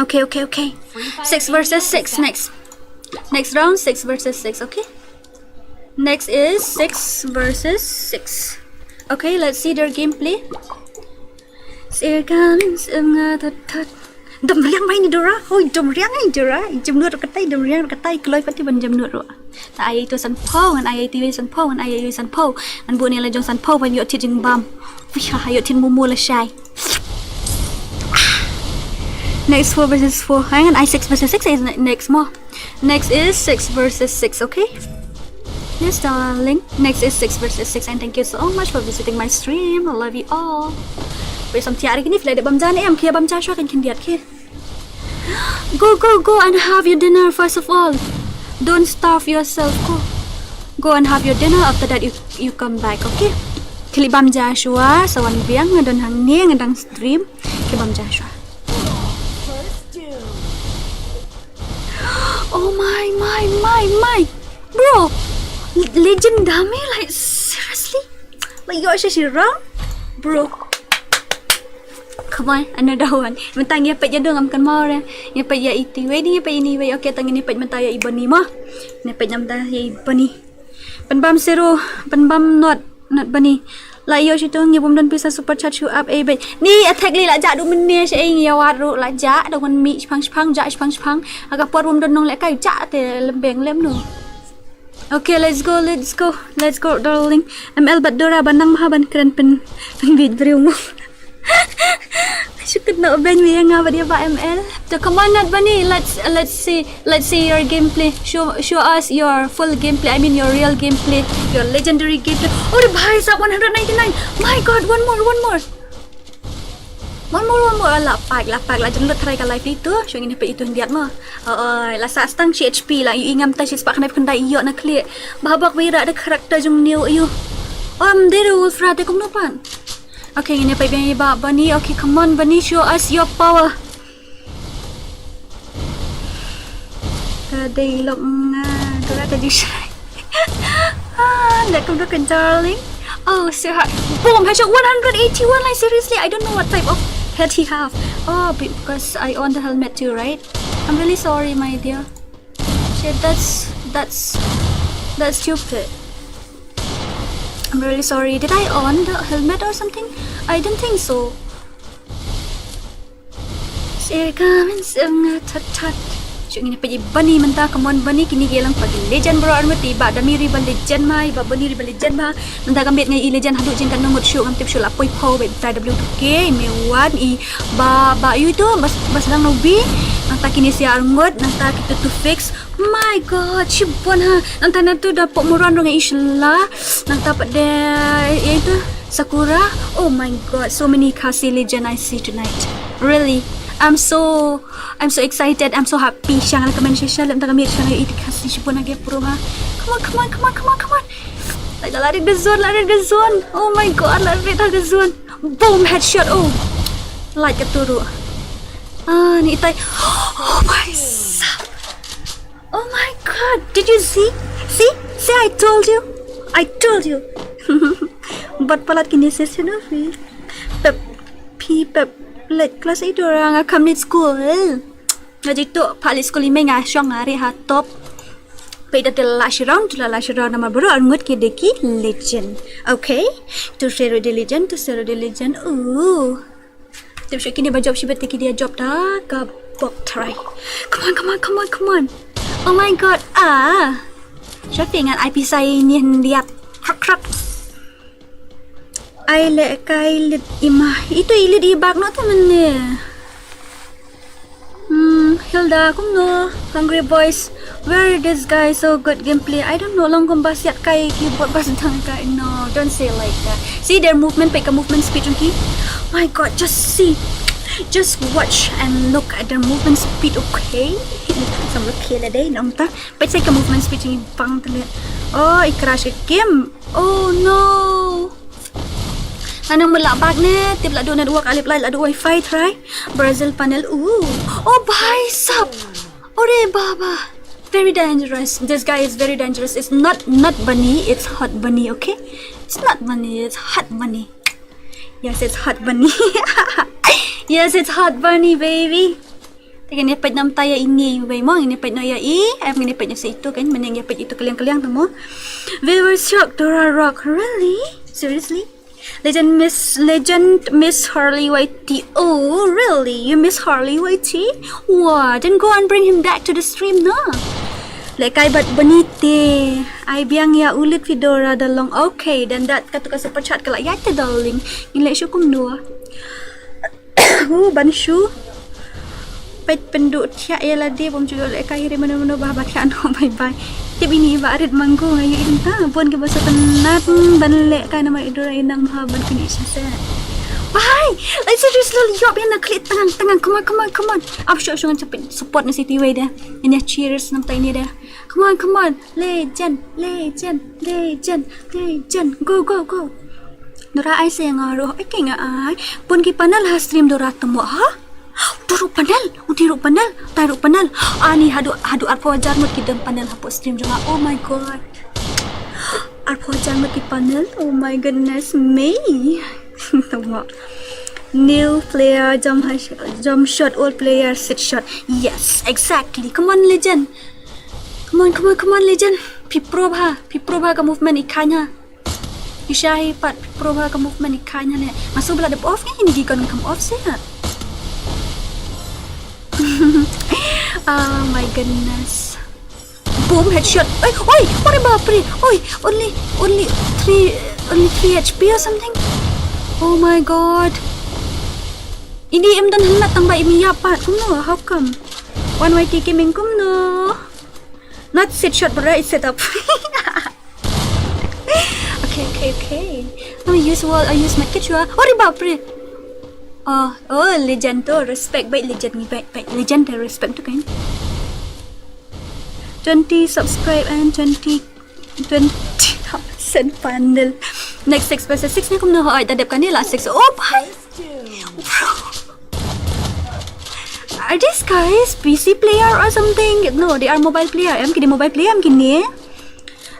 Okay, okay, okay. Six versus six next. Next round six versus six, okay? Next is six versus six. Okay, let's see their gameplay. Sirkan sum nga thot thot. Dom riang mai ni Dora. Hoi, dom riang ni Dora. Jem nud katai, dom riang katai, kloi pati ban jem nud. Ta ai tu san pau, ngan ai tu san pau, ngan ai tu san pau. Ngan bu ni la jong san pau ban yo tit jingbam. Wih, ha yo tit mumu la shai. Next four versus four. Hang on, I six versus six is ne- next more. Next is six versus six, okay? Yes, darling. Next is six versus six, and thank you so much for visiting my stream. I love you all. Wait, some tiari gini fly de bam jan em, kia bam jasho kan kindiat ke. Go, go, go and have your dinner first of all. Don't starve yourself. Go. Go and have your dinner. After that, you you come back, okay? Kili bam jasho, sawan biang ngadon hang ni ngadang stream. Ki bam jasho. Oh my, my, my, my. Bro, legend dami, like, seriously? Like, yo, she, she wrong? Bro. Come on, another one. Mentang ya pet ya dong am kan mau re. Ya pet ya iti. Wei ni ya pet ini wei. Okay, tang ini pet mentang ya ibani ma. Ni pet nyam da ya ibani. Pen bam seru, pen bam not, not bani. La yo shi tu ngi bum don pisa super chat shu ap ei bej. Ni attack li la ja du mene shi ei ngi ya waru la ja da wan mi shpang shpang ja shpang shpang. Aga por bum don nong le kai ja te lembeng lem no. Okay, let's go, let's go, let's go, darling. M L bad Dora banang maha ban kren pen pen bit briew mo. Shukut na ben mi nga bad ya ba M L. So come on, not bani. Let's let's see. Let's see your gameplay. Show show us your full gameplay. I mean your real gameplay. Your legendary gameplay. Oh, bhai sahab, one hundred ninety-nine. My God, one more, one more. One more, one more. La pak, la pak, la jeng lut try ka live itu. Show ini pe itu ndiat mo. Oh, oh, la sa stang shi H P la. Yu ingam ta shi spak knife kenda iyo na klik. Babak wira de character jong niu yu. Om deru fra de kum nupan. Okay, ini pe biang iba bani. Okay, come on bani, show us your power. Ka dei lok nga dura ka jishai. Ah, that could look a darling. Oh, so hard. Boom, headshot one hundred eighty-one. Like seriously, I don't know what type of head he have. Oh, because I own the helmet too, right? I'm really sorry, my dear. Shit, that's that's that's stupid. I'm really sorry. Did I own the helmet or something? I don't think so. Sir kamen sir nga tat tat. Shu ngin pagi bani menta, come on bani, kini gelang pagi legend bro armut iba dami riba legend ma iba bani riba legend ma. Menta kambit ngai i legend hadu jing kan ngut shu ngam tip shu la poi pau be ta W two K me wan i ba ba yu tu bas bas dang no bi. Nanta kini sia arngut nanta kita to fix. My God, shibun ha. Nanta natu da pok muran rong i shla. Nanta pat de itu. Sakura, oh my God, so many Khasi legend I see tonight. Really, I'm so, I'm so excited, I'm so happy. Shang la kamen shisha lem ta kami shang iti Khasi shipun age pro ha. Come on, come on, come on, come on, come on. Like la rit gazon, la rit gazon. Oh my God, la rit gazon. Boom, headshot. Oh, like a turu. Ah, ni itai. Oh my God. Oh my God, did you see? See? See, I told you. I told you. But palat kini session of me. Pep, pi pep, like class eight orang a kamit school. Ngaji tu pali school ime nga shong ari ha top. Peda de la shirong, tu la la shirong nama bro armut ki deki legend. Okay? Tu zero de legend, tu zero de legend. Ooh. Tip shu kini ba job shi bete ki dia job da ka bok try. Come on, come on, come on, come on. Oh my God. Ah. Shopping an I P sai ni ndiat. Krak krak. Ai le kai lit ima. Itu ilit ibak no temen ni. Hmm, Hilda, kum no. Hungry Boys. Where this guy so good gameplay? I don't know long kum bas yat kai keyboard bas dang kai. No, don't say like that. See their movement, pek ka movement speed jong ki. My God, just see, just watch and look at their movement speed, okay? Some look here today, nong ta. Pek sai ka movement speed jong i bang tenet. Oh, i crash ka game. Oh no. Anang melak bak ne, tip ladu network alip lai ladu wifi try. Brazil panel. Ooh. Oh, bhai sab. Ore baba. Very dangerous. This guy is very dangerous. It's not not bunny. It's hot bunny. Okay. It's not bunny. It's hot bunny. Yes, it's hot bunny. Yes, it's hot bunny, baby. Takin ipet nam taya ini, baby mo. Ini pet no ya i. Em ini pet no sa itu kan. Mending ya pet itu keliang-keliang tu mo. We were shocked to our rock. Really? Seriously? Legend Miss, Legend Miss Harley Y T. Oh, really? You miss Harley Y T? Wah, then go and bring him back to the stream, no? Lehkai bad Bonnie te. Ai biang ïa u lut Fedora da long. Okay, then that katu ka super chat ka la ïaid te, darling. Ngin leh shuh kumno. Hu ban shu peit pynduh thiah ïa lade, bym ju lehkai hi re mano mano, bah, bah thiah noh, bye bye. Tip ine i Bah Rit Mangkung, aïu i ta, bun ki ba sa tynat ban lehkai namar i Dora i nang bha ban kine shisha. Bye. Let's see this little yop ïa na klik tang tang. Come on, come on, come on. Ap shuh shuh ngan sa peit support na city way de. Ine cheers namar ine de. Come on, come on. Legend, legend, legend, legend. Go, go, go. Dora ai se nga ruh. Ai ke nga ai. Bun ki panel ha stream Dora temo ha. Dora panel, uti ruh panel, tai ruh panel. Ani haduh, haduh arphew hajar ngut ki don panel hapoh stream jong nga. Oh my god. Arphew hajar ngut ki panel. Oh my goodness me. Temo. New player, jump, jump shot, all player, sit shot. Yes, exactly. Come on, legend. Come on, come on, come on, legend. Phi pro bha, phi pro bha ka movement i khain ha. I sha hi pat, phi pro bha ka movement i khain ha ne. Nga sngew ba la dep off ngi, ini ki kon kham off se ha. Oh my goodness. Boom, headshot. Oi, oi, ore bapre. Oi, only, only three, only three H P or something. Oh my god. Ini em don helmet tang ba im ïap pat. Kumno, how come? One Y T Gaming kumno. Not sit shot, bro, it's set up. Okay, okay, okay. Let me use wall, I use my kit. Ore bapre. Oh, oh, legend to, respect bait legend ni, bait, bait legend to, respect to kan. Twenty subscribe and twenty, twenty thousand panel. Next six versus six ni kumno, hoi, ta dep kane la six. Oh, bhai. Bro. Are these guys P C player or something? No, they are mobile player. Em kine mobile player em kine.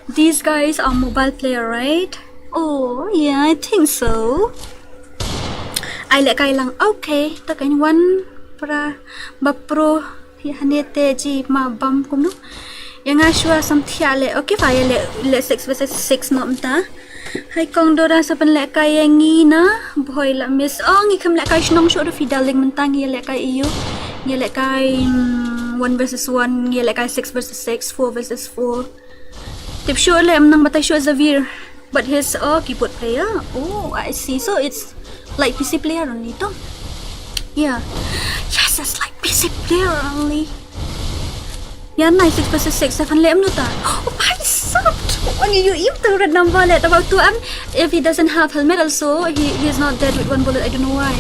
These guys are mobile player, right? Oh, yeah, I think so. Ai lehkai lang. Okay, ta kan one pra ba pro. Ïa hane te ji ma bam kumno. Ïa nga shuwa sam thiah leh. Okay, fa ïa leh, leh six versus six noh mynta. Hai kong Dora sa pynlehkai ïa ngi na. Bhoi la miss. Oh, ngi kham lehkai shnong shuh da phi darling, mynta ngi ïa lehkai ïa u. Ngi ïa lehkai, mm, one versus one, ngi ïa lehkai six versus six, four versus four. Tip shuh leh, mynta batai shuh Xavier. But he's a keyboard player. Oh, I see. So it's like P C player only to. Yeah. Yes, it's like P C player only. Yeah, nice, six versus six, seven lem nuta. Oh, bhai sahab, tu ang yu im tu red number le, about two am. If he doesn't have helmet also, he, he is not dead with one bullet. I don't know why.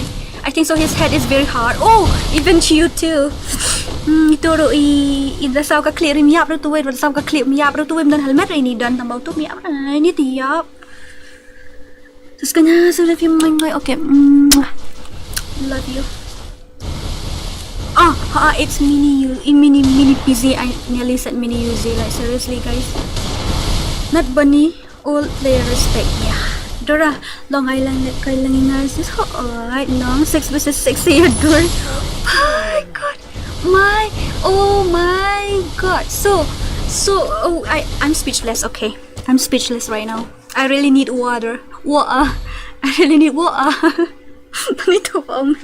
I think so, his head is very hard. Oh, even you too. Hmm, itu ruh i, i da saw ka clip rim ïap ruh tu, wait, da saw ka clip ïap ruh tu, wait, dan helmet ini dan tambah tu ïap. Ini tiap. Terus kanya sudah film main, okay. Mwah. Love you. Ah, ha, it's mini U, eh, mini, mini P Z. I nearly said mini U Z. Like, seriously, guys. Not Bunny, all player respect. Yeah. Dora, Long Island, like, kailang analysis. Oh, alright, long six versus six, yeah, Dora. My God. My, oh my God. So, so, oh, I, I'm speechless, okay. I'm speechless right now. I really need water. Water. I really need water. Ni tu pom.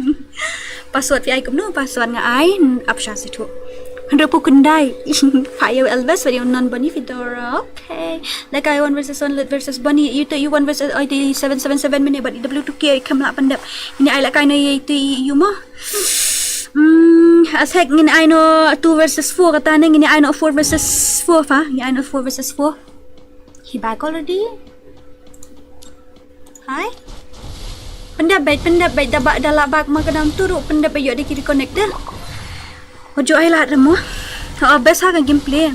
Password phi ai kumno, password nga ai, ap sha situ. Hynriew phew khyndai. Fire Elvis, video non Bunny Fedora. Okay. Lehkai one versus one, lit versus Bunny. You to you one versus I D seven seven seven minute, but W two K kam lah pandep. Ini ai lehkai no ye to you mo. Hmm, asek ngin ai no two versus four kata ne, ngin ai no four versus four fa. Ngin ai no four versus four. He back already? Hi. Pyndep beit, pyndep beit, da ba, da lah back ma ka dam tu ruh, pyndep beit, ïoh da ki reconnect da. Ojo ai lad mo. Ha, best ha ka gameplay.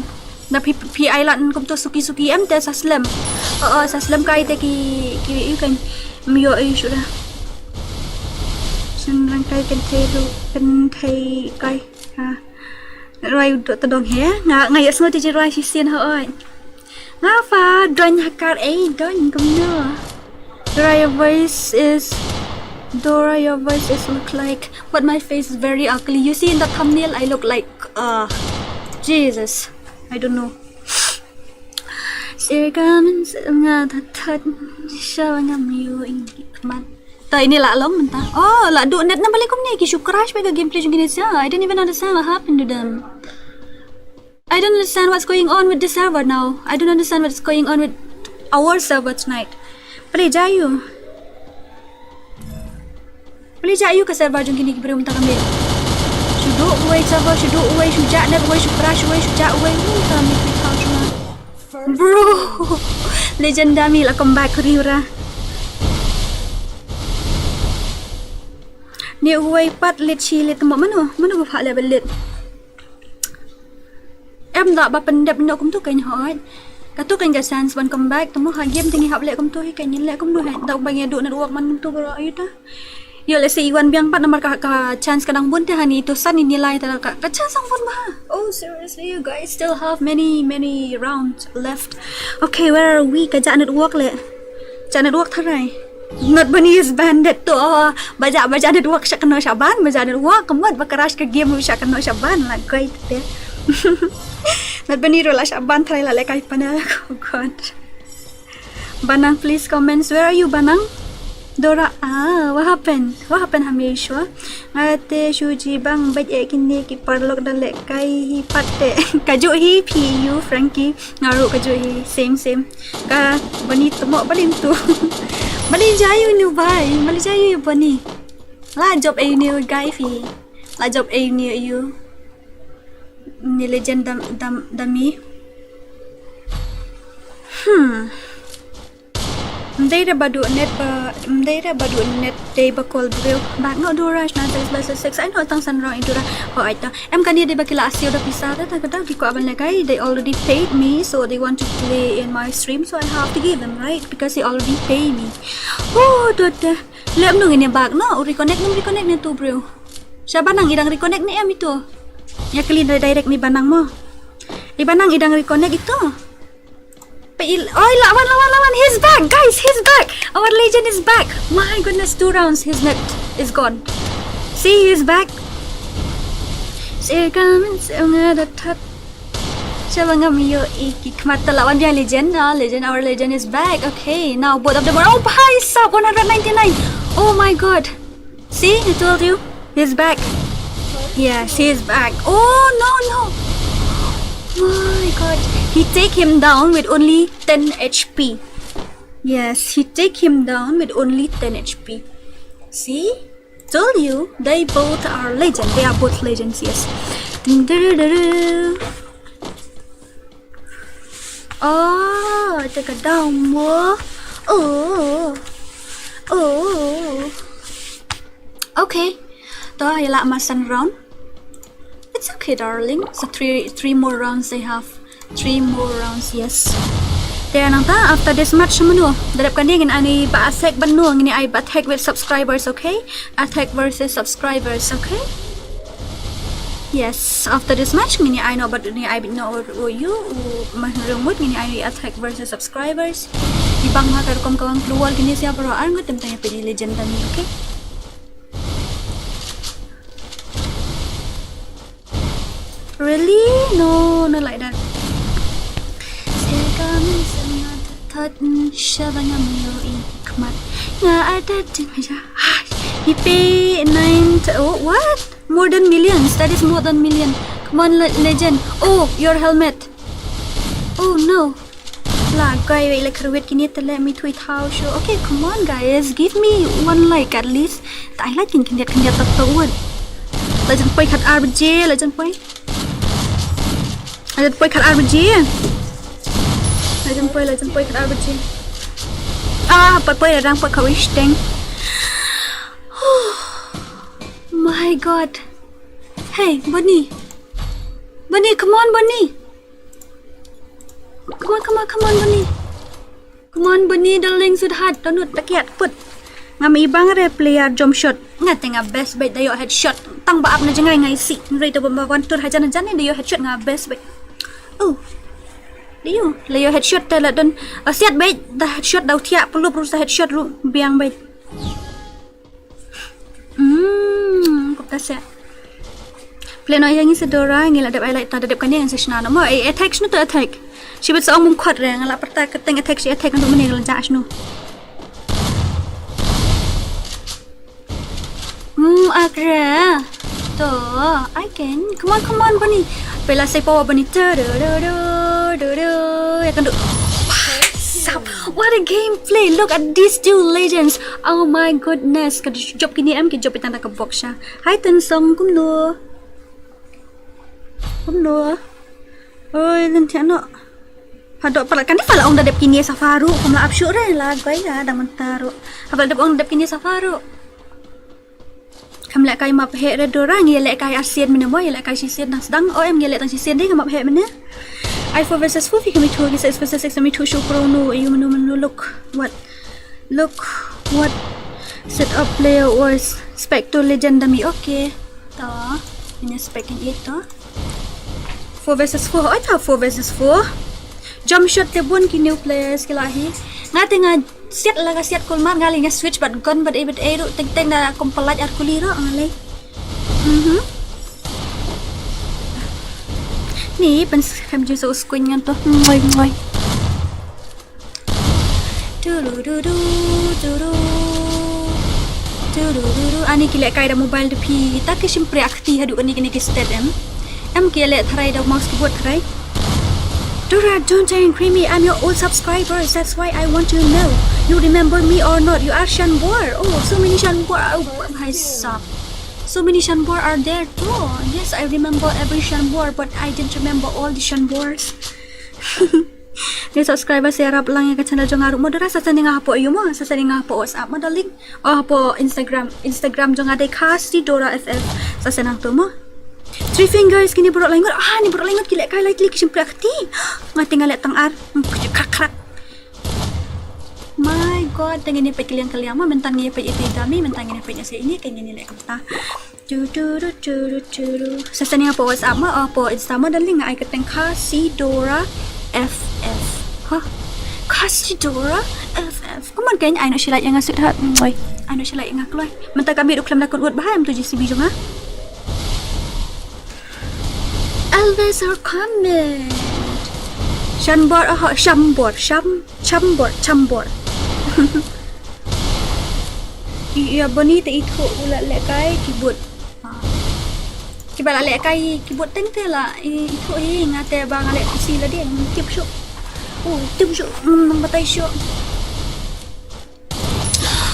Da phi, phi ai lad kum tu suki suki em te sa slem. Ha, sa slem kai te ki, ki ïu kan ym ïoh ïu shuh da. Shen rang kai kan te ruh, kan te kai. Ha. Rwai u dok tdong he. Nga, nga ïa sngew te ji rwai shisien ha oi. Nga fa don ha kar ei don kumno. Dora, your voice is, Dora, your voice is look like, but my face is very ugly. You see in the thumbnail, I look like, uh, Jesus. I don't know. Sir kamen nga that that shawa ngam yu ing khmat. Ta ini la long mynta. Oh, la du net na balik kumne ki shu crash ba ka gameplay jong kine sa. I don't even understand what happened to them. I don't understand what's going on with the server now. I don't understand what's going on with our server tonight. Pale jayu. Pale jayu ka server jong kine ki briew mynta ka mei. Shu du uwei server, shu du uwei, shu jah net uwei, shu crash uwei, shu jah uwei. Mynta ka mei. Bro. Legend Dami la come back riura. Ni uwei pat lit shi lit mo mano, mano ba pha le lit. Em da ba pyndep no kumtu kan hot. Katu kan ka chance ban come back, tu mo ha game tingi hap le kumtu hi kan le kumno he. Da ba ngi du network man kumtu bro ayu ta. Yo le se iwan biang pat namar ka, ka chance ka dang bun te hani tu san ini lai ta ka, ka chance ang bun ba. Oh, seriously, you guys still have many, many rounds left. Okay, where are we? Ka jah network le. Jah network tharai. Not Bunny is banded to. Ba jah, ba jah network sha kano sha ban, ba jah network kemot ba crash ka game sha kano sha ban la guide te. Not Bunny ro la sha ban tharai la le kai panel. Oh God. Banang, please comments. Where are you, Banang? Dora, ah, what happened? What happened, Hamishwa? Nga te shu ji bang bad e kine ki parlok da le kai hi pat te. Ka ju hi phi you, Frankie. Nga ru ka ju hi, same, same. Ka Bani temo Bani tu. Bani jayu ni bai, Bani jayu Bani. La job e ni guy phi. La job e ni you. Ni legend dam, dam, dami. Hmm. Mdei da badu net ba, mdei da badu net dei ba call bro. Bak no do rush na six by six. I know tang san rong itu da. Oh, I ta. Em kani dei ba kila asio da pisa da ta kata ki ko aban lekai. They already paid me, so they want to play in my stream, so I have to give them, right? Because they already pay me. Oh, do da. Lem nung ini bak no. Reconnect nung reconnect ni tu bro. Siapa nang idang reconnect ni em itu? Ya kali dari direct ni Banang mo. Di Banang idang reconnect itu. Oi, lawan, lawan, lawan. He's back, guys. He's back. Our legend is back. My goodness, two rounds. His net is gone. See, he's back. Sir kamen, sir nga da that. Siapa ngam yo iki khmat ta lawan biang legend. Ah, legend, our legend is back. Okay, now both of them are. Oh, bhai sahab, one hundred ninety-nine. Oh my God. See, I told you. He's back. Yes, he's back. Oh, no, no. My God. He take him down with only ten H P. Yes, he take him down with only ten H P. See? Told you, they both are legend. They are both legends, yes. Dun, dun, dun, dun, dun. Oh, take a down mo. Oh. Oh. Okay. To, ila masan round. It's okay, darling. So three, three more rounds they have. Three more rounds, yes. Te nangta, after this match, mano? Da dep kane ngin ani ba attack ban no, ngin ai ba attack with subscribers, okay? Attack versus subscribers, okay? Yes, after this match, ngin ai no, but ngin ai bit no, or, or you, or, ma, ngin ai attack versus subscribers. Di bang ha ka rukom kawang keluar kini siapa ro, ar ngat tem tanya pedi legend tani, okay? Really? No, not like that. Sir kamen, sir nga da that, mm, siapa ngam yo i khmat. Nga ada ding aja. He pay nine to, oh, what? More than millions. That is more than million. Come on, le-, legend. Oh, your helmet. Oh, no. La, guy, wait, like, wait, can you tell me three thousand? Okay, come on, guys. Give me one like at least. I like in can get, can get the wood. Legend poi khat R B J, legend poi. Legend poi khat R B J. Legend poi, legend poi khat R B J. Ah, poi poi rang poi kawis deng. My God. Hey, Bunny. Bunny, come on, Bunny. Come on, come on, come on, Bunny. Come on, Bunny, darling, sweetheart. Don't know, takiat, put. Ngam ibang re player jump shot. Nga te nga best bait da yo headshot. Tang ba ap na jngai ngai si. Nrei to ba wan tur hajan hajan ni da yo headshot nga best bait. Oh. Da yo, la yo headshot te la don. Asiat bait da headshot da utia pelup rus da headshot ru biang bait. Hmm, kup ta se. Play noh ïa ngi Sedora, ngi la dep ai like ta, da dep kane ngan sa shna noh mo. Ei, attack shnu to attack. Shibit sa ong mum khot re, nga la pyrta ka teng attack shi attack ngan tu mane nga la jah shnu. Hmm, akre. To, I can. Come on, come on, Bunny. Pela sai power Bunny. Tu, tu, tu, tu, tu, tu. Ya kan tu. Sap. What a gameplay. Look at these two legends. Oh my goodness. Ka jop kini em ki jop itang da ka box sha. Hai Tensong kumno. Kumno. Oi, nanti ano. Hadok pala kan pala ong da dep kini sa faru. Kumla ap shu re la goi ya dang mentaro. Haba dep ong da dep kini sa faru. Kam leh kai map heh re Dora, ngi leh kai ar sien mene mo, ngi leh kai shi sien dang sdang, o em ngi leh tang shi sien dei kam map heh mene. Ai four versus four, fi kami two, ki six versus six, kami two, show pro no, you menu menu look what, look what set up player was spec to legend dami, okay. To, ini spec in it to. Four versus four, oi ta four versus four. Jump shot te bun ki new players ki la hi. Nga te nga siat la ka siat kulmar nga li nga switch bad gun bad e bad e ru teng teng da kum pelaj ar kuli ru nga li. Mhm. Ni pen scam ju so screen ngan to. Ngoi ngoi. Turu du du turu. Turu du du. Ani ki leh kai da mobile da phi. Ta ki shim priak ti hadu kani kani ki stet em. Em ki leh tharai da mouse keyboard tharai. Dora, don't angry me. I'm your old subscribers. That's why I want to know. You remember me or not? You are Shanbor. Oh, so many Shanbor. Oh, hai sap. So many Shanbor are there too. Yes, I remember every Shanbor, but I didn't remember all the Shanbors. Ni subscriber sa ïarap lang ïa ka channel jong nga ruh mo Dora, sa sending nga hapoh ïu mo, sa sending nga hapoh WhatsApp mo darling. Oh, hapoh Instagram, Instagram jong nga dei Khasi Dora F F. Sa sending tu mo. Three fingers kini baroh lai ngut. Ah, ni baroh lai ngut ki leh kai lai kli ki shim priak ti. Nga te nga leh tang ar. Hmm, krak krak. My god, te ngin ïa peit kylliang kylliang mo, mynta ngin ïa peit ïa te dami, mynta ngin ïa peit ïa se ini, te ngin ïa leh kumta. Tu, tu, tu, tu, tu, tu, tu. Sa sending hapoh WhatsApp mo, hapoh Insta mo, darling, nga ai ka teng Khasi Dora F F. Ha? Khasi Dora F F. Come on, kan ai noh shi like ïa nga sweetheart. Oi, ai noh shi like ïa nga kloi. Mynta ka miet u khlem da kon ut bha em tu J C B jong nga. Always are coming. Shanbor, oh, Shambor, Sham, Shambor, Shambor. Ïa Boni te ithuh u la leh kai keyboard. Kiba la leh kai keyboard teng te la ithuh hi nga te ba nga leh P C la dei tip shuh. Oh, tip shuh, mm, nang batai shuh.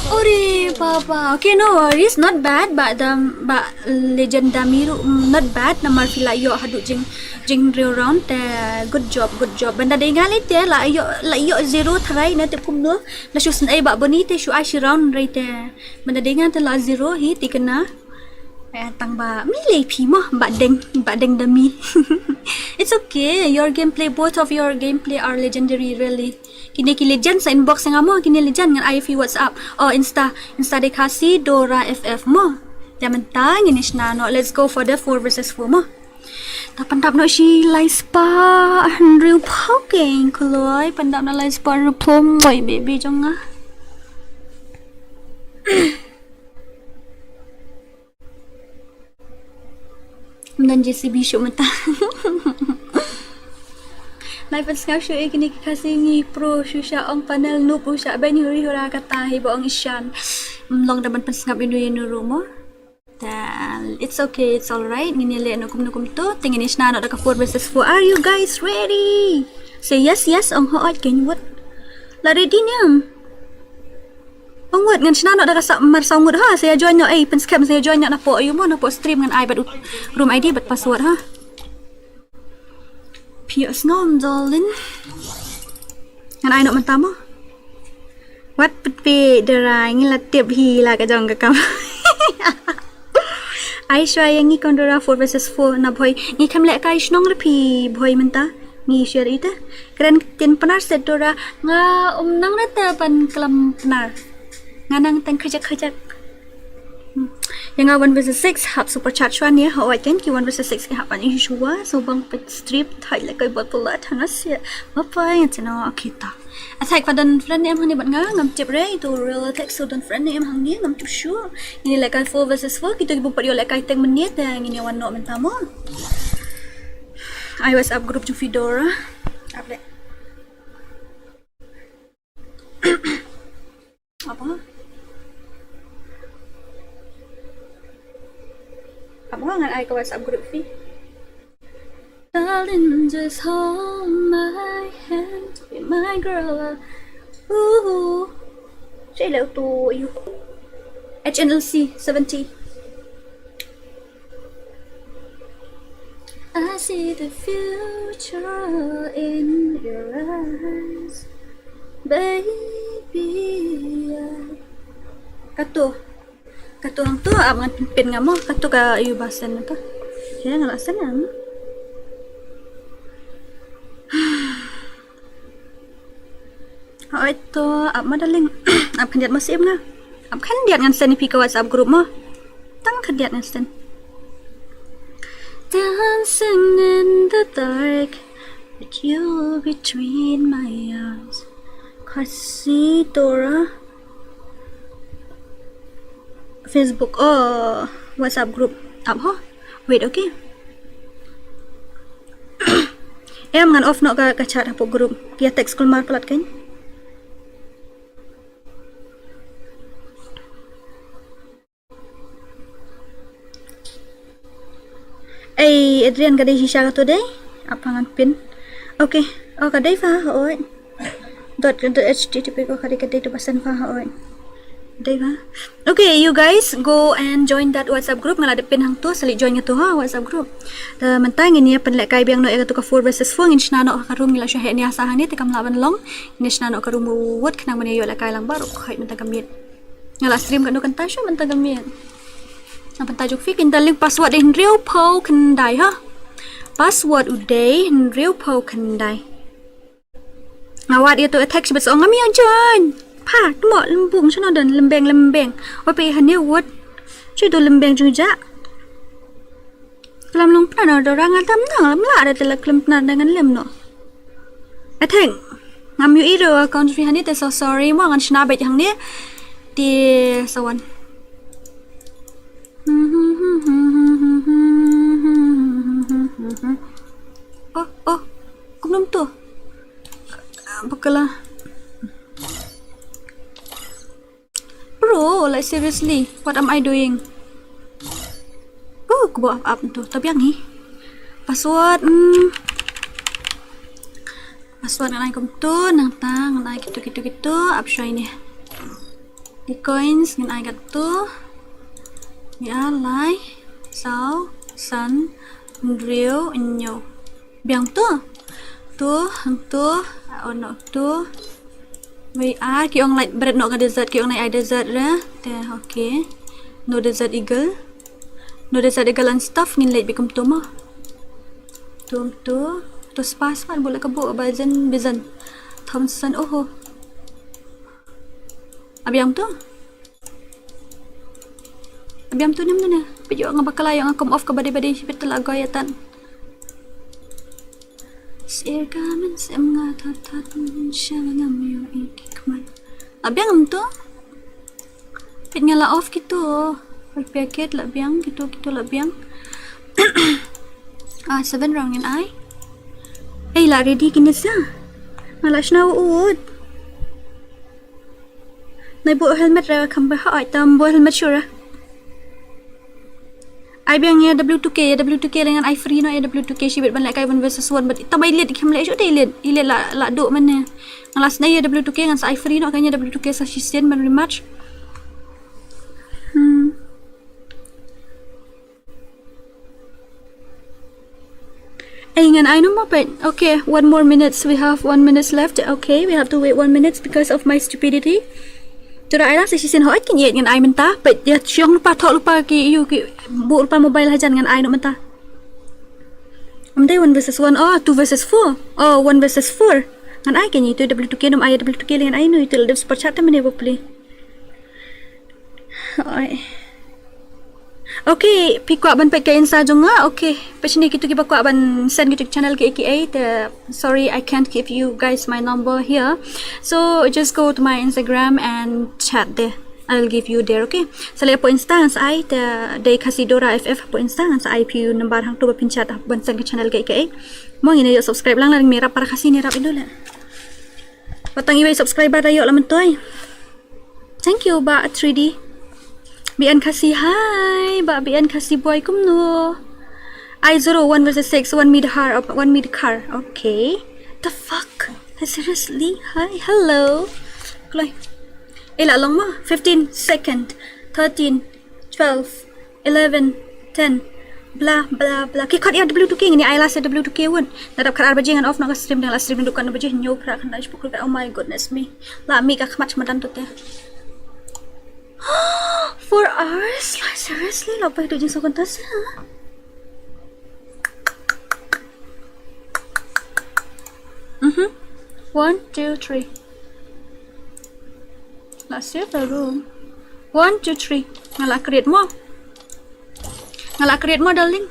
Ore baba. Okay, no worries, not bad. Ba dam ba legend dami ruh, mm, not bad. Namar phi la ïoh haduh jing jing hynriew round te good job, good job. Banda dei nga lei te la ïoh la ïoh zero tharai na te kumno. La shu sngewbha ba Boni te shu ai shi round rei te. Banda dei nga te la zero hi ti kena. Eh, tang ba mi lei phi mo ba deng ba deng da mi. It's okay. Your gameplay, both of your gameplay are legendary, really. Kine ki legend sa inbox nga mo, kine legend ngan ai phi WhatsApp. Oh, Insta, Insta dei Khasi Dora F F mo. Te mynta ngin ïa shna noh. Let's go for the four versus four mo. Ta pyndap noh shi lai spah hynriew phew keiñ kloi, pyndap noh lai spah hynriew phew moi baby jong nga. Ym don J C B shuh mynta. Lai pynsngap shuh ïa kine ki Khasi ngi pro shuh sha ong panel noob u sha beiñ huri hura kata hi ba ong Ishan. Ym long da ban pynsngap ïa no ïa no ruh mo. It's okay, it's alright. Ngin ïa leh noh kum noh kum to. Te ngin ïa shna noh da ka four versus four. Are you guys ready? Say yes, yes. Ong hooid, keiñ wat. La ready ne em? Ong wat, ngan shna noh da ka sa mar saw ngut ha. Sa ïa join noh, eh, pynskhem sa ïa join noh napoh ïu mo, napoh stream ngan ai bad u room I D bad password ha. Phi ïohsngew, darling. Ngan ai noh mynta mo. Wat pynpeit Dora, ngi la tip hi la ka jong ka kam. Ai shuwa ïa ngi kong Dora four versus four na Bhoi. Ngi khlem leh kai shnong re phi Bhoi mynta. Ngi shuwa ïa te. Kren ktien Pnar set Dora. Nga ym nang re te ban klam Pnar. Nga nang tang khajak khajak. Ïa nga one versus six hap super chat shuwa ne, hooid kan ki one versus six ki hap ban ïa shuwa, so bang peit stream thait lehkai bottle la tang asi. Bye bye, ïa tino, okay ta. Attack pa don friend ne em hangne bad nga, ngam tip re, ito real attack so don friend ne em hangne, ngam tip shuh. Ngin ïa lehkai four versus four, kito ki bym pat ïoh lehkai teng mynne te ngin ïa wan noh mynta mo. Ai WhatsApp group jong phi Dora. Ap leh. Apa? Apa ngan ai ka WhatsApp group phi? Darling, just hold my hand, be my girl. Ooh. Say hello to you. H N L C seventy. I see the future in your eyes, baby. I... Kato. Kato hangto, ap ngan pyn nga mo, kato ka ïu ba send to. Ïa nga la send nga. Hooid to, ap ma darling. Ap khyndiat mo, siem nga. Ap khyndiat ngan send ïa phi ka WhatsApp group mo. Tang khyndiat ngan send. Dancing in the dark with you between my arms. Khasi Dora. Facebook, oh, WhatsApp group. Ap ho. Wait, okay. Em, ngan off noh ka, ka chat hapoh group. Ki ïa text kulmar palat kan. Ei, Adrian, ka dei shisha kato dei? Ap ngan pyn. Okay. Oh, ka dei pha, hooid. Dot, dot H T T P ko ka dei, ka dei to ba send pha, hooid. Dei pha. Okay, you guys go and join that WhatsApp group. Nga la dep pyn hangto, sa leit join kato ha WhatsApp group. Te mynta ngin ïa pynlehkai biang noh ïa kato ka four versus four, ngin shna noh ha ka room, ngi la shu heh nia sa hangne te kam lah ban long. Ngin shna noh ka room u wut khnang ban ïa ïoh lehkai lang baroh khoit mynta ka miet. Nga la stream katno kynta shuh mynta ka miet. Nang pynta jong phi, kynta link password dei hynriewphew khyndai ha. Password u dei hynriewphew khyndai. Nga wad ïa to attack shibit, sa ong ngam ïoh join. Pha, tmo lymbung shano don, lymbeng lymbeng. Wa phi hangne wad. Shu to lymbeng jong ja. Klam long pynah no, Dora, nga tam nang lam la da te la klam pynah da ngan lem noh. Attack. Ngam ïohi ruh account phi hangne te, so sorry mo, ngan shna beit hangne. Te sa wan. Oh, oh. Kumno to? Bakla. Bro, like, seriously, what am I doing? Oh, kbo ap ap tu. Tapi yang ni. Password, hmm. Password ngan ai kumtu, nangta ngan ai kitu, kitu, kitu, ap shwa ine. Di coins ngan ai katu. Ïa, lai, saw, san, hynriew, hynñiew. Biang tu. Tu, hangtu, oh no, tu. Wei ar, ki ong lait bret noh ka dessert, ki ong lait ai dessert re. Te, okay. No dessert eagle. No dessert eagle and stuff, ngin leit beit kumtu mo. Tum tu. Tu spa spa, bula ka bu, Bajan, Bizan. Thompson, oho. Abiang tu. Abiang tu nem tu ne. Peit ïoh nga bakla, ïoh nga kum off ka bade bade, peit la goi atan. Sir kamen sem nga thot thot sha ngam ïoh iki kman. Abiang em tu. Peit nga la off kitu. Oi packet la biang kitu, kitu la biang. Ah, seven round ngin ai. Ei, la ready kine sa. Nga la shna u ud. Nai buh helmet ra kham ba ha, ai tam buh helmet sure. Ai biang ïa W two K, ïa W two K lei ngan ai free noh, ïa W two K shibit ban lehkai one versus one, but tang ba i Lit i khlem leh shuh te i Lit, i Lit la, la duh mane. Nga la snei ïa W two K ngan sa ai free noh, kan ïa W two K sa shisien ban rematch. Hmm. Ei, ngan ai noh mo peit. Okay, one more minutes. We have one minutes left. Okay, we have to wait one minutes because of my stupidity. Tu ra ai lang sa shisien, hooid, kin ïeit ngan ai mynta. Peit ïa, shong lypa, thoh lypa ki, ïu ki, buh lypa mobile hajan, ngan ai noh mynta. Ym dei one versus one, oh, two versus four. Oh, one versus four. Ngan ai, kin ïeit tu W two K, nym ai W two K lei, ngan ai noh, ïeit tu la dep super chat te mynne ba plie. Hooid. Okay, phi kwah ban peit ka Insta jong nga. Okay, peit shane kito kiba kwah ban send kito ki channel kiei kiei te. Sorry, I can't give you guys my number here. So just go to my Instagram and chat there. I'll give you there, okay? Sa leh hapoh Insta ngan sa ai te, dei Khasi Dora F F hapoh Insta ngan sa ai phi u number hangto ba phin chat ban send ka channel kiei kiei. Mo ngin ïa subscribe lang la, me rap para Khasi ne rap ïa u leh. Ba tang iwei subscriber da ïoh la myntoi. Thank you, Bah three D. B N Khasi, hi. Bah B N Khasi boy, kumno? I zero, one versus six, one mid har, one mid car. Okay. The fuck? Seriously? Hi, hello. Kloi. Eh, la long mo? Fifteen second. Thirteen. Twelve. Eleven. Ten. Bla, bla, bla. Ki khot ïa W two K, ngin ai last ïa W two K wut. Nga dap khatar baje ngan off noh ka stream, dang la stream naduh khatar baje, hynñiew phra khyndai shiphew khyndiat. Oh my goodness me. La mih ka khmat madan to te. Four hours? Like, seriously? La poi tu jingso kontas ha? Mhm. One, two, three. La save the room. One, two, three. Nga la create mo. Nga la create mo, darling.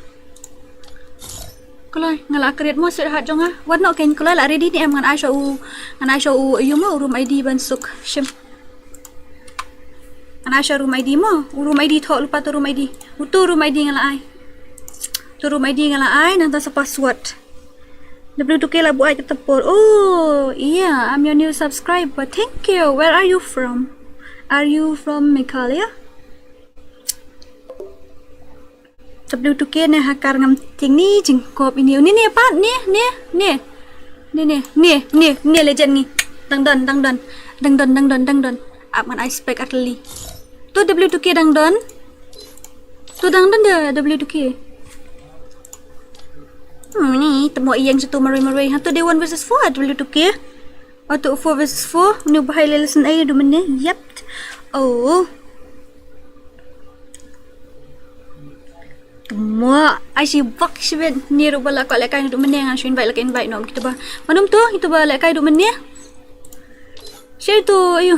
Kloi, nga la create mo, sweetheart jong nga. Wat noh kein, kloi, la ready ne em? Ngan ai sha u, ngan ai sha u, ïa u mo, u room I D ban suk shim. Ngan ai sha u room I D mo, u room I D, thoh lypa to room I D. Uto room I D nga la ai. To room I D nga la ai, nangta sa password. W two K la buaid kata por. Oh, yeah, I'm your new subscriber. Thank you. Where are you from? Are you from Meghalaya? W two K ne ha kar ngam tieng ni jingkop ini. Ni, ni, pat, ni, ni, ni. Ni, ni, ni, ni, ni legend ni. Dang don, dang don. Dang don, dang don, dang don. Ap ngan ai spek artylli. To W two K dang don. To dang don da W two K. Hmm, ni temo ïeng satu marwei marwei. Ha to dei one versus four W two K. Atu four versus four, ni u bahai leh lesson ai du mene. Yep. Oh. Temo ai shi bak shi bet ni ruh ba la kwah lehkai du mene, ngan shu invite, la ka invite noh kito ba. Manum to, kito ba lehkai du mene. Shi to, ayo.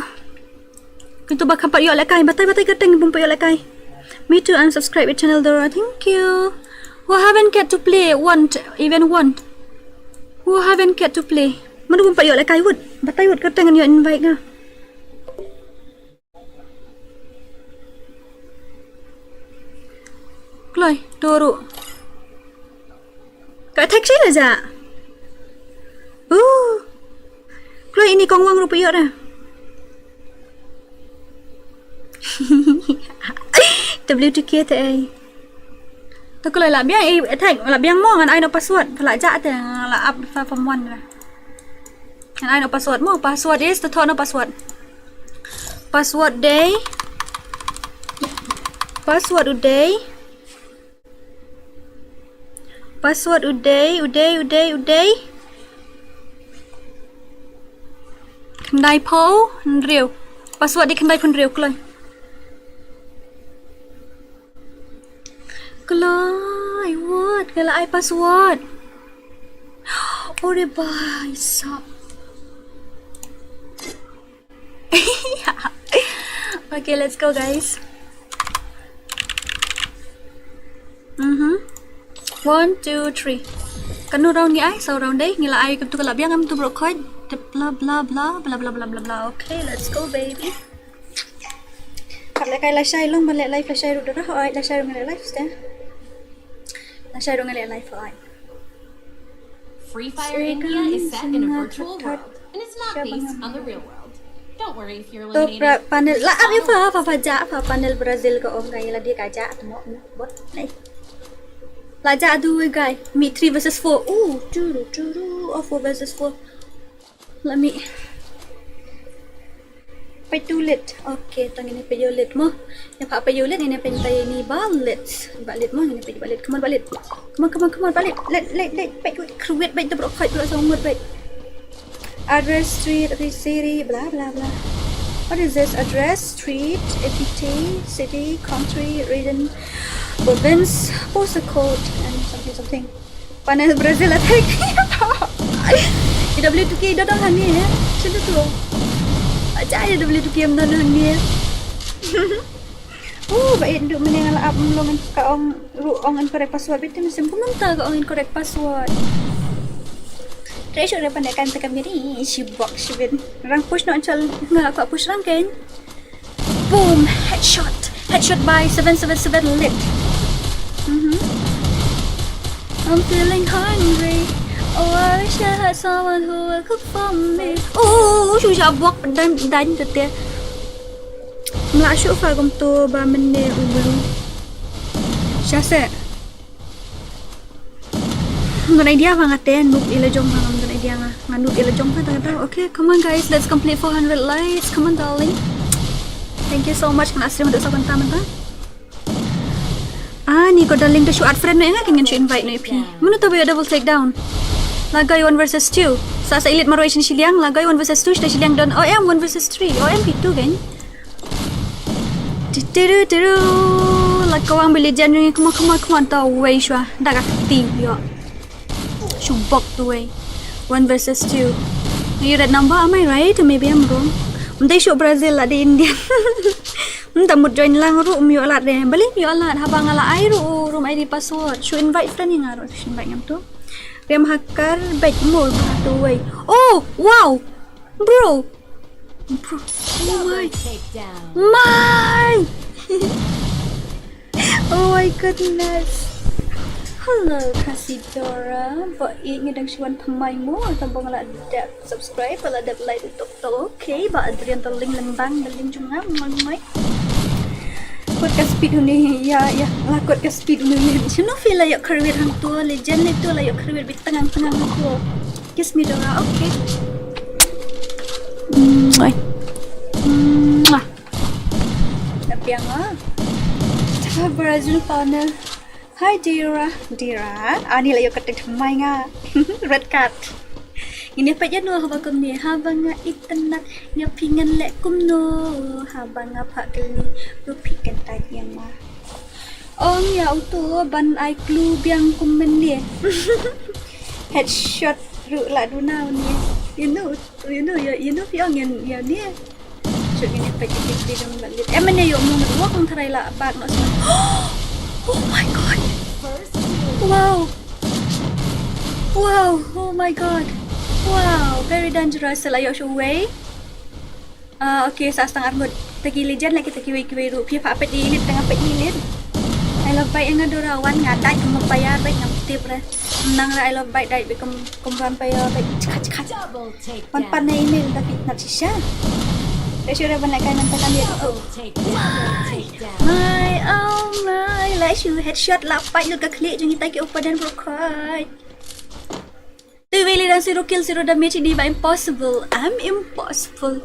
Kito ba kham pat ïoh lehkai, batai batai kyrteng bym pat ïoh lehkai. Me too, unsubscribe your channel Dora. Thank you. Who haven't get to play, want, even want. Who haven't get to play. Mano bym pat ïoh lehkai wut. Batai wut kyrteng ngan ïoh invite nga. Kloi, to ruh. Ka attack shi la ja. Uh. Kloi ini kong wang ruh phi ïoh da. W two K te ai. To kloi la biang, eh, attack, la biang mo, ngan ai noh password, la ja te, la ap fa pom wan la. Ngan ai noh password mo, password is, to thoh noh password. Password dei. Password u dei. Password u dei, u dei, u dei, u dei. Khyndai phew hynriew. Password dei khyndai phew hynriew, kloi. Kloi, what? Nga la ai password. Ore bhai sahab. Okay, let's go, guys. Mhm. One, two, three. Kano round ngi ai? Saw round dei. Ngi la ai kumtu ka la biang, em, tu bro khoi. Bla bla bla bla bla bla bla bla. Okay, let's go, baby. Kap lehkai lashai long ban leh live lashai ruh dah. Oi, lashai ruh ngan leh live ste. Lashai ruh ngan leh live, oi. Free Fire India is set in a virtual world, and it's not based on the real world. Don't worry if you're eliminated. Panel la abi fa fa fa ja fa panel Brazil ka om ka ila dia ka ja mo bot nei. La ja du guy. Mi three versus four. Ooh, two two two. Oh, four versus four. Let me. Peit tu lit. Okay, tang ini peit lit mo. Ïa pha peit lit, ini peit tai ini ba lit. Ba lit mo, ini peit ba lit. Come on, ba lit. Come on, come on, come on, ba lit. Lit, lit, lit. Peit wit, kruwit, peit tu bro, peit tu asal ngut, peit. Address, street, city, bla bla bla. What is this? Address, street, A P T, city, country, region, province, postal code, and something, something. Panel Brazil attack. W two K dodong hangne, eh. Sini tu. Aja ya W two K dodong hangne. Uh, ba ïeit duh mynne nga la ap mlong ka ong ruh ong incorrect password, bit te mynsiem kumta ka ong incorrect password. Te shu re pan kan te kam gini shi bok shibin. Rang push no chal nga ka push rang ken. Boom, headshot. Headshot by seven seven seven lit. Mhm. I'm feeling hungry. Oh, I wish I had someone who will cook for me. Oh, shu sha bok dan dan te te. Nga shu fa kum tu ba mene ulu. Sha se. Ngam don idea ba nga te noob ila jong ba ngam don idea nga. Nga noob ila jong ba ta kata. Okay, come on guys, let's complete four hundred likes. Come on darling. Thank you so much. Nga stream untuk saban taman ta. Ah, ni ko darling tu shu add friend no nga kin ngan shu invite no iphi. Munu to ba double take down. Lagai one versus two. Sa sa elite marwai shin shiliang. Lagai one versus two. Shita shiliang don. O M one versus three. O M pi tu kan. Tiru tiru. Lak kawang bili jan yung kuma kuma kuma ta wei shwa. Da ka ti yo. Shubok tu wei. One versus two. You red number, am I right? Maybe I'm wrong. Mdai shu Brazil la di Indian. Mda mut join lang ru um yo alat de. Bali yo alat haba nga la ai ru ru mai di password. Shu invite friend nga ru shu invite ngam tu. Riam hakar baik mul tu wei. Oh, wow. Bro. Bro. Oh my. My. Oh my goodness. Hello, Kasidora. Ba i ngedang shuan pemai mo. Tambang la dep subscribe, la dep like tok tok. Okay, ba Adrian to link lembang, the link jung ngam, ngam, ngam. Kot ka speed uni, ya, ya, la kot ka speed uni. Shino feel la yok career hang to, legend ni to, la yok career bit tengang tengang to. Kiss me Dora, okay. Mwah. Mwah. Napiang ah. Chapa Brazil partner. Hi Dira. Dira. Ani la yok katek mai nga. Red card. Ini pa jano haba kumni haba nga itynnat nga pingan le kumno haba nga phak ni rupi kan ta yang ma. Ong ya uto ban ai clue biang kum mende. Headshot ru la duna ni. You know, you know, you, you know, piang yan ya ni. Shot ni pa jik jik dong ba lit. Em ne yo mong ruak ng tharai la bak no. Oh my god. Wow. Wow, oh my god. Wow, very dangerous. Sa la yo shu wei. Ah, okay, sa stang armut. Tagi legend lagi tagi wei kiwei ru. Pia pa apet di lit tengah apet di lit. I love bike nga dora wan nga dai kum bayar bike ngam tip re. Nang re I love bike dai bike kum kum bayar bike. Chika chika. Double take Wan pan na email tapi nak shisha. Ka shu re ban lai kai man ta kan dia. Oh. Take down. Double take down. My, oh my. Lai shu headshot la pai lu ka klik jung itai ki opponent bro kai. Tu wei li dan zero kill zero damage ini ba impossible. I'm impossible.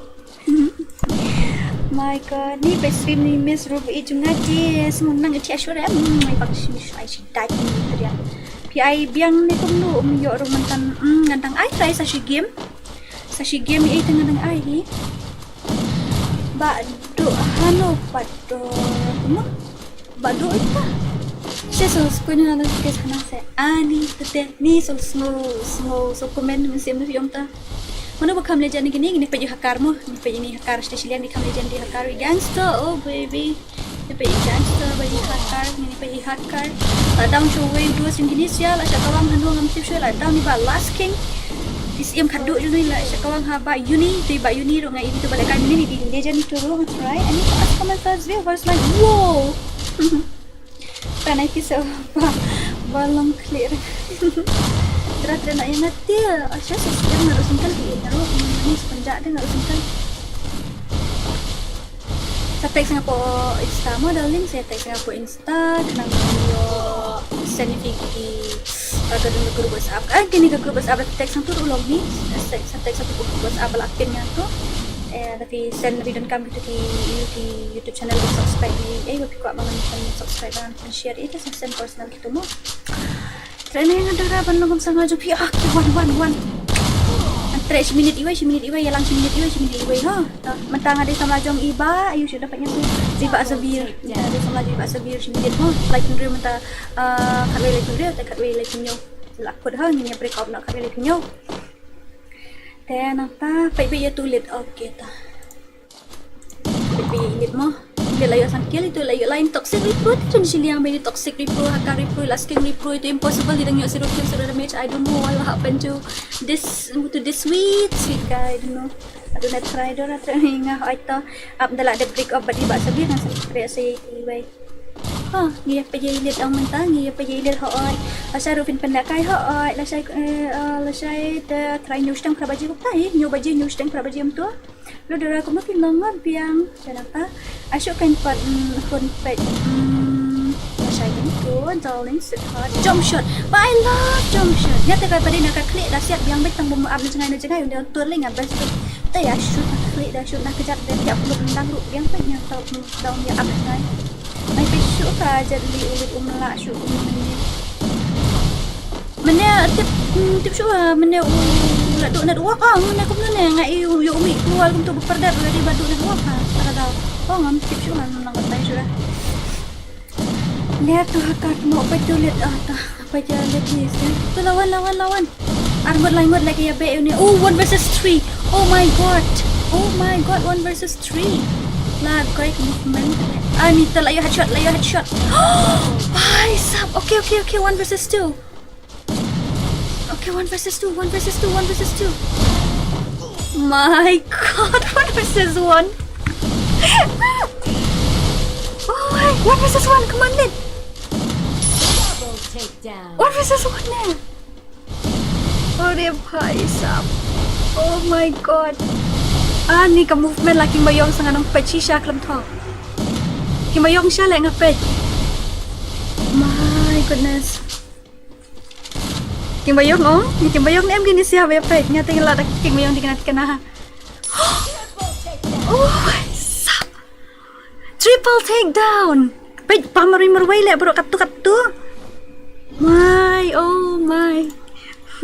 My god, ni pa stream ni miss rup i jung nga je. Semua nang i ti ashura. Hmm, mai bak shi shi ai shi dai ni terian. Pi ai biang ni kum nu um yo ru mentan. Hmm, ngantang ai try sa shi game. Sa shi game i tengah dang ai hi. Ba do hano pat do kuma. Ba do ita. Se so skun hano ke sana se ani tete ni so smo smo so komen min sem yom ta. Mano ba kam le jan gini gini pa ju hakar mo ni pa ini hakar sta shilian di kam le jan di hakar gangster oh baby. Ni pa i gangster ba i hakar ni pa i hakar. La dang shu wei dua sing gini sia la sha kawang hanu ngam tip shu la dang ni ba last king. Is im khadu ju ni la sha kawang ha ba uni tu ba uni ru ngai ini tu ba le kan ni di le jan tu ru ngai try ani pa as kaman first view first like wow. Kan ai ki so ba ba long clear. Tra tra na yang atia asha sis yang harus singkal ki harus ni sepenjak dia harus singkal. Sa text nga po Insta mo darling, sa text nga po Insta, kena yo send ki ki ka group WhatsApp. Ah, kini ka group WhatsApp text tu ulong ni. Sa text satu group WhatsApp la pin nga tu. Eh, tapi send ri dan kami tu ki ki YouTube channel subscribe ni. Eh, wapi ko abang subscribe dan share itu sa send personal gitu mo. Trene nga dara ban nongam sama jo pi ah ki wan wan wan. Tre shi minit iwei shi minit iwei yalang shi minit iwei shi minit iwei ha. Mentang ada sama jong iba ayu shu dapat nyam iba Azabir. Ada sama iba Azabir shi minit mo. Like nri mentang khat wei like nri te khat wei like nyo. Lakut ha ngi break up na khat wei like nyo. Te nang ta pai bi ya tulit okay ta. Pi lit mo. Ïa la ïoh san kill itu, la ïoh line toxic Reaper, tu jan shiliang ba ini toxic Reaper, Hacker Reaper, Lasking Reaper, itu impossible, dang ïoh zero kill, zero damage. I don't know what will happen to this, to this sweet, sweet guy, I don't know. Adu na try, adu na try nga hoi to. Ap da la da break off bad i ba sabi nga sa try sa i bai. Ha, ngi ïa peit ïa i lid ong mynta, ngi ïa peit ïa i lid hoi. Lashai ruh phin pynlehkai hoi, lashai, eh, eh, lashai te try hynñiew shiteng phra baje kumta hi, hynñiew baje, hynñiew shiteng phra baje kumta. Lo dara kumno phi long ngat biang. Janata. Ashu kan pat, mm, hun pet, mm, lashai kan tu, darling sweetheart. Jump shot. But I love jump shot. Ïa te ka pade na ka klik da siat biang bad tang bom ap na jngai na jngai, unda tur ling a best tu. Te ïa shoot na klik da shoot na kejap da ïa peluk ndang ruh biang bad ïa tau, mm, down ïa ap na jngai. Nai peit shuh ka Jet Li u lip um lah shuh kum mynne. Mynne tip, mm, tip shuh ha, mynne u la duh network, ah, mynne kumno ne nga i u ïoh mih keluar kumto ba pyrdat u la dei ba duh network ha. Ka daw. Oh, ngam tip shuh ha, ngam nang batai shuh ha. Ler to ha ka mo pa to let, ah, ta. Apa ja let ni se. To lawan, lawan, lawan. Ar ngut lai ngut lagi ïa beh une. Oh, one versus three. Oh my god. Oh my god, one versus three. La great movement. Ah, ni to la ïoh headshot, la ïoh headshot. Bhai sab. Okay, okay, okay. One versus two. Okay, one versus two, one versus two, one versus two. My god, one versus one. Oh my, one versus one, come on, Lin. Double takedown. One versus one ne. Ore bhai sab. Oh my god. Ah, ni ka movement la king ba ïong sa nga nang peit shisha khlem thong. King ba ïong sha leh nga peit. My goodness. King ba ïong ong, king ba ïong ne em kini sia ba peit. Nga te nga la da king ba ïong di kena kena ha. Oh, sab. Triple takedown. Peit, pa marwei marwei leh bro, katto katto. My, oh my.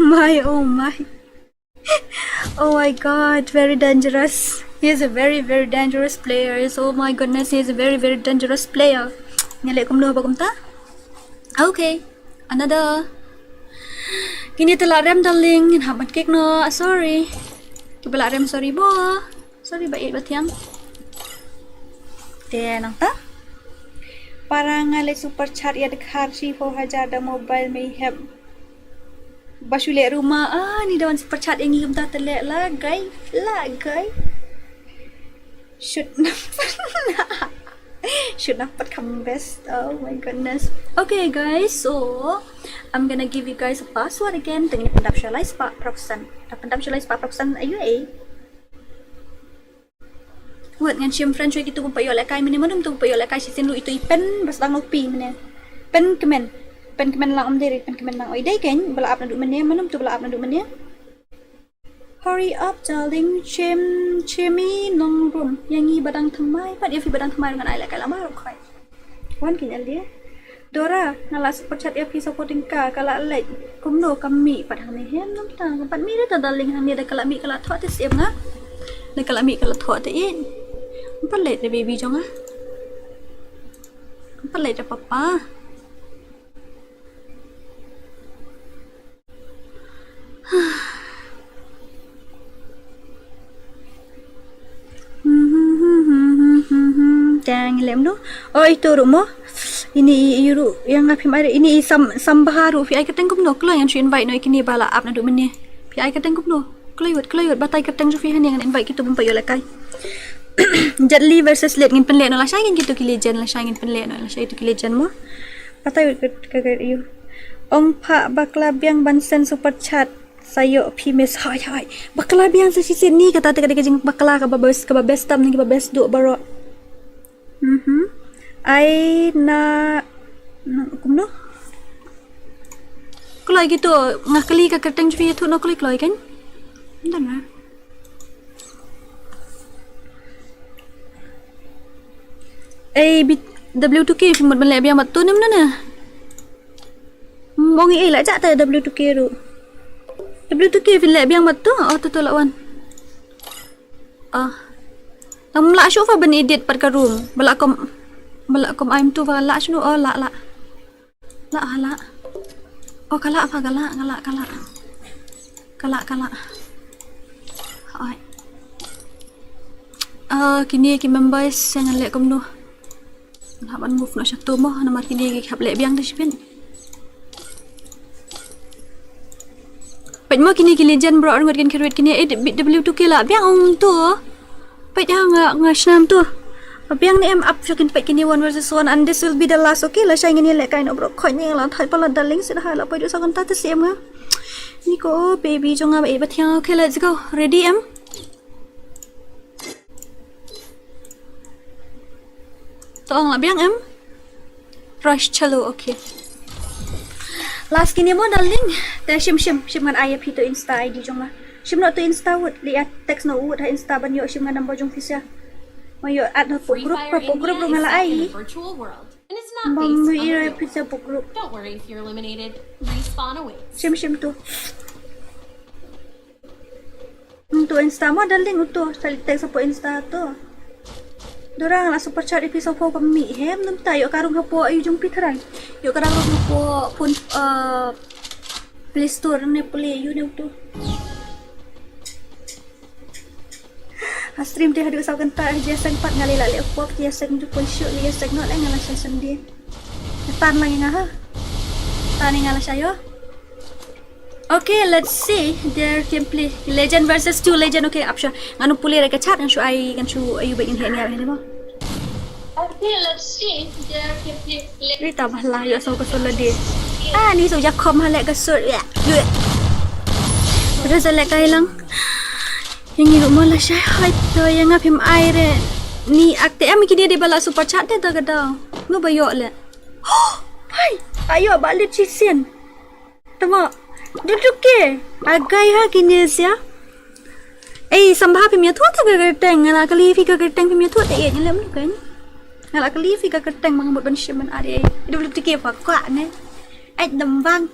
My, oh my. Oh my god, very dangerous. He is a very, very dangerous player. Yes, oh my goodness, he is a very, very dangerous player. Nga leh kumno ba kumta? Okay, another. Kini te la rem, darling, ngin hap ban kik noh. Sorry. Kiba la rem, sorry bo. Sorry ba ïeit ba thiang. Te nangta. Para nga leh super chat ïa dkhar shi phew hajar da mobile mei hep. Ba shu leh ruma, ah, ni da wan super chat ïa ngi kumta te leh la gai, la gai. Shoot na pat. Shoot na pat kham best. Oh my goodness. Okay guys, so I'm gonna give you guys a password again. Tang ni pyndap shalai spah persen. Pyndap shalai spah persen ayu eh. Wat ngan shim friend shuwa kito ba ym pat ïoh lehkai mynne, mano to ba ym pat ïoh lehkai shisien ruh ito i pen ba sdang noh pi mynne. Pen kmen. Pen kmen lang ym dei re, pen kmen lang oi dei kein ba la ap naduh mynne, mano to ba la ap naduh mynne. Hurry up darling, shim, shim i nongrum. Ïa ngi ba dang thymmai pat, ïa phi ba dang thymmai ruh ngan ai lehkai lang baroh khoit. Wan kein ïa lade. Dora, nga la super chat ïa phi supporting ka, ka la leit. Kumno ka mih pat hangne hem namta. Ka pat mih da ta darling hangne da ka la mih ka la thoh te siem nga. Da ka la mih ka la thoh te ïeit. Ym pat leit da baby jong nga. Ym pat leit da papa. Tang lem do. Oh, ito ruh mo. Ini i, i ruh yang nga phim ai ini i sam, sam bha ruh phi ai kyrteng kumno. Kloi ngan shu invite noh ïa kine ba la ap naduh mynne. Phi ai kyrteng kumno. Kloi wut, kloi wut, batai kyrteng jong phi hangne ngan invite kito ba ym pat ïoh lehkai. Jet Li versus Lid ngin pynleh noh lashai ngin kito ki legend lashai ngin pynleh noh lashai kito ki legend mo. Batai wut ka, ka, ka, ïu. Ong phah bakla biang ban send super chat. Sa ïoh phi miss hoi hoi. Bakla biang sa shisien ni kata te ka dei ka jingbakla kaba best, kaba best tam ne kaba best duh baroh. Mhm. Ai na, na kumno? Kloi kito nga kylli ka kyrteng jong phi ïathuh noh kloi kloi kan? Ynda na. Ei bit W two K phi mut ban leh biang bad tu ne mano ne? Ong ei la jah te W two K ruh. W two K phin leh biang bad tu, oh tu tu la wan. Ah. Lam lah shu fa ban edit pat ka room. Ba la kom, ba la kom aim tu ba la shu, oh la la. La ha la. Oh ka la fa ka la, ka la, ka la. Ka la, ka la. Hai. Ah, kine ki members ngan leh kumno. Hap ban move noh sha to mo, namar kine ki hap leh biang da shipin. Peit mo kine ki legend bro, arngut kin kyrwit kine, eh, W two K la biang ong to. Peit ha nga, nga snam to. Biang ne em ap shuh kin peit kine one versus one, and this will be the last, okay? Lashai ngin ïa lehkai noh bro, khot ïa nga la thait palat darling, sida ha la peit u sa kynta te siem nga. Ni ko baby jong nga ba, eh, ba thiang, okay, let's go. Ready em? To ong la biang em? Rush chalo, okay. Last kine mo darling. Te shim shim shim ngan ai ïa phi to Insta I D jong nga. Shim noh to Insta wut, li ïa text noh wut ha Insta ban ïoh shim nga number jong phi sha. Ma ïoh add ha pok group, pa pok group ruh nga la ai. Bam mu ïa phi sha pok group. Don't worry if you're eliminated. Respawn awaits. Shim shim to. Uto Insta mo darling uto, sa leit text hapoh Insta to. Dora nga la super chat ïa phi sa phew ka mih hem, namta ïoh ka rung hapoh aïu jong phi tharai. Ïoh ka rung hapoh phone, eh, Play Store ne pule ïa u ne uto. Ha stream te haduh saw kynta, eh, ïa seng pat nga lei la leh pop, ïa seng ju pun shuh, ïa seng noh leh nga la seng sendiri. Tan lang ïa nga ha. Tan ïa nga lashai ïoh. Okay, let's see their gameplay. Legend versus two legend. Okay, ap shuwa. Ngan pule re ka chat, ngan shu ai, ngan shu ai u beit ngan heh nia heh mo. Okay, let's see their gameplay. Ri ta bah la ïoh saw ka sur lade. Ah, ni saw jakhom ha leh ka sur. Ya. Ri sa lehkai lang. Ïa ngi ruh mo lashai hoi to ïa nga phim ai re. Ni ak te em kine de ba la super chat te ta ka daw. Ngo ba ïoh leh. Hai, ayo ba leit shisien. Tama. Duduk ke. Agai ha kine sia. Ei, sambha phim ïathuh ta ka kyrteng, nga la kylli phi ka kyrteng phim ïathuh ta, eh, ngi lem ni kan. Nga la kylli phi ka kyrteng bang mut ban shim ban ade. Duduk ke pa kwah ne. Ai dam bang.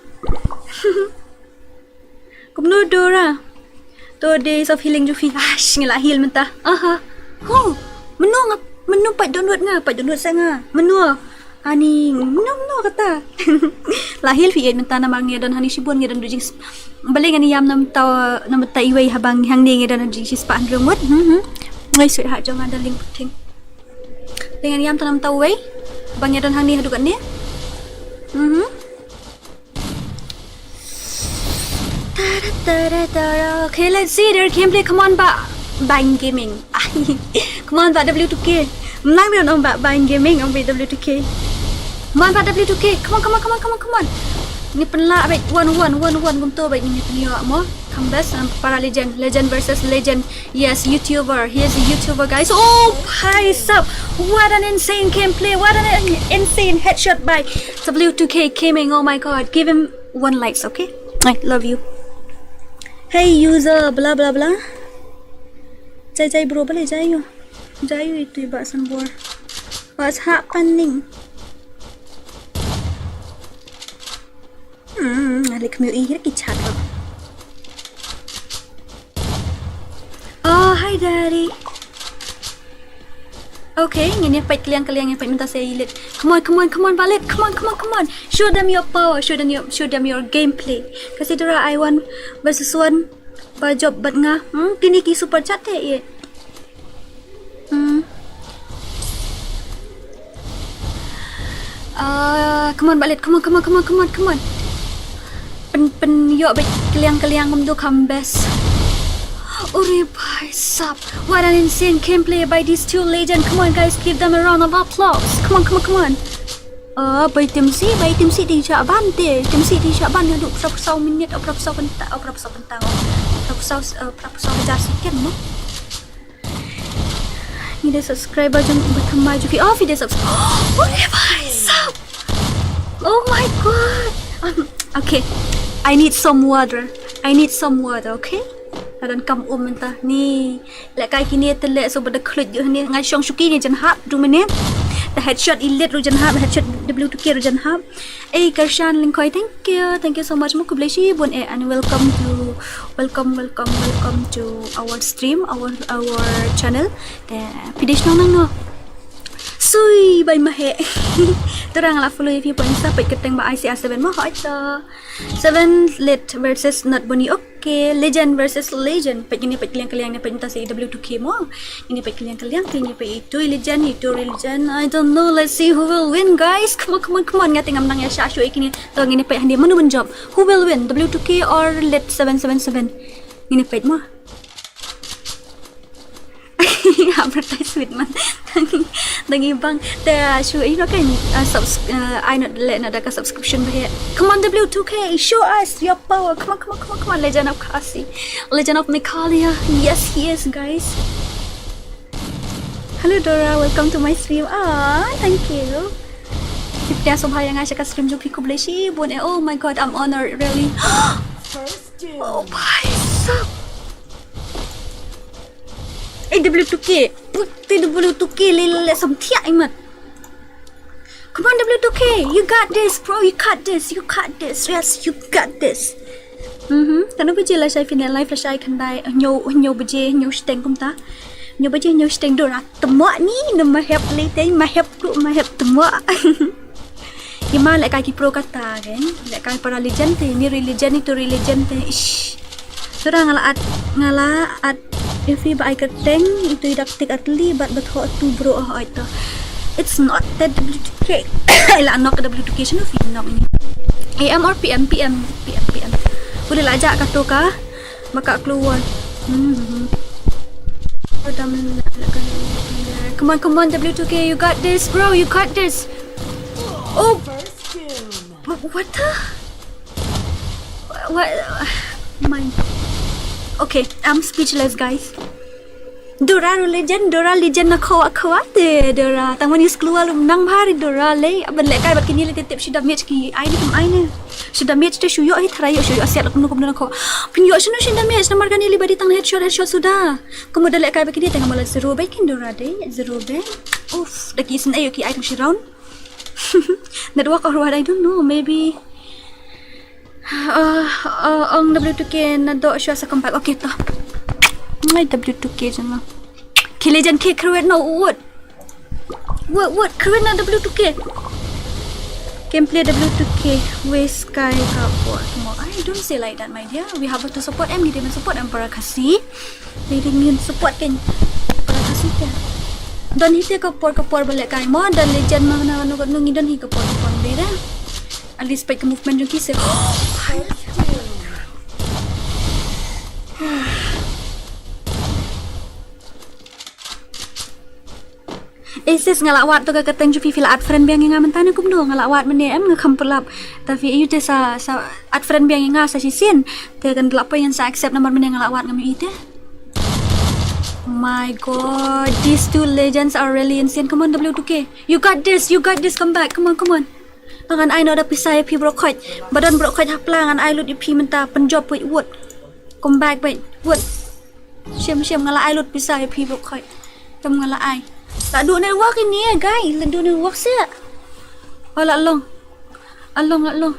Kumno Dora? To days of healing jong phi. Ash, ngi la heal mynta. Aha. Ho. Mynno nga, mynno pat download nga, pat download sa nga. Mynno. Ani, mynno, mynno kata. La heal phi ïeit mynta namar ngi don hani shibun ngi don du jing. Balei ngan ïam namta, namta iwei haba ngi hangne ngi don du jing shispah hynriew ngut. Hmm, hmm. Ngai sweetheart jong nga darling puting. Balei ngan ïam ta namta uwei. Ba ngi don hangne haduh katne. Hmm, hmm. Tara, tara, tara. Okay, let's see their gameplay. Come on, ba Bang Gaming. Come on, ba W two K. Mlang dia ong ba Bang Gaming, ong ba W two K. Come on, ba W two K. Come on, come on, come on, come on, come on. Ngi pynlah ba one one, one one kumto ba ngi pynïoh mo. Come best, um, para legend, legend versus legend. Yes, YouTuber. He is a YouTuber, guys. Oh, bhai sab. What an insane gameplay. What an in- insane headshot by W two K Gaming. Oh my God. Give him one likes, okay? I love you. Hey, user, blah, blah, blah. Jai, jai, bro, bale, jai, yo. Jai, yo, itu, ba, sambor. What's happening? Hmm, alik kami ih ki chat. Oh, hi daddy. Okay, ngin ïa peit kylliang kylliang ïa peit mynta sa ïa leit. Come on, come on, come on, Valet. Come on, come on, come on. Show them your power, show them your, show them your gameplay. Kasi dura ai one versus one. Ba jop bad nga. Hmm, kini ki super chat te ïa. Hmm. Ah, come on, Valet. Come on, come on, come on, come on, come on. Pyn, pyn, ïoh bad kylliang kylliang kumto come best. Uri bhai sab. What an insane gameplay by these two legends. Come on, guys, give them a round of applause. Come on, come on, come on. Ah, bai tim si, bai tim si di shah ban te. Tim si di shah ban nga du prap saw minit, oh, prap saw bynta, oh, prap saw bynta, oh. Prap saw, eh, prap saw hajar second, no? Ngi dei subscriber jong ba thymmai jong phi. Oh, phi dei subs-, oh, uri bhai sab. Oh my God. Um, okay. I need some water. I need some water, okay? Nga donkam um mynta. Ni, lehkai kine te leh so ba da khluit ïa ne. Nga shong shuki ne jan hap, du minit. The headshot elite ruh jan hap, headshot W two K ruh jan hap. Ei, Karshan Lyngkhoi, thank you. Thank you so much. Mo khublei shibun eh, and welcome to, welcome, welcome, welcome to our stream, our, our channel. Te, phi dei shnong nangno? Sui, bai mahe. Te rang la follow ïa phi pon sa peit kyrteng ba I C R seven mo hoi to. Seven lit versus not Bonnie. Okay. Okay, legend versus legend. Peit kine, peit kiliang kiliang ne, peit mynta sa W two K mo. Kine peit kiliang kiliang, kine peit itu legend, itu legend. I don't know. Let's see who will win, guys. Come on, come on, come on. Nga te ngam nang ïa sha shu ïa kine. To kine peit hangne mano ban jop. Who will win? W two K or Lit seven seven seven? Kine peit mo. Advertisement man. Dang i bang te shu, you know, kan, uh, subs uh, ai not le na da ka subscription ba he. Come on, W two K, show us your power. Come on, come on, come on, come on. Legend of Khasi, Legend of Meghalaya. Yes, he is, guys. Hello Dora, welcome to my stream. Ah, thank you. Kipia so bhai nga sha ka stream jong phi, khublei shibun eh. Oh my god, I'm honored, really. First Oh, bhai sab. Ei, W two K. Put the W two K le le sam thiah imat. Come on, W two K. You got this, bro. You got this. You got this. Yes, you got this. Mhm. Tano baje la shai final life la shai khandai. Nyo, nyo baje, nyo shiteng kumta. Nyo baje, nyo shiteng dora. Temok ni, na mahep le teng, mahep tu, mahep temok. Ima lehkai ki pro kata kan. Lehkai para legend te, ni religion itu religion te. Ish. Sura ngala at ngala at ifi ba ai kerteng itu idak tik atli bat bat ho tu bro oh itu. It's not that W two K. Ila nok W two K shinu fi nok ni. A M or P M, P M, P M, P M. Boleh lah ajak katu ka. Maka keluar. Hmm. Come on, come on, W two K, you got this, bro, you got this. Oh, what, what the? What? My. Okay, I'm speechless, guys. Dora ru legend, Dora legend na khawa khawa te Dora. Tang man use keluar lum nang bhari Dora le. Aban lehkai bat kini le tip shu damage ki ai ni kum ai ni. Shu damage te shu ïoh hi tharai ïoh shu ïoh siat kum kum na khawa. Phin ïoh shu nu shu damage namar kani li badi tang headshot headshot suda. Kamu da lehkai bat kini tang mala zero bai kin Dora de zero bai. Uff, da ki sin ayo ki ai kum shi round. Network or what, I don't know, maybe. Uh, uh, ong W two K na do shu sa comeback. Okay to. Mai W two K jana. Ki legend ki kruet no wood. Wood wood kruet na W two K. Gameplay W two K. Waste kai ka bot mo. I don't say like that, my dear. We have to support em, kita men support em para Khasi. Jadi ngin support kan para Khasi kan. Don hite ka por ka por balik kai mo dan legend ma na no no ngi don hi ka por ka por bira. At least peit ka movement jong ki se. Eh sis, nga la wad to ka kyrteng jong phi, phi la add friend biang ïa nga mynta ne kumno? Nga la wad mynne em, nga kham pulap. Ta phi ïa u te sa, sa add friend biang ïa nga sa shisien. Te kan la poi ngan sa accept namar mynne nga la wad ngam ïohi te. My god, these two legends are really insane. Come on, W two K. You got this, you got this, come back. Come on, come on. Ngan ai noh da pisa ïa phi bro khoit. Ba don bro khoit hapla ngan ai lut ïa phi mynta, pynjop wait, wait. Come back, wait, wait. Shim shim, nga la ai lut pisa ïa phi bro khoit. Kam nga la ai. La duh network ini eh guys, la duh network seh. Oh la long. La long, la long.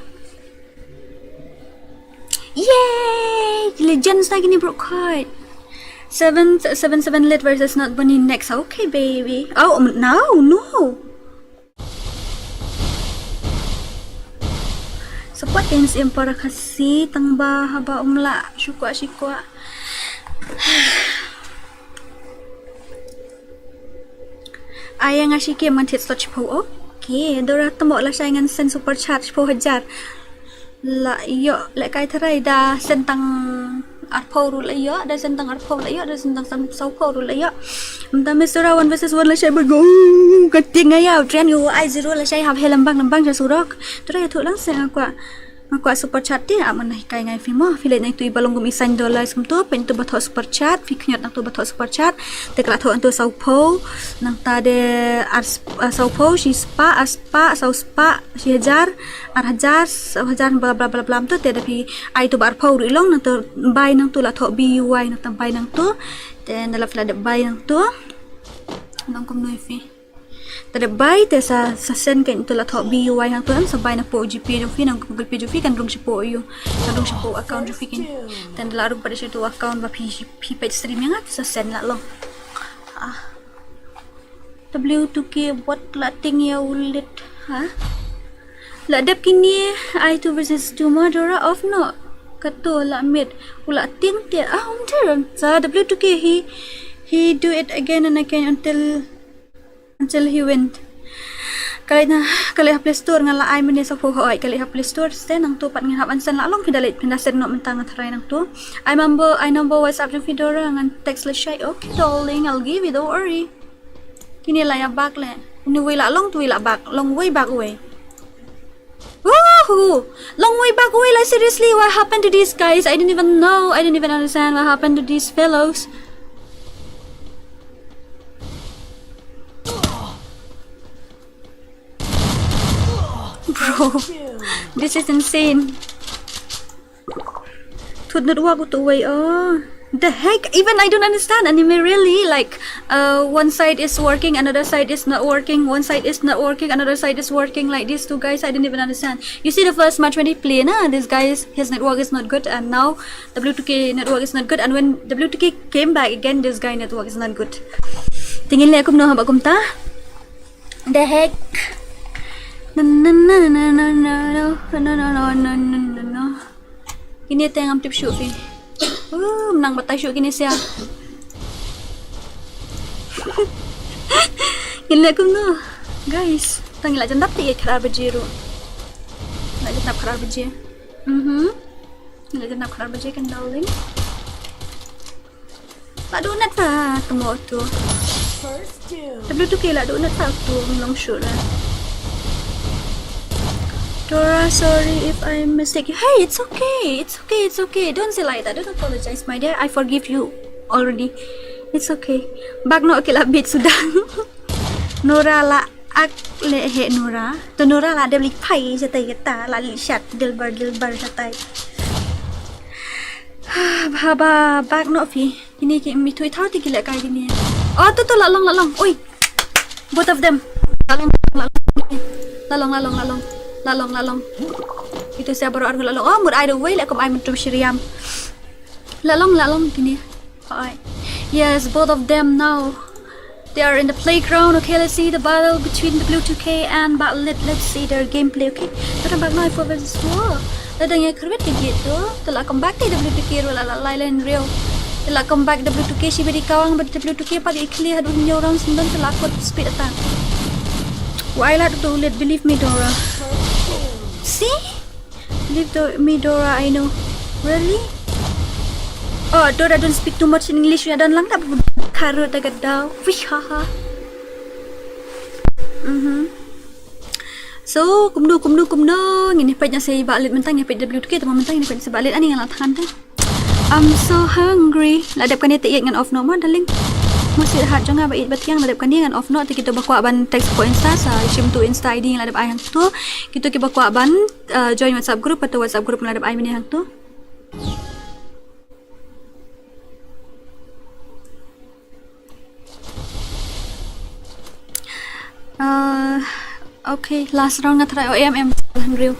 Yay! Legends lagi ni bro khoit. Seven seven seven Lit versus Not Bunny next. Okay baby. Oh no, no. Support dance em para Khasi tang ba haba um lah shu kwah shi kwah. Ai ïa nga shi kem ngan thied slot shiphew. Okay, Dora Tmok lashai ngan send super chat shiphew hajar. La ïoh lehkai tharai da send tang arphew ruh la ïoh, da send tang arphew la ïoh, da send tang sam-, sawphew ruh la ïoh. Mynta Mister Rawan versus One lashai ba go. Ka tieng nga ïa, tren nga ai zero lashai hap he lembang lembang sha surok. Tharai ïathuh lang se nga kwah. Nga kwah super chat te, ah, mana hikai ngai phi mo. Phi leit nangtu i ba long kum i sain dollars kumto, pyntu ba thoh super chat, phi khñiot nangtu ba thoh super chat. Te ka la thoh nangtu sawphew, nangta de ar sp-, ah, sawphew, shi spah, ar spah, saw spah, shi hajar, ar hajar, saw hajar, bla bla bla bla kumto. Te da phi ai tu ba arphew ruh i long, nangtu bai nangtu la thoh B U Y, nangta bai nangtu. Te da la phi la dep bai nangtu. Nang kumno i phi. Te da bai te sa, sa send kein tu la thoh B U Y hangto em, sa bai na poh G P jong phi, na Google Pay jong phi, kan rung shapoh ïa u, kan rung shapoh account jong phi kein. Te da la rung pat sha tu account ba phi, phi peit stream ïa nga, sa send la long. Ah. W two K bot la tieng ïa u Lit, ha? La dep kine ai two versus two mo Dora off no. Kato la miet. U la tieng te. Ah, um ter. Sa W two K he, he do it again and again until, until he win. Ka leit na, ka leit ha Play Store, nga la ai mynne sa phuh hoi, ka leit ha Play Store, te nangtu pat ngin hap ban send la long, phi da leit, phi da send noh mynta, nga tharai nangtu. Ai number, ai number WhatsApp jong phi Dora, ngan text lashai. Okay, darling, I'll give you, don't worry. Kine la ïa bak leh. Une uwei la long, tu uwei la bak. Long uwei bak uwei. Woohoo! Long way back uwei, like, seriously, what happened to these guys? I didn't even know. I didn't even understand what happened to these fellows. Bro, this is insane. Thut network utu uwei, oh. The heck? Even I don't understand anime, really. Like, uh, one side is working, another side is not working. One side is not working, another side is working. Like these two guys, I didn't even understand. You see the first match when he play, na, this guy's, his network is not good, and now W two K network is not good. And when W two K came back again, this guy network is not good. Te ngin leh kumno haba kumta? The heck? No, no, no. Kine te ngam tip shuh phi. Uh, nang batai shuh kine sia. Ngin leh kumno, guys? Tang ngi la jan dap te ïa khatar baje ruh. La jan dap khatar baje. Mhm. Ngi la jan dap khatar baje kan, darling. La duh net sa tu mo tu. First doom. W two K la duh net sa tu, long shoot la. Dora, sorry if I mistake you. Hey, it's okay. It's okay. It's okay. Don't say like that. Don't apologize, my dear. I forgive you already. It's okay. Bak noh ki la bit suda. Nora la ak leh he Nora. To Nora la dep leit phai shatai kata, la leit shat dilbar dilbar shatai. Bha bha, bak noh phi. Kine ki mi thui thaw te ki leh kai kine. Oh, to to, la long, la long. Oi. Both of them. La long, la long. La long, la long, la long. La long, la long. Itu sia baroh arngut la long. Oh, mut ai da uwei leh kum ai mynta shiriam. La long, la long kine. Hi. Yes, both of them now. They are in the playground. Okay, let's see the battle between W two K and Batlit. Let's see their gameplay, okay? Dora bak noh, I forgot this war. Lada ngi kyrwit ki gate tu, te la come back te W two K ruh la, la, la line rew. Te la come back W two K, shi bad i kawang bad W two K pat i khlieh haduh hynñiew round syndon te la kut speed attack. Wai lad tu late, believe me, Dora. See? Leave the, me, Dora, I know. Really? Oh, Dora, don't speak too much in English. We don't lang tap kharut da gadau. Wih, ha, ha. Mhm. So, kumno, kumno, kumno. Ngin ïa peit na sa i Batlit mynta, ngin ïa peit W two K, tama mynta ngin ïa peit na sa i Batlit, ani nga la thngan te. I'm so hungry. La dep kane te ïeit ngan off noh mo, darling. Mo sweetheart jong nga ba ïeit ba thiang, la dep kane ngan off noh, te kito ba kwah ban text ko Insta, sa shim tu Insta I D nga la dep ai hangtu. Kito kiba kwah ban, uh, join WhatsApp group, kata WhatsApp group nga la dep ai mynne hangtu. Uh, okay, last round nga try, oh, em, em, hynriew.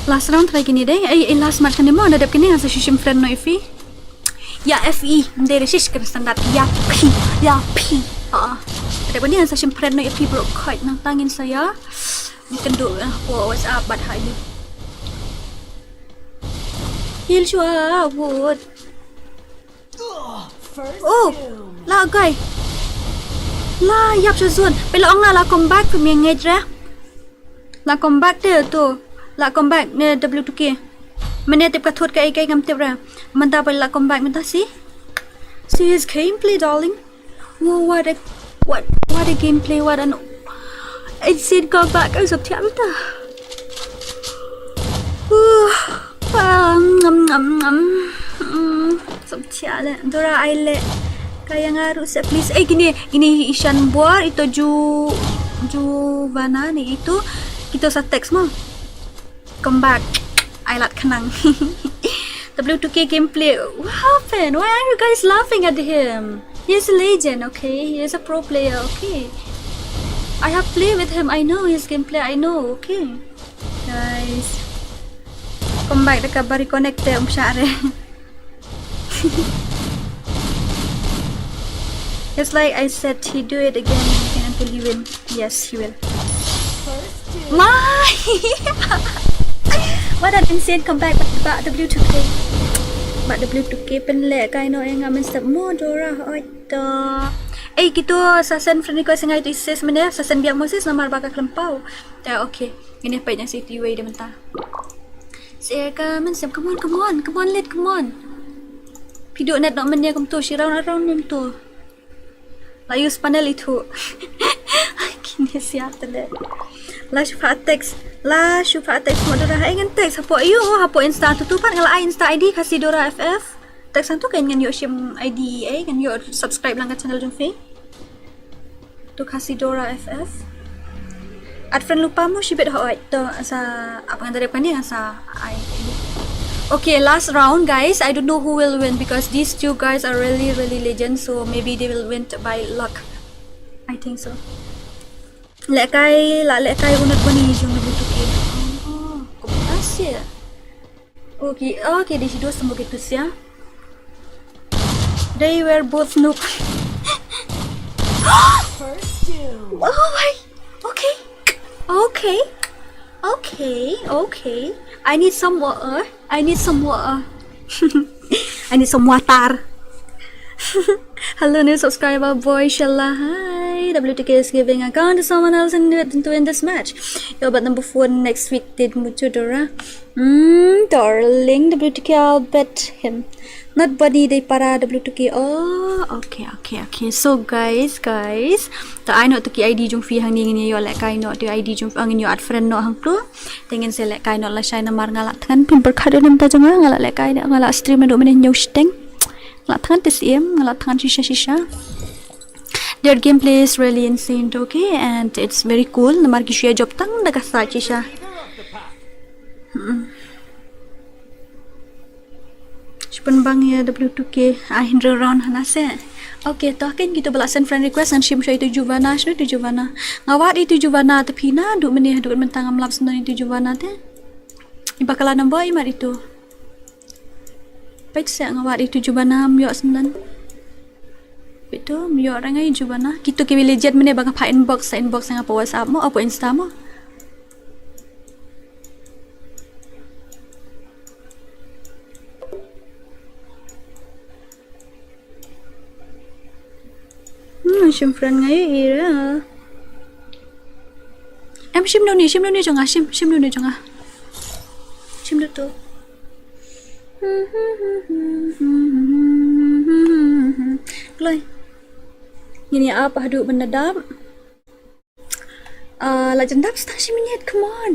Last round try kine dei. Ei, ei, last match kane mo, da dep kine nga sa shu shim friend noh ïa phi. Ïa phi, ym dei re shish ka standard. Ïa phi, ïa phi. Ha. Da dep kine nga sa shim friend noh ïa phi bro. Khoi nangta ngin sa ïa. Ngin kynduh, eh, ko WhatsApp bad ha ïing. Heal shuwa, what? Oh, la guy. La ïap sha zone. Phi la ong la, la come back, phi ïa ngeit re. La come back te to. La come back ne W two K. Mynne tip ka thut kaei kaei ngam tip re. Mynta phi la come back mynta, see? See his gameplay, darling. Whoa, what a, what, what a gameplay, what an insane comeback. Ai, sop thiah mynta. Whew. Ah, ngam, ngam, ngam. Mm, sop thiah le. Dora ai le. Ka ïa nga ruh se, please. Eh, kine, kine i Shan Bor, ito Ju, Juvana ne ito. Kito sa text mo. Come back. Ai lad khnang. W two K gameplay. What happened? Why are you guys laughing at him? He is a legend, okay? He is a pro player, okay? I have played with him. I know his gameplay. I know, okay? Guys. Come back, da kaba reconnect te, um shah re. It's like I said, he do it again and again until he win. Yes, he will. My! What an insane comeback by W two K. By W two K pynlehkai noh ïa nga mynstep mo Dora, oi to. Ei, kito sa send friend request ïa nga ïa uto i sis mynne, sa send biang mo sis namar ba ka khlem paw. Te okay. Ngin ïa peit na siti wei de mynta. Sir ka mynsiem, come on, come on, come on, late, come on. Phi duh net noh mynne kumto, shi round ar round mynto. La use panel itu. Kine siat tele. La shu pha text, la shu pha text mo Dora, ha ïa ngan text hapoh ïa u, hapoh Insta tu tu pat nga la ai Insta I D Khasi Dora F F. Text hangtu kan ngan ïoh shim I D, eh, ngan ïoh subscribe lang ka channel jong phi. To Khasi Dora F F. Add friend lypa mo shibit, hooid, to sa ap ngan da rep kane sa ai. Okay, last round guys. I don't know who will win because these two guys are really, really legends, so maybe they will win by luck. I think so. Lehkai, la lehkai u Nat Boni jong W two K. Oh, kumta seh. Okay, okay, dei shi dos tang ba kito sha. They were both noob. First two. Oh, why? Okay. Okay. Okay, okay. I need some water. I need some water. I need some water. Hello, new subscriber boy, Shella. Hi. W two K is giving account to someone else and do it to win this match. Yo, but number four next week did mucho Dora. Hmm, darling, W two K, I'll bet him. Not Boni, dei para W two K. Oh, okay, okay, okay. So guys, guys, to ai noh to ki I D jong phi hangne, ngin ïoh lehkai noh to I D jong phi, ngin ïoh add friend noh hangtu. Te ngin sa lehkai noh lashai namar nga la thngan, phi pyrkhat ïa u name ta jong nga, nga la lehkai, nga la stream naduh mynne hynñiew shiteng. Nga la thngan te siem, nga la thngan shisha shisha. Their gameplay is really insane, okay, and it's very cool. Namar ki shu ïa jop tang da ka side shisha. Hmm. Shu pynbang ïa W two K, ah, hynriew round hana seh. Okay, to kin kito ba la send friend request, ngan shim shuwa ïa itu Juvana, shano itu Juvana. Nga wad ïa itu Juvana, te phi naduh mynne haduh mynta ngam lap sngewdon ïa itu Juvana te. Iba ka la number i mat itu. Peit seh, nga wad ïa itu Juvana, ym ïoh sngewdon. Peit to, ym ïoh re nga ïa Juvana. Kito kiba legend mynne ba nga pha inbox, sa inbox nga hapoh WhatsApp mo, hapoh Insta mo. Hmm, shim friend nga ïa ira. Em, shim da une, shim da une jong nga, shim, shim da une jong nga. Shim da uto. Kloi. Ngin ïa ap haduh ban da dap. Ah, la jan dap, sa tang shi minit, come on.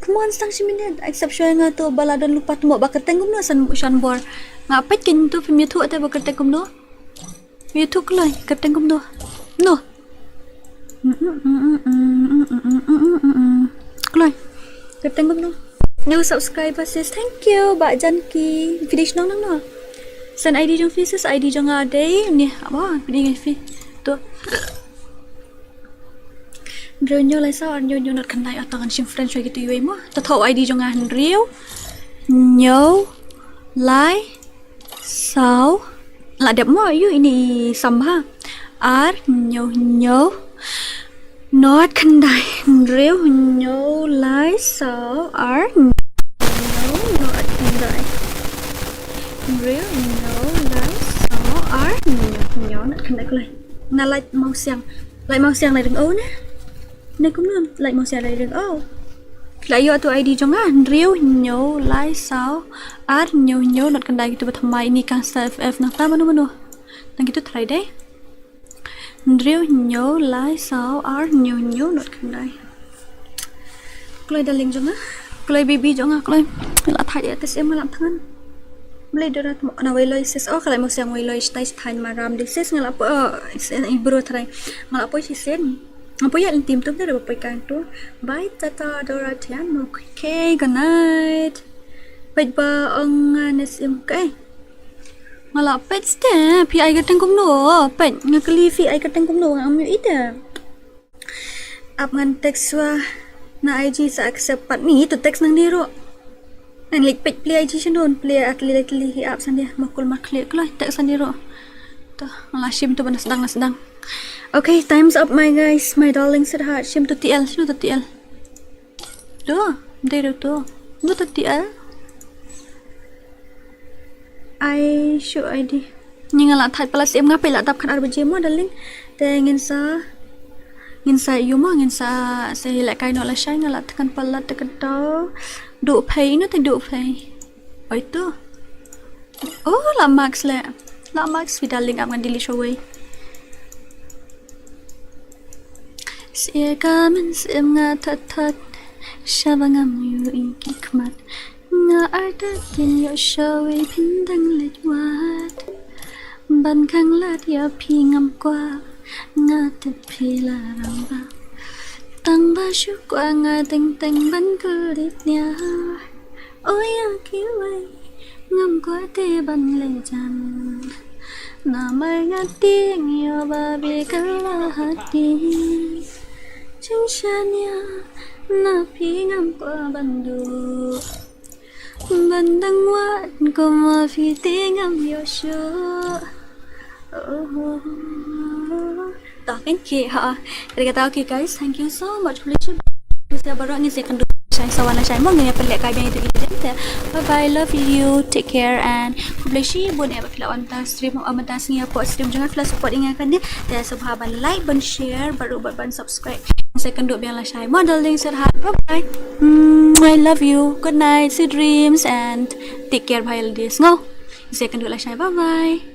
Come on, sa tang shi minit. Accept shuwa ïa nga to, ba la don lypa, to mo ba kyrteng kumno, san, san bor. Nga peit kin to, phim ïathuh te ba kyrteng kumno. Phim ïathuh kloi, kyrteng kumno. No. Kloi. Kyrteng kumno. New subscriber sis, thank you, Bah Janki. Phi dei shnong nangno? Send I D jong phi sis, I D jong nga dei. Ni, apa? Phi dei ngai phi. To. Hynriew hynñiew lai saw ar hynñiew hynñiew not khyndai, oh to ngan shim friend shuwa kito iwei mo. To thoh I D jong nga, hynriew hynñiew lai saw. La dep mo, ïoh ini sam bha. Ar hynñiew hynñiew not khyndai. Hynriew hynñiew lai saw ar hynñiew not khyndai. Hynriew hynñiew lai saw ar hynñiew hynñiew not khyndai, kloi. Na lait mawsiang. Lait mawsiang lait ring o ne. Ne kumno lait mawsiang lait ring o. La ïoh to I D jong nga, hynriew hynñiew lai saw ar hynñiew hynñiew not khyndai, kito ba thymmai ini Gangsta F F, nangta mano mano. Nang kito try dei. Hynriew hynñiew lai saw ar hynñiew hynñiew not khyndai. Kloi darling jong nga. Kloi baby jong nga, kloi. Nga la thait ïa te siem, nga la thngan. Blei Dora, to mo na Wailoi sis. Oh, ka lait mawsiang Wailoi, shatai shathaiñ Maram dei sis, nga la poi, oh, i bro tharai. Nga la poi shisien. Nga poi ïa lynti, ym tum te da ba poi kangtu. Bye, tata, Dora, Tian, mo, okay, good night. Peit ba ong nga ne siem, okay. Nga la peit te, phi ai kyrteng kumno, peit, nga kylli phi ai kyrteng kumno, ngam ïohi te. Ap ngan text shuwa na I G sa accept pat mi, to text nangne ruh. Ngan leit peit plie I G shano, plie at leit leit hi ap sande, ma kul ma khlieh kloi, text sande ruh. Nga la shim tu ba na sdang, na sdang. Okay, time's up, my guys. My darling sweetheart, shim tu T L, shim tu T L. Tu, dei tu tu. Tu tu T L. Ai shu ai di. Ni nga la thait palat, siem nga peit la dap khatar baje mo, darling. Te ngin sa, ngin sa ïu mo, ngin sa, sa lehkai noh lashai, nga la thakan palat te ka daw. Duh phei, ino te duh phei. Oi tu. Oh, la marks leh. La marks phi, darling, ap ngan delete shawei. Siem ka mynsiem nga thot thot, shaba ngam ïohi ki khmat. Nga artatien ïoh shawei, phin dang leit wad. Ban khanglad ïa phi ngam kwah, nga tip phi la rangbah. Tang ba shu kwah nga teng teng ban kylli nia. Oh ïa kiwei, ngam kwah te ban leh jan. Namar nga tieng ïoh ba beh ka la hadien. Jingshaniah na phi ngam kwah ban duh. Ban dang wad kum ma phi te ngam ïoh shuh. Oh. To, thank you. Ha. Kata kata, okay guys, thank you so much. Khublei shibun. Ngin sa baroh ngin sa ïakynduh shai sa wan lashai mo, ngin ïa pynlehkai biang ïa ita i jingte. Bye bye, love you, take care and khublei shibun ïa ba phi la wan ta stream, ym mynta sngi hapoh stream jong nga, phi la support ïa nga kane. Te sngewbha ban like, ban share, baroh bad ban subscribe. Ngin sa ïakynduh biang lashai mo, darling sweetheart. Bye bye. Mm, I love you. Good night, sweet dreams and take care bha ïa lade. Sngew. Ngin sa ïakynduh lashai. Bye bye.